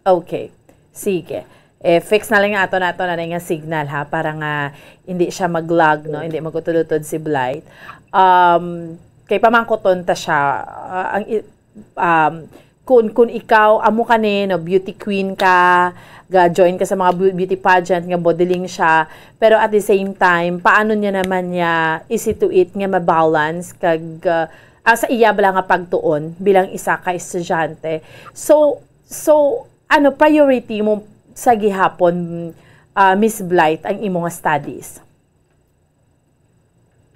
Okay. Sige. Eh, fix na lang nga ato nato na nga signal, ha, para nga hindi siya mag-lag, no? Hindi magutod-utod si Blight. Um, kay pamangkuton ta siya, ah, ang i- um, kung, kung ikaw, amo ka ni, no, beauty queen ka, ga-join ka sa mga bu- beauty pageant, nga modeling siya, pero at the same time, paano niya naman niya isituate nga ma-balance kag, uh, ah, sa iya bala nga pagtuon bilang isa ka estudyante? So, so ano priority mo sa gihapon, ah, Miss Blight, ang imo nga studies?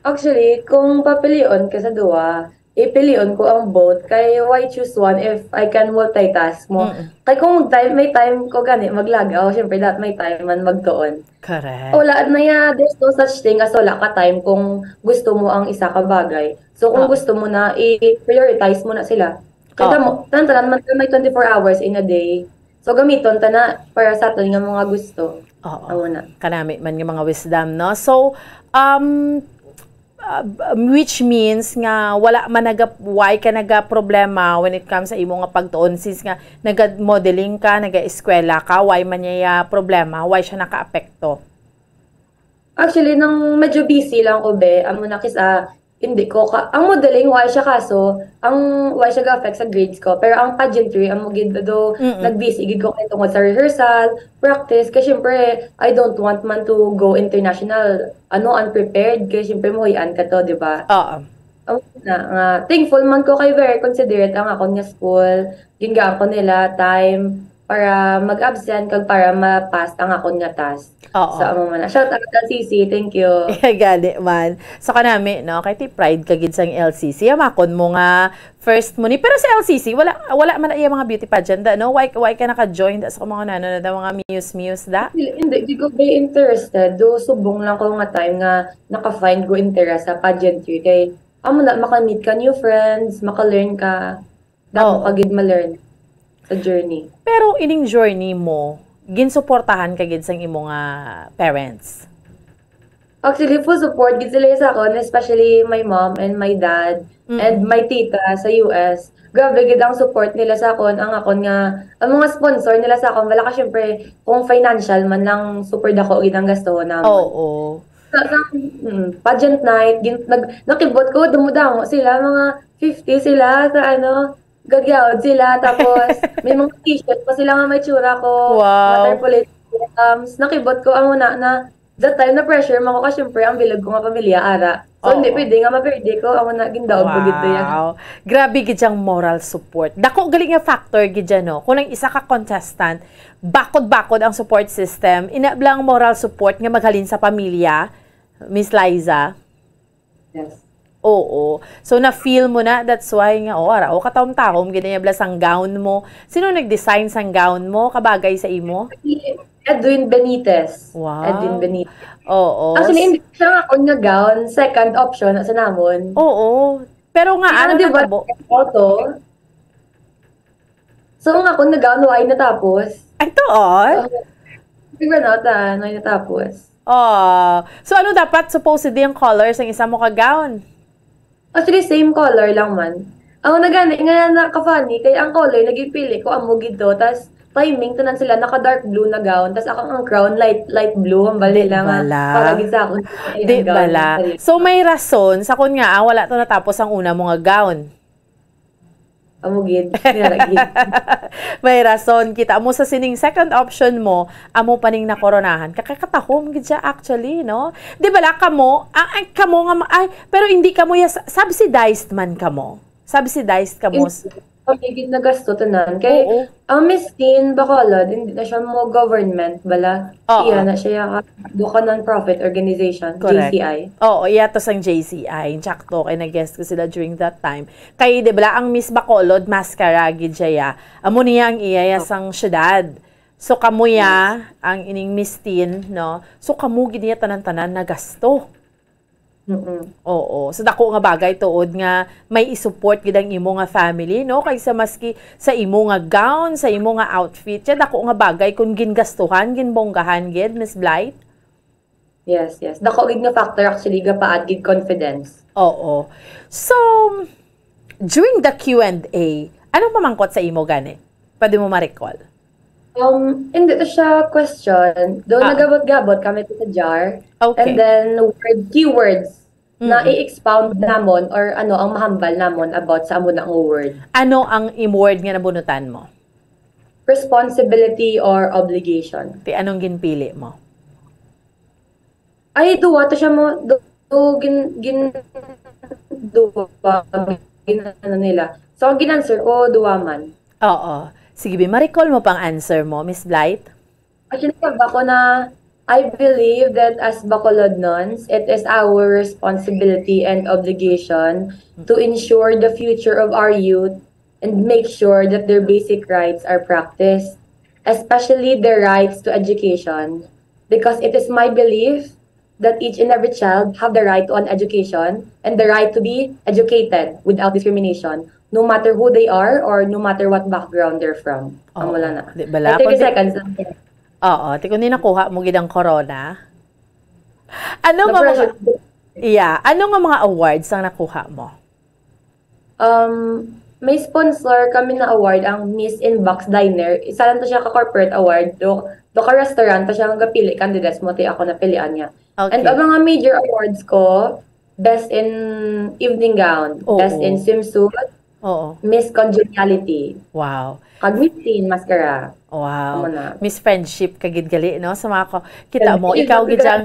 Actually, kung papilion ka sa duwa, ipilion ko ang both. Kay why choose one if I can multitask mo? Mm. Kay kung time, may time ko gani maglagaw, syempre dapat may time man magtuon. Correct. Wala na ya, there's no such thing as wala ka time kung gusto mo ang isa ka bagay. So kung Oo. gusto mo na, i-prioritize mo na sila. Kaya Oo. mo, tanan-tanan man may twenty-four hours in a day. So gamiton ta na para sa aton nga mga gusto. Oo. Amo na. Kanami man nga mga wisdom, no? So, um, uh, which means nga wala man naga, why ka naga problema when it comes sa imo nga pagtuon, since nga naga-modeling ka, naga-eskwela ka, why man niya problema, why siya nakaapekto? Actually, nang medyo busy lang ko, be, amo na kis-, ah, hindi ko ka, ang modeling, why siya kaso, ang, why siya ga-affect sa grades ko, pero ang pageantry, amo gid, do, Mm-mm. nag-busy gid ko kay tungod sa rehearsal, practice, kay syempre, I don't want man to go international, ano, unprepared, kay syempre, muhian ka to, di ba? Oo. Amo na, nga, thankful man ko kay very considerate ang akon nga school, gingaan ko nila time para mag-absent kag para ma-pass ang akon nga task. Oo. So, amo man na. Shout out, L C C. Thank you. Gani man. So, kanami, no? Kay ti pride ka gid sang L C C. Yamakon mo nga first mo ni. Pero sa L C C, wala, wala man na iya mga beauty pageant, da, no? Why, why ka naka-join da sa mga nano na da, mga muse-muse da? Hindi, hindi ko ba interested. Do, subong lang ko nga time nga naka-find ko interest sa pageantry. Kay, amo na, maka-meet ka new friends, maka-learn ka. Damo Oo. ka gid ma-learn sa journey. Pero ining journey mo, ginsuportahan ka gid sang imo nga parents? Actually, full support gid sila sa akon, especially my mom and my dad Mm. and my tita sa U S. Grabe gid ang support nila sa akon, ang akon nga, ang mga sponsor nila sa akon, wala ka syempre, kung financial man lang, super dako gid ang gastuhon namin. Oo. sa, sa, mm, pageant night, gin-, nag-, nakibot ko, damo-damo sila, mga fifty sila sa ano, gagyaod sila, tapos may mga t-shirt pa sila nga may tsura ko, mga Wow. tarpaulin, um, nakibot ko, amo na, na, that time na pressure man ko, ka, syempre, ang bilog ko nga pamilya, ara. So, hindi Oo. pwede nga maperde ko, amo na, gindaog ko gid yan. Wow. Grabe gid ang moral support. Dako gali nga factor gid yan, no? Kung ang isa ka contestant, bakod-bakod ang support system, ina bala ang moral support nga maghalin sa pamilya, Miss Liza? Yes. Oo. So, na-feel mo na, that's why nga, oh, ara, oh, katahom-tahom, gid niya bala sang gown mo. Sino nag-design sang gown mo? Kabagay sa imo? Si Edwin Benitez. Wow. Edwin Benitez. Oo. Actually, hindi siya nga akon nga gown. Second option na sa namon. Oo. Pero nga, Pero ano di ba, natabo? Auto? So, nga akon nga gown, wala natapos. Ay, tuod? So, di ba, no, ta, wala natapos. Oh. So, ano dapat supposedly ang color sang isa mo ka gown? Actually, same color lang man. Ang nagani nga naka-funny, kay ang color na ginpili ko, amo gid to. Tas, timing, tanan sila naka-dark blue na gown. Tas, akong ang crown, light, light blue, ang bali Di lang, ah, bala. Para gid sa akon, Di ang gown, bala. ang sarili. So, may rason sa kung nga, ah, wala to natapos ang una mo nga gown. Amo gid, nila gid. May rason. Kita mo sa sining second option mo, amo pa ning nakoronahan. Kakakatahom gid siya actually, no? Di bala kamo, ang, ang kamo nga ma-, ay, pero hindi kamo ya-, subsidized man kamo. Subsidized kamo. Hindi. Kami gid nagasto tanan. Kay Oo. ang Miss Teen Bacolod, hindi na siya mo government, bala. Oo. Iya na siya, ah, do ka non-profit organization, Correct. J C I. Oo, iya to sang J C I. Sakto, kay nag-guest ko sila during that time. Kay, di bala, ang Miss Bacolod, mascara gid siya, ya. Amo niya ang iya, ya, Oh. sang syudad. So, kamo, ya, Yes. ang ining Miss Teen, no? So, kamo gid niya tanan-tanan nagasto. Mm-mm. Oo. So, dako nga bagay tuod nga may i-support gid ang imo nga family, no? Kaysa maski sa imo nga gown, sa imo nga outfit, siya dako nga bagay kung gingastuhan, ginbonggahan gid, Miss Blight. Yes, yes. Dako gid nga factor actually, gapaad gid confidence. Oo. So, during the Q and A, anong mamangkot sa imo gani? Pwede mo ma-recall? Um, hindi to siya question. Though Ah. nagabot-gabot kami to sa jar. Okay. And then word, keywords na Mm-mm. i-expound namon or ano ang mahambal namon about sa amo na nga word. Ano ang im-, word nga nabunutan mo? Responsibility or obligation. Ti anong ginpili mo? Ay, duwa to siya mo, du-, du-, gin-, gin-, duwa, gin-, ano nila. So, ang gin-answer ko, duwa man. Oo. Sige, bi, ma-recall mo pang answer mo, Miss Blight? Actually, sabi ko na, I believe that as Bacolodnons, it is our responsibility and obligation to ensure the future of our youth and make sure that their basic rights are practiced, especially their rights to education, because it is my belief that each and every child have the right to an education and the right to be educated without discrimination, no matter who they are or no matter what background they're from. Amo Oo. Lang na. Di bala? Ay, thirty Kundi seconds lang. Oo, ti kundi nakuha mo gid ang corona. Ano nga mga, Napressure. Yeah, ano nga mga awards ang nakuha mo? Um, may sponsor kami na award, ang Miss Inbox Diner. Isa lang to siya ka corporate award. Do, do ka restaurant, ta siya ang gapili candidates mo, ti ako napilian niya. Okay. And ang mga major awards ko, best in evening gown, Oo. best in swimsuit, Oo. Miss Congeniality. Wow. Kag Miss Teen Mascara. Wow. Amo na. Miss Friendship ka gid gali, no? Sa mga ko, kita mo, Friendship, ikaw gid ang,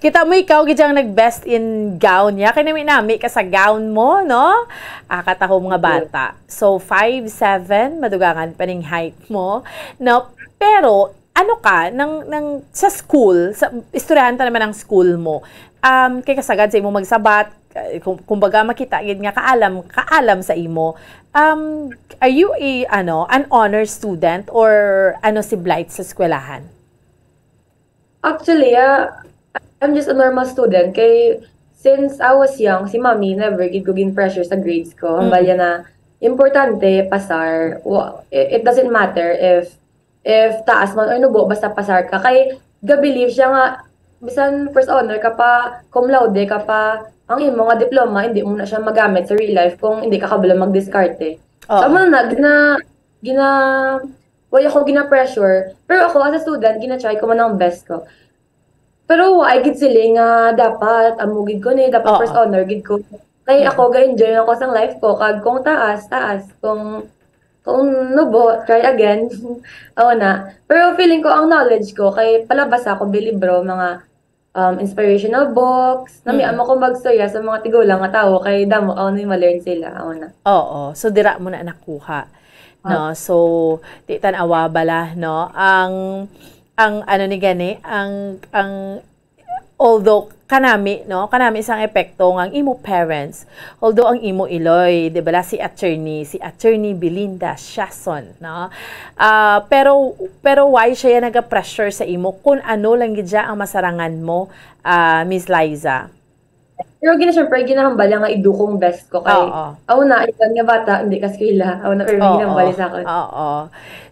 kita mo, ikaw gid ang nag-best in gown niya. Kay nami-nami ka sa gown mo, no? Ah, katahom nga Thank you. Bata. So, five seven, madugangan pa ning height mo, no? Pero, ano ka, nang, nang sa school, sa, istoryahan ta naman ang school mo. Um, kay kasagad sa imo magsabat, eh, kum-, kumbaga makita gid nga kaalam, kaalam sa imo. Um, are you a, ano, an honor student or ano si Blight sa eskwelahan? Actually, ah, I'm just a normal student. Kay, since I was young, si Mommy, never gid ko gin-pressure sa grades ko. Ang Mm. Balya na, importante, pasar. Wa-, it, it doesn't matter if, if taas man or nubo, basta pasar ka. Kay, ga-believe siya nga, bisan first honor ka pa, cum laude ka pa, ang imo nga diploma, hindi mo na siya magamit sa real life kung hindi ka kabalo magdiskarte. Oo. So, amo na, gina-, gina-, wala ako gina-pressure. Pero ako, as a student, gina-try ko man ang best ko. Pero wa gid sila nga dapat, amo gid ko ni, dapat Oo. first honor gid ko. Kay Mm. ako, ga-enjoy ako sang life ko. Kag kung taas, taas. Kung, kung nubo, try again. Oo na. Pero feeling ko, ang knowledge ko, kay palabasa ko bilibro, mga, um, inspirational books. Nami Mm. amo ko magstorya sa mga tigulang nga tawo, kay damo ako ni ma-learn sila. Oo na. Oo. So, dira mo na nakuha. No? Ah. So, di tan-awa bala, no? Ang, ang ano ni gani, ang, ang, although kanami, no? Kanami sang epekto nga ang imo parents, although ang imo iloy, di bala, si attorney, si Attorney Belinda Siason, no? Ah, pero, pero why siya naga-pressure sa imo kung ano lang gid siya ang masarangan mo, ah, Miss Liza? Pero gina-, syempre, ginahambal niya nga i-do kong best ko kay Oo. ako na, iban nga bata, hindi ka eskwela. Ako na, pero Oo. ginahambal niya sa akin. Oo.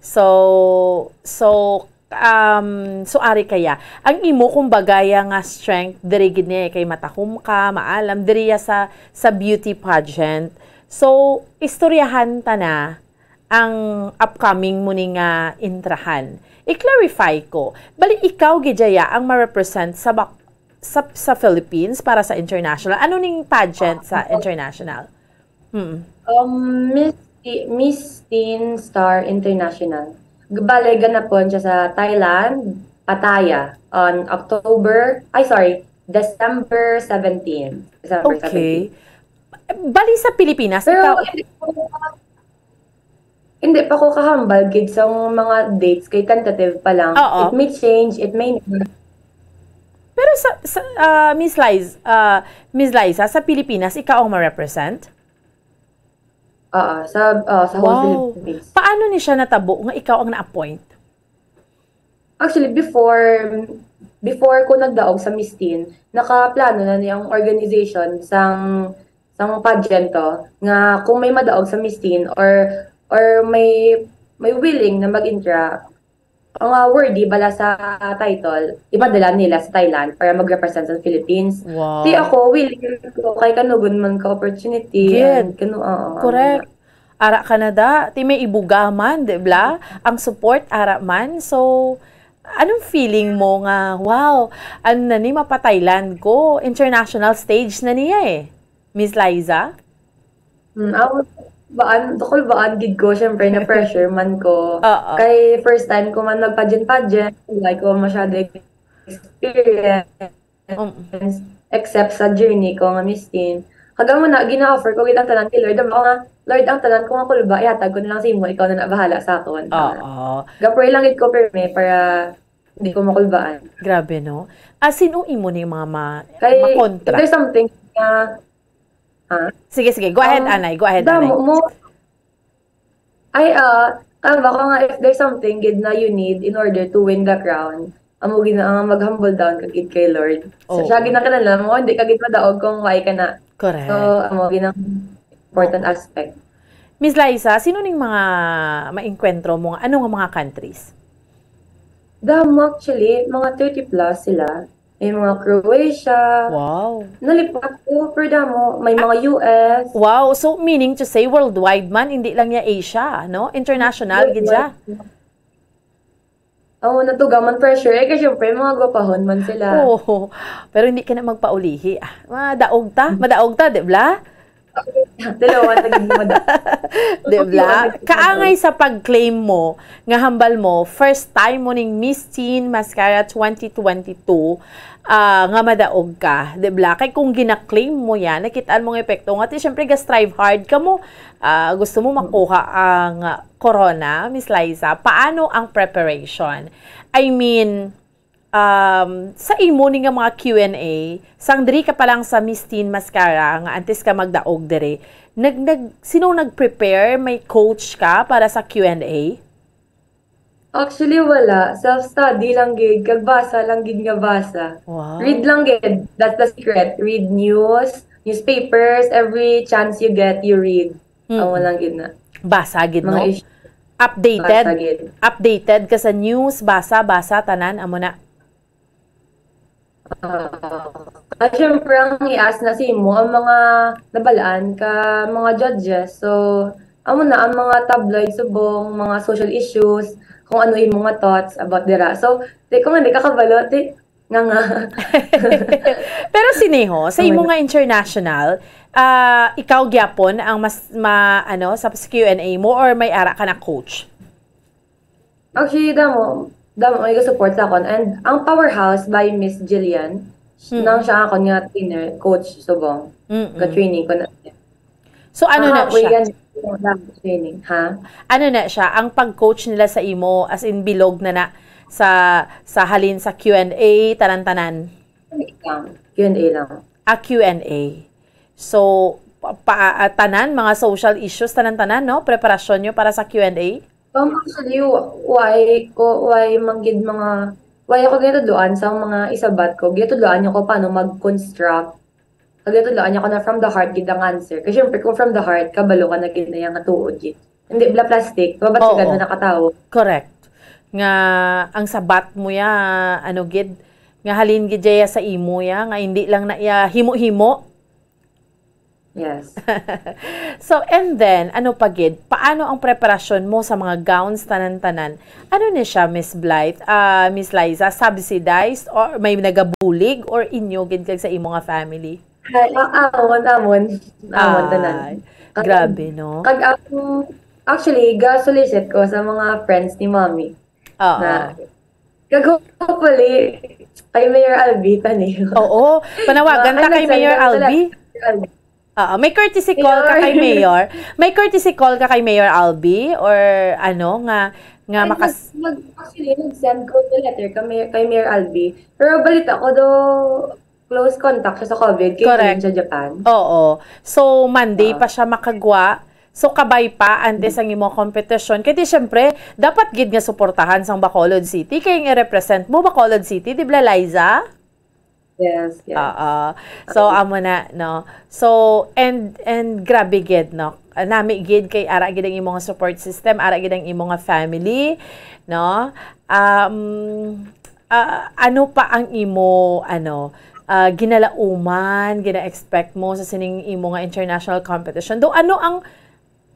So, so, um, so ari kaya, ang imo, kumbaga, ya nga strength, diri gid niya kay matahom ka, maalam, diri ya sa, sa beauty pageant. So, istoryahan ta na ang upcoming mo ni nga intrahan. I-clarify ko, bali ikaw gid ya ang ma-represent sa bak-, sa, sa Philippines para sa international. Ano ning pageant sa Ah, international? Hmm. Um, Miss Ti-, Miss Teen Star International. Bale, ganapon siya sa Thailand, Pattaya, on October, ay, sorry, December seventeen. December Okay. seventeen. Bali sa Pilipinas, Pero ikaw hindi ko, hindi pa ko kahambal gid sa mga dates, kay tentative pa lang. Oo. It may change, it may not. Pero sa, sa, ah, Miss Liz-, ah, Miss Liza, sa Pilipinas, ikaw ang ma-represent? Oo, sa, ah, sa whole Wow. Philippines. Paano ni siya natabo nga ikaw ang na-appoint? Actually, before, before ko nagdaog sa Miss Teen, nakaplano na ni ang organization sang, sang pageant to, nga kung may madaog sa Miss Teen or, or may, may willing na mag-intra, mga worthy bala sa title, ipadala nila sa Thailand para mag-represent sa Philippines. Wow. Ti ako, willing ko kay kanugon man ka opportunity Good. and kanu-, oo, Correct. Ara ka na da, ti may ibuga man, di bla? Ang support, ara man. So, anong feeling mo nga, wow, ano na ni, mapa-Thailand ko, international stage na niya eh. Miss Liza? Hmm, ako, baan, tukol baan gid ko, syempre, na-pressure man ko. Oo. Kay first time ko man mag-pageant-pageant, wala ko masyado experience, Um. except sa journey ko nga Miss Teen. Kag amo na, gina-offer ko gid ang tanan kay Lord. Amo nga, "Lord, ang tanan ko nga kulba, ihatag ko na lang sa imo, ikaw na na bahala sa akon." Oo. Ga-pray lang gid ko pirmi para hindi ko makulbaan. Grabe, no? As in, o imo ni mga ma-, Kay, makontra. if there's something nga, ha? Sige, sige. Go ahead, Um, Anay. Go ahead, damo Anay. mo. Ay, ah, tama ko nga, if there's something gid na you need in order to win the crown, amo gid na nga mag-humble down ka gid kay Lord. So, Oo. siya gid na kinahanglan mo, hindi ka gid madaog kung why ka na. Correct. So, amo gid ang important Oo. aspect. Miss Liza, sino ning mga maengkwentro mo? Ano nga mga countries? Damo, actually, mga thirty plus sila. May mga Croatia. Wow. Nalipat ko, pero damo. May mga U S. Wow. So, meaning to say, worldwide man, hindi lang ya Asia, no? International, gid siya. Worldwide. Oo, natuga man pressure. Eh, kasi syempre, mga gwapahon man sila. Oo. Pero hindi ka na magpaulihi. Ah, madaog ta? Madaog ta, di bla? Dalawa na gid mo da. Di bla? Kaangay sa pag-claim mo, nga hambal mo, first time mo ning Miss Teen Mascara twenty twenty-two, ah, nga madaog ka, di bla? Kay kung gina-claim mo yan, nakitaan mo nga epekto nga, ti, syempre, ga-strive hard ka mo. Ah, gusto mo makuha ang, ah, corona, Miss Liza. Paano ang preparation? I mean, um, sa imo ni nga mga Q and A, sang diri ka pa lang sa Miss Teen Mascara, nga antes ka magdaog diri, nag-, nag-, sino nag-prepare? May coach ka para sa Q and A? Actually, wala. Self-study lang gid, kag basa lang gid nga basa. Wow. Read lang gid. That's the secret. Read news, newspapers, every chance you get, you read. Mm. Amo lang gid na. Basa gid, Mga no? issue. Updated? Basa gid. Updated ka sa news, basa, basa, tanan, amo na. Ah, ah, syempre, ang i-ask na sa imo, ang mga nabalaan ka, mga judges. So, amo na, ang mga tabloid subong, mga social issues, kung ano imo nga thoughts about dira. So, di ko nga, di ka kabalo, di, Nga nga. Pero sini ho, sa imo Wala. nga international, ah, ikaw gyapon ang mas ma, ano, sa Q and A mo, or may ara ka na coach? Actually, damo, damo may support sa akon. And ang Powerhouse by Miss Jillian, Mm. nang siya akon nga trainer, coach subong. Mm-mm. Ga-training ko na. So ano na Kahapoy siya? Yan, yung training, ha? Ano na siya? Ang pag-coach nila sa imo, as in bilog na na sa sa halin sa Q and A, tanan-tanan. Q and A lang. Q and A lang. Ah, Q and A. So pa, pa- ah, tanan, mga social issues, tanan-tanan, no? Preparasyon nyo para sa Q and A? Um, actually, wa- why ko, why manggid mga, why ako ginatudloan sa mga isabat ko, ginatudloan niyo ko paano mag-construct. Ginatudloan niyo ko na from the heart gid ang answer. Kasi syempre, kung from the heart, kabalo ka na gid na yung tuod gid. Hindi bla plastic, mabatsigan Oo. Na nakatawo. Correct. Nga ang sabat mo ya, ano gid, nga halin gid ya sa imo ya, nga hindi lang na ya himo-himo. Yes. So, and then, ano pa gid, paano ang preparasyon mo sa mga gowns, tanan-tanan? Ano ni siya, Miss Blythe? Ah, Miss Liza, subsidized or may nagabulig or inyo gid kag sa imo nga family? Ay, a- amon, amon. Amon, tanan. Ay, Kag, grabe, no? kag ang, actually, ga-solicit ko sa mga friends ni Mommy. Oo. Na, kag hopefully, kay Mayor Albi, tani. Oo, panawagan Ay, ta kay Mayor nag-send lang pala. Albi. Albi. Oo, may courtesy call ka kay Mayor. Mayor. May courtesy call ka kay Mayor Albi or ano nga nga Ay, makas nag, nag, actually, nag-send ko the letter kay Mayor, kay Mayor Albi. Pero balita ko do close contact siya sa COVID, kay Correct. Sa Japan. Oo. So, Monday Oo. pa siya makagwa. So, kabay pa, antes ang imo competition. Kaya di, syempre, dapat gid nga suportahan sang Bacolod City. Kaya nga represent mo, Bacolod City, di ba, Liza? Yes, yes. Oo. So, amo na, no? So, and, and grabe gid, no? Nami gid kay ara gid ang imo nga support system, ara gid ang imo nga family, no? Um, ah, ano pa ang imo, ano, ah, ginalauman, gina-expect mo sa sining imo nga international competition? Do ano ang,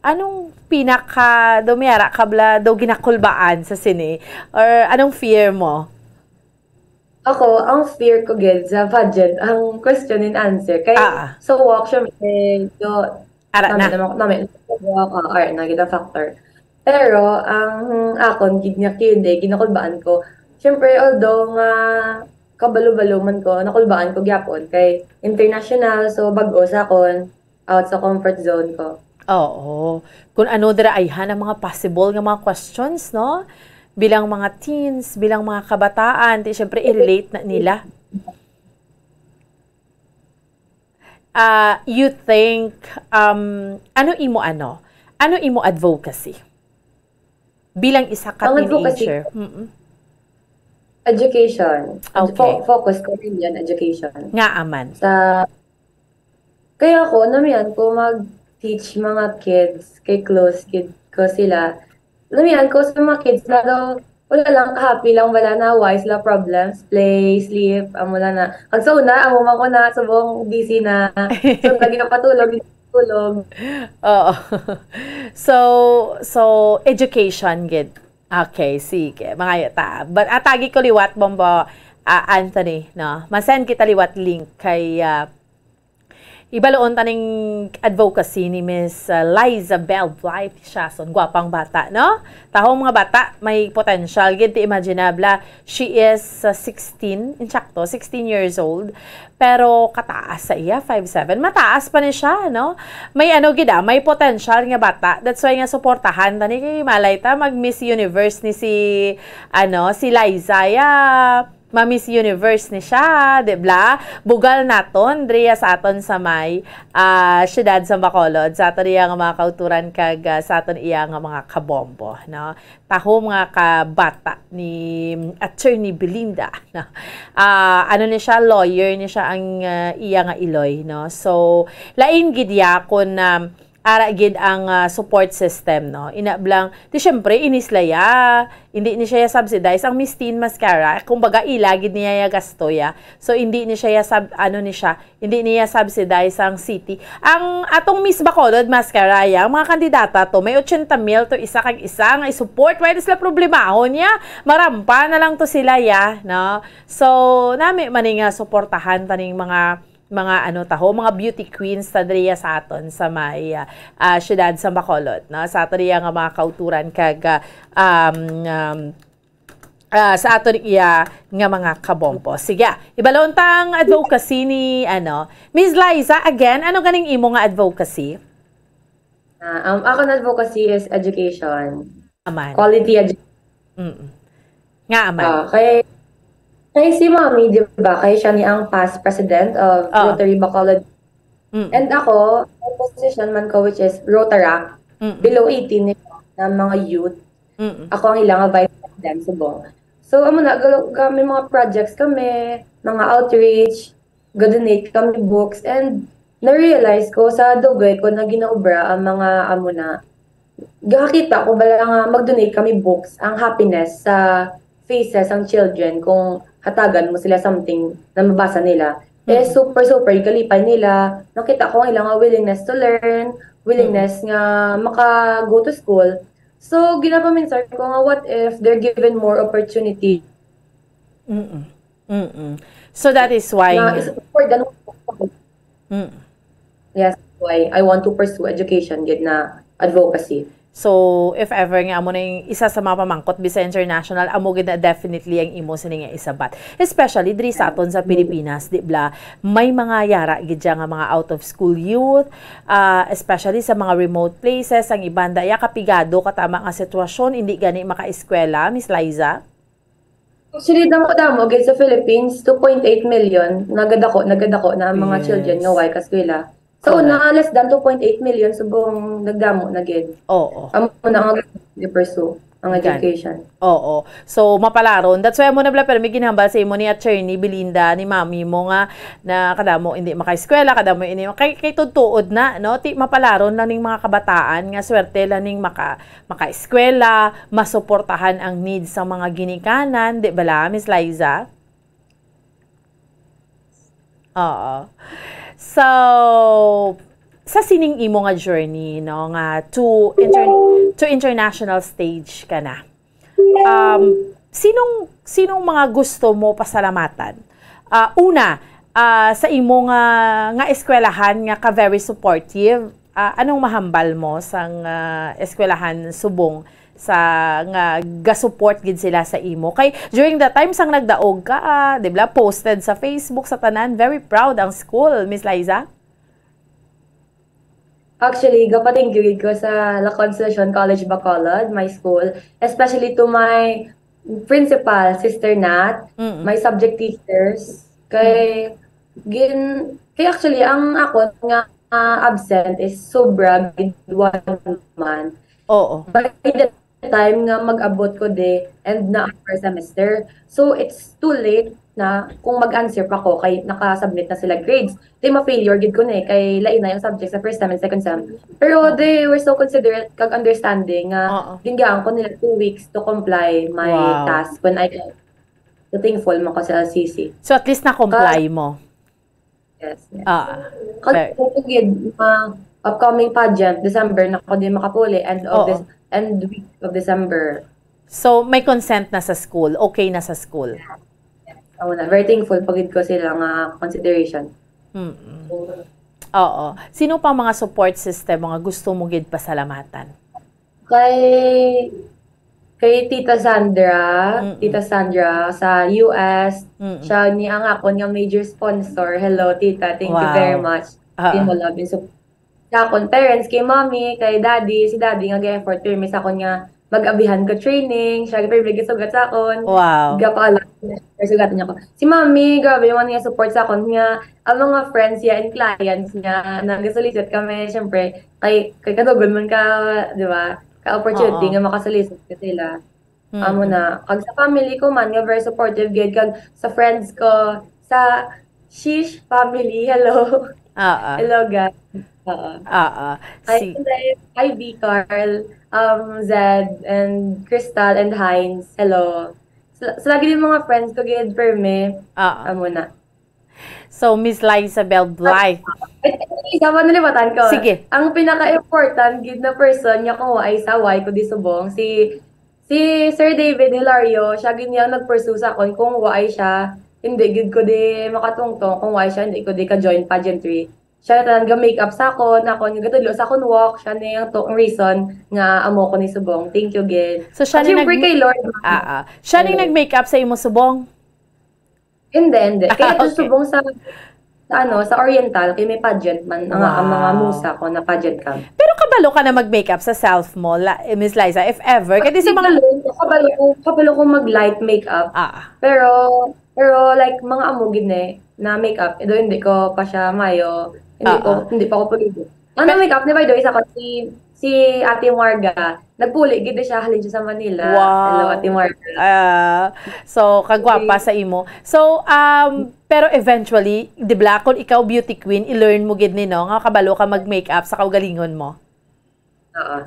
anong pinaka, do may ara ka bala, do ginakulbaan sa sini? Or anong fear mo? Ako, ang fear ko gid sa pageant, ang question and answer. Kay Ah. Sa walk, syempre, do, Ara nami na. naman, nami, walk, ah, ara na gid ang factor. Pero ang akon gid nga Q and A, ginakulbaan ko. Syempre, although nga kabalo-balo man ko, nakulbaan ko gyapon kay international, so bag-o sa akon, out sa comfort zone ko. Oo. Kung ano dira ayhan ang mga possible nga mga questions, no? Bilang mga teens, bilang mga kabataan, di syempre i-relate na nila. Ah, you think, um, ano imo, ano? Ano imo advocacy? Bilang isa ka Ang advocacy teenager. Mm-mm. Education. Okay. Fo- focus ko rin yan, education. Nga aman. Sa, kaya ako, namian ko mag-teach mga kids, kay close kid ko sila. Namian ko sa mga kids na daw, wala lang, happy lang, wala na, why sila problems, play, sleep, amo lang na. Ang sa una, amo man ko na, subong busy na. So, lagi ka patulog, tulog. Oo. So, so education gid. Okay, sige. Mangayo ta. But atagi ko liwat, Bombo, ah, Anthony, no? Masend kita liwat link kay, ah, ibaloon ta ning advocacy ni Miss, ah, Liza Bell Blythe Siason. Gwapang bata, no? Tahong mga bata, may potential gid, di imaginable. She is, ah, sixteen, insakto, sixteen years old. Pero kataas sa iya, five seven. Mataas pa ni siya, no? May ano gid, ah, may potential nga bata. That's why nga suportahan ta ni, kay malay ta mag Miss Universe ni si, ano, si Liza, ya. Ma-Miss Universe ni siya, di bla? Bugal naton, diri sa aton sa may, ah, siyudad sa Bacolod, sa aton iya nga mga kauturan kag, ah, sa aton iya nga mga kabombo, no? Taho mga kabata ni Attorney Belinda, no? Ah, ano ni siya, lawyer ni siya ang, ah, iya nga iloy, no? So, lain gid ya kung, um, ara gid ang, ah, support system, no? Ina blang, di syempre, inis la ya, hindi ni siya subsidize ang Miss Teen Mascara. Kumbaga, ila gid niya ya gasto ya. So, hindi ni siya ya sub-, ano ni siya, hindi niya subsidize ang city. Ang atong Miss Bacolod Mascara ya, ang mga kandidata to, may ochenta mil to isa kag isa nga i-support. Why sila problemahon ya? Marampa na lang to sila ya, no? So, nami man nga suportahan taning mga mga ano taho, mga beauty queens ta diriya sa aton sa may, ah, ah, siyudad sa Bacolod, no? Sa ato riya nga mga kauturan kag, ah, um, um, ah, sa ato riya nga mga kabombo. Sige, ibalon ta ang advocacy ni, ano, Miss Liza, again, ano ganing imo nga advocacy? Ah, um, ako na advocacy is education. Aman. Quality edu- Mm. Nga aman. Ah, kay, kay si Mommy, di ba, kay siya ni ang past president of Ah. Rotary Bacolod. Mm. And ako, ang position man ko, which is Rotaract, Mm-mm. below eighteen nila na mga youth. Mm-mm. Ako ang ilang vice president subong. So, amo na, ga-, ga-, may mga projects kami, mga outreach, ga-donate kami books, and na-realize ko sa dugay ko na ginaobra ang mga amo na. Gakita ko bala nga mag-donate kami books, ang happiness sa faces sang children kung hatagan mo sila something na mabasa nila. Eh, Mm. super, super, kalipay nila. Nakita ko ang ilang willingness to learn, willingness nga maka-go to school. So, ginapaminsar ko nga, what if they're given more opportunity? Mm-mm. Mm-mm. So, that is why Na nga. Is for the Mm. Yes, why I want to pursue education, gid na advocacy. So, if ever nga amo na yung isa sa mga pamangkot, Bisa International, amo gid na definitely ang imo sini nga isabat. Especially diri sa aton sa Pilipinas, di bla, may mga yara gid siya nga mga out of school youth, ah, especially sa mga remote places, ang iban da ya kapigado katama nga sitwasyon, hindi gani makaeskwela, Miss Liza? Actually, damo-damo gid sa Philippines, two point eight million, nagadako, nagadako na ang mga Yes. children nga way kaskwela. Sa Correct. una, less than two point eight million, subong nagdamo na gid. Oo. Amo na ang i-pursue ang Gan. education. Oo. So, mapalaron. That's why amo na bala, pero may ginhambal sa imo ni Attorney Belinda, ni mami mo nga, na kadamo hindi makaeskwela, kadamo hindi, kay, kay tuod-tuod na, no? Ti, mapalaron lang ning mga kabataan nga swerte lang ning maka-, makaeskwela, masuportahan ang needs sa mga ginikanan, di bala, Miss Liza? Oo. So, sa sining imo nga journey, no, nga to inter-, to international stage ka na. Um, sinong, sinong mga gusto mo pasalamatan? Ah, una, ah, sa imo nga, nga eskwelahan nga ka very supportive, ah, anong mahambal mo sang, ah, eskwelahan subong sa nga ga-support gid sila sa imo? Kay during the time sang nagdaog ka, ah, di ba, posted sa Facebook, sa tanan, very proud ang school, Miss Liza? Actually, gapa-thank you gid ko sa La Consolacion College Bacolod, my school, especially to my principal, Sister Nat, Mm-mm. my subject teachers, kay gin-, kay actually, ang ako nga, ah, absent is sobra gid one month. Oo. By the time nga mag-abot ko di, end na ang first semester. So, it's too late na kung mag-answer pa ko kay naka-submit na sila grades. Di ma-failure gid ko ni, kay lain na yung subject sa first sem and second sem. Pero Oo. they were so considerate kag understanding nga Oo. gingaan ko nila two weeks to comply my Wow. task when I, so thankful man ko sa L C C. So, at least na-comply Ka- mo? Yes, yes. Ah, Kag very. Gid, mga upcoming pageant, December na ko din makapuli, end of Oo. Dec-, end week of December. So, may consent na sa school, okay na sa school? Yes. Amo na, very thankful pa gid ko sila nga consideration. Mm-mm. Oo. Sino pa mga support system mo nga gusto mo gid pasalamatan? Kay, kay Tita Sandra, Mm-mm. Tita Sandra sa U S, Mm-mm. siya ni ang akon nga major sponsor. Hello, Tita. Thank you very Wow. much. Ah, Di mo ah. love and support. Sa akon parents, kay Mommy, kay Daddy, si Daddy nga ga-effort, pero may sa akon nga mag-abihan ko training, siya, pero may gisugat sa akon. Wow. Gapaalam, pero sugatan niya ko. Si Mommy, grabe yung ano niya support sa akon nga, ang mga friends niya and clients niya, nag-solicit kami, syempre, kay, kay kadugol man ka, di ba, ka-opportunity Oo. nga maka-solicit ka sila. Mm. Amo na. Kag sa family ko man, nga very supportive gid. Kag sa friends ko, sa Shish family, hello. Oo. Hello, guys. Oo. Oo. Hi, si Inday. Hi, V Carl, um, Zed, and Crystal, and Heinz. Hello. Sa, sa lagi din mga friends ko, gid, permi. Oo. Amo na. So, Miss Liza Bell Blythe. Ay, isa pa, nalibatan ko. Sige. Ang pinaka-important gid na person nga kung wa ay sa, wa ay ko di subong, si, si Sir David Hilario, siya gid niya nag-pursue sa akon. Kung wa ay siya, hindi gid ko di makatungtong. Kung wa ay siya, hindi ko di ka-join pageantry. Siya na tanan ga-make up sa akon, ako nga gatudlo sa akon walk, siya ni ang to-, ang reason nga amo ko ni subong. Thank you gid. So, siya At ni syempre nag- kay Lord. Ah, ah. Siya ni Hello. nag-make up sa imo subong? Hindi, hindi. Kaya Okay. subong sa, sa ano, sa Oriental, kay may pageant man, ang, ang mga Wow. musa ko na pageant kami. Pero kabalo ka na mag-makeup sa self mo, la-, eh, Miss Liza, if ever. Kaya sa mga Kabalo, kabalo ko, kabalo ko mag-light makeup. Ah. Pero, pero like, mga amo gid ni na makeup, eh, do hindi ko pa siya mayo, hindi Ah, ko, ah. hindi pa ko pulido. Ano Pe- makeup ni, by the way, sa ko, si, si Ate Marga. Nagpuli gid siya, halin siya sa Manila. Wow. Hello, Ate Marga. Ah, so, kagwapa Sige. sa imo. So, um, pero eventually, di ba, kung ikaw beauty queen, i-learn mo gid ni, no? Nga kabalo ka mag-makeup sa kaugalingon mo. Oo.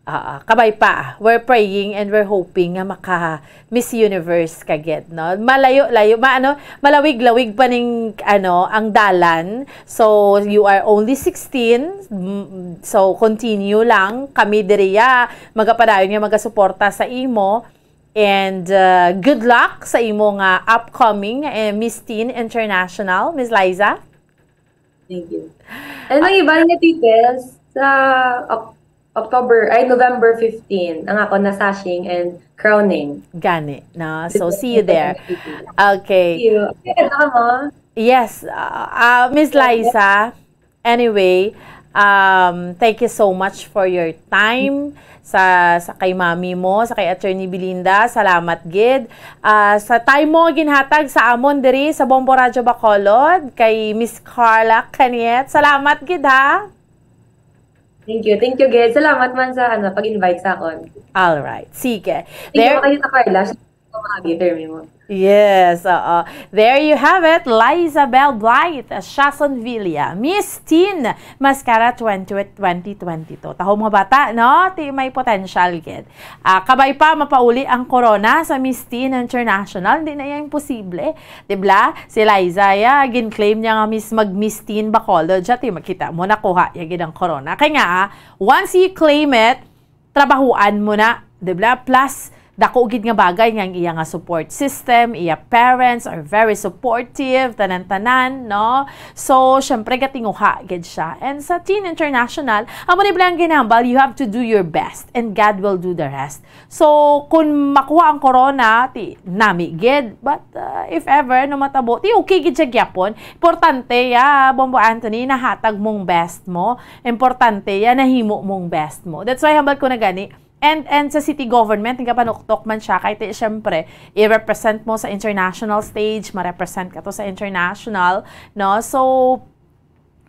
Ah, ah, kabay pa. We're praying and we're hoping nga maka Miss Universe ka gid, no? Malayo-layo, ma-, ano, malawig-lawig pa ning, ano, ang dalan. So, you are only sixteen. Mm, so, continue lang. Kami diriya, magapadayon nga magasuporta sa imo. And, uh, good luck sa imo nga upcoming, eh, Miss Teen International, Miss Liza. Thank you. And ang iba nga details sa Oc-, October, ay, November fifteen, ang ako na sashing and crowning. Gani, no? So, see you there. Okay. See you. Okay, ano ka mo? Yes, uh, uh, Miss Yes. Liza, anyway, um, thank you so much for your time sa, sa kay mami mo, sa kay Attorney Belinda. Salamat gid. Ah, sa time mo ginhatag sa amon diri sa Bombo Radyo Bacolod, kay Miss Carla Caniet. Salamat gid, ha? Thank you. Thank you, gid. Salamat man sa, ano, pag-invite sa akon. All right. Sige. Thank you There kayo sa Carla. Sa mga gitter mo. Yes, oo. There you have it, Liza Bell Blythe, Shason Villa, Miss Teen Mascara twenty, twenty twenty-two. Taho mga bata, no? Ti may potential, gid. Ah, kabay pa mapauli ang corona sa Miss Teen International, hindi na iya imposible. Di ba? Si Liza, ya, gin-claim niya nga Miss, mag-Miss Teen Bacolod siya, ti makita mo, nakuha ya gid ang corona. Kay nga, ah, once you claim it, trabahuan mo na, di ba? Plus, dako gid nga bagay nga ang iya nga support system, iya parents are very supportive, tanan-tanan, no? So, syempre, gatinguha gid siya. And sa Teen International, amo ni bala ang ginhambal, you have to do your best, and God will do the rest. So, kung makuha ang corona, ti, nami gid. But, uh, if ever, no matabo, ti, okay gid siya gyapon. Importante, ya, Bombo Anthony, nahatag mong best mo. Importante, ya, nahimo mong best mo. That's why, hambal ko na gani. And, and sa city government, nagapanuktok man siya, kay ti, syempre, i-represent mo sa international stage, ma-represent ka to sa international, no? So,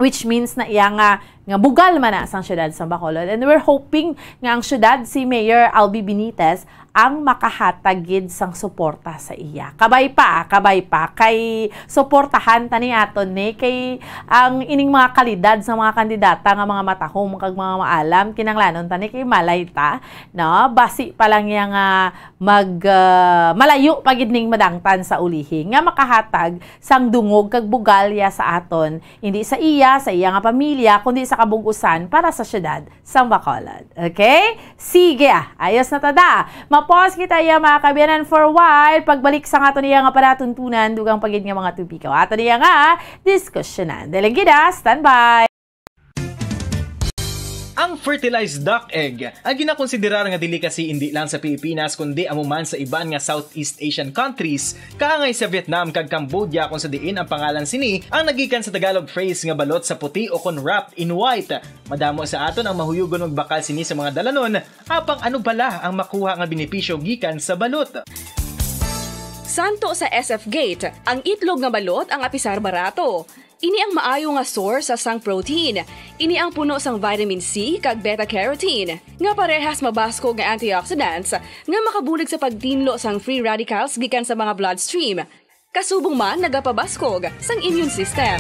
which means na iya nga, nga bugal man na sang syudad sang Bacolod. And we're hoping nga ang syudad, si Mayor Albi Benitez, ang makahatag gid sang suporta sa iya. Kabay pa, ah, kabay pa. Kay suportahan ta ni aton ni, kay ang ining mga kalidad sa mga kandidata nga mga matahom kag mga maalam, kinanglanon ta ni kay malay ta, no? Basi pa lang iya nga mag, ah, malayo pa gid ning madangtan sa ulihi nga makahatag sang dungog kag bugalya sa aton, hindi sa iya, sa iya nga pamilya, kundi sa kabug-usan para sa syudad sang Bacolod. Okay? Sige, ah, ayos na ta da. Mapos kita iya, mga kaabyanan, for a while. Pagbalik sa aton iya nga palatuntunan, dugang pa gid nga mga topiko aton iya nga diskusyonan. Daling gid, ah, standby. Ang fertilized duck egg, ang ginakonsiderar nga delicacy indi lang sa Pilipinas, kundi amo man sa iban nga Southeast Asian countries, kaangay sa Vietnam kag Cambodia, kung sa diin ang pangalan sini ang nagikan sa Tagalog phrase nga balot sa puti o kon wrapped in white. Madamo sa aton ang mahuyugon magbakal sini sa mga dalanon, apang ano bala ang makuha nga benepisyo gikan sa balot? Santo sa S F Gate, ang itlog nga balot ang apisar barato. Ini ang maayo nga source sa sang protein. Ini ang puno sang vitamin C kag beta carotene, nga parehas mabaskog nga antioxidants nga makabulig sa pagtinlo sang free radicals gikan sa mga bloodstream. Kasubong man nagapabaskog sang immune system.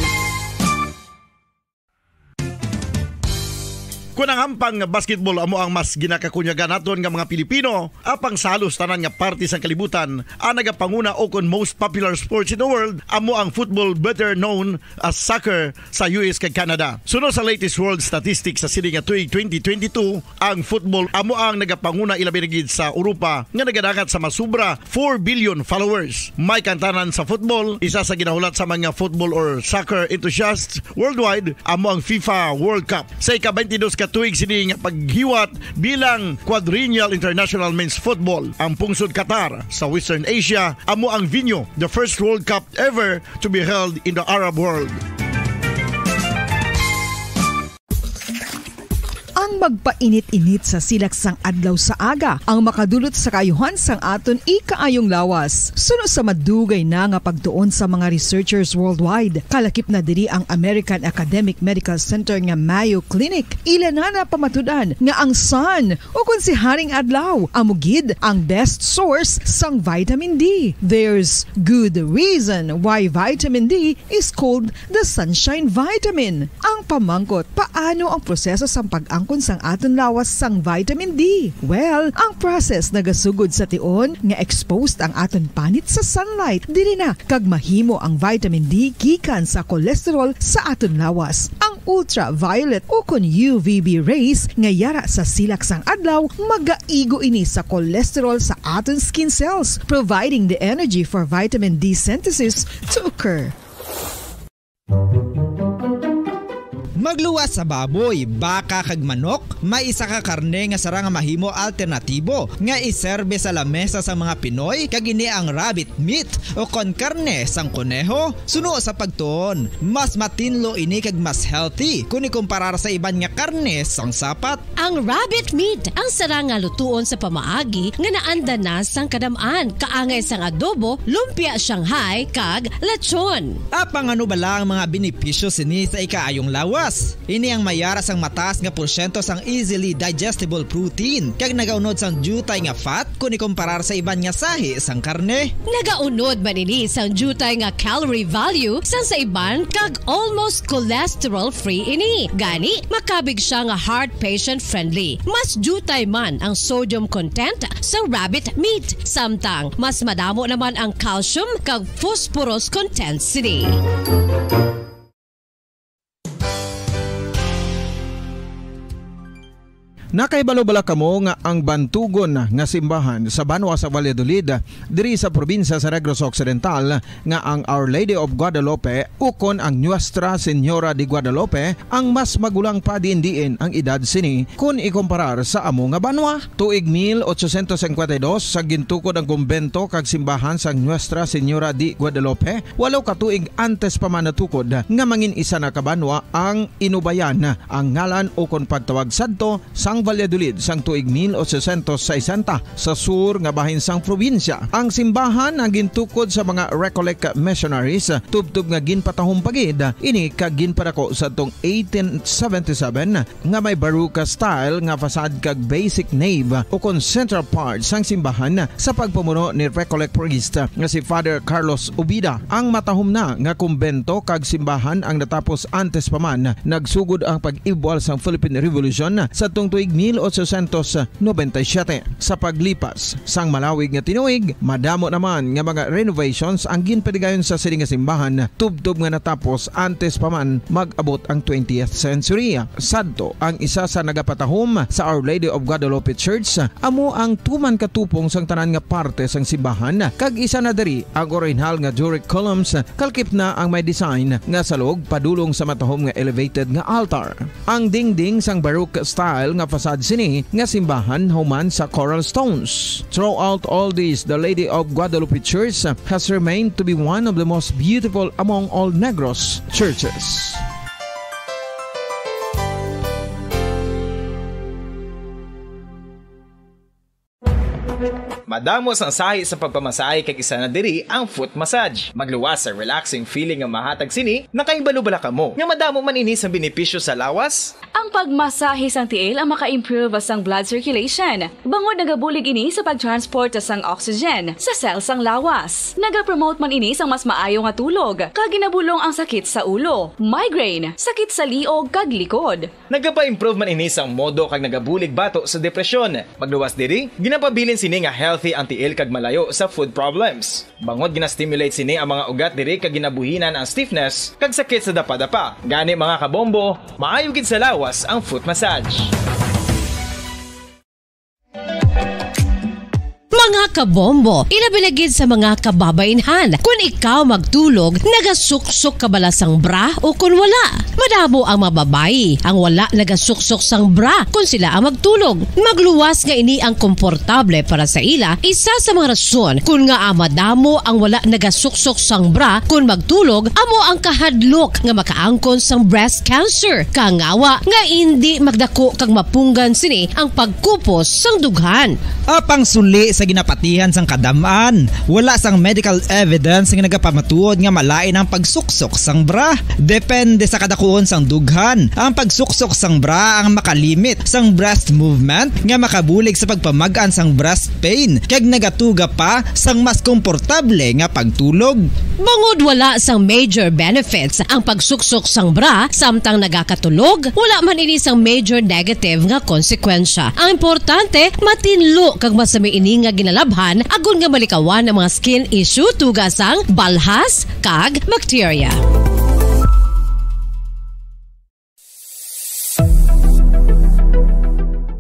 Kon ang hampang nga basketball amo ang mas ginakakunyagan naton nga mga Pilipino, apang sa halos tanan nga parte sang kalibutan, ang nagapanguna o kon most popular sports in the world amo ang football, better known as soccer, sa U S kag Canada. Suno sa latest world statistics sa sini nga tuig twenty twenty-two, ang football amo ang nagapanguna, ilabi na gid sa Europa nga nagadangat sa masubra four billion followers. May kantanan sa football, isa sa ginahulat sa mga football or soccer enthusiasts worldwide amo ang FIFA World Cup. Sa ika-twenty-dos ka tuig sini nga paghiwat bilang Quadrennial International Men's Football, ang pungsod Qatar sa Western Asia amo ang venue, the first World Cup ever to be held in the Arab world. Ang magpainit-init sa silak sang adlaw sa aga ang makadulot sa kaayuhan sang aton ikaayong lawas. Suno sa madugay na nga pagtuon sa mga researchers worldwide, kalakip na diri ang American Academic Medical Center nga Mayo Clinic, ila na napamatud-an nga ang sun, o kon si Haring Adlaw, amo gid ang best source sang vitamin D. There's good reason why vitamin D is called the sunshine vitamin. Ang pamangkot, paano ang proseso sang pag-angkon sang aton lawas sang vitamin D? Well, ang process nagasugod sa tion nga exposed ang aton panit sa sunlight. Diri na kag mahimo ang vitamin D gikan sa cholesterol sa aton lawas. Ang ultraviolet o kon U V B rays nga yara sa silak sang adlaw magaigo ini sa cholesterol sa aton skin cells, providing the energy for vitamin D synthesis to occur. Magluwas sa baboy, baka kag manok, may isa ka karne nga sarang nga mahimo alternatibo nga iserbe sa lamesa sang mga Pinoy, kag ini ang rabbit meat o kon karne sang koneho. Suno sa pagtuon, mas matinlo ini kag mas healthy kon ikumparar sa iban nga karne sang sapat. Ang rabbit meat ang sarang nga lutuon sa pamaagi nga naanda na sang kadam-an, kaangay sang adobo, lumpia Shanghai, kag lechon. Apang ano bala ang mga benepisyo sini sa ikaayong lawas? Ini ang may yara sang mataas nga porsyento sang easily digestible protein kag nagaunod sang diutay nga fat kon ikumparar sa iban nga sahi sang karne. Nagaunod man ini sang diutay nga calorie value sang sa iban kag almost cholesterol-free ini. Gani, makabig siya nga heart patient-friendly. Mas diutay man ang sodium content sa rabbit meat, samtang mas madamo naman ang calcium kag phosphorus content sini. Nakahibalo bala kamo nga ang bantugon nga simbahan sa banwa sa Valladolid, diri sa probinsya sa Negros Occidental, nga ang Our Lady of Guadalupe ukon ang Nuestra Señora de Guadalupe ang mas magulang pa diin-diin ang edad sini kon ikumparar sa amo nga banwa? Tuig mil ochocientos cincuenta y dos, sa gintukod ang kumbento kag simbahan sang Nuestra Señora de Guadalupe, walo ka tuig antes pa man natukod nga mangin isa na ka banwa ang Inubayan, ang ngalan ukon pagtawag sadto sang Valladolid sang tuig mil ochocientos sesenta, sa sur nga bahin sang probinsya. Ang simbahan ang gintukod sa mga Recollect missionaries, tubtob nga ginpatahom pa gid ini kag ginpadako sadtong eighteen seventy-seven, nga may Baroque style nga facade kag basic nave ukon central part sang simbahan sa pagpamuno ni Recollect priest nga si Father Carlos Ubida. Ang matahom na nga kumbento kag simbahan ang natapos antes pa man nagsugod ang pag-ibwal sang Philippine Revolution sadtong tuig mil ochocientos noventa y siete. Sa paglipas sang malawig nga tinuig, madamo naman nga mga renovations ang ginpadigayon sa sini nga simbahan, tubtob nga natapos antes pa man mag-abot ang twentieth century. Sadto, ang isa sa nagapatahom sa Our Lady of Guadalupe Church amo ang tuman ka tupong sang tanan nga parte sang simbahan, kag isa na diri ang orihinal nga Doric columns, kalakip na ang may design nga salog padulong sa matahom nga elevated nga altar. Ang dingding sang Baroque style nga facade sini nga simbahan human sa coral stones. Throughout all this, the Lady of Guadalupe Church has remained to be one of the most beautiful among all Negros churches. Madamo sang sahi sa pagpamasahe, kag isa na diri ang foot massage. Magluwas sa relaxing feeling nga mahatag sini. Nakahibalo bala kamo nga madamo man ini sang benepisyo sa lawas? Ang pagmasahe sang tiil ang maka-improve sang blood circulation, bangod nagabulig ini sa pag-transport sang oxygen sa cell sang lawas. Nagapromote man ini sang mas maayo nga tulog, kag ginabulong ang sakit sa ulo, migraine, sakit sa liog, kag likod. Nagapa-improve man ini sang modo kag nagabulig bato sa depresyon. Magluwas diri, ginapabilin sini nga healthy ang tiil kag malayo sa foot problems. Bangod gina-stimulate sini ang mga ugat diri kag ginabuhinan ang stiffness kag sakit sa dapadapa. Gani, mga kabombo, maayo gid sa lawas ang foot massage. Mga kabombo, ilabi na gid sa mga kababainhan. Kun ikaw magtulog, nagasuksok ka bala sang bra o kun wala? Madamo ang mga babayi ang wala nagasuksok sang bra kun sila ang magtulog. Magluwas nga ini ang komportable para sa ila, isa sa mga rason kun ngaa madamo ang wala nagasuksok sang bra kun magtulog amo ang kahadlok nga makaangkon sang breast cancer, kangawa nga indi magdako kag mapunggan sini ang pagkupos sang dughan. Apang suli sa ginapatihan sang kadam-an, wala sang medical evidence nga nagapamatuod nga malain ang pagsuksok sang bra. Depende sa kadakuon sang dughan, ang pagsuksok sang bra ang makalimit sang breast movement nga makabulig sa pagpamag-an sang breast pain, kag nagatuga pa sang mas komportable nga pagtulog. Bangod wala sang major benefits ang pagsuksok sang bra samtang nagakatulog, wala man ini sang major negative nga konsekwensya. Ang importante, matinlo kag masami ini nga ginalabhan agod nga malikawan ang mga skin issue tuga sang balhas kag bacteria.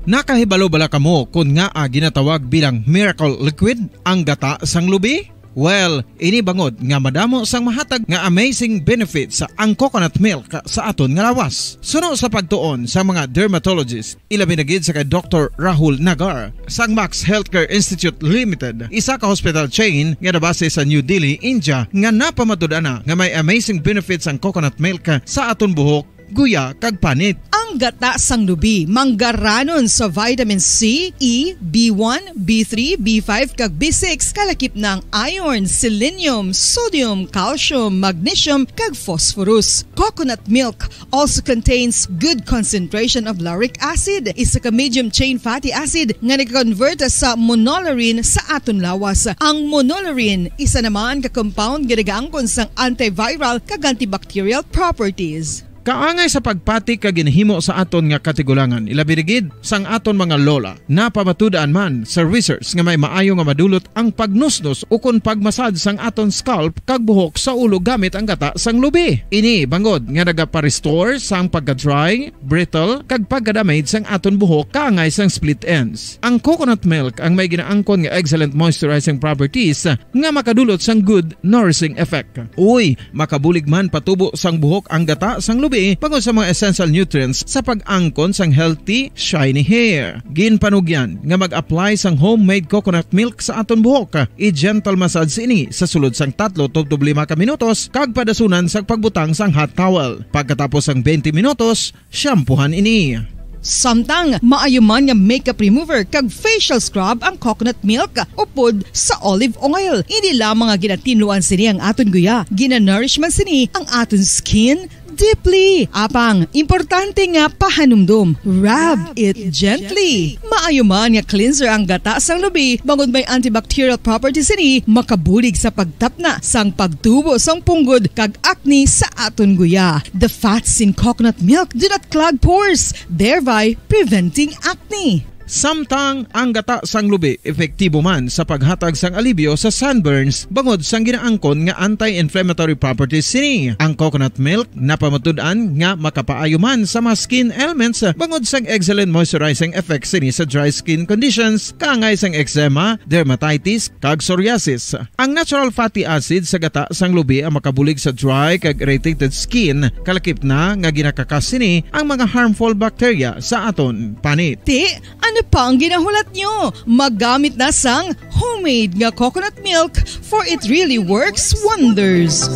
Nakahibalo bala kamo kon ngaa ginatawag bilang miracle liquid ang gata sang lubi? Well, ini bangod nga madamo sang mahatag nga amazing benefits ang coconut milk sa aton nga lawas. Suno sa pagtuon sa mga dermatologist, ilabi na gid sa kay Doktor Rahul Nagar sang Max Healthcare Institute Limited, isa ka hospital chain nga nabase sa New Delhi, India, nga napamatud-an na nga may amazing benefits ang coconut milk sa aton buhok, guya, kag panit. Ang gata sang lubi manggaranon sa vitamin C, E, B one, B three, B five, kag B six, kalakip na ang iron, selenium, sodium, calcium, magnesium, kag phosphorus. Coconut milk also contains good concentration of lauric acid, isa ka medium chain fatty acid nga nag-convert sa monolaurin sa aton lawas. Ang monolaurin, isa naman ka compound nga nagaangkon sang antiviral kag antibacterial properties. Kaangay sa pagpati kag ginhimo sa aton nga katigulangan, ilabi na gid sang aton mga lola. Napamatud-an man sa research nga may maayo nga madulot ang pagnusnos ukon pagmasad sang aton scalp kag buhok sa ulo gamit ang gata sang lubi. Ini bangod nga nagapa-restore sang pagka-dry, brittle, kag pagka-damage sang aton buhok kaangay sang split ends. Ang coconut milk ang may ginaangkon nga excellent moisturizing properties nga makadulot sang good nourishing effect. Uy, makabulig man patubo sang buhok ang gata sang lubi bangod sa mga essential nutrients sa pag-angkon sang healthy, shiny hair. Ginpanugyan nga mag-apply sang homemade coconut milk sa aton buhok. I-gentle massage ini sa sulod sang tatlo tubtob lima ka minutos kag padasunan sang pagbutang sang hot towel. Pagkatapos sang twenty minutos, shampoohan ini. Samtang maayo man nga makeup remover kag facial scrub ang coconut milk upod sa olive oil. Hindi lamang nga ginatinluan sini ang aton guya, ginanourish man sini ang aton skin deeply. Apang, importante nga pahanumdom, rub it gently. Maayo man nga cleanser ang gata sang lubi, bangod may antibacterial properties sini, makabulig sa pagtapna sang pagtubo sang punggod kag acne sa aton guya. The fats in coconut milk do not clog pores, thereby preventing acne. Samtang ang gata sang lubi epektibo man sa paghatag sang alibyo sa sunburns bangod sang ginaangkon nga anti-inflammatory properties sini. Ang coconut milk napamatud-an nga makapaayo man sa mga skin ailments bangod sang excellent moisturizing effects sini sa dry skin conditions, kaangay sang eczema, dermatitis, kag psoriasis. Ang natural fatty acid sa gata sang lubi ang makabulig sa dry kag irritated skin, kalakip na nga ginakakas sini ang mga harmful bacteria sa aton panit. Ti, ano pa ang ginahulat nyo? Maggamit na sang homemade nga coconut milk, for it really works wonders.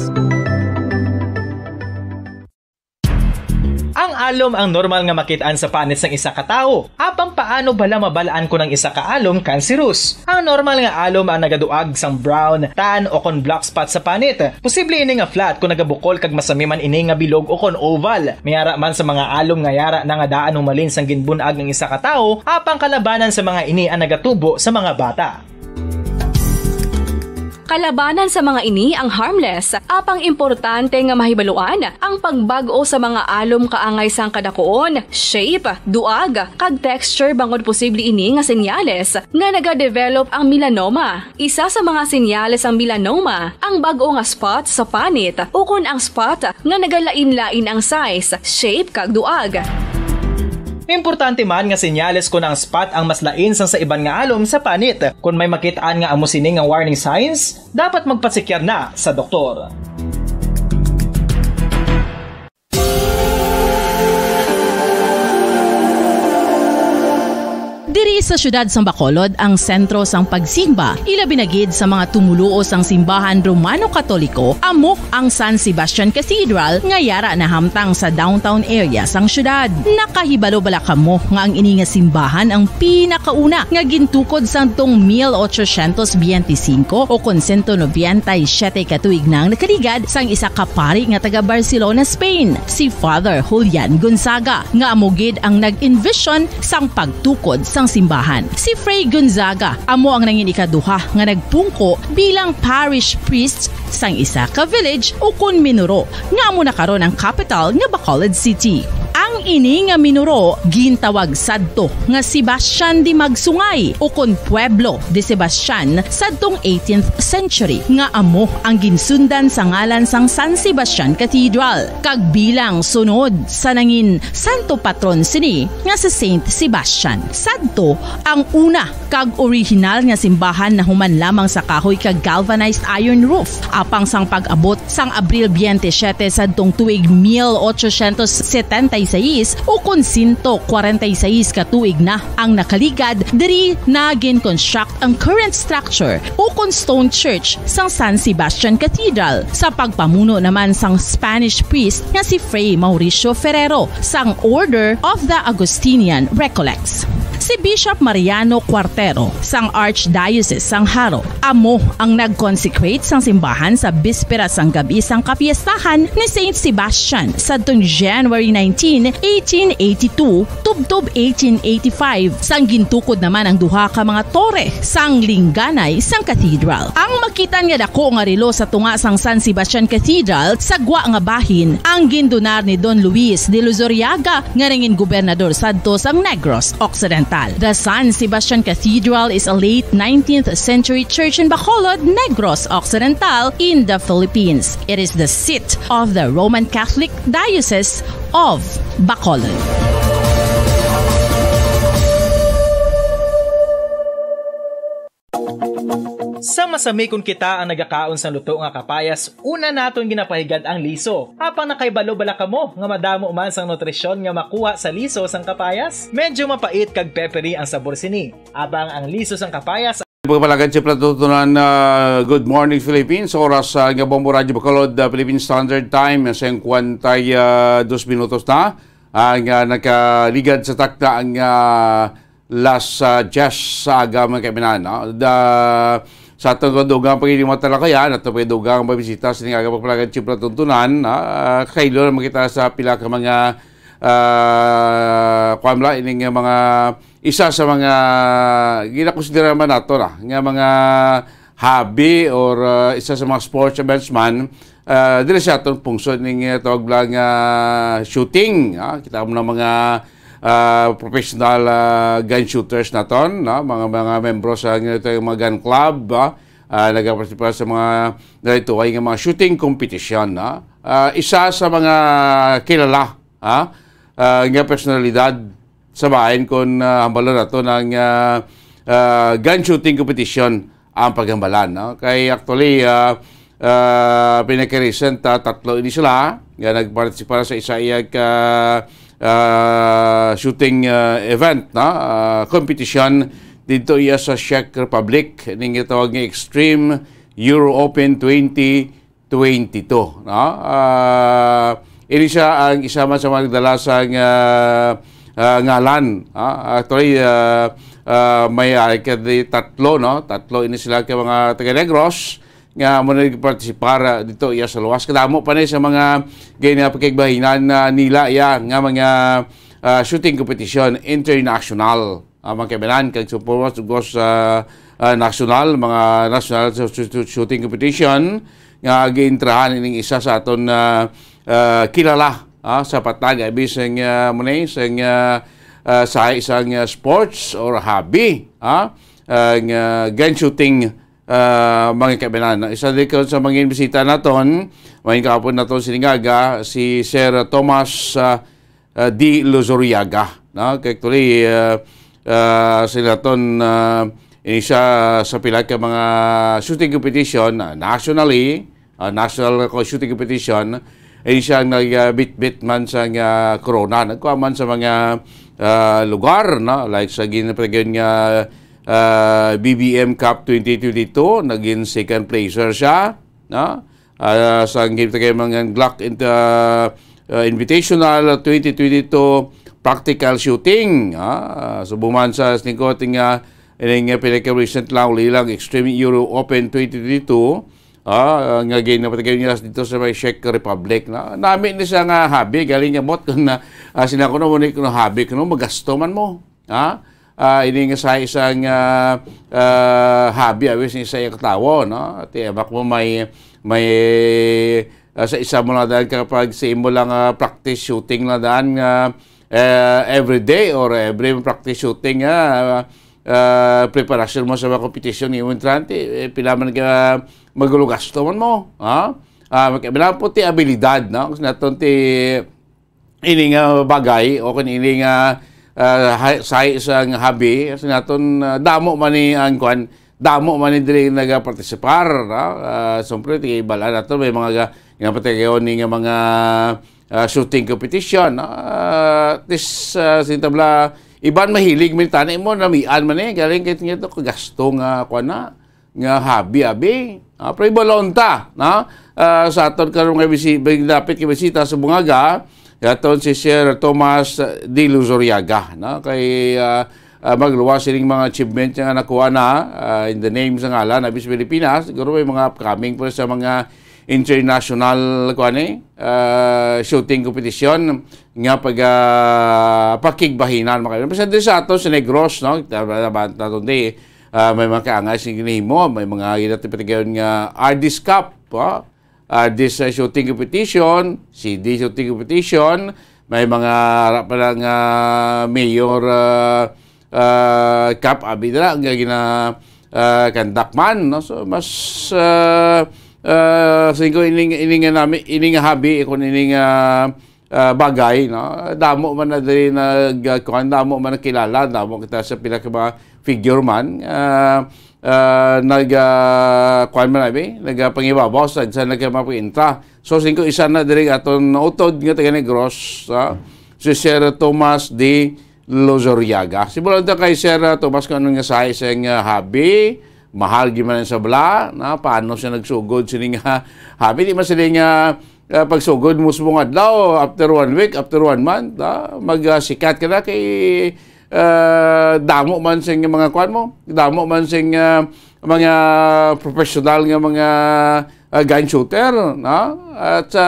Ang Alom ang normal nga makit-an sa panit sang isa ka tawo. Apang paano bala mabal-an kon ang isa ka alom kanserus? Ang normal nga alom ang nagaduag sang brown, tan, o kon black spot sa panit. Posible ini nga flat kon nagabukol kag masami man ini nga bilog o kon oval. May ara man sa mga alom nga yara na nga daan humalin sang ginbun-ag ang isa ka tawo, apang kalabanan sa mga ini ang nagatubo sa mga bata. Kalabanan sa mga ini ang harmless, apang importante nga mahibaluan ang pagbag-o sa mga alom kaangay sang kadakuon, shape, duag, kag texture bangod posible ini nga senyales nga nagadevelop ang melanoma. Isa sa mga senyales sang melanoma, ang bag-o nga spot sa panit, ukon ang spot nga nagalain-lain ang size, shape, kag duag. Importante man nga senyales kon ang spot ang mas lain sang sa iban nga alom sa panit. Kon may makit-an nga amo sini nga warning signs, dapat magpasikyar na sa doktor. Diri sa siyudad sang Bacolod ang sentro sang pagsimba, ilabi na gid sa mga tumoluo sang simbahan Romano-Katoliko, amo ang San Sebastian Cathedral nga yara nahamtang sa downtown area sang siyudad. Nakahibalo bala kamo nga ang ini nga simbahan ang pinakauna nga gintukod sadtong mil ochocientos biyente singko o kon sento nobenta y siyete ka tuig na ang nakaligad sang isa ka pari nga taga Barcelona, Spain, si Father Julian Gonzaga, nga amo gid ang nag-envision sang pagtukod sang simbahan. Si Fray Gonzaga amo ang nangin ikaduha nga nagpungko bilang parish priest sang isa ka village ukon minuro nga amo na karon ang kapital nga Bacolod City. Ang ini nga minuro gintawag sadto nga Sebastian de Magsungay ukon Pueblo de Sebastian sadtong eighteenth century, nga amo ang ginsundan sa ngalan sang San Sebastian Cathedral, kag bilang sunod sa nangin santo patron sini nga si Saint Sebastian. Sadto ang una kag orihinal nga simbahan nahuman lamang sa kahoy kag galvanized iron roof. Apang sang pag-abot sang Abril biyente siyete sadtong tuig mil ochocientos setenta y seis, ukon sento kwarenta y seis ka tuig na ang nakaligad, diri na gin-construct ang current structure ukon stone church sang San Sebastian Cathedral, sa pagpamuno naman sang Spanish priest nga si Fray Mauricio Ferrero sang Order of the Augustinian Recollects. Si Bishop Mariano Cuartero sang Archdiocese sang Jaro amo ang nag-consecrate sang simbahan sa bispera sang gab-i sang kapiestahan ni Saint Sebastian sadtong January nineteen, eighteen eighty-two, tubtob eighteen eighty-five, sang gintukod naman ang duha ka mga tore sang lingganay sang cathedral. Ang makit-an nga dako nga relo sa tunga sang San Sebastian Cathedral sa gwa nga bahin ang gindonar ni Don Luis de Luzuriaga, nga nangin gobernador sadto sang Negros Occidental. The San Sebastian Cathedral is a late nineteenth century church in Bacolod, Negros Occidental, in the Philippines. It is the seat of the Roman Catholic Diocese of Bacolod. Sa masami kon kita ang nagakaon sang luto nga kapayas, una naton ginapahigad ang liso. Apang nakahibalo bala kamo nga madamo man sang nutrisyon nga makuha sa liso sang kapayas? Medyo mapait kag peppery ang sabor sini. Abang ang liso sang kapayas Pagpalagan si Platutunan, ah, Good Morning Philippines. Oras, ah, nga Bombo Radyo Bacolod, ah, Philippine Standard Time, singkwenta y dos minutos na. Ah, nga nakaligad sa takna ang, ah, las, ah, diyes sa aga, mga kaibigan, no? Da, sa atong kadugang pagiging matalakayan, atong kadugang mabisita sa ning aga pagpalagan si Platutunan, ah, kailan makita sa pila ka mga, ah, kuwan bala, ining mga isa sa mga ginakonsidera man nato na nga mga hobby or, uh, isa sa mga sports events man, uh, diri sa aton pungsod ning, uh, tawag lang, uh, shooting, ah, kita mo na mga, uh, professional, uh, gun shooters naton, no? Mga, mga membro sa, nga ito, yung mga gun club, ah, uh, nagapartisipa sa mga narituway nga mga shooting competition, no? Uh, isa sa mga kilala, ah, uh, nga personalidad sa bahin kon, ah, hambalon nato ng, ah, ah, gun shooting competition ang paghambalan, no? Kay actually, ah, ah, pinaka-recent, ah, tatlo ini sila nga nagpartisipa sa isa iya ka, ah, shooting, ah, event, no? Ah, competition dito iya sa Czech Republic, ning gitawag nga Extreme Euro Open twenty twenty-two, no? Ah, Ini siya ang isa man sa mga nagdala sang, ah, ah, ngalan. Ah, actually, ah, ah, may, ah, kadi tatlo, no? Tatlo ini sila ka mga taga Negros nga amo na nagpartisipar, ah, dito iya sa luwas. Kadamo pa ni sa mga ginapakigbahinan na nila iya nga mga, ah, shooting competition international. Ah, mga kaibanan, kag sumpo sa, ah, national, mga national sa shoo-, shooting competition nga giintrahan ining isa sa aton, ah, ah, kilala, ah, sa patag, abi sang, ah, mo ni, sang, ah, ah, sa isang, ah, sports or hobby, ah, ah, nga gun shooting, ah, mga kaibanan. Isa din ko sa mga bisita naton, mga kahapon naton siningaga, si Sir Thomas, ah, ah, D. Luzuriaga, no? Kay actually, ah, ah, sila ton, ah, ini siya sa pila ka mga shooting competition, ah, nationally, ah, national ko shooting competition, ini siya nag, ah, bitbit man sa nga corona. Nagkuha man sa mga, ah, lugar, no? Like sa ginapatagyan nga, ah, B B M Cup twenty twenty-two, naging second placer siya, no? Ah, sa ginapatagyan mga Glock int-, ah, ah, Invitational twenty twenty-two practical shooting. Ah, subong man sa lingkod nga ining, ah, pinaka-recent lang, uli lang, Extreme Euro Open twenty twenty-two, ah, nga ginapatagay niya dito sa may Czech Republic. Na, nami ni siya nga hobby, galing nga bot, kung na, ah, sina ko na, mo ni, kung hobby, kung magasto man mo. Ha? Ah, ini nga sa isang, ah, ah, hobby, awis ni sa iyang tawo, no? Ti, abak mo may, may, ah, sa isa mo lang daan kapag sa imo lang, ah, practice shooting lang daan nga, eh, every day or every practice shooting nga, ah, preparasyon mo sa mga competition nga imo entrante, eh, pila man ka magulo gasto man mo, ha? Ah, magkaibahan po ti abilidad, no? Kasi naton ti ini nga bagay o kung ini nga, ah, ha-, sa isang hobby, kasi naton, ah, damo man ni ang kwan, damo man ni diri nagapartisipar, no? Ah, siyempre, ti bala nato, may mga ga-, nga patagayon ni nga mga, ah, shooting competition, no? Ah, this, ah, sintabla, iban mahilig man tani mo, namian man eh, galing kay tingnan to, kagasto nga, kwan na, nga hobby, abi. Ah, pero ibalon ta, no? Ah, sa aton karon nga bisi-, dapit nga bisita sa Bungaga, aton si Sir Thomas D. Luzuriaga, no? Kay, ah, ah, magluwas sining mga achievement nga nakuha na, ah, in the name sa ngalan, abi sa Pilipinas, siguro may mga upcoming pa sa mga international, kuwan eh, ah, shooting competition nga pag, ah, pakigbahinan, mga kaibigan. Basta diri sa ato sa Negros, no? Tama, tama, tama, ah, may mga kaangay sing ginahimo, may mga ginatipatigayon nga Ardis Cup, ah, Ardis, ah, shooting competition, C D shooting competition, may mga ara pa lang, ah, mayor, ah, ah, cup, abi dira, nga gina, ah, conduct man, no? So, mas, ah, ah, sa ko ining, ining nga nami, ining nga hobby, kung ining, ah, ah, bagay, no? Damo man na diri nag, ah, kuwan, damo man nakilala, damo kita sa pila ka mga figure man, ah, ah, nag, ah, kuwan man, abi, nagapangibabaw sa, sa nagkamapag-intra. So, singko isa na diri aton utod nga taga Negros, ah, si Sir Thomas D. Lozoriaga. Simulan ta kay Sir, ah, Thomas kung ano nga size ang, ah, hobby. Mahal gyud man ang sabla, na paano siya nagsugod sini nga hobby? Di man sila nga, ah, pagsugod mo subong adlaw, after one week, after one month, ah, mag, ah, sikat ka na kay, ah, damo man sing mga kwan mo, damo man sing, ah, mga professional nga mga, ah, gun shooter, no? At sa,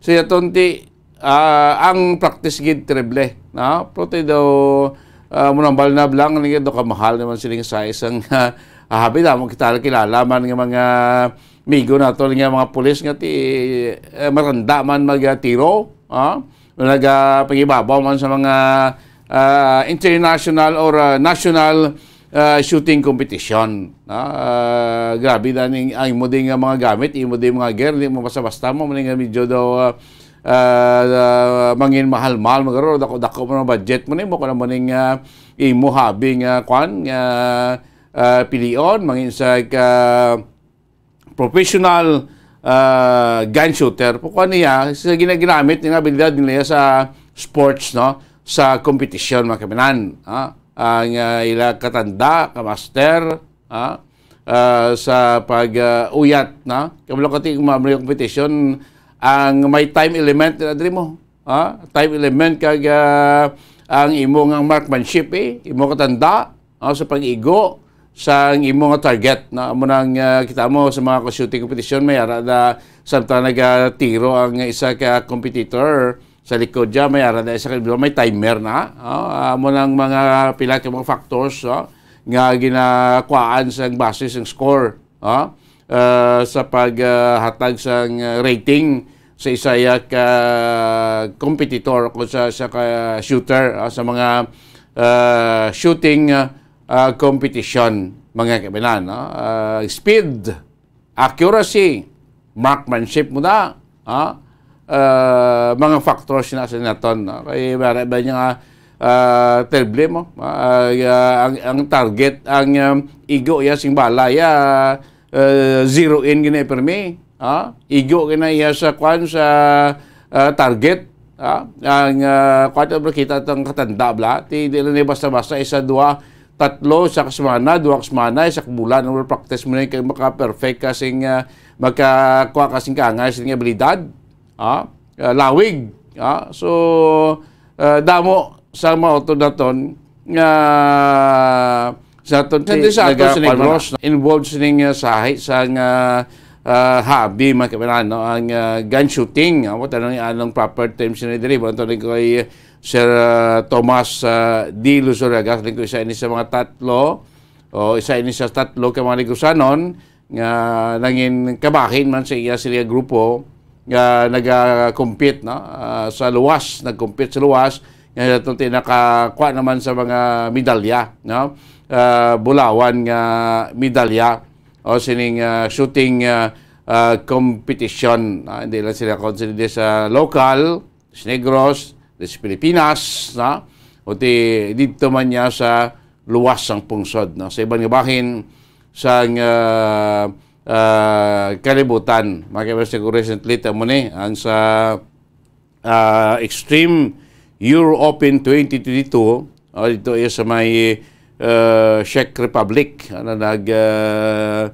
sa yaton ti, ah, ang practice gid terrible, no? Pero ti daw, ah, munambal na lang, ano gid, daw kamahal naman sila sa isang, ah, habi, damo kita kilala man nga mga migo nato nga mga pulis nga ti, eh, maranda man mag, ah, tiro, ah, nagapangibabaw man sa mga, ah, international or, ah, national, ah, shooting competition. Ah, grabe na ning, ang imo din nga mga gamit, imo din mga gear, di mo basta-basta mo, maning medyo daw, ah, ah, ah, mangin mahal-mahal, magaro, dako-dako mo ng budget mo, ni mo, kung ano mo ning, ah, imo hobby nga, kwan, nga, ah, pilion, mangin sa ka, professional, ah, gun shooter. Pagkuha niya, sa ginaginamit nga abilidad nila sa sports, no? Sa competition, mga kaminan. Ah, ang, ah, ila katanda, kamaster, ah, ah, sa pag, ah, uyat, no? Kabalo ka ti, mga competition, ang may time element na diri mo. Ha? Time element kag, ah, ang imo nga marksmanship, eh, imo katanda, ah, sa pag-igo sa imo nga target, na amo nang, ah, kita mo sa mga shooting competition, may ara na samtang nagatiro ang isa ka competitor sa likod niya, may ara na isa ka, may timer na, ah, amo nang mga pila ka mga factors, ah, nga ginakuhaan sa base sa score, ah, ah, sa paghatag sa, ah, rating sa isa ya ka competitor o sa, sa ka shooter, ah, sa mga, ah, shooting, ah, ah, competition, mga kaibigan, no? Ah, speed, accuracy, marksmanship mo na, ha? Ah, mga factors na sa naton, no? Kay mara ba niya nga, ah, terrible mo, ah, ah, ang, ang target, ang, um, igo ya sing bala ya, ah, zero in gina permi, ha? Igo gina iya sa kwan, sa, ah, target, ha? Ang, ah, kwan, kita tang katanda bla, ti di lang ni basta-basta isa, dua, tatlo, isa ka semana, dua ka semana, isa ka bulan, ang practice mo na kay maka-perfect ka sing, ah, makakuha ka sing kaangay sing abilidad, ah, ah, lawig, ah. So, ah, damo sa mga utod naton nga sa aton Hindi ti-, sa aton naga-, sa Negros, involved sining, ah, sahi sa nga, ah, hobby, mga kaibigan, no? Ang, ah, gun shooting, ah, what, ano ni, anong proper term sini diri? Buwan to ni ko kay Sir, ah, Tomas, ah, D. Luzuriaga, ko isa ini sa mga tatlo, o isa ini sa tatlo ka mga Negrosanon nga nangin kabahin man sa iya sila grupo nga naga-compete, no? Ah, sa luwas, nag-compete sa luwas, nga ito nakakuha naman sa mga medalya, no? Ah, bulawan nga medalya o sining, ah, shooting, ah, ah, competition, ah, hindi lang sila considered sa local, sa Negros, sa Pilipinas, no? O ti, dito man niya sa luwas sang pungsod, no? Sa iban nga bahin sang, ah, ah, kalibutan. Mga kaibigan, siguro recently, tamo ni, ang sa, ah, Extreme Euro Open twenty twenty-two, ah, dito iya sa may, ah, Czech Republic, ano, nag, ah,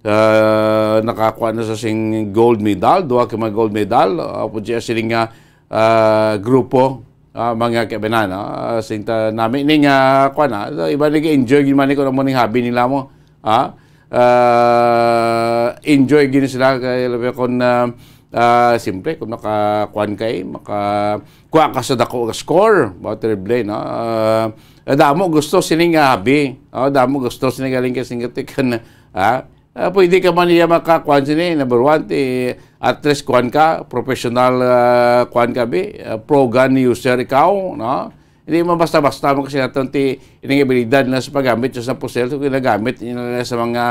ah, nakakuha na sa sing gold medal, duha ka mga gold medal, ah, pud siya sini nga, ah, grupo, ah, mga kaibigan, ah, sing ta-, nami ni nga, kuha na, iba nag-enjoy gid man ni kung amo ning hobby nila mo, ah. Ah, enjoy gid sila kay labi kon, ah, ah, siyempre, kung makakuan kay, makakuha ka sa dako nga score, ba, terrible, no? Ah, damo gusto sini nga hobby. Oh, damo gusto sini galing kay singkatikan, ah. Ah, pwede ka man iya makakuan sini, number one, ti, at least kuan ka, professional, ah, kuan ka, bi, ah, pro gun user ikaw, no? Hindi man basta-basta mo kasi naton ti, ining abilidad na sa paggamit sa pusil, so ginagamit nila sa mga,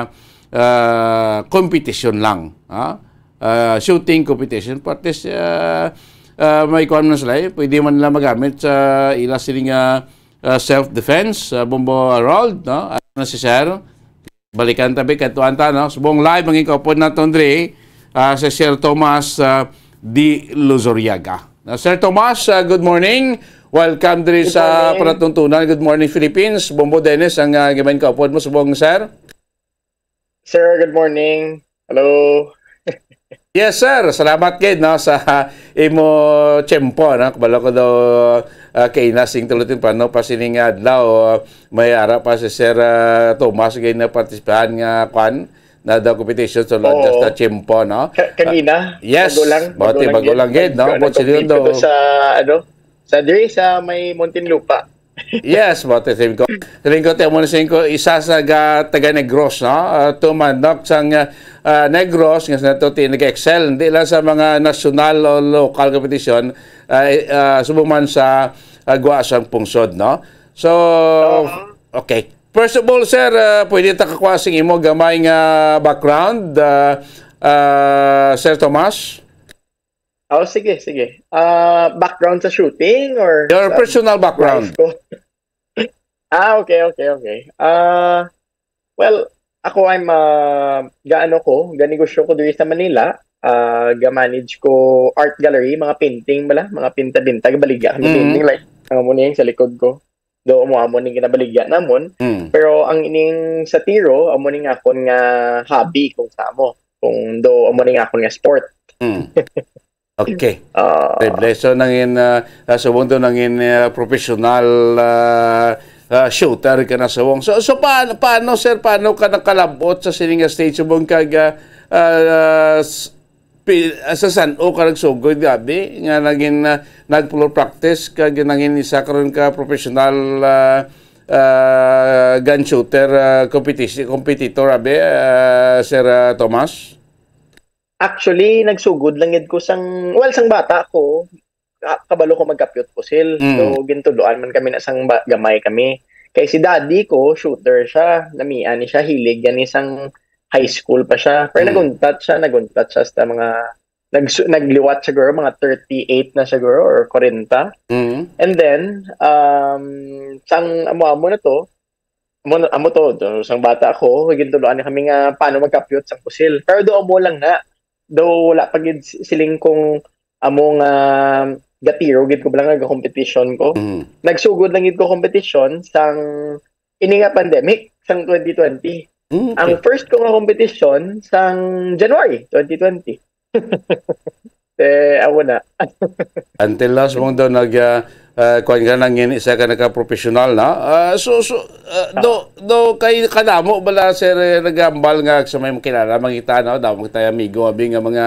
ah, competition lang, ha? Ah, shooting competition, but at least, ah, ah, may kuan man sila, eh, pwede man nila magamit sa ila sini nga, ah, self-defense, ah, Bombo Harold, no? Ano na si Sir? Balikan ta, bi, kadtuan ta, no? Subong live ang ikaupod naton diri, ah, si Sir Tomas, ah, D. Luzuriaga. Ah, Sir Tomas, ah, good morning. Welcome diri Good sa morning. Palatuntunan. Good morning, Philippines. Bombo Dennis ang, ah, gamay kaupod mo, subong, sir. Sir, good morning. Hello. Yes, sir. Salamat gid, no, sa imo tiyempo, no. Kabalo ko daw, ah, kay nasing tulo temprano pa sining adlaw, ah, may ara pa si Sir, ah, Tomas gid na partisipahan nga kwan, na daw competition, so lang Oo. just na tiyempo, no? Ka-, kanina, Ah, yes. bago lang, Bati, bago lang bago gid, lang gid, no? nag-, But sino nag-compete ko daw? to sa, ano, sa diri, sa may Muntinlupa. Yes, bati, sabi ko. Sabi ko, tiyan mo na, sabi ko, isa sa ga-, taga Negros, no? Ah, tumandok sang, ah, Negros, nga sa nato, ti-, nag-excel, hindi lang sa mga nasyonal o local competition, ah, eh, ah, subong man sa, ah, gwa sang pungsod, no? So, Oo. okay. First of all, sir, ah, pwede ta kakuha sing imo gamay nga background, ah, ah, Sir Tomas? Oh, sige, sige. Ah, background sa shooting or Your sa personal background. life ko? Ah, okay, okay, okay. Ah, well, ako, I'm, ah, gaano ko, ganegosyo ko diri sa Manila. Ah, ga-manage ko art gallery, mga painting bala, mga pinta-pinta, gabaligya kami Mm. painting, like, ang amo niya sa likod ko. Do mo amo ning ginabaligya namon. Mm. Pero ang ining sa tiro, amo ning akon nga hobby kung sa amo. Kung do amo ning akon nga sport. Mm. Okay. Ah, Privilege. So, nangin, ah, ah, subong to, nangin, ah, professional, ah, ah, shooter ka na, subong. So, so paano, paano, sir, paano ka nakalabot sa sini nga stage? Subong kag, ah, ah, s- pi- ah, sa san-o ka nagsugod, gabi, nga nangin, ah, nag-floor practice, kag nangin isa karon ka professional, ah, ah, gun shooter, ah, competition, competitor, abi, ah, Sir, ah, Thomas? Actually, nagsugod lang gid ko sang, well, sang bata ko, ka- kabalo ko magkapyot pusil. Mm. So, gintudloan man kami na sang ba- gamay kami. Kay si daddy ko, shooter siya. Namian ni siya, hilig gani sang high school pa siya. Pero Mm. naguntat siya, naguntat siya sa mga, nagsu- nagliwat siguro, mga thirty-eight na siguro, or forty. Mm. And then, um, sang amo-amo na to, amo, amo to, to, sang bata ko, gintudloan ni kami nga paano magkapyot sang pusil. Pero do amo lang na, do wala pa gid siling kung amo nga gatiro gid ko lang nga competition ko. Mm. Nagsugod lang gid ko competition sang ini nga pandemic sang twenty twenty. Mm, Ang okay. first ko nga competition sang January twenty twenty. Eh, amo na. Until now, subong daw nag, ah, ah, kuwan ka nang yun, isa ka nagka-professional na. Ah, so, so, ah, do, do, kay kadamo bala, sir, eh, nagambal nga sa may makilala, mangita, no? Damo tayo amigo, abi nga mga,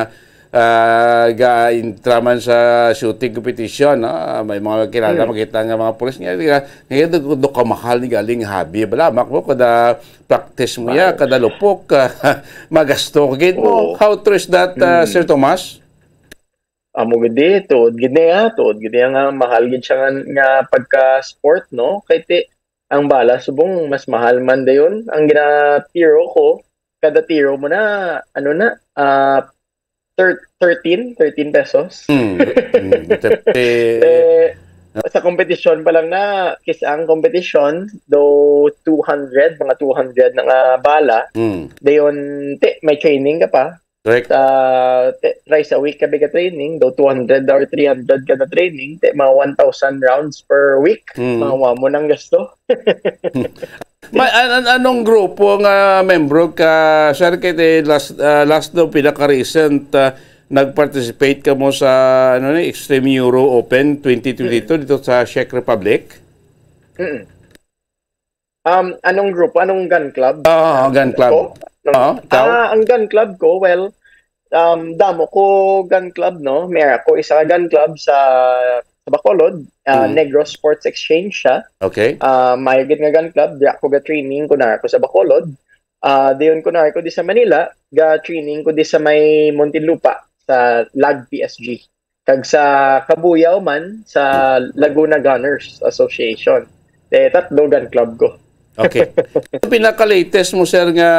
ah, ga-intraman sa shooting competition, no? Ah, may mga kilala, Mm. makita nga mga pulis nga, nga, nga, do, do kamahal ni galing hobby. Bala, makbo, kada practice mo ya, Mahal. kada lupok, ah, magasto gid mo. Oo. How true is that, ah, Mm. Sir Thomas? Amo gid eh, tuod gid niya, tuod gid niya nga mahal gid siya nga, nga pagka-sport, no? Kay ti, ang bala subong mas mahal man dayon. Ang ginatiro ko, kada tiro mo na, ano na, ah, thir- thirteen, thirteen pesos. Mm. Mm. Te- Eh, sa competition pa lang na, kis ang competition, do two hundred, mga two hundred na nga bala, Mm. dayon, ti, may training ka pa. Correct. Sa, te, thrice a week ka ka training, do two hundred or three hundred ka na training, te, mga one thousand rounds per week. Mm. Mga wa mo nang gasto. Ma, an, an, anong grupo nga membro ka, sir, kay the last, ah, last daw, pinaka-recent, ah, nag-participate ka mo sa, ano ni, Extreme Euro Open twenty twenty-two dito sa Czech Republic? Mm. Um, anong grupo? Anong gun club? Oo, gun club. Ko? Nung- Oo, ikaw? Ah, ang gun club ko, well, um, damo ko gun club, no? May ako isa ka gun club sa, sa Bacolod, ah, Mm. Negros Sports Exchange siya. Okay. Ah, mayo gid nga gun club, di ako ga-training ko na ako sa Bacolod. Ah, dayon ko na ako di sa Manila, ga-training ko di sa may Muntinlupa, sa Lag P S G. Kag sa Cabuyao man, sa Laguna Gunners Association. Eh, tatlo gun club ko. Okay. Pinaka-latest mo, sir, nga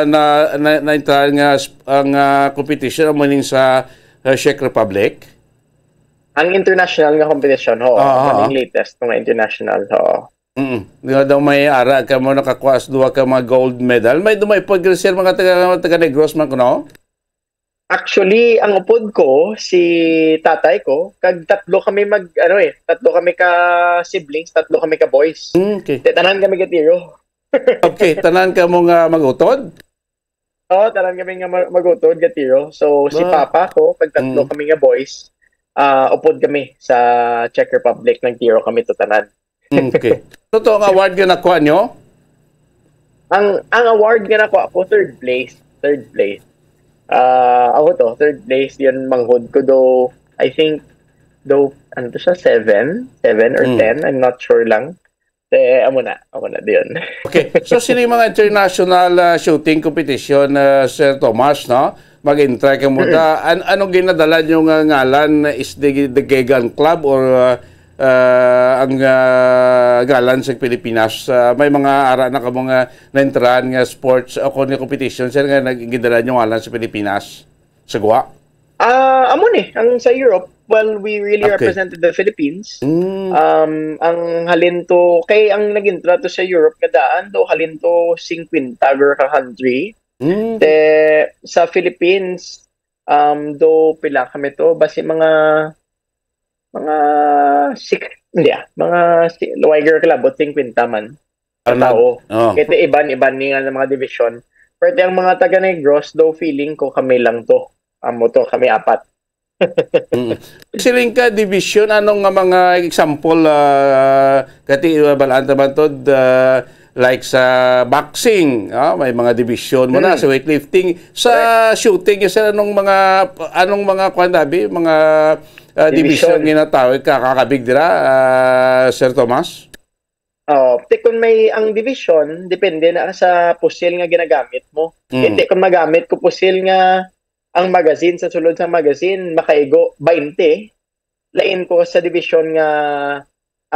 na, na, na nga sp- ang, ah, competition amo ning sa, ah, Czech Republic? Ang international nga competition, ho. Ah, ah, Ang latest nga international, ho. Mm. Di ba daw may ara ka mo nakakuha sa duha ka mga gold medal? May dumay pag, sir, mga taga, taga Negros man kuno? Actually, ang upod ko, si tatay ko, kag tatlo kami mag, ano eh, tatlo kami ka siblings, tatlo kami ka boys. Mm, okay. Te, tanan kami gatiro. Okay, tanan ka mo nga mag-utod? Oo, tanan kami nga mag- mag-utod, gatiro. So, si Ah. papa ko, kag tatlo Mm. kami nga boys, ah, upod kami sa Czech Republic, nagtiro kami to tanan. Mm, okay. Ano to ang award nga nakuha nyo? Ang ang award nga nakuha ko, third place. Third place. Ah, ako to, third place yun manghod ko do, I think, do, ano to siya, seven? Seven or Mm. ten? I'm not sure lang. Eh, amo na. Amo na, diyon. Okay. So, sino yung mga international, ah, shooting competition, ah, Sir Thomas, no? Mag-entry ka mo. Da, an- anong ginadala nyo nga ngalan? Is the, the Gegan Club or, ah, ah, ang, ah, ngalan sa Pilipinas? Ah, may mga ara na ka mga naintrahan nga sports o kung competition, sir, nga nag- ginadala nyo ngalan sa Pilipinas? Sa Guwa? Ah, amo ni, ang sa Europe, well, we really Okay. represented the Philippines. Mm. Um, ang halin to, kay ang naging trato sa Europe nga daan do halin to fifty ka country. Mm. Te, sa Philippines, um, do pila kami to, basi mga mga six, hindi ah, mga si, Luwiger Club, fifty man. Ano? Tao. Oh. Kaya iban-iban ni nga mga division. Pero ang mga taga Negros, do feeling ko kami lang to. Amo to, kami apat. Mm. Siling ka division, ano nga mga example, ah, kati, ah, balaan ta man to, ah, like sa boxing, ah, may mga division mo na, Mm. sa weightlifting, sa Correct. shooting, sir, anong mga, anong mga, kwan, dabi, mga, ah, division Division. ginatawag ka, kakabig dira, ah, Sir Tomas? Oh, ti kung may, ang division, depende na sa pusil nga ginagamit mo. Mm. Ti kung magamit ko pusil nga ang magazine, sa sulod sa magazine, makaigo bainte, lain ko sa division nga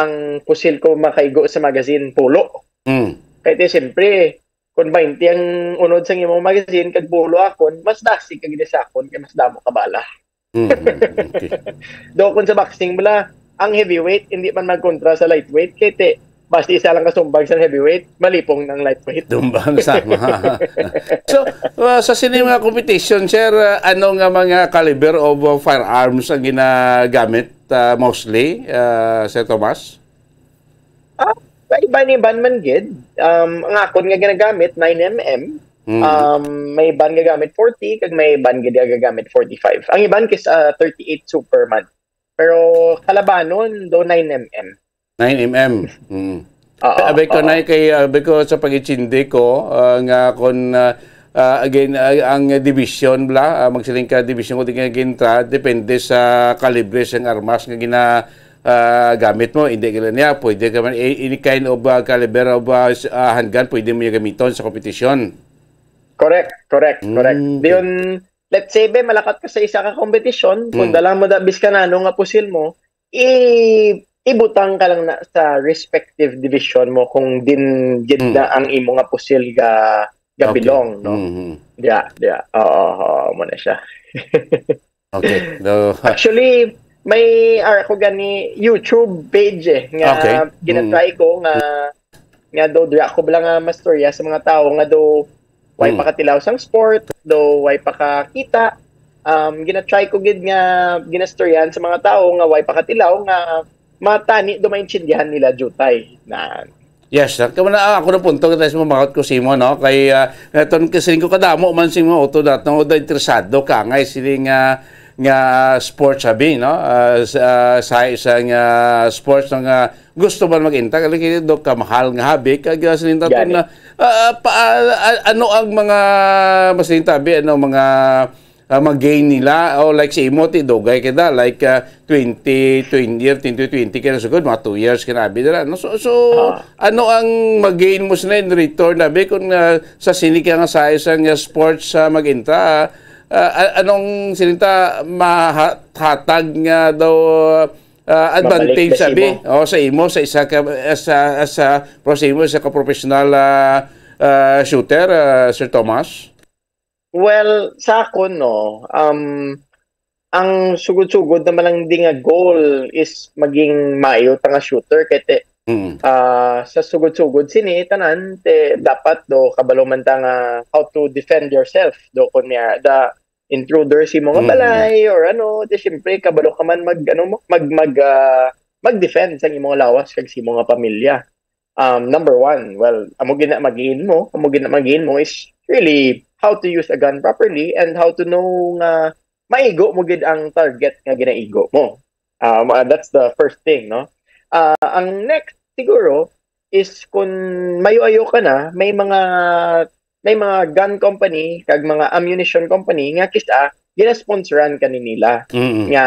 ang pusil ko makaigo sa magazine, pulo. Mm. Kaya ti, siyempre, kung bainte ang unod sa imong magazine, kag pulo akon, mas dasig kag di sa akon, kay mas damo ka bala. Mm, mm, okay. Do kung sa boxing bala, ang heavyweight, hindi man magkontra sa lightweight, kay ti, basta isa lang kasumbag sa heavyweight, malipong ng lightweight. Dumbang sama. So, uh, sa sini mga competition, sir, uh, ano nga mga caliber of, uh, firearms ang ginagamit, uh, mostly, uh, Sir Tomas? Ah, iban-iban man gid. Um, ang akon nga ginagamit, nine M M. Mm. Um, may iban gagamit forty, kag may iban gid gagamit forty-five. Ang iban kis, ah, thirty-eight Superman. Pero kalabanon, do nine M M. Nine M M. Mm. Oo, Abay ko oo. na kay, abay ko sa pag-intindi ko, ah, nga kon, ah, ah, again, ah, ang division bla, ah, magsiling ka division ko di nga gintra, depende sa kalibre sang armas nga gina, ah, gamit mo. Hindi ka niya, pwede ka man, a-, any kind of, ah, caliber of, ah, s-, ah, handgun, pwede mo niya gamiton sa competition. Correct, correct, correct. Mm, okay. Diyon, let's say, be, malakat ka sa isa ka competition, kung Mm. dala mo da, biskan ano nga pusil mo, i-, ibutang ka lang na sa respective division mo kung din gid Mm. na ang imo nga pusil ga, ga Okay. belong, no? Mhm. Yeah, yeah. Oo, oo, mo na siya. Okay. No. Actually, may, ah, ako gani YouTube page, eh, nga Okay. gina-try Mm. ko nga, nga do, dira ko bala nga mastorya sa mga tao nga do, way Mm. pakatilaw sang sport, do, way pakakita. Um, gina-try ko gid nga ginastoryahan sa mga tao nga way pakatilaw nga matani do maintindihan nila jutay. Na Yes, sir. Kamo na, ah, ako na punto, kita sa mamakot ko simo, no? Kay, ah, naton kasi ko kadamo man sing mga auto dato, da interesado ka nga sini nga, nga sports, sabi, no? Ah, sa, sa isang, ah, sports nga gusto man mag-inta, kali kini do kamahal nga hobby, kag, ah, sining taton Gani. na, ah, pa, ah, ah, ano ang mga, mas tabi, ano, mga, ah, mag-gain nila, o like sa imo, ti, dugay kita, like, ah, twenty, twenty, year, twenty twenty, kaya sugod, mga two years, kinabi nila, no? So, so, Ah. ano ang mag-gain mo sa in return, nabi, kung, ah, sa sini ka nga sa isang, ah, sports, ah, mag-inta, ah, ah, anong sinita mahatag nga daw, ah, Mabalik advantage, na sa sabi? imo. O, sa imo, sa isa ka, as a, as a, pro sa imo, sa ka professional, ah, ah, shooter, ah, Sir Tomas? Well, sa akon, no, um, ang sugod-sugod naman lang di nga goal is maging maayo ta nga shooter. Kay te, Mm. ah, sa sugod-sugod sini, tanan, te, dapat do kabalo man ta nga how to defend yourself. Do, kun may, the intruder sa imo nga Mm. balay or ano, te, siyempre, kabalo ka man mag, ano mo, mag, mag, ah, mag-defend sa imo nga lawas kag sa imo nga pamilya. Um, number one, well, amo gina mag-gain mo, amo gina mag-gain mo is really how to use a gun properly and how to know nga maigo mo gid ang target nga ginaigo mo. Um, uh, that's the first thing, no? Ah, ang next siguro is kung mayo-ayo ka na, may mga, may mga gun company kag mga ammunition company nga kisa ginasponsoran ka ni nila. Mm-mm. Nga,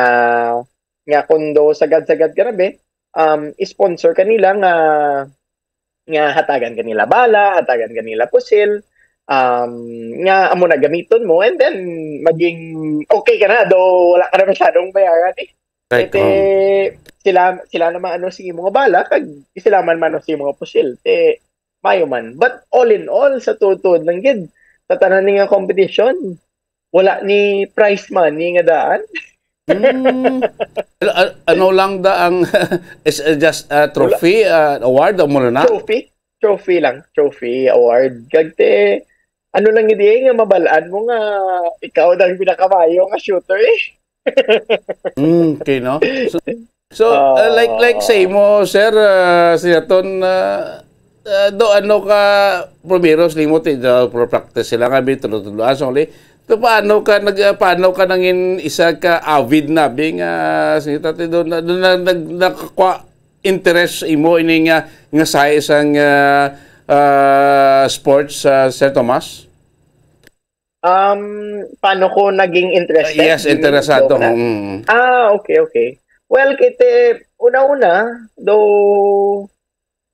nga kung do sagad-sagad ka na, be, um, sponsor ka nila nga, nga hatagan ka nila bala, hatagan ka nila pusil, um, nga amo na gamiton mo, and then maging okay ka na, do wala ka na masyadong bayaran, eh. Right, Kay te, um. sila, sila naman ano sa imo nga bala, kag sila man man ano sa imo nga pusil, te, mayo man. But all in all, sa tuod-tuod lang gid, sa tanan ni nga competition, wala ni prize money nga daan. Hmm. Ano, a-, ano lang da ang, is, uh, just a Wala. trophy, uh, award, o muna na? Trophy? Trophy lang. Trophy, award. Kag te, ano lang gid, eh, nga mabalaan mo nga ikaw na ang pinakamayo nga shooter, eh. Mm, okay, no? So, so, uh, like, like sa Oo. imo, sir, uh, sa aton, uh, uh, do ano ka, primero, sa limot, eh, do, pro-practice sila nga, bi, tulo-tulo, ah, sorry. So, paano ka nag-, ah, paano ka nangin isa ka avid nabi nga, sige, tati, do na, do na, nag-, nakakwa interest imo ini nga, nga sa isang, ah, ah, sports, ah, Sir Tomas? Um, paano ko naging interested? Ah, yes, interesado. Joke na. Mm. Ah, okay, okay. Well, kiti, una-una, though,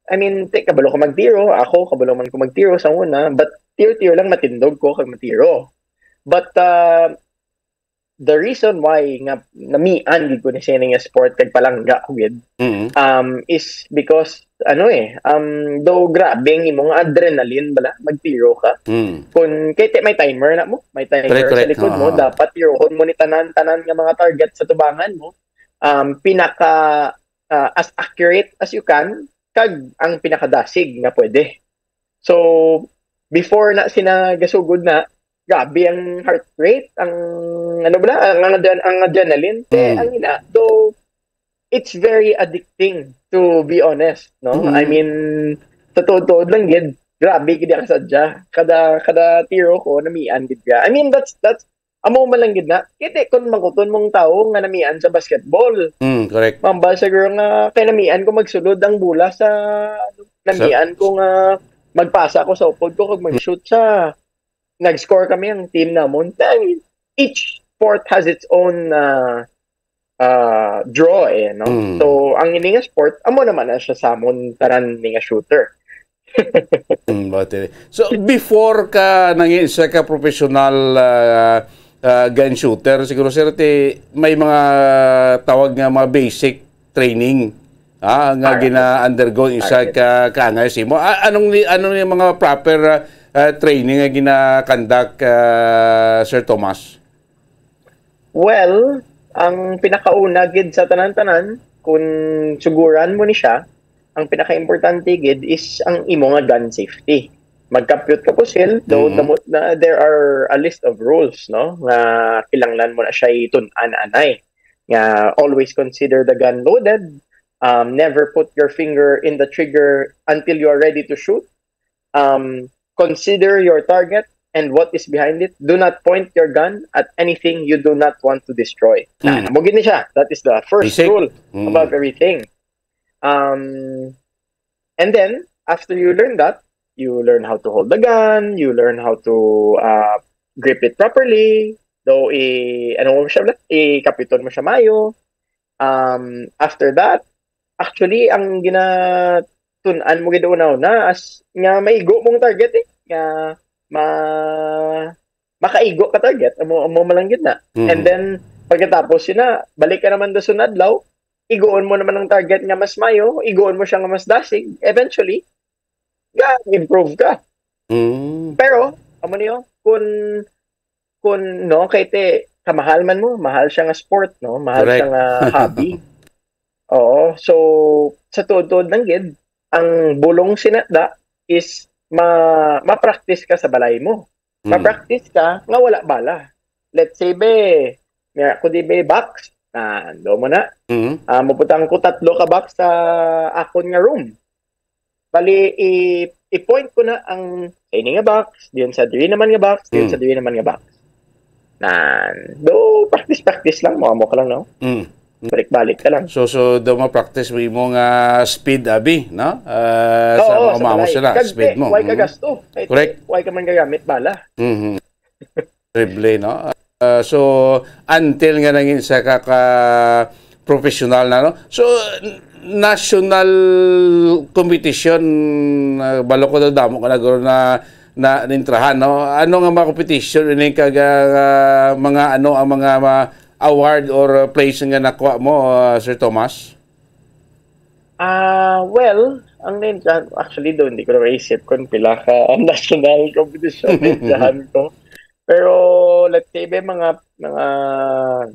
I mean, ti, kabalo ko magtiro. Ako, kabalo man ko magtiro sa una. But tiro-tiro lang, matindog ko kag matiro. But, uh, the reason why nga namian gid ko ni sining sport kag palangga ko gid, Mm. um, is because, ano eh, um, though grabe ang imong adrenaline bala, magtiro ka. Mm. Kung, kay ti-, may timer na mo, may timer Correct, sa correct. likod mo, Oo. dapat tirohon mo ni tanan-tanan nga mga target sa tubangan mo. Um, pinaka, ah, as accurate as you can, kag ang pinakadasig nga pwede. So, before na sina gasugod na, grabe ang heart rate, ang, ano bala, ang, ang adren-, ang adrenaline. Te, Mm. ang ina, though, it's very addicting, to be honest, no? Mm. I mean, sa tuod-tuod lang gid, grabe gid ang sadya. Kada, kada tiro ko, namian gid ka. I mean, that's, that's, amo man lang gid na. Kiti, kung mangkuton mong tawo nga namian sa basketball, Mm, correct. mambal siguro nga kay namian ko magsulod ang bola sa, namian ko nga magpasa ko sa upod ko kag mag-shoot sa, nag-score kami ang team namon. Then, each sport has its own, uh, uh, draw eh, no? Mm. So, ang ini nga sport, amo naman na siya sa amon tanan ni nga shooter. Mm, bati. So, before ka nangin isa ka professional, ah, ah, gun shooter, siguro, sir, ti, may mga tawag nga mga basic training, ah, nga Ah, gina-undergo isa Correct. ka, kaangay sa imo. Ah, anong ni, anong ni mga proper, ah, ah, training nga gina-conduct, ah, Sir Tomas? Well, ang pinakauna gid sa tanan-tanan, kung suguran mo ni siya, ang pinakaimportante gid is ang imo nga gun safety. Magkapyot ka pusil, though Mhm. damo na, there are a list of rules, no, nga kinahanglan mo na siya itun-an anay. Nga always consider the gun loaded. Um, never put your finger in the trigger until you are ready to shoot. Um, consider your target and what is behind it. Do not point your gun at anything you do not want to destroy. Na, Mm. amo gid ni siya. That is the first Basic. rule Mm. above everything. Um, and then, after you learn that, you learn how to hold the gun, you learn how to, uh, grip it properly, though, i-, ano mo siya, i-, kapiton mo siya mayo. Um, after that, actually, ang ginatun-an mo gid una-una as nga maigo mong target eh, nga ma-, makaigo ka target, amo, amo man lang gid na. Mhm. And then, pagkatapos yun na, balik ka naman do sunod adlaw, iguon mo naman ang target nga mas mayo, iguon mo siya nga mas dasig, eventually, ga-improve ka. Mm. Pero, amo niyo, kun, kun, no, kay ti, kamahal man mo, mahal siya nga sport, no? Mahal Correct. siya nga hobby. Oo, so, sa tuod-tuod lang gid, ang bulong sina da is ma-, ma-practice ka sa balay mo. Mm. Ma-practice ka nga wala bala. Let's say, be, nga, kung di, be, box, ah, ando mo na. Mm. Ah, mabutang ko tatlo ka box sa akon nga room. Bali, i-, i-point ko na ang sa ini nga box, diyan sa diri naman nga box, diyan Mm. sa diri naman nga box. Nan, do, practice, practice lang, mo, amo ka lang, no? Mm. Balik-balik ka lang. So, so, do mo practice mo imo nga speed, abi, no? Ah, sa Oo, mga sa mamo balay. sila, Kag, speed eh, mo. why ka Mm. gasto? Kay, Correct. why ka man gagamit bala? Mhm. Terrible, no? Ah, so, until nga nangin sa ka, ka professional na, no? So, n-, national competition, ah, balo ko daw damo ka na, guro, na, na nintrahan, no? Ano nga mga competition, ini kag, ah, mga, ano, ang mga, mga award or place nga nakuha mo, ah, Sir Thomas? Ah, well, ang ninja, actually, do, hindi ko na maisip kung pila ka national competition ninjahan ko. Pero, let's say, may mga, mga,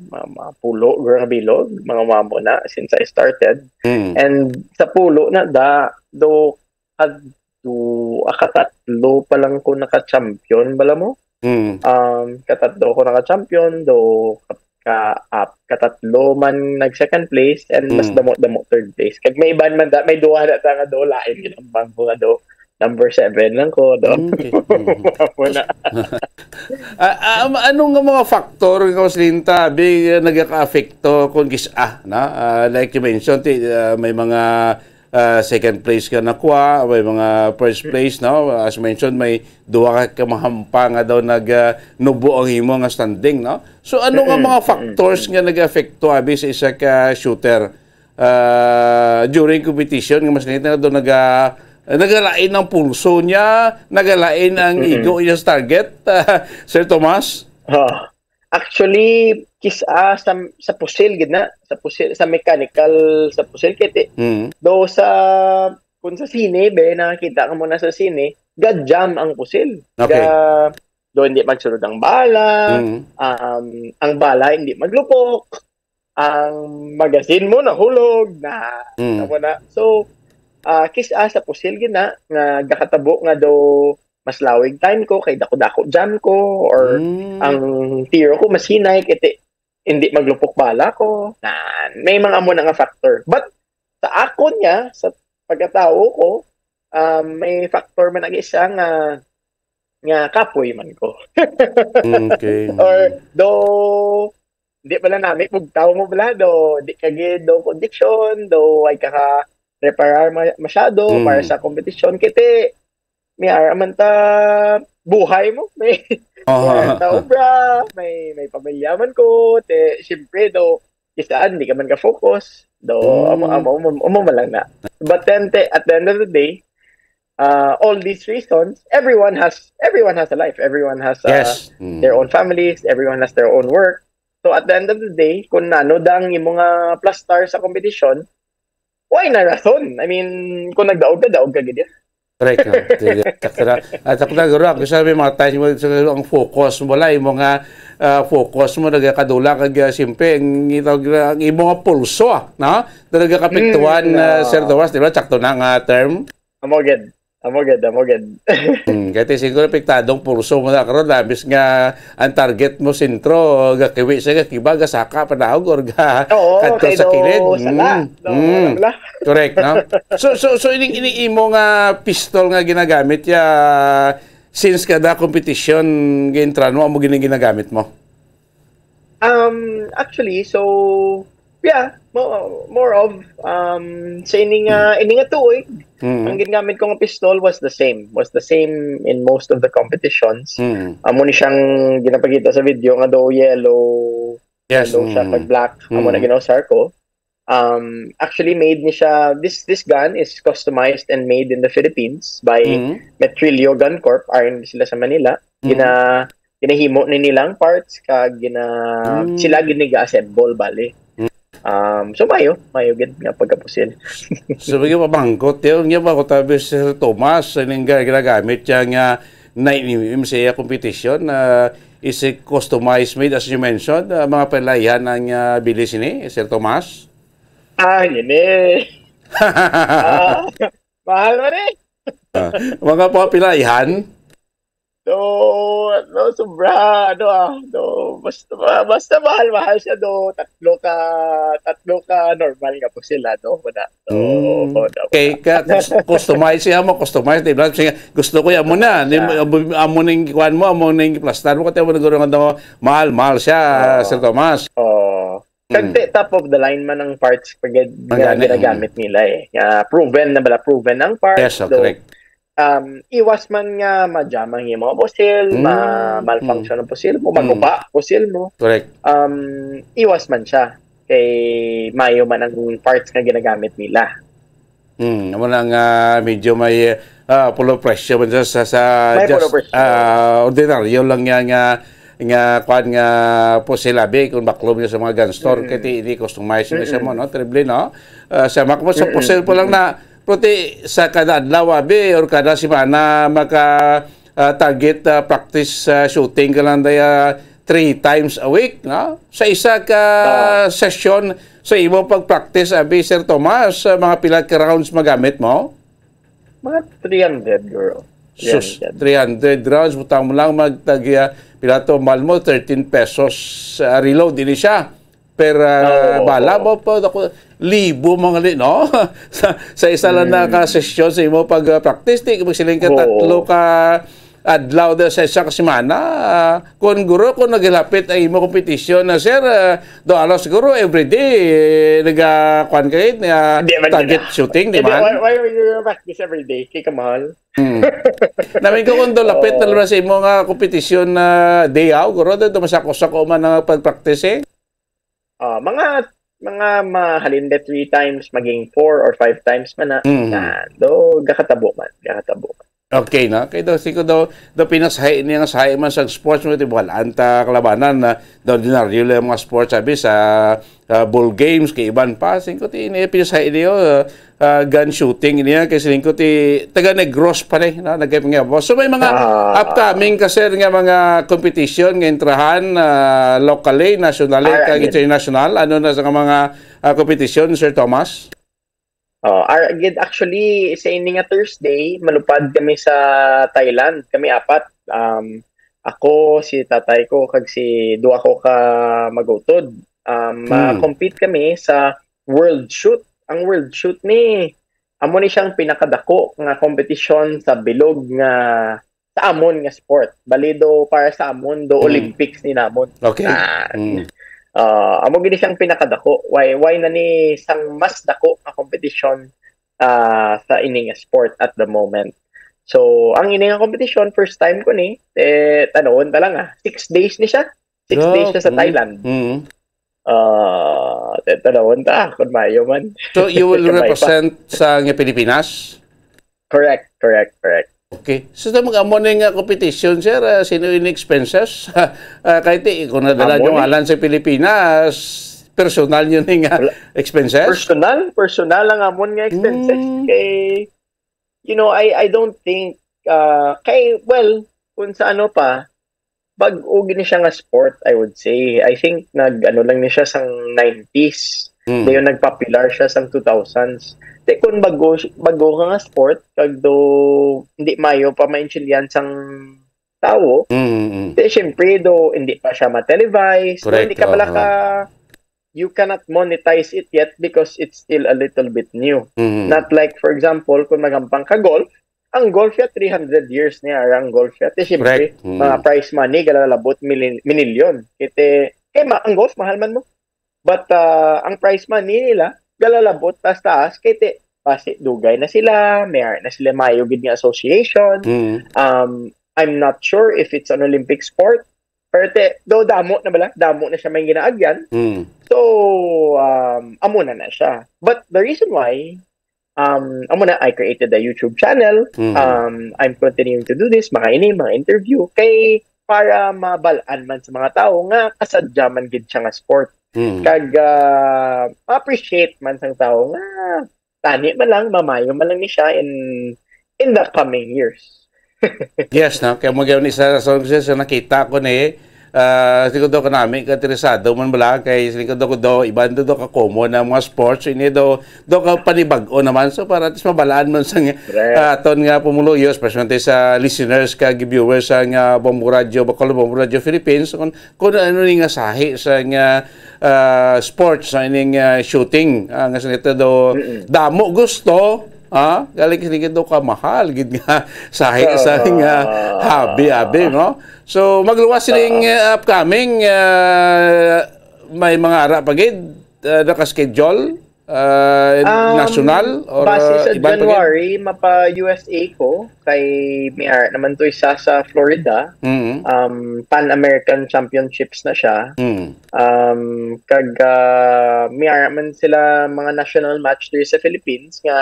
mga, mga pulo, grabe, Lord, mga mamo na since I started. Mm. And sa pulo na da, do, kadto, ah, katatlo pa lang ko naka-champion, bala mo? Mm. Um, katatlo ko naka-champion, do, ka, ka, ah, katatlo man nag-second place, and mas Mm. damo-damo third place. Kag may iban man da, may duha na ta nga do, lain ginambang ko nga do. Number seven lang ko, do. Mm, okay. Mm. Wala. Ah, ah, um, ano nga mga factor nga mas linta, bi, eh, nagaka-apekto kung kis-, ah, na? Ah, like you mentioned, ti-, ah, may mga, ah, second place ka nakuha, may mga first place, no? As mentioned, may duha ka kamahampa nga daw nag, ah, nubo ang imo nga standing, no? So, ano nga Mm-mm, mga mm-mm, factors mm. nga nag-apekto, abi, sa isa ka shooter? Ah, during competition nga mas nita do naga nagalain ang pulso niya, nagalain ang Mm-mm. igo niya sa target, Sir Tomas? Ah, actually, kis-, ah, sa, sa pusil gid na, sa pusil, sa mechanical, sa pusil kay ti-, Mm. do sa, kung sa sine, be, nakakita ka mo na sa sine, ga-jam ang pusil. Okay. Ga-, do hindi magsunod ang bala, Mm. um, ang bala hindi maglupok, ang magazine mo nahulog na, Mm. tama na. So, ah, kis-a sa pusil gid na nga gakatabo nga do mas lawig time ko kay dako-dako jam ko or Mm. ang tiro ko mas hinay kay ti-, hindi maglupok bala ko. Na, may mga amo na nga factor. But sa akon niya, sa pagkatawo ko, um, may factor man ang isa nga, nga kapoy man ko. Okay. Or do, di bala nami, bugtaw mo bala, do, di ka gid, do, condition, do, ay ka ka reparar ma-, masyado Mm. para sa competition. Kiti, may ara man ta buhay mo, may, Aha. may ara ta obra, may, may pamilya man ko, te, siyempre, do, kisaan, di ka man ka-focus, do, Mm. amo, amo, amo, amo man lang na. But then, te, at the end of the day, uh, all these reasons, everyone has, everyone has a life, everyone has, uh, Yes. Mm. their own families, everyone has their own work. So, at the end of the day, kung ano dang imo nga plastar sa competition, why na rason? I mean, kung nagdaog ka, daog ka gid. Correct, no? Sige, sakto na. At sakto na, guro, ako sabi, mga times mo, so, ang focus mo, wala, yung mga, ah, focus mo, nagkakadula, kag, ah, siyempre, ang, ang, ang imo nga pulso, ah, no? Talaga kapektuhan, Mm, ah, no. Sir Tomas, di ba? Sakto na nga term. Amo gid. Amo gid, amo gid. Hmm, kay ti siguro apektado ang pulso mo na karon, labis nga ang target mo sentro, gakiwi siya, gakiba, gasaka, panaog, or ga-, Oo, kadto kay sa do kilid. Sala. Mm, No, mm. wala. Correct, no? So, so, so, ining, ining imo nga pistol nga ginagamit ya, since kada competition, gintrahan mo, amo gini ginagamit mo? Um, actually, so, yeah, mo-, more of, um, sa ini nga, ini nga tuig, Mm. ang ginagamit ko nga pistol was the same, was the same in most of the competitions. Mm. Amo ni siyang ginapakita sa video nga do yellow, Yes, yellow siya mm. pag black. Amo na Mm. ginausar ko. Um, actually, made ni siya, this, this gun is customized and made in the Philippines by Mm. Metrillo Gun Corp, R and D sila sa Manila. Mm. Gina-, ginahimo ni nilang parts, kag gina-, Mm. sila gid ni ga-assemble, bali. Mm. Um, so, mayo, mayo gid nga pagkapusil. So, may pabangkot yun, nga ba, kung tabi si Sir Tomas, sa ining ga-, ginagamit siya nga na inim sa iya competition, na is it customized made, as you mentioned, ah, mga palayan ang, ah, bili sini, Sir Tomas? Ah, yun eh. Ah, mahal man eh. Ah, mga papilaihan? Do, do, sobra, ano, ah, do, basta, basta mahal-mahal siya, do, tatlo ka, tatlo ka normal nga po sila, do, wala. Do, Mm. do, do, Okay, wala. ka, cus-, customize siya mo, customize, di ba? Sige, gusto ko yan mo na. Di mo, Yeah. amo, amo ning kuwan mo, amo ning plastar mo, kaya mo naguro nga daw, mahal, mahal siya, Oo. Sir Tomas. Oo. Mm. Kag ti-, top of the line man ang parts pag gin-, Ang gani, ginagamit mm. nila eh. Nga proven na bala, proven ang parts. Yes, so, Do, correct. um, iwas man nga ma-jam ang imo pusil, Mm, ma-, malfunction mm. ang pusil mo, Mm. maguba pusil mo. Correct. Um, iwas man siya. Kay mayo man ang parts nga ginagamit nila. Hmm, amo na nga medyo may, ah, pulo presyo man sa, sa, sa May just, pulo presyo. ah, ordinaryo lang nga, nga, nga kwan nga pusil abi kung baklom niya sa mga gun store, Mm. kay ti-, ini customize na siya mo, Mm-mm. no? Terrible, no? Ah, sa mak-, sa Mm-mm. pusil po lang Mm-mm. na, pero ti, sa kada adlaw abi or kada semana maka, ah, target, ah, practice, ah, shooting ka lang daya three times a week, no? Sa isa ka Ah. session, sa imo pag-practice, abi, Sir Tomas, sa mga pila ka rounds magamit mo? Mga three hundred, guro. Sus, Three hundred. three hundred rounds, butang mo lang, magtagya, pila to, mahal mo, thirteen pesos, ah, reload, ini siya. per, ah, Oo, bala oo. mo po, ako, libo mga li-, no? Sa, sa isa lang na Oo. ka sesyon sa imo pag, ah, practice, di, magsiling ka Oo. tatlo ka adlaw da sa isa ka semana. Ah, kung guro, kung naghilapit ang imo kompetisyon na, sir, ah, do alas siguro everyday, eh, naga-, kwan ka, eh, na Hindi man target yun, ah. shooting, di Hindi, man? why, why are you practice every day? Kay kamahal. Hmm. Namin ko kung do lapit na Oo. naman sa imo nga kompetisyon na day out, guro, do, do masako-sako man ang pag-practice, eh. Ah, mga, mga mahalin na three times, maging four or five times man na, Mm. na, do, gakatabo man, gakatabo man. Okay, no? Kay do, sigo do, do pinasahi niya nga sahi man sa sports mo, di ba? Anta kalabanan na, do ordinaryo lang mga sports, sabi, sa, ah, ball games, kay iban pa, singko ti ini, pinasahi niyo, ah, ah, gun shooting niya, kay singko ti taga Negros pa ni, no? Nagkay nga. So, may mga Ah. upcoming ka, sir, nga mga competition nga intrahan, ah, locally, nationally, Ah, kag yun. international. Ano na sa mga, ah, competition, Sir Thomas? Oh, ar-, gid, actually, sa ini nga Thursday, malupad kami sa Thailand. Kami apat. Um, ako, si tatay ko, kag si duwa ko ka magutod. Um, Hmm. ma-compete kami sa World Shoot. Ang World Shoot ni, amo ni siyang pinakadako nga kompetisyon sa bilog nga sa amon nga sport. Bali do para sa amon do Mm. Olympics ni namon. Okay. Ah, Mm. ah, amo gid siyang pinakadako. Why, why na ni sang mas dako nga competition, ah, sa ini nga sport at the moment. So, ang ini nga competition, first time ko ni, eh, tanawon ta lang, ah. Six days ni siya. Six Grabe. days siya sa Thailand. Mm. Ah, tanawon ta, kung mayo man. So, you will Kung mayo pa. represent sa nga Pilipinas? Correct, correct, correct. Okay. So, sa mag-amo ni nga competition, sir, ah, sino in expenses? Ah, kahit i-, kung nadala Amo nyo ni. alan sa Pilipinas, personal nyo ni nga Wala. expenses? Personal? Personal ang amon nga expenses. Mm. Kay, you know, I, I don't think, ah, kay, well, kung sa ano pa, bag-o gini siya nga sport, I would say. I think nag, ano lang ni siya sang nineties. Mm. Dayon nagpopular siya sang two thousands. Te, kung bago, bago ka nga sport, kag do, hindi mayo pa maintindihan sang tawo, Mm, mm. te, syempre, do, hindi pa siya ma-televise, do, Correct, hindi ka pala oo. ka, you cannot monetize it yet because it's still a little bit new. Mm. Not like, for example, kung magampang ka golf, ang golf ya, three hundred years niya, ang golf ya. Te, syempre, Correct. Mm. mga prize money, galalabot milin-, minilyon. Kite, kay ma-, ang golf, mahal man mo. But, ah, ang prize money nila, galalabot taas-taas. Kite, basi, dugay na sila, may na sila mayo gid nga association. Mm. Um, I'm not sure if it's an Olympic sport. Pero te, do, damo na bala, damo na siya may ginaagyan. Mm. So, um, amo na na siya. But the reason why, um, amo na, I created a YouTube channel. Mm. Um, I'm continuing to do this, mga ini, mga interview. Kay, para mabalaan man sa mga tao nga kasadya man gid siya nga sport. Mm. Kag, ah, ma-appreciate man sang tao nga tani man lang, mamayo man lang ni siya in, in the coming years. Yes, no? Kaya mo gyud isa sa success na nakita ko ni, ah, siguro daw kanami ka interesado man bala kay siguro daw, daw iban daw, daw ka common ang mga sports, ini daw, daw ka panibag-o naman. So, para at least mabalaan man sa nga, Correct. ah, aton nga pumuluyo, especially sa listeners kag viewers sa nga Bombo Radio, Bacolod Bombo Radio Philippines, kung, kung ano ni nga sahi sa nga, ah, sports, sa ining, ah, shooting, ah, nga sa nito daw, Mm-mm. damo gusto, ha? Galing sa nito ka mahal, gid nga sahi Oo. sa nga hobby, abi, no? So, magluwas sining, Oo. ah, upcoming, ah, may mga ara pa gid, ah, naka-schedule, ah, Um, national or, base ah, sa iban pa gid? January, mapa-U S A ko, kay may ara naman to isa sa Florida. Mm. Um, Pan American Championships na siya. Mm. Um, kag, ah, may ara man sila mga national match diri sa Philippines nga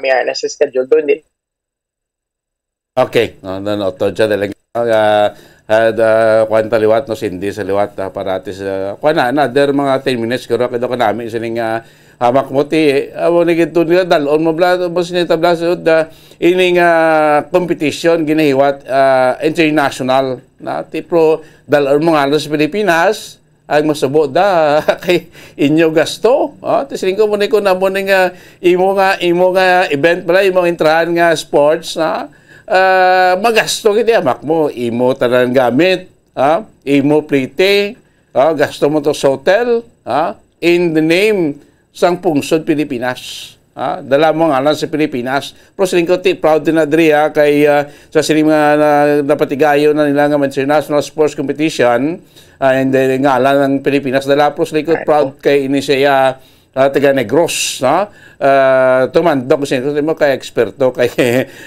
may ara na sa schedule doon. Di Okay, no, no, no, to siya talaga. Ah, ah, da, kuwan ta liwat, no, Cindy sa liwat, ah, para at least, ah, kuwan na, another mga ten minutes, siguro, kaya ko namin, sining, ah, hamak mo, ti, ah, mo ni gito nila, dalon mo, bla, mo sinita, bla, so, da, ining, ah, competition, ginahiwat, ah, international, na, ti, pro, dalon mo nga, sa Pilipinas, ang masubo da, kay inyo gasto. Oh, ti siling ko mo ni ko na mo ni nga imo nga, imo nga event pala, imo intrahan nga sports, ha? Ah, magasto gid ya, mak mo, imo tanan gamit, ha? Imo plete, ha? Gasto mo to sa hotel, ha, in the name sang pungsod Pilipinas. Ha? Dala mo ang ngalan sa Pilipinas. Pero siling ko, ti, proud din na diri, ha, kay, ah, sa sining mga na, napatigayon na nila nga international sports competition, ah, and then ngalan ng Pilipinas dala. Pero siling ko, proud kay ini siya, ah, taga Negros, no? Ah, tumandok, siling ko, mo kay eksperto kay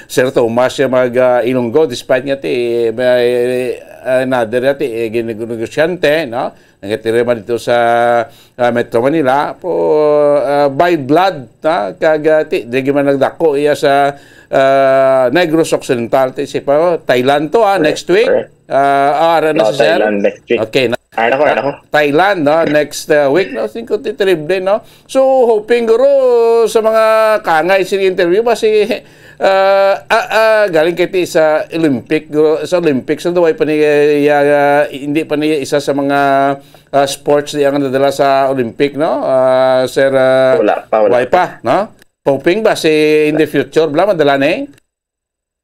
Sir Thomas siya mag, ah, Ilonggo, despite nga ti may, ah, another nga ti, eh, gin-, negosyante, no? Nagatira man dito sa, ah, Metro Manila po, ah, by blood, ha? Kag, ah, ti, di man nagdako iya sa, ah, Negros Occidental, ti si pa, Thailand to, ha, next week. Correct. Ah, ah, ara na si sir? Thailand next week. Okay, na, Ara ko, ara ko. Thailand, no? Next, ah, week, no? Singko ti terrible, no? So, hoping guro sa mga kangay sa interview ba si, ah, ah, ah, galing kay ti sa Olympic, guro, sa Olympics, no? Way pa ni, ah, ah, hindi pa niya isa sa mga, ah, sports di ang nadala sa Olympic, no? Ah, sir, ah, Wala pa, wala way pa. Pa, no? Hoping ba si in the future, bla, madala ni?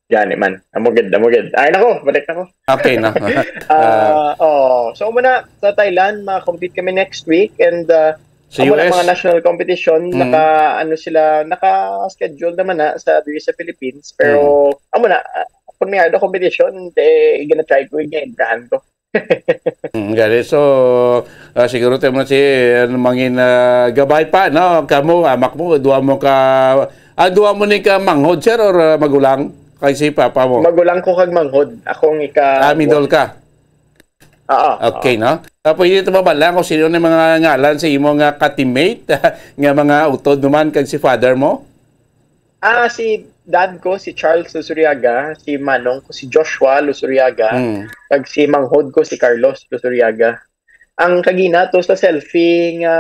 Gani man. Amo gid, amo gid. Ay, nako, balik na ko. Okay, no? Ah, Ah, oh. So, muna, sa Thailand, ma-compete kami next week and, uh, Sa amo na U S? Mga national competition, Mm. naka, ano sila, naka-schedule naman na sa, diri sa Philippines. Pero, Mm. amo na, ah, kung may ada competition, eh, gina-try ko, gina-entrahan ko. Mm, gani. So, ah, siguro tayo mo si, ano, mangin, ah, gabay pa, no? Kamo, amak mo, duha mo ka, ah, duha mo ni ka manghod, sir, or, ah, magulang? Kay si papa mo? Magulang ko kag manghod. Akong ika- Ah, middle ka? Oo, Okay, oo. No? Ah, pwede ito mabala kung sino na mga ngalan sa imo nga ka-teammate, nga mga utod naman kag si father mo? Ah, si dad ko, si Charles Luzuriaga, si manong ko, si Joshua Luzuriaga, Mm. kag si manghod ko, si Carlos Luzuriaga. Ang kagina to sa selfie nga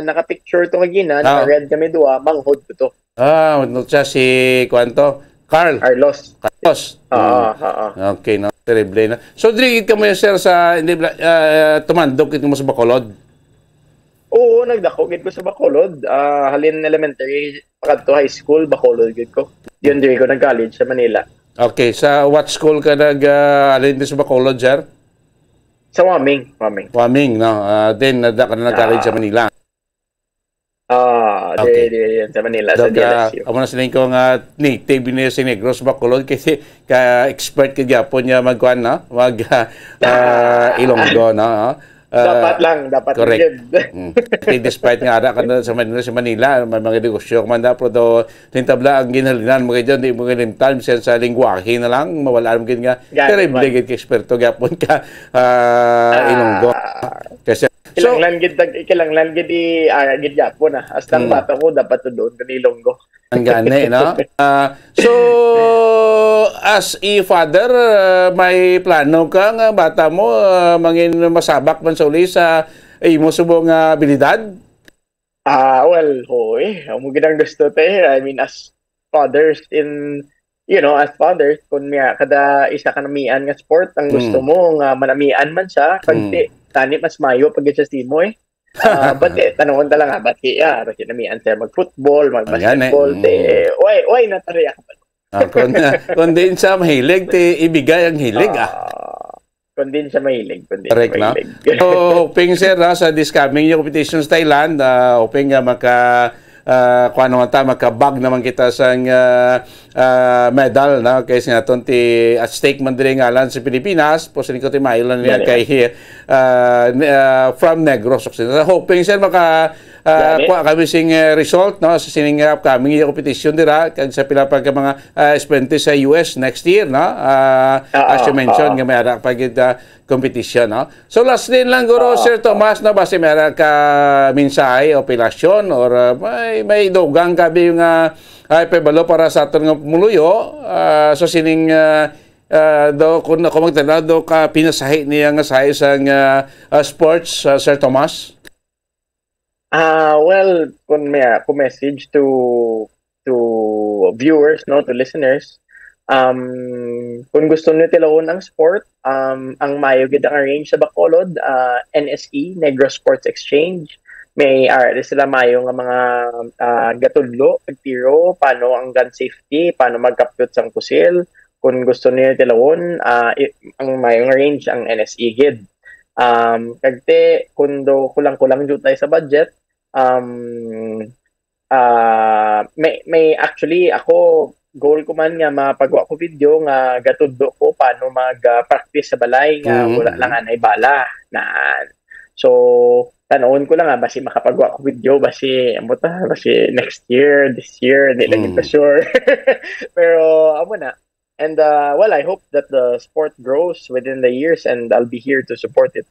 naka-picture to kagina, Ah. naka-red kami duha, manghod ko to. Ah, ano siya, si, kuwan to? Carl? Carlos. Carlos. Oo, Mm. oo. Okay, no? Terrible na. So, diri gid kamo, sir, sa, hindi, bla-, ah, tumandok gid mo sa Bacolod? Oo, nagdako gid ko sa Bacolod. Ah, halin elementary, pakadto high school, Bacolod gid ko. Yun, diri ko nag-college sa Manila. Okay, sa what school ka nag, ah, halin din sa Bacolod, sir? Sa Waming, Waming. Waming, no? Ah, then, nada ka na nag-college sa Ah. Manila. Ah, di, Okay. di, yun, sa Manila, sa Dog, ah, G L S U. Amo na siling ko nga native ni si Negros Bacolod kasi ka-expert ka gyapon niya magkuan, no? Mag, ah, Ah. Ilonggo, no? Ah, Dapat lang, dapat correct. Yun. Mm. Kasi despite nga ara ka na sa Manila, sa Manila, may mga negosyo ka man na, pero do, tintabla ang ginhalinan mo kayo, di mo kalimtan, sa, sa lingwahe na lang, mawala mo gid nga, Gani terrible man. Gid ka eksperto gyapon ka, ah, Ah. Ilonggo. Kasi, so, Kinahanglan gid tag-, kinahanglan gid i-, ah, gid gyapon, ah. Hasta ang Hmm. bata ko, dapat tudloon ko ni Ilonggo. Ang gani, no? Ah, so, as a father, ah, may plano ka nga bata mo, ah, mangin masabak man sa uli sa imo subong nga abilidad? Ah, well, hoy, amo gid ang gusto, te. I mean, as fathers in, you know, as fathers, kung niya, kada isa ka namian nga sport, ang gusto Mm. mo nga manamian man siya, kag Mm. ti-, tani mas mayo pag siya simo, eh. Ah, but, eh, tanungon ta lang, ah, but, eh, ah, basi namian siya mag-football, Ang gani. Mag-basketball, Mm. te, why, why not, tari ako? Ah, kung, kung diin siya mahilig, ti ibigay ang hilig, ah. Ah, kung diin siya mahilig, kung diin Correct, siya no? Mahilig. So, hoping, sir, ha, sa this coming yung competition sa Thailand, ah, hoping nga maka, ah, kuwan naman ta, makabag naman kita sang, ah, ah, medal, no? Kay sa naton ti at stake man diri ngalan sa Pilipinas, po sa lingkod ti mayo lang niya Gani. Kay, ah, ne-, ah, from Negros Occidental. Hoping, sir, maka, ah, Gani. Kuha kami sing, eh, result, no, sa sining, ah, upcoming nga competition dira, kag sa pila pa ka mga, ah, estudyante sa U S next year, no? Ah, Oo, as you mentioned, oo. Nga may ara pa gid, ah, competition, no? So, last din lang, guro, Oo, Sir oo. Tomas, no, basi may ara ka mensahe o pilasyon or, ah, may, may dugang ka bi nga, ah, pabalo para sa aton nga pumuluyo, ah, sa sining, ah, ah, do, kung ako magtanaw, do ka pinasahi niya nga sahi sa nga, ah, sports, ah, Sir Tomas? Ah, well, kung may, kung message to, to viewers, no, to listeners, um, kung gusto niyo tilawon ang sport, um, ang mayo gid ang arrange sa Bacolod, ah, N S E, Negros Sports Exchange. May, ah, sila mayo nga mga, ah, gatudlo, pagtiro, paano ang gun safety, paano magkapyot sang pusil. Kung gusto niyo tilawon, ah, i-, ang mayo nga range ang N S E gid. Um, kag ti, kundo kulang-kulang jud tayo sa budget, um, ah, may, may, actually, ako, goal ko man nga mapagawa ko video nga gatudlo ko paano mag, ah, practice sa balay nga Mm. wala lang anay bala. Na, so, tanawon ko lang, ah, basi makapagawa ko video, basi, amo ta, basi next year, this year, hindi lang Mm. ito sure. Pero, amo na. And, uh, well, I hope that the sport grows within the years and I'll be here to support it.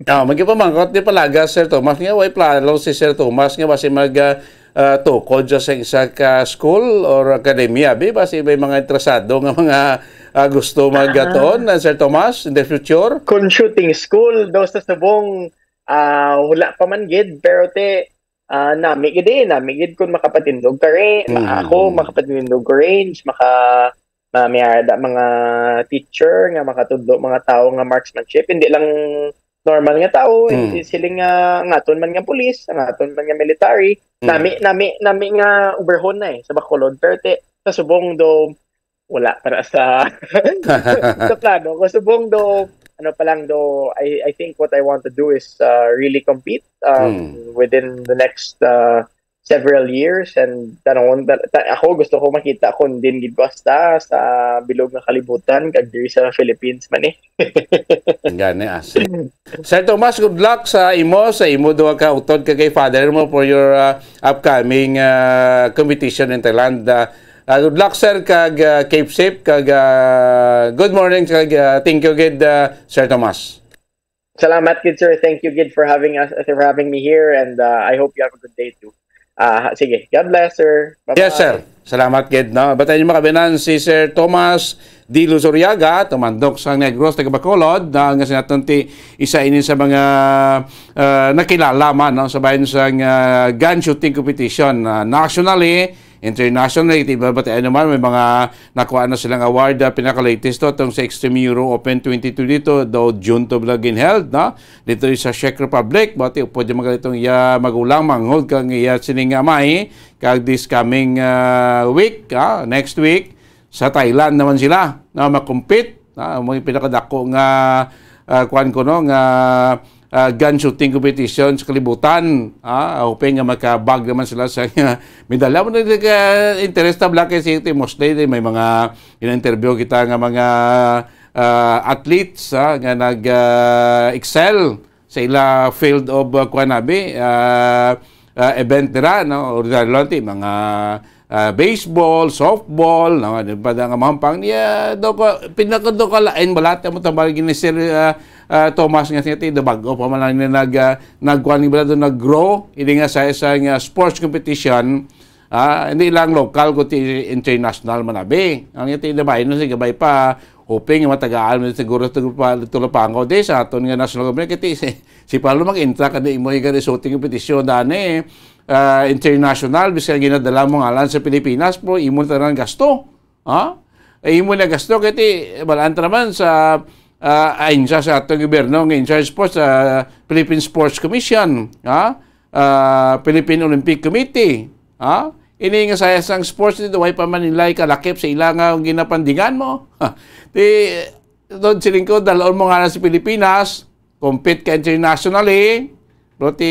Ah, magipamangkot di palaga, Sir Thomas, nga way plano si Sir Thomas nga basi mag, ah, ah, tukod sa, sa isa ka school or akademya, bi, basi may mga interesado nga mga, ah, gusto Ah. magatuon, ah, Sir Thomas, in the future? Kung shooting school daw sa subong, ah, wala pa man gid, pero ti, ah, nami gid eh, nami gid kung makapatindog ka rin, Mm. ako makapatindog ko range, maka, ma-, may ada mga teacher nga makatudlo, mga tao nga marksmanship, hindi lang normal nga tao, Mm. hindi sila nga, ang aton man nga pulis, ang aton man nga military, Mm. nami, nami, nami nga uberhon na eh, sa Bacolod. Pero ti, sa subong do, wala para sa, sa plano ko. Subong do, ano pa lang do, I, I think what I want to do is, uh, really compete, um, Mm. within the next, uh, several years. And tanong, ta-, ta-, ako gusto ko makita kung din gid basta sa bilog nga kalibutan, kag diri sa Philippines man eh. Gani, ah, sir. Sir Thomas, good luck sa imo, sa imo duha ka utod, kag kay father mo for your, ah, upcoming, ah, competition in Thailand. Ah, ah, good luck, sir, kag, ah, keep safe, kag, ah, good morning, kag, ah, thank you gid, ah, Sir Thomas. Salamat gid, sir. Thank you gid for having us, for having me here, and, ah, I hope you have a good day too. Ah, sige, God bless, sir. Yes, Bye-bye. sir. Salamat gid, no? Batayin niyo makabinan si Sir Thomas D. Luzuriaga, tumandok sa Negros, taga Bacolod, na nga sinaton ti isa ini sa mga, ah, nakilala man, no, sa bahin sang, ah, gun shooting competition, ah, nationally, internationally. Ti ba, batayan naman, may mga nakuha na silang award, ah, pinaka-latest to, tong sa Extreme Euro Open twenty twenty-two, daw June to bala ginheld, no? Dito sa Czech Republic, bati upod yung mga itong iya magulang, manghod kang iya sining amay, kag this coming, ah, week, ah, next week, sa Thailand naman sila, na makumpit, ah, mo yung pinakadako nga, ah, kuwan ko, no, nga, ah, gun shooting competition sa kalibutan, ah, hoping nga makabag naman sila sa medalya. Mo na ka interest na black si Timos Day, may mga in-interview kita nga mga, ah, athletes, ah, nga nag, ah, excel sa ila field of, uh, kuwan abi, uh, uh, event nila, no? Ordinaryo lang ti, mga, uh, baseball, softball, no? Di ba nga mahampang niya, do ko, pinaka do ka lain, balat mo tambal gini, Sir, uh, uh, Thomas, nga siya, ti, do bago pa man lang ni nag, uh, nagkuhan ni bala do, nag-grow, ini nga sa isang, uh, sports competition, ah, hindi lang local, kundi international man abi. Ang iti na bahay, no, sige, bay pa, hoping nga matagaan mo siguro ito pa, ito na pangaw, di, sa aton nga national government, kiti, si, si Pablo mag-intra ka di mo yung shooting yung petisyon, dani, ah, international, bisan ginadala mo ngalan sa Pilipinas, pero imo na tanan gasto. Ha? Eh, imo na gasto, kiti, balaan ta naman sa, ah, ahensya sa aton gobyerno nga in charge po sa Philippine Sports Commission, ha? Ah, Philippine Olympic Committee, ha? Ini nga sa isang sports dito, way pa man nila ikalakip sa ila nga ginapandingan mo. Ti, doon siling ko, dalon mo nga na sa Pilipinas, compete ka internationally, pero ti,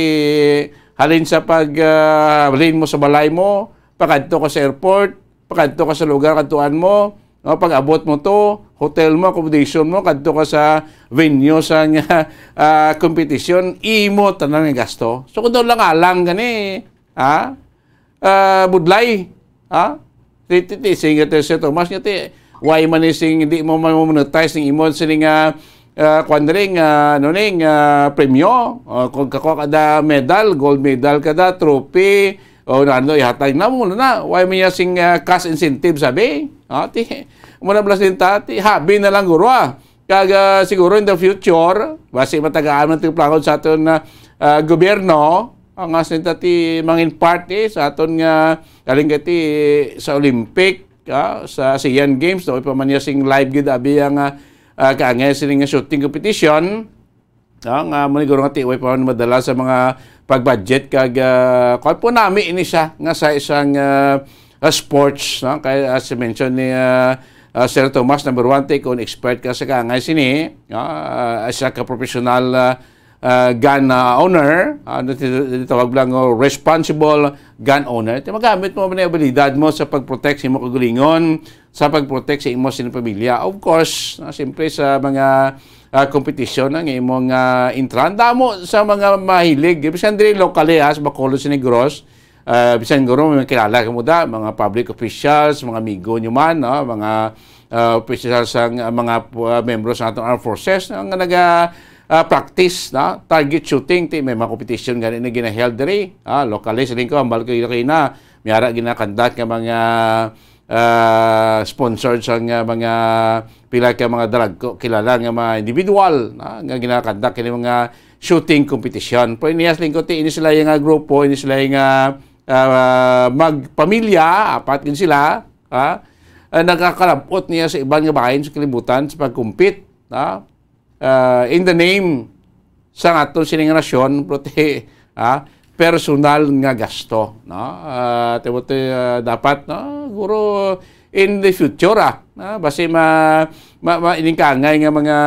halin sa pag, ah, halin mo sa balay mo, pakadto ka sa airport, pakadto ka sa lugar kadtuan mo, no, pag-abot mo to, hotel mo, accommodation mo, kadto ka sa venue sa nga, ah, competition, imo tanan nga gasto. So, kung daw lang alang gani, ha? Ah, budlay, ha? Ti, ti, ti, sing, ti, si Thomas nga ti, why man ni sing, hindi mo man monetize ning imo sini nga, ah, kwan diri nga, ano ni, nga premyo? O, kung kakuha ka da medal, gold medal ka da, trophy, o ano, ihatag na mo na. Why man niya sing, ah, cash incentive, sabi? Ah, ti, muna bala sin ta, ti, habi na lang guro, ah. Kag, ah, siguro in the future, basi matagaan man ti plano sa aton, ah, ah, gobyerno, ang asin ta ti mangin part, eh, sa aton nga, galing kay ti sa Olympic, ah, sa Asian Games, no, pa man niya sing live gid abi ang, ah, ah, kaangay sini nga shooting competition. Ah, nga maniguro nga ti way pa man madala sa mga pag-budget kag, ah, kuwan po nami ini siya nga sa isang, ah, ah, sports, no? Kay as you mentioned ni, ah, Ah, Sir Thomas, number one, ti kon expert ka sa kaangay sini, ah, as a ka professional, ah, ah, gun, ah, owner, ah, ano ti-, tawag lang, oh, responsible gun owner. Ti magamit mo man ang abilidad mo sa pag-protect sa imo kaugalingon, sa pag-protect sa imo sini pamilya. Of course, ah, siyempre sa mga, ah, competition nga imong, ah, intran. Damo sa mga mahilig. Bisan diri locally, ah, sa Bacolod, sa Negros, ah, bisan guro may kilala ka mo da, mga public officials, mga amigo nyo man, no? Mga, ah, officials sang, ah, mga, ah, membro sa atong armed forces, no? Nga naga, ah, practice, no? Target shooting, ti may mga competition gani na ginaheld diri. Ah, locally, siling ko, hambal ko, okay na. May ara ginakandak nga mga, ah, sponsored sa nga mga pila ka mga dalagko, kilala nga mga individual, no? Nga ginakandak kini mga shooting competition. Pero niya, siling ko, ti, ini sila yung, ah, grupo, ini sila yung, ah, ah, magpamilya, apat gid sila, ha? Ah, nagkakalabot niya sa iban nga bahin sa kalibutan sa pag-compete, ha? Ah, in the name sa aton sining nasyon, pero ti, ha? Personal nga gasto, no? Ah, ti, ti, ah, dapat, no? Guro in the future, ah, ah, basi ma, ma, ma, ining kaangay nga mga,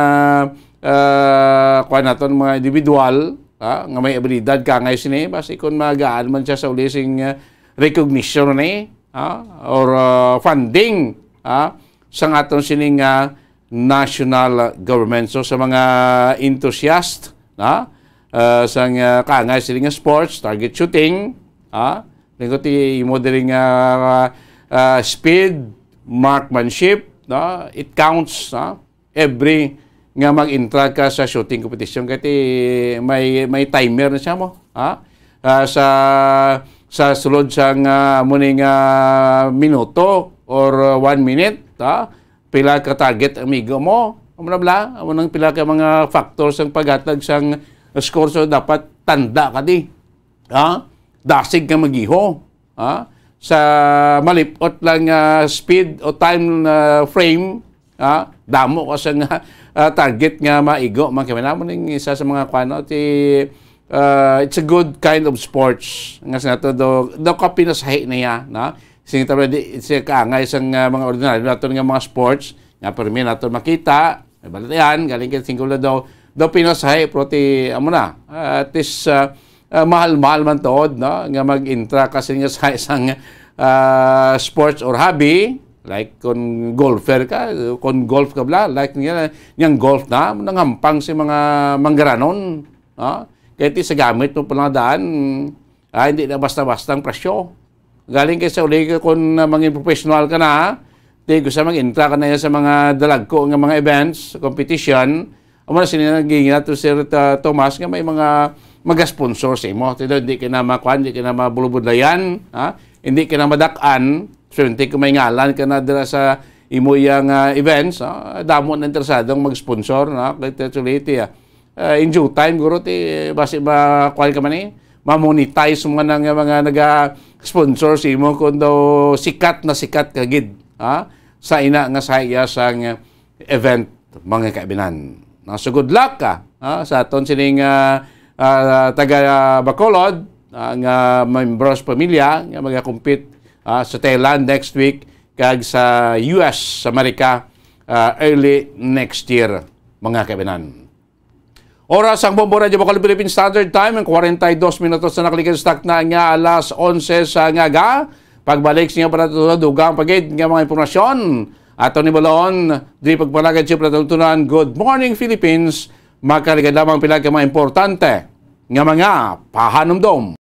ah, kuwan naton, mga individual, ah, nga may abilidad kaangay sini, basi kung magaan man siya sa uli sing, ah, recognition ni, ah, or, ah, funding, ah, sang aton sining, ah, national government. So, sa mga enthusiast, ah, ah, sang, ah, kaangay sini nga sports, target shooting, ah, lingkod ti imo diri nga, ah, speed, marksmanship, no? It counts, no? Every nga mag-intra ka sa shooting competition, kay ti may, may timer na siya mo, ha? Ah, sa, sa sulod sa nga mo ni nga minuto or, uh, one minute, ha? Pila ka target ang migo mo? Amo na bala? Amo nang pila ka mga factors ang paghatag sang score, so dapat tanda ka di. Ha? Dasig ka magiho. Ha? Sa malipot lang nga speed o time, ah, frame, ha? Damo ka sa nga, ah, target nga maigo man kami namo ning isa sa mga kuan, no? Ti, ah, it's a good kind of sports nga sa nato do, do ka pinasahi na ya, no? Sing tawag di, siya kaangay sa nga mga ordinaryo nato nga mga sports nga permi nato makita, may balatian, galing kay singulo daw, daw pinasahe, pero ti, amo na, ah, at least, ah, ah, mahal-mahal man tuod, no? Nga mag-intra ka sa nga sa isang, ah, sports or hobby, like kung golfer ka, kung golf ka bla, like nga, yang golf na, nanghampang si mga manggaranon, no? Kaya ti sa gamit mo pala daan, ah, hindi na basta-basta ang presyo. Galing kay sa uli ka kung, ah, mangin professional ka na, ti gusto mag-intra ka na sa mga dalagko nga mga events, competition, amo na sini nagingin nato, Sir, ah, Thomas, nga may mga mag-sponsor sa imo. Ti daw, di ka na makuan, di ka na mabulubudlayan, ha? Hindi ka na madak-an, swerte kung may ngalan ka na dira sa imo yang, ah, events, ha? Damo na interesadong mag-sponsor, no? Kay ti, actually, ti, ah, ah, in due time, guro, ti, basi ma-, kuan ka man, eh, ma-monetize mo nga nga mga naga-sponsor sa imo kung daw sikat na sikat ka gid, ha? Sa ina nga sa iya sang event, mga kaibinan. No, so good luck ka, ha, sa aton sining, ah, ah, taga, ah, Bacolod, ah, nga membros pamilya nga magakompete, ah, sa Thailand next week kag sa U S sa Amerika, ah, early next year, mga kaibinan. Oras ang Bombo Radyo Bacol Philippine Standard Time, ang forty-two minutos na nakaligid sa takna nga alas onse sa ngaga. Pagbalik sa inyo para sa dugang pagid nga mga impormasyon. Ato ni Balon, di pagpalagad siya para tuntunan. Good morning, Philippines. Makaligad lamang pila ka mga importante nga mga pahanumdom.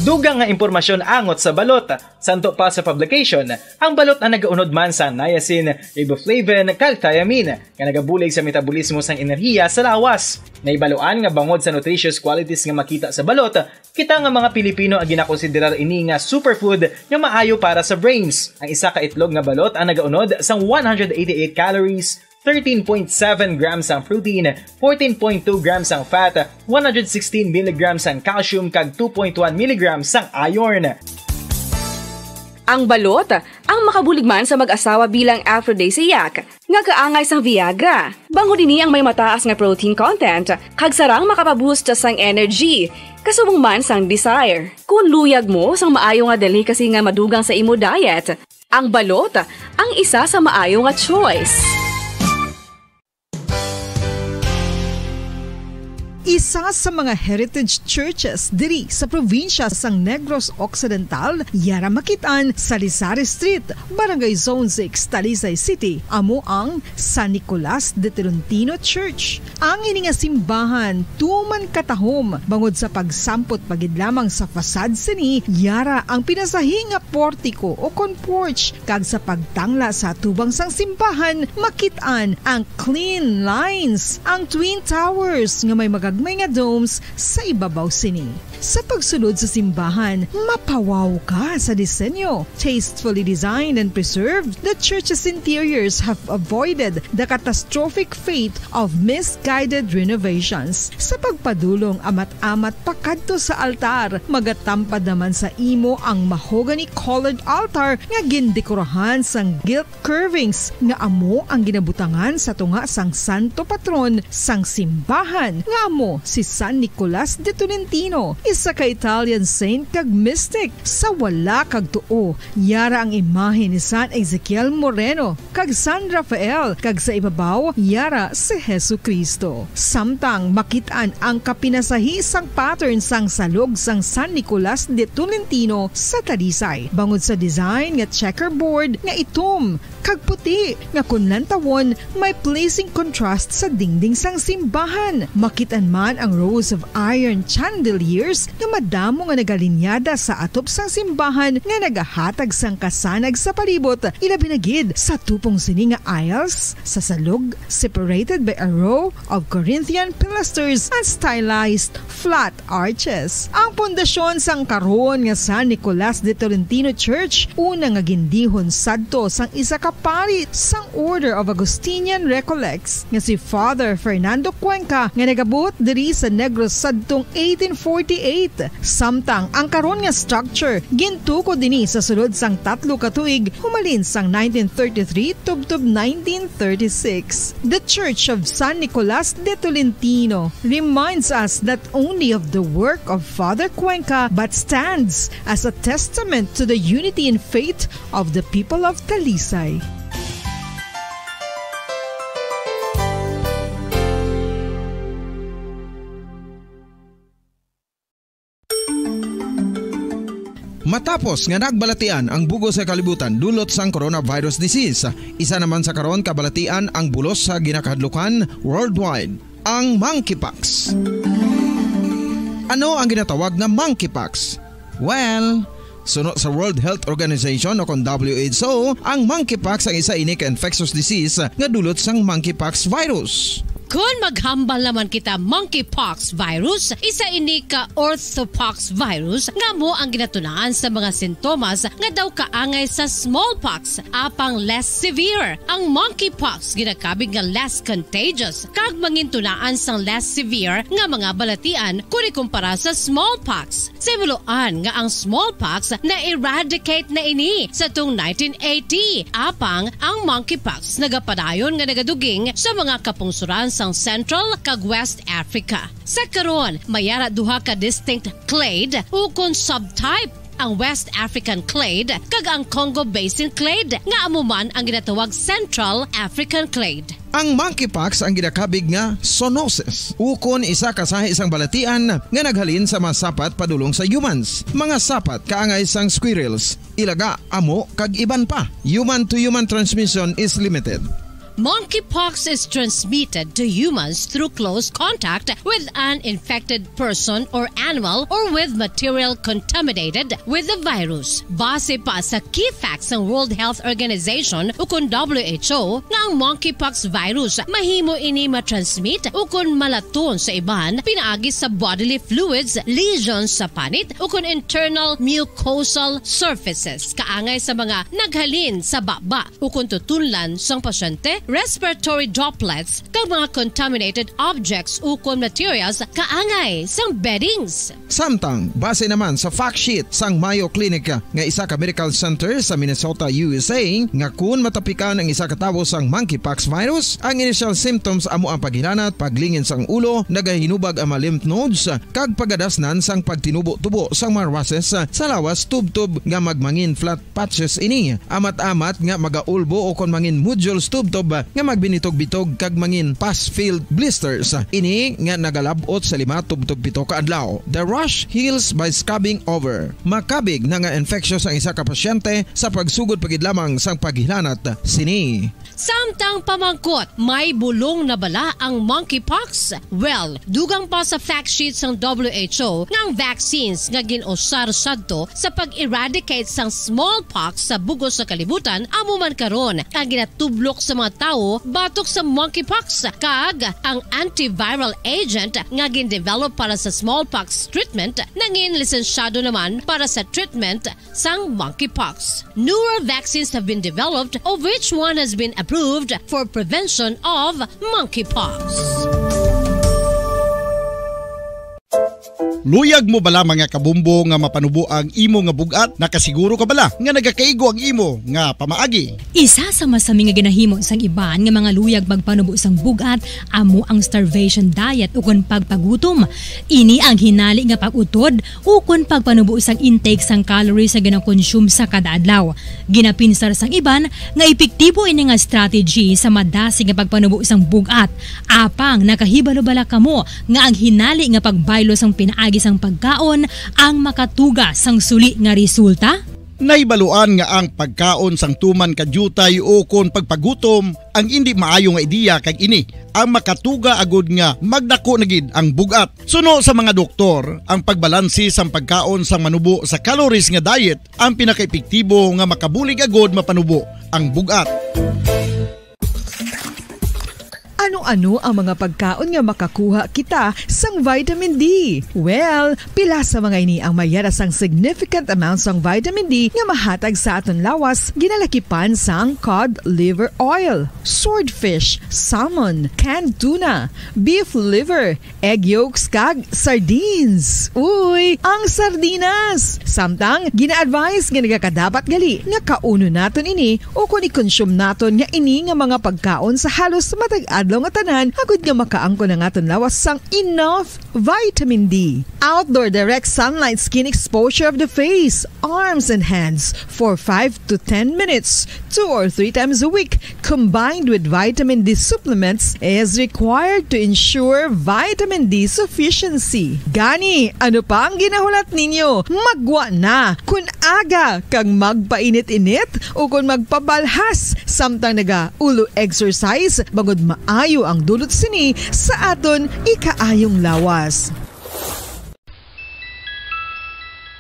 Dugang nga impormasyon angot sa balot. Santo pa sa publication, ang balot ang nagaunod man sa niacin, riboflavin, kag thiamine, nga nagabulig sa metabolismo sang enerhiya sa lawas. Naibaluan nga bangod sa nutritious qualities nga makita sa balot, kita nga mga Pilipino ang ginakonsiderar ini nga superfood nga maayo para sa brains. Ang isa ka itlog nga balot ang nagaunod sang one hundred eighty-eight calories, thirteen point seven grams ang protein, fourteen point two grams ang fat, one hundred sixteen milligrams ang calcium, kag two point one milligrams ang iron. Ang balot, ang makabulig man sa mag-asawa bilang aphrodisiac, nga kaangay sang Viagra. Bangod ini ang may mataas nga protein content, kag sarang makapaboost sang energy, kasubong man sang desire. Kung luyag mo sang maayo nga delicacy nga madugang sa imo diet, Ang balot, ang isa sa maayo nga choice. Isa sa mga heritage churches diri sa probinsya sang Negros Occidental, yara makit-an sa Lisari Street, Barangay Zone six, Talisay City, amo ang San Nicolas de Tolentino Church. Ang ini nga simbahan tuman katahom bangod sa pagsampot pa gid lamang sa facade sini, yara ang pinasahi nga portiko o kon porch, kag sa pagtangla sa atubang sang simbahan, makit-an ang clean lines, ang twin towers nga may magagmay nga domes sa ibabaw sini. Sa pagsulod sa simbahan, mapawaw ka sa disenyo. Tastefully designed and preserved, the church's interiors have avoided the catastrophic fate of misguided renovations. Sa pagpadulong amat-amat pakadto sa altar, magatampad naman sa imo ang mahogany-colored altar nga gindekorahan sang gilt curvings nga amo ang ginabutangan sa tunga sang santo patron sang simbahan, nga amo si San Nicolas de Tolentino, isa ka Italian saint kag mystic. Sa wala kag tuo, yara ang imahe ni San Ezekiel Moreno kag San Rafael, kag sa ibabaw, yara si Jesu-Cristo. Samtang makit-an ang kapinasahi sang pattern sang salog sang San Nicolas de Tolentino sa Talisay, bangod sa design nga checkerboard nga itom kag puti, nga kon lantawon, may pleasing contrast sa dingding sang simbahan. Makit-an man ang rows of iron chandeliers nga madamo nga nagalinyada sa atop sang simbahan nga nagahatag sang kasanag sa palibot, ilabi na gid sa tupong sini nga aisles sa salog, separated by a row of Corinthian pilasters and stylized flat arches. Ang pundasyon sang karon nga San Nicolas de Tolentino Church, una nga gindihon sadto sang isa ka pari sang Order of Augustinian Recollects nga si Father Fernando Cuenca, nga nagabot diri sa Negros sadtong eighteen forty-eight. Samtang ang karon nga structure gintukod ini sa sulod sang tatlo ka tuig, humalin sang nineteen thirty-three tubtob nineteen thirty-six. The Church of San Nicolas de Tolentino reminds us not only of the work of Father Cuenca, but stands as a testament to the unity in faith of the people of Talisay. Matapos nga nagbalatian ang bug-os nga kalibutan dulot sang coronavirus disease, isa naman sa karon kabalatian ang bulos sa ginakahadlukan worldwide, ang monkeypox. Ano ang ginatawag nga monkeypox? Well, suno sa World Health Organization o kon W H O, ang monkeypox ang isa ini ka infectious disease nga dulot sang monkeypox virus. Kon maghambal naman kita monkeypox virus, isa ini ka orthopox virus nga amo ang ginatunaan sa mga sintomas nga daw kaangay sa smallpox, apang less severe. Ang monkeypox ginakabig nga less contagious kag mangintunaan sang less severe nga mga balatian kon ikumpara sa smallpox. Sa himuloan nga ang smallpox na-eradicate na ini sa tung nineteen eighty, apang ang monkeypox nagapadayon nga nagaduging sa mga kapungsoran sang Central kag West Africa. Sa karon, may ara duha ka distinct clade ukon subtype, ang West African clade kag ang Congo Basin clade, nga amo man ang ginatawag Central African clade. Ang monkeypox ang ginakabig nga zoonosis, ukon isa ka sahi sang balatian nga naghalin sa mga sapat padulong sa humans, mga sapat kaangay sang squirrels, ilaga, amo, kag iban pa. Human-to-human transmission is limited. Monkeypox is transmitted to humans through close contact with an infected person or animal or with material contaminated with the virus. Base pa sa key facts sang World Health Organization ukon W H O, nga ang monkeypox virus mahimo ini matransmit ukon malaton sa iban pinaagi sa bodily fluids, lesions sa panit, ukon internal mucosal surfaces, kaangay sa mga naghalin sa baba ukon tutunlan sang pasyente, respiratory droplets, kag mga contaminated objects ukon materials kaangay sang beddings. Samtang, base naman sa fact sheet sang Mayo Clinic nga isa ka medical center sa Minnesota, U S A, nga kun matapikan ang isa ka tawo sang monkeypox virus, ang initial symptoms amo ang paghilanat, paglingin sang ulo, nagahinubag ang mga lymph nodes, kag pagadasnan sang pagtinubo-tubo sang mga rushes sa lawas tubtob nga magmangin flat patches ini, amat-amat nga magaulbo o kon mangin nodules tubtob nga magbinitog-bitog kag mangin pus-filled blisters. Ini nga nagalab-ot sa lima tubtob pito ka adlaw. The rash heals by scabbing over. Makabig na nga infectious ang isa ka pasyente sa pagsugod pa gid lamang sang paghilanat sini. Samtang pamangkot, may bulong na bala ang monkeypox? Well, dugang pa sa fact sheet sang W H O nga ang vaccines nga gin-usar sadto sa pag-eradicate sang smallpox sa bug-os nga kalibutan amo man karon ang ginatublok sa mga tawo batok sa monkeypox, kag ang antiviral agent nga gin-develop para sa smallpox treatment nangin lisensyado naman para sa treatment sang monkeypox. Newer vaccines have been developed, of which one has been approved for prevention of monkeypox. Luyag mo bala, mga kabombo, nga mapanubo ang imo nga bug-at? Nakasiguro ka bala nga nagakaigo ang imo nga pamaagi? Isa sa masami nga ginahimo sang iban nga mga luyag magpanubo sang bug-at amo ang starvation diet ukon pagpagutom. Ini ang hinali nga pag-utod ukon pagpanubo sang intake sang calories nga ginakonsume sa kada adlaw. Ginapinsar sang iban nga epektibo ini nga strategy sa madasig nga pagpanubo sang bug-at. Apang nakahibalo bala kamo nga ang hinali nga pagbaylo sang pinaagi sang pagkaon ang makatuga sang suli nga resulta? Nahibaluan nga ang pagkaon sang tuman ka diutay ukon pagpagutom ang indi maayo nga ideya, kag ini ang makatuga agud nga magdako na gid ang bug-at. Suno sa mga doktor, ang pagbalanse sang pagkaon sang manubo sa calories nga diet ang pinakaepektibo nga makabulig agud mapanubo ang bug-at. Ano-ano ang mga pagkaon nga makakuha kita sang vitamin D? Well, pila sa mga ini ang mayara sang significant amount sang vitamin D nga mahatag sa aton lawas, ginalakipan sang cod liver oil, swordfish, salmon, canned tuna, beef liver, egg yolks, kag sardines. Uy, ang sardinas! Samtang, gina-advise nga nagakadapat gali nga kaunon naton ini ukon i-consume naton nga ini nga mga pagkaon sa halos matag adlaw nga tanan, agud nga makaangkon ang aton lawas sang enough vitamin D. Outdoor direct sunlight skin exposure of the face, arms, and hands for five to ten minutes, two or three times a week, combined with vitamin D supplements, is required to ensure vitamin D sufficiency. Gani, ano pa ang ginahulat ninyo? Magwa na! Kun aga kag magpainit-init ukon magpabalhas samtang naga-ulo exercise, bangod maayo ang dulot sini sa aton ikaayong lawas.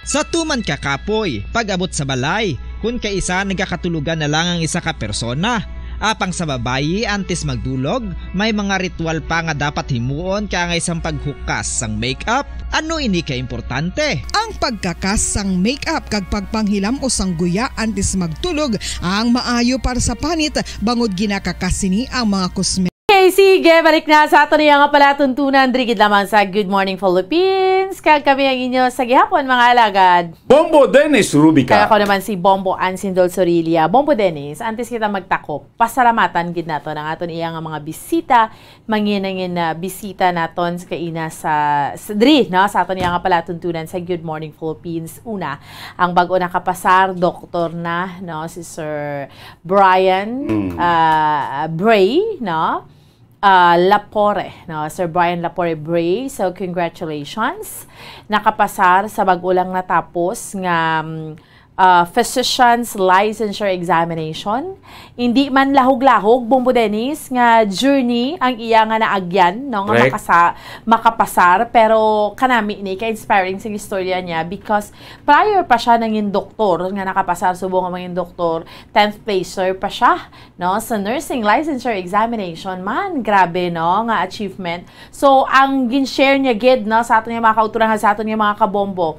Sa tuman ka kapoy, pag-abot sa balay, kun kaisa nagakatulogan na lang ang isa ka persona. Apang sa babayi, antes magdulog, may mga ritual pa nga dapat himuon kaangay sang paghukas sang makeup. Ano ini ka importante? Ang pagkakas sang makeup kag pagpanghilam-os sang guya antes magtulog ang maayo para sa panit, bangod ginakakas sini ang mga kosme- Okay, sige, balik na sa aton iya nga palatuntunan diri gid lamang sa Good Morning Philippines. Kag kami ang inyo sa gihapon, mga alagad. Bombo Dennis Rubica. Kag ako naman si Bombo Ansindol Sorilla. Bombo Dennis, antes kita magtakop, pasalamatan gid naton ang aton iya nga mga bisita, manginangin na bisita naton sa kaina sa, sa diri, no, sa aton iya nga palatuntunan sa Good Morning Philippines. Una, ang bag-o nakapasar, doktor na, no, si Sir Brian, Mm. ah, Bray, no? Ah, Lapore, no? Sir Brian Lapore Bray. So, congratulations. Nakapasar sa bag-o lang natapos nga, mm, ah, physician's licensure examination. Hindi man lahog-lahog, Bombo Dennis, nga journey ang iya nga naagyan, no? Nga Correct. makasa-, makapasar. Pero kanami ni, ka-inspiring sa istorya niya because prior pa siya nangin doktor, nga nakapasar subong nga mangin doktor, tenth placer pa siya, no, sa nursing licensure examination. Man, grabe, no, nga achievement. So, ang gin-share niya gid, no, sa aton nga mga kauturan, sa aton nga mga kabombo,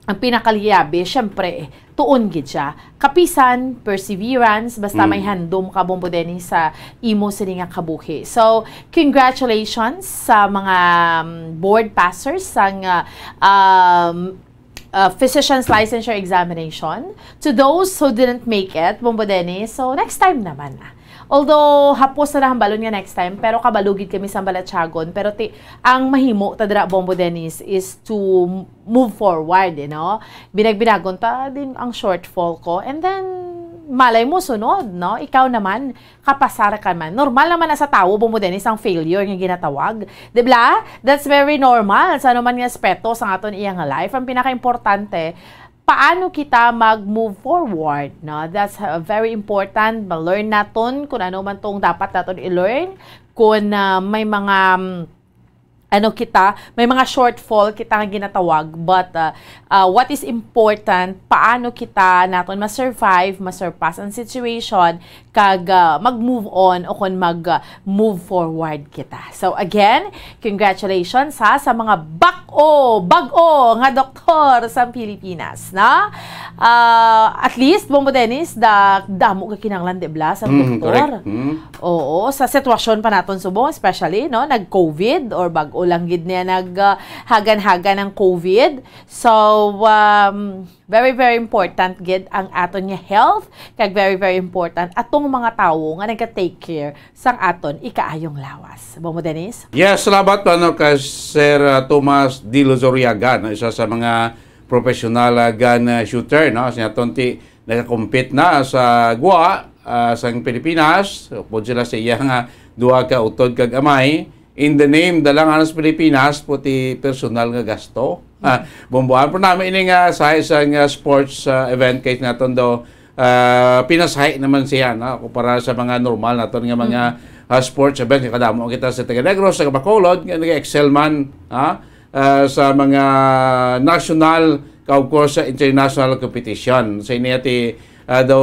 ang pinakaliyabi, syempre, tuon gid siya. Kapisan, perseverance, basta may Mm. handom ka, Bombo Dennis, sa imo sini nga kabuhi. So, congratulations sa mga, um, board passers sang, uh, um, uh, Physician's Licensure Examination. To those who didn't make it, Bombo Dennis, so next time naman, ah. Although, hapos na lang ang balon nga next time, pero kabalo gid kami sa Balatyagon. Pero ti, ang mahimo ta dira, Bombo Dennis, is to move forward, eh, no? Binagbinagon ta din ang shortfall ko. And then, malay mo, sunod, no? Ikaw naman, kapasar ka man. Normal naman na sa tawo, Bombo Dennis, ang failure nga ginatawag. Di ba? That's very normal sa anuman nga aspeto sa aton iya nga life. Ang pinaka-importante, paano kita mag-move forward, no? That's, uh, very important. Ma-learn naton kung ano man tong dapat naton i-learn. Kung, uh, may mga, um, ano kita, may mga shortfall kita nga ginatawag, but, uh, uh, what is important, paano kita naton ma-survive, ma-surpass ang situation, kag, uh, mag-move on o kon mag, uh, move forward kita. So again, congratulations ha sa mga bak-o, bag-o nga doktor sa Pilipinas, na? Uh, at least, Bombo Dennis, da, damo ka kinahanglan, di ba, sa Mm, doktor? Correct. Mm. Oo, sa sitwasyon pa naton subong, especially, no, nag-COVID or bag-o lang gid niya nag, ah, hagan-hagan ang COVID. So, um, very, very important gid ang aton nga health, kag very, very important atong mga tawo nga naga-take care sang aton ikaayong lawas. Bombo Dennis? Yes, salamat, ano, kay Sir, ah, Tomas D. Luzuriaga, no, isa sa mga professional, ah, gun, ah, shooter, no? Siya tonti nagakompete na sa gwa, ah, sang Pilipinas. Upod sila sa iya nga duha ka utod kag amay. In the name, dala nga sa Pilipinas, puti personal nga gasto. Ah, Bomboan po namin ini nga sa isang, ah, sports, ah, event kay naton do, ah, pinasahi naman siya, no? Kumpara sa mga normal naton nga mga, Mm. ah, sports event, kadamo kita sa taga Negros, sa Bacolod, nga nag-excel man, ha? Ah, sa mga national, ka, of course, sa international competition. Sa ini ati, ah, do,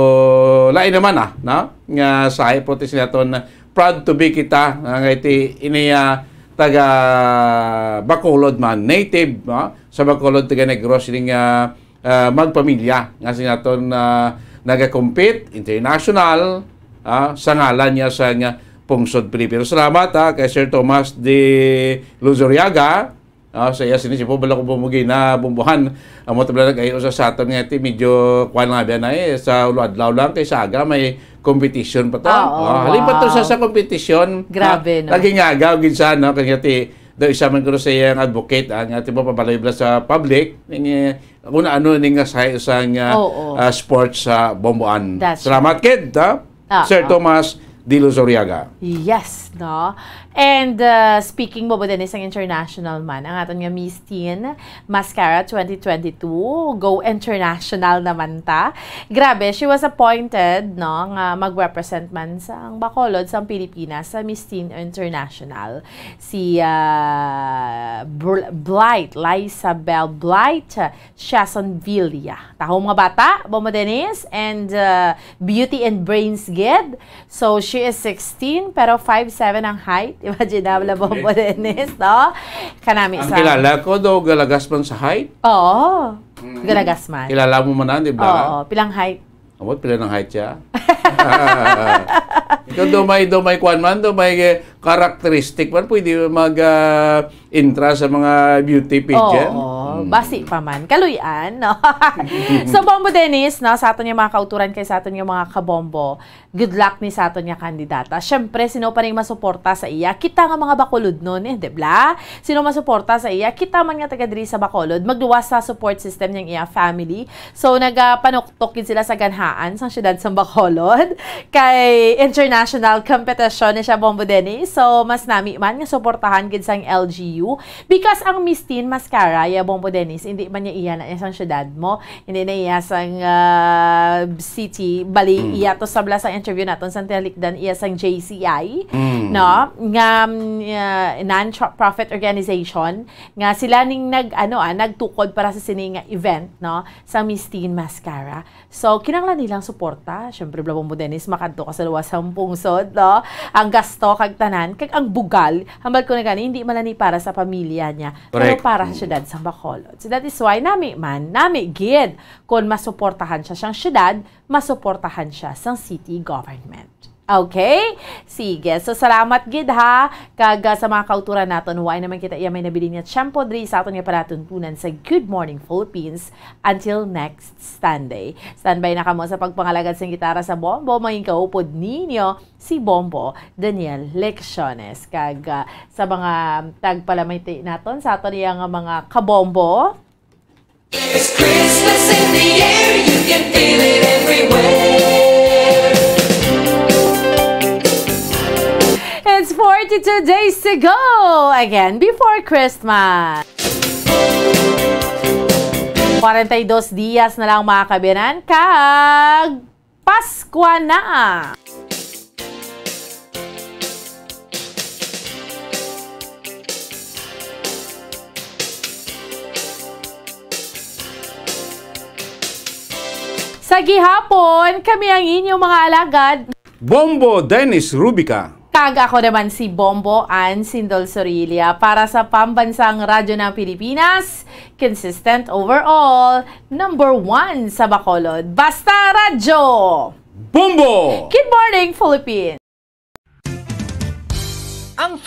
lain naman, ah, no? Nga sa high protest naton, proud to be kita, ah, nga iti, ini, ah, taga Bacolod man, native, no? Sa Bacolod, taga Negros, ini nga, ah, magpamilya, nga sa naton, ah, nagakompete international, ah, sa ngalan niya sa nga pungsod Pilipino. Salamat, ah, kay Sir Tomas de Luzuriaga. Ah, sa iya sini, si Pobla ko bumugi na bumbuhan. Amo tabla nag-ayo sa, sa aton nga ti, medyo kuwan nga biya na eh, sa ulo adlaw lang kay sa aga may competition pa to. Ah, oo, Ah, halin pa to sa, wow. sa competition. Grabe, Ah, no? Lagi nga agaw gid sa, no? Kaya ti, daw isa man kuno sa iyang advocate, ah, nga ti mo pabalay bala sa public, ning, eh, kung ano ning nga sa isang, ah, Oo. ah, sports sa Bomboan. That's Salamat, right. kid, ha? Ah, Sir ah. Tomas Dilo Zoriaga. Yes, no? And, uh, speaking, Bombo Dennis, ang international man, ang aton nga Miss Teen Mascara twenty twenty-two, go international naman ta. Grabe, she was appointed, no, nga mag-represent man sa ang Bacolod, sa Pilipinas, sa Miss Teen International. Si, uh, Bl-, Blight, Lysabel Blight, Shason Villa. Taho mga bata, Bombo Dennis, and, uh, beauty and brains gid. So, she is sixteen, pero five seven ang height. Imaginable, Okay. Bombo Dennis, no? Kanami Ang sa kilala ko, do galagas man sa height. Oo. Mm. Galagas man. Kilala mo man na, di ba? Oo. Pilang height? Abot, pila ng height siya? Ikaw, do may, do may kwan man, do may, eh, characteristic man, pwede mag, ah, intra sa mga beauty pageant. Oo, Hmm. basi pa man. Kaluy-an, no? So, Bombo Dennis, no, sa aton nga mga kauturan kay sa aton nga mga kabombo, good luck ni sa aton nga kandidata. Siyempre, sino pa rin masuporta sa iya? Kita nga mga Bacolodnon, eh, di ba? Sino masuporta sa iya? Kita man nga taga diri sa Bacolod, magluwas sa support system niyang iya family. So, nagapanuktok gid sila sa ganhaan sang siyudad sa Bacolod. Kay international competition ni siya, Bombo Dennis. So, mas nami man nga suportahan gid sang L G U. Because ang Miss Teen Mascara, ya, Bombo Dennis, hindi man niya iya na iya sang siyudad mo. Hindi na iya sang, ah, city. Bali, Mm. iya to sa bala sang interview naton sa tinalikdan iya sang J C I. Mm. No? Nga, mm, ah, non-profit organization. Nga sila ning nag, ano, ah, nagtukod para sa sini nga event, no? Sa Miss Teen Mascara. So, kinahanglan nilang suporta. Siyempre, Bla Bombo Dennis, makadto ka sa luwas sang pungsod, no? Ang gasto, kag tanan, kag ang bugal, hambal ko na gani, hindi man lang ni para sa pamilya niya, pero Correct. para sa Mm. siyudad sa Bacolod. So that is why nami man, nami gid, kung masuportahan siya sang syudad, masuportahan siya sang city government. Okay? Sige. So, salamat gid ha. Kag, ah, sa mga kauturan naton, why naman kita iya may nabilin nga tiyempo diri sa aton nga palatuntunan sa Good Morning Philippines. Until next Sunday. Standby na kamo sa pagpangalagad sang gitara sa Bombo. Maging kaupod ninyo si Bombo Daniel Lecciones. Kag, ah, sa mga tagpalamati naton sa aton iya nga mga kabombo, There's Christmas in the air, you can feel it everywhere. It's forty-two days to go again before Christmas. Kwarenta y dos dias na lang, mga kabiyanan, kag Paskwa na! Sa gihapon, kami ang inyong mga alagad. Bombo Dennis Rubica. Kag ako naman si Bombo Ann Sindol Sorilla para sa Pambansang Radyo ng Pilipinas, consistent overall, number one sa Bacolod. Basta Radyo! Bombo! Good morning, Philippines! Ang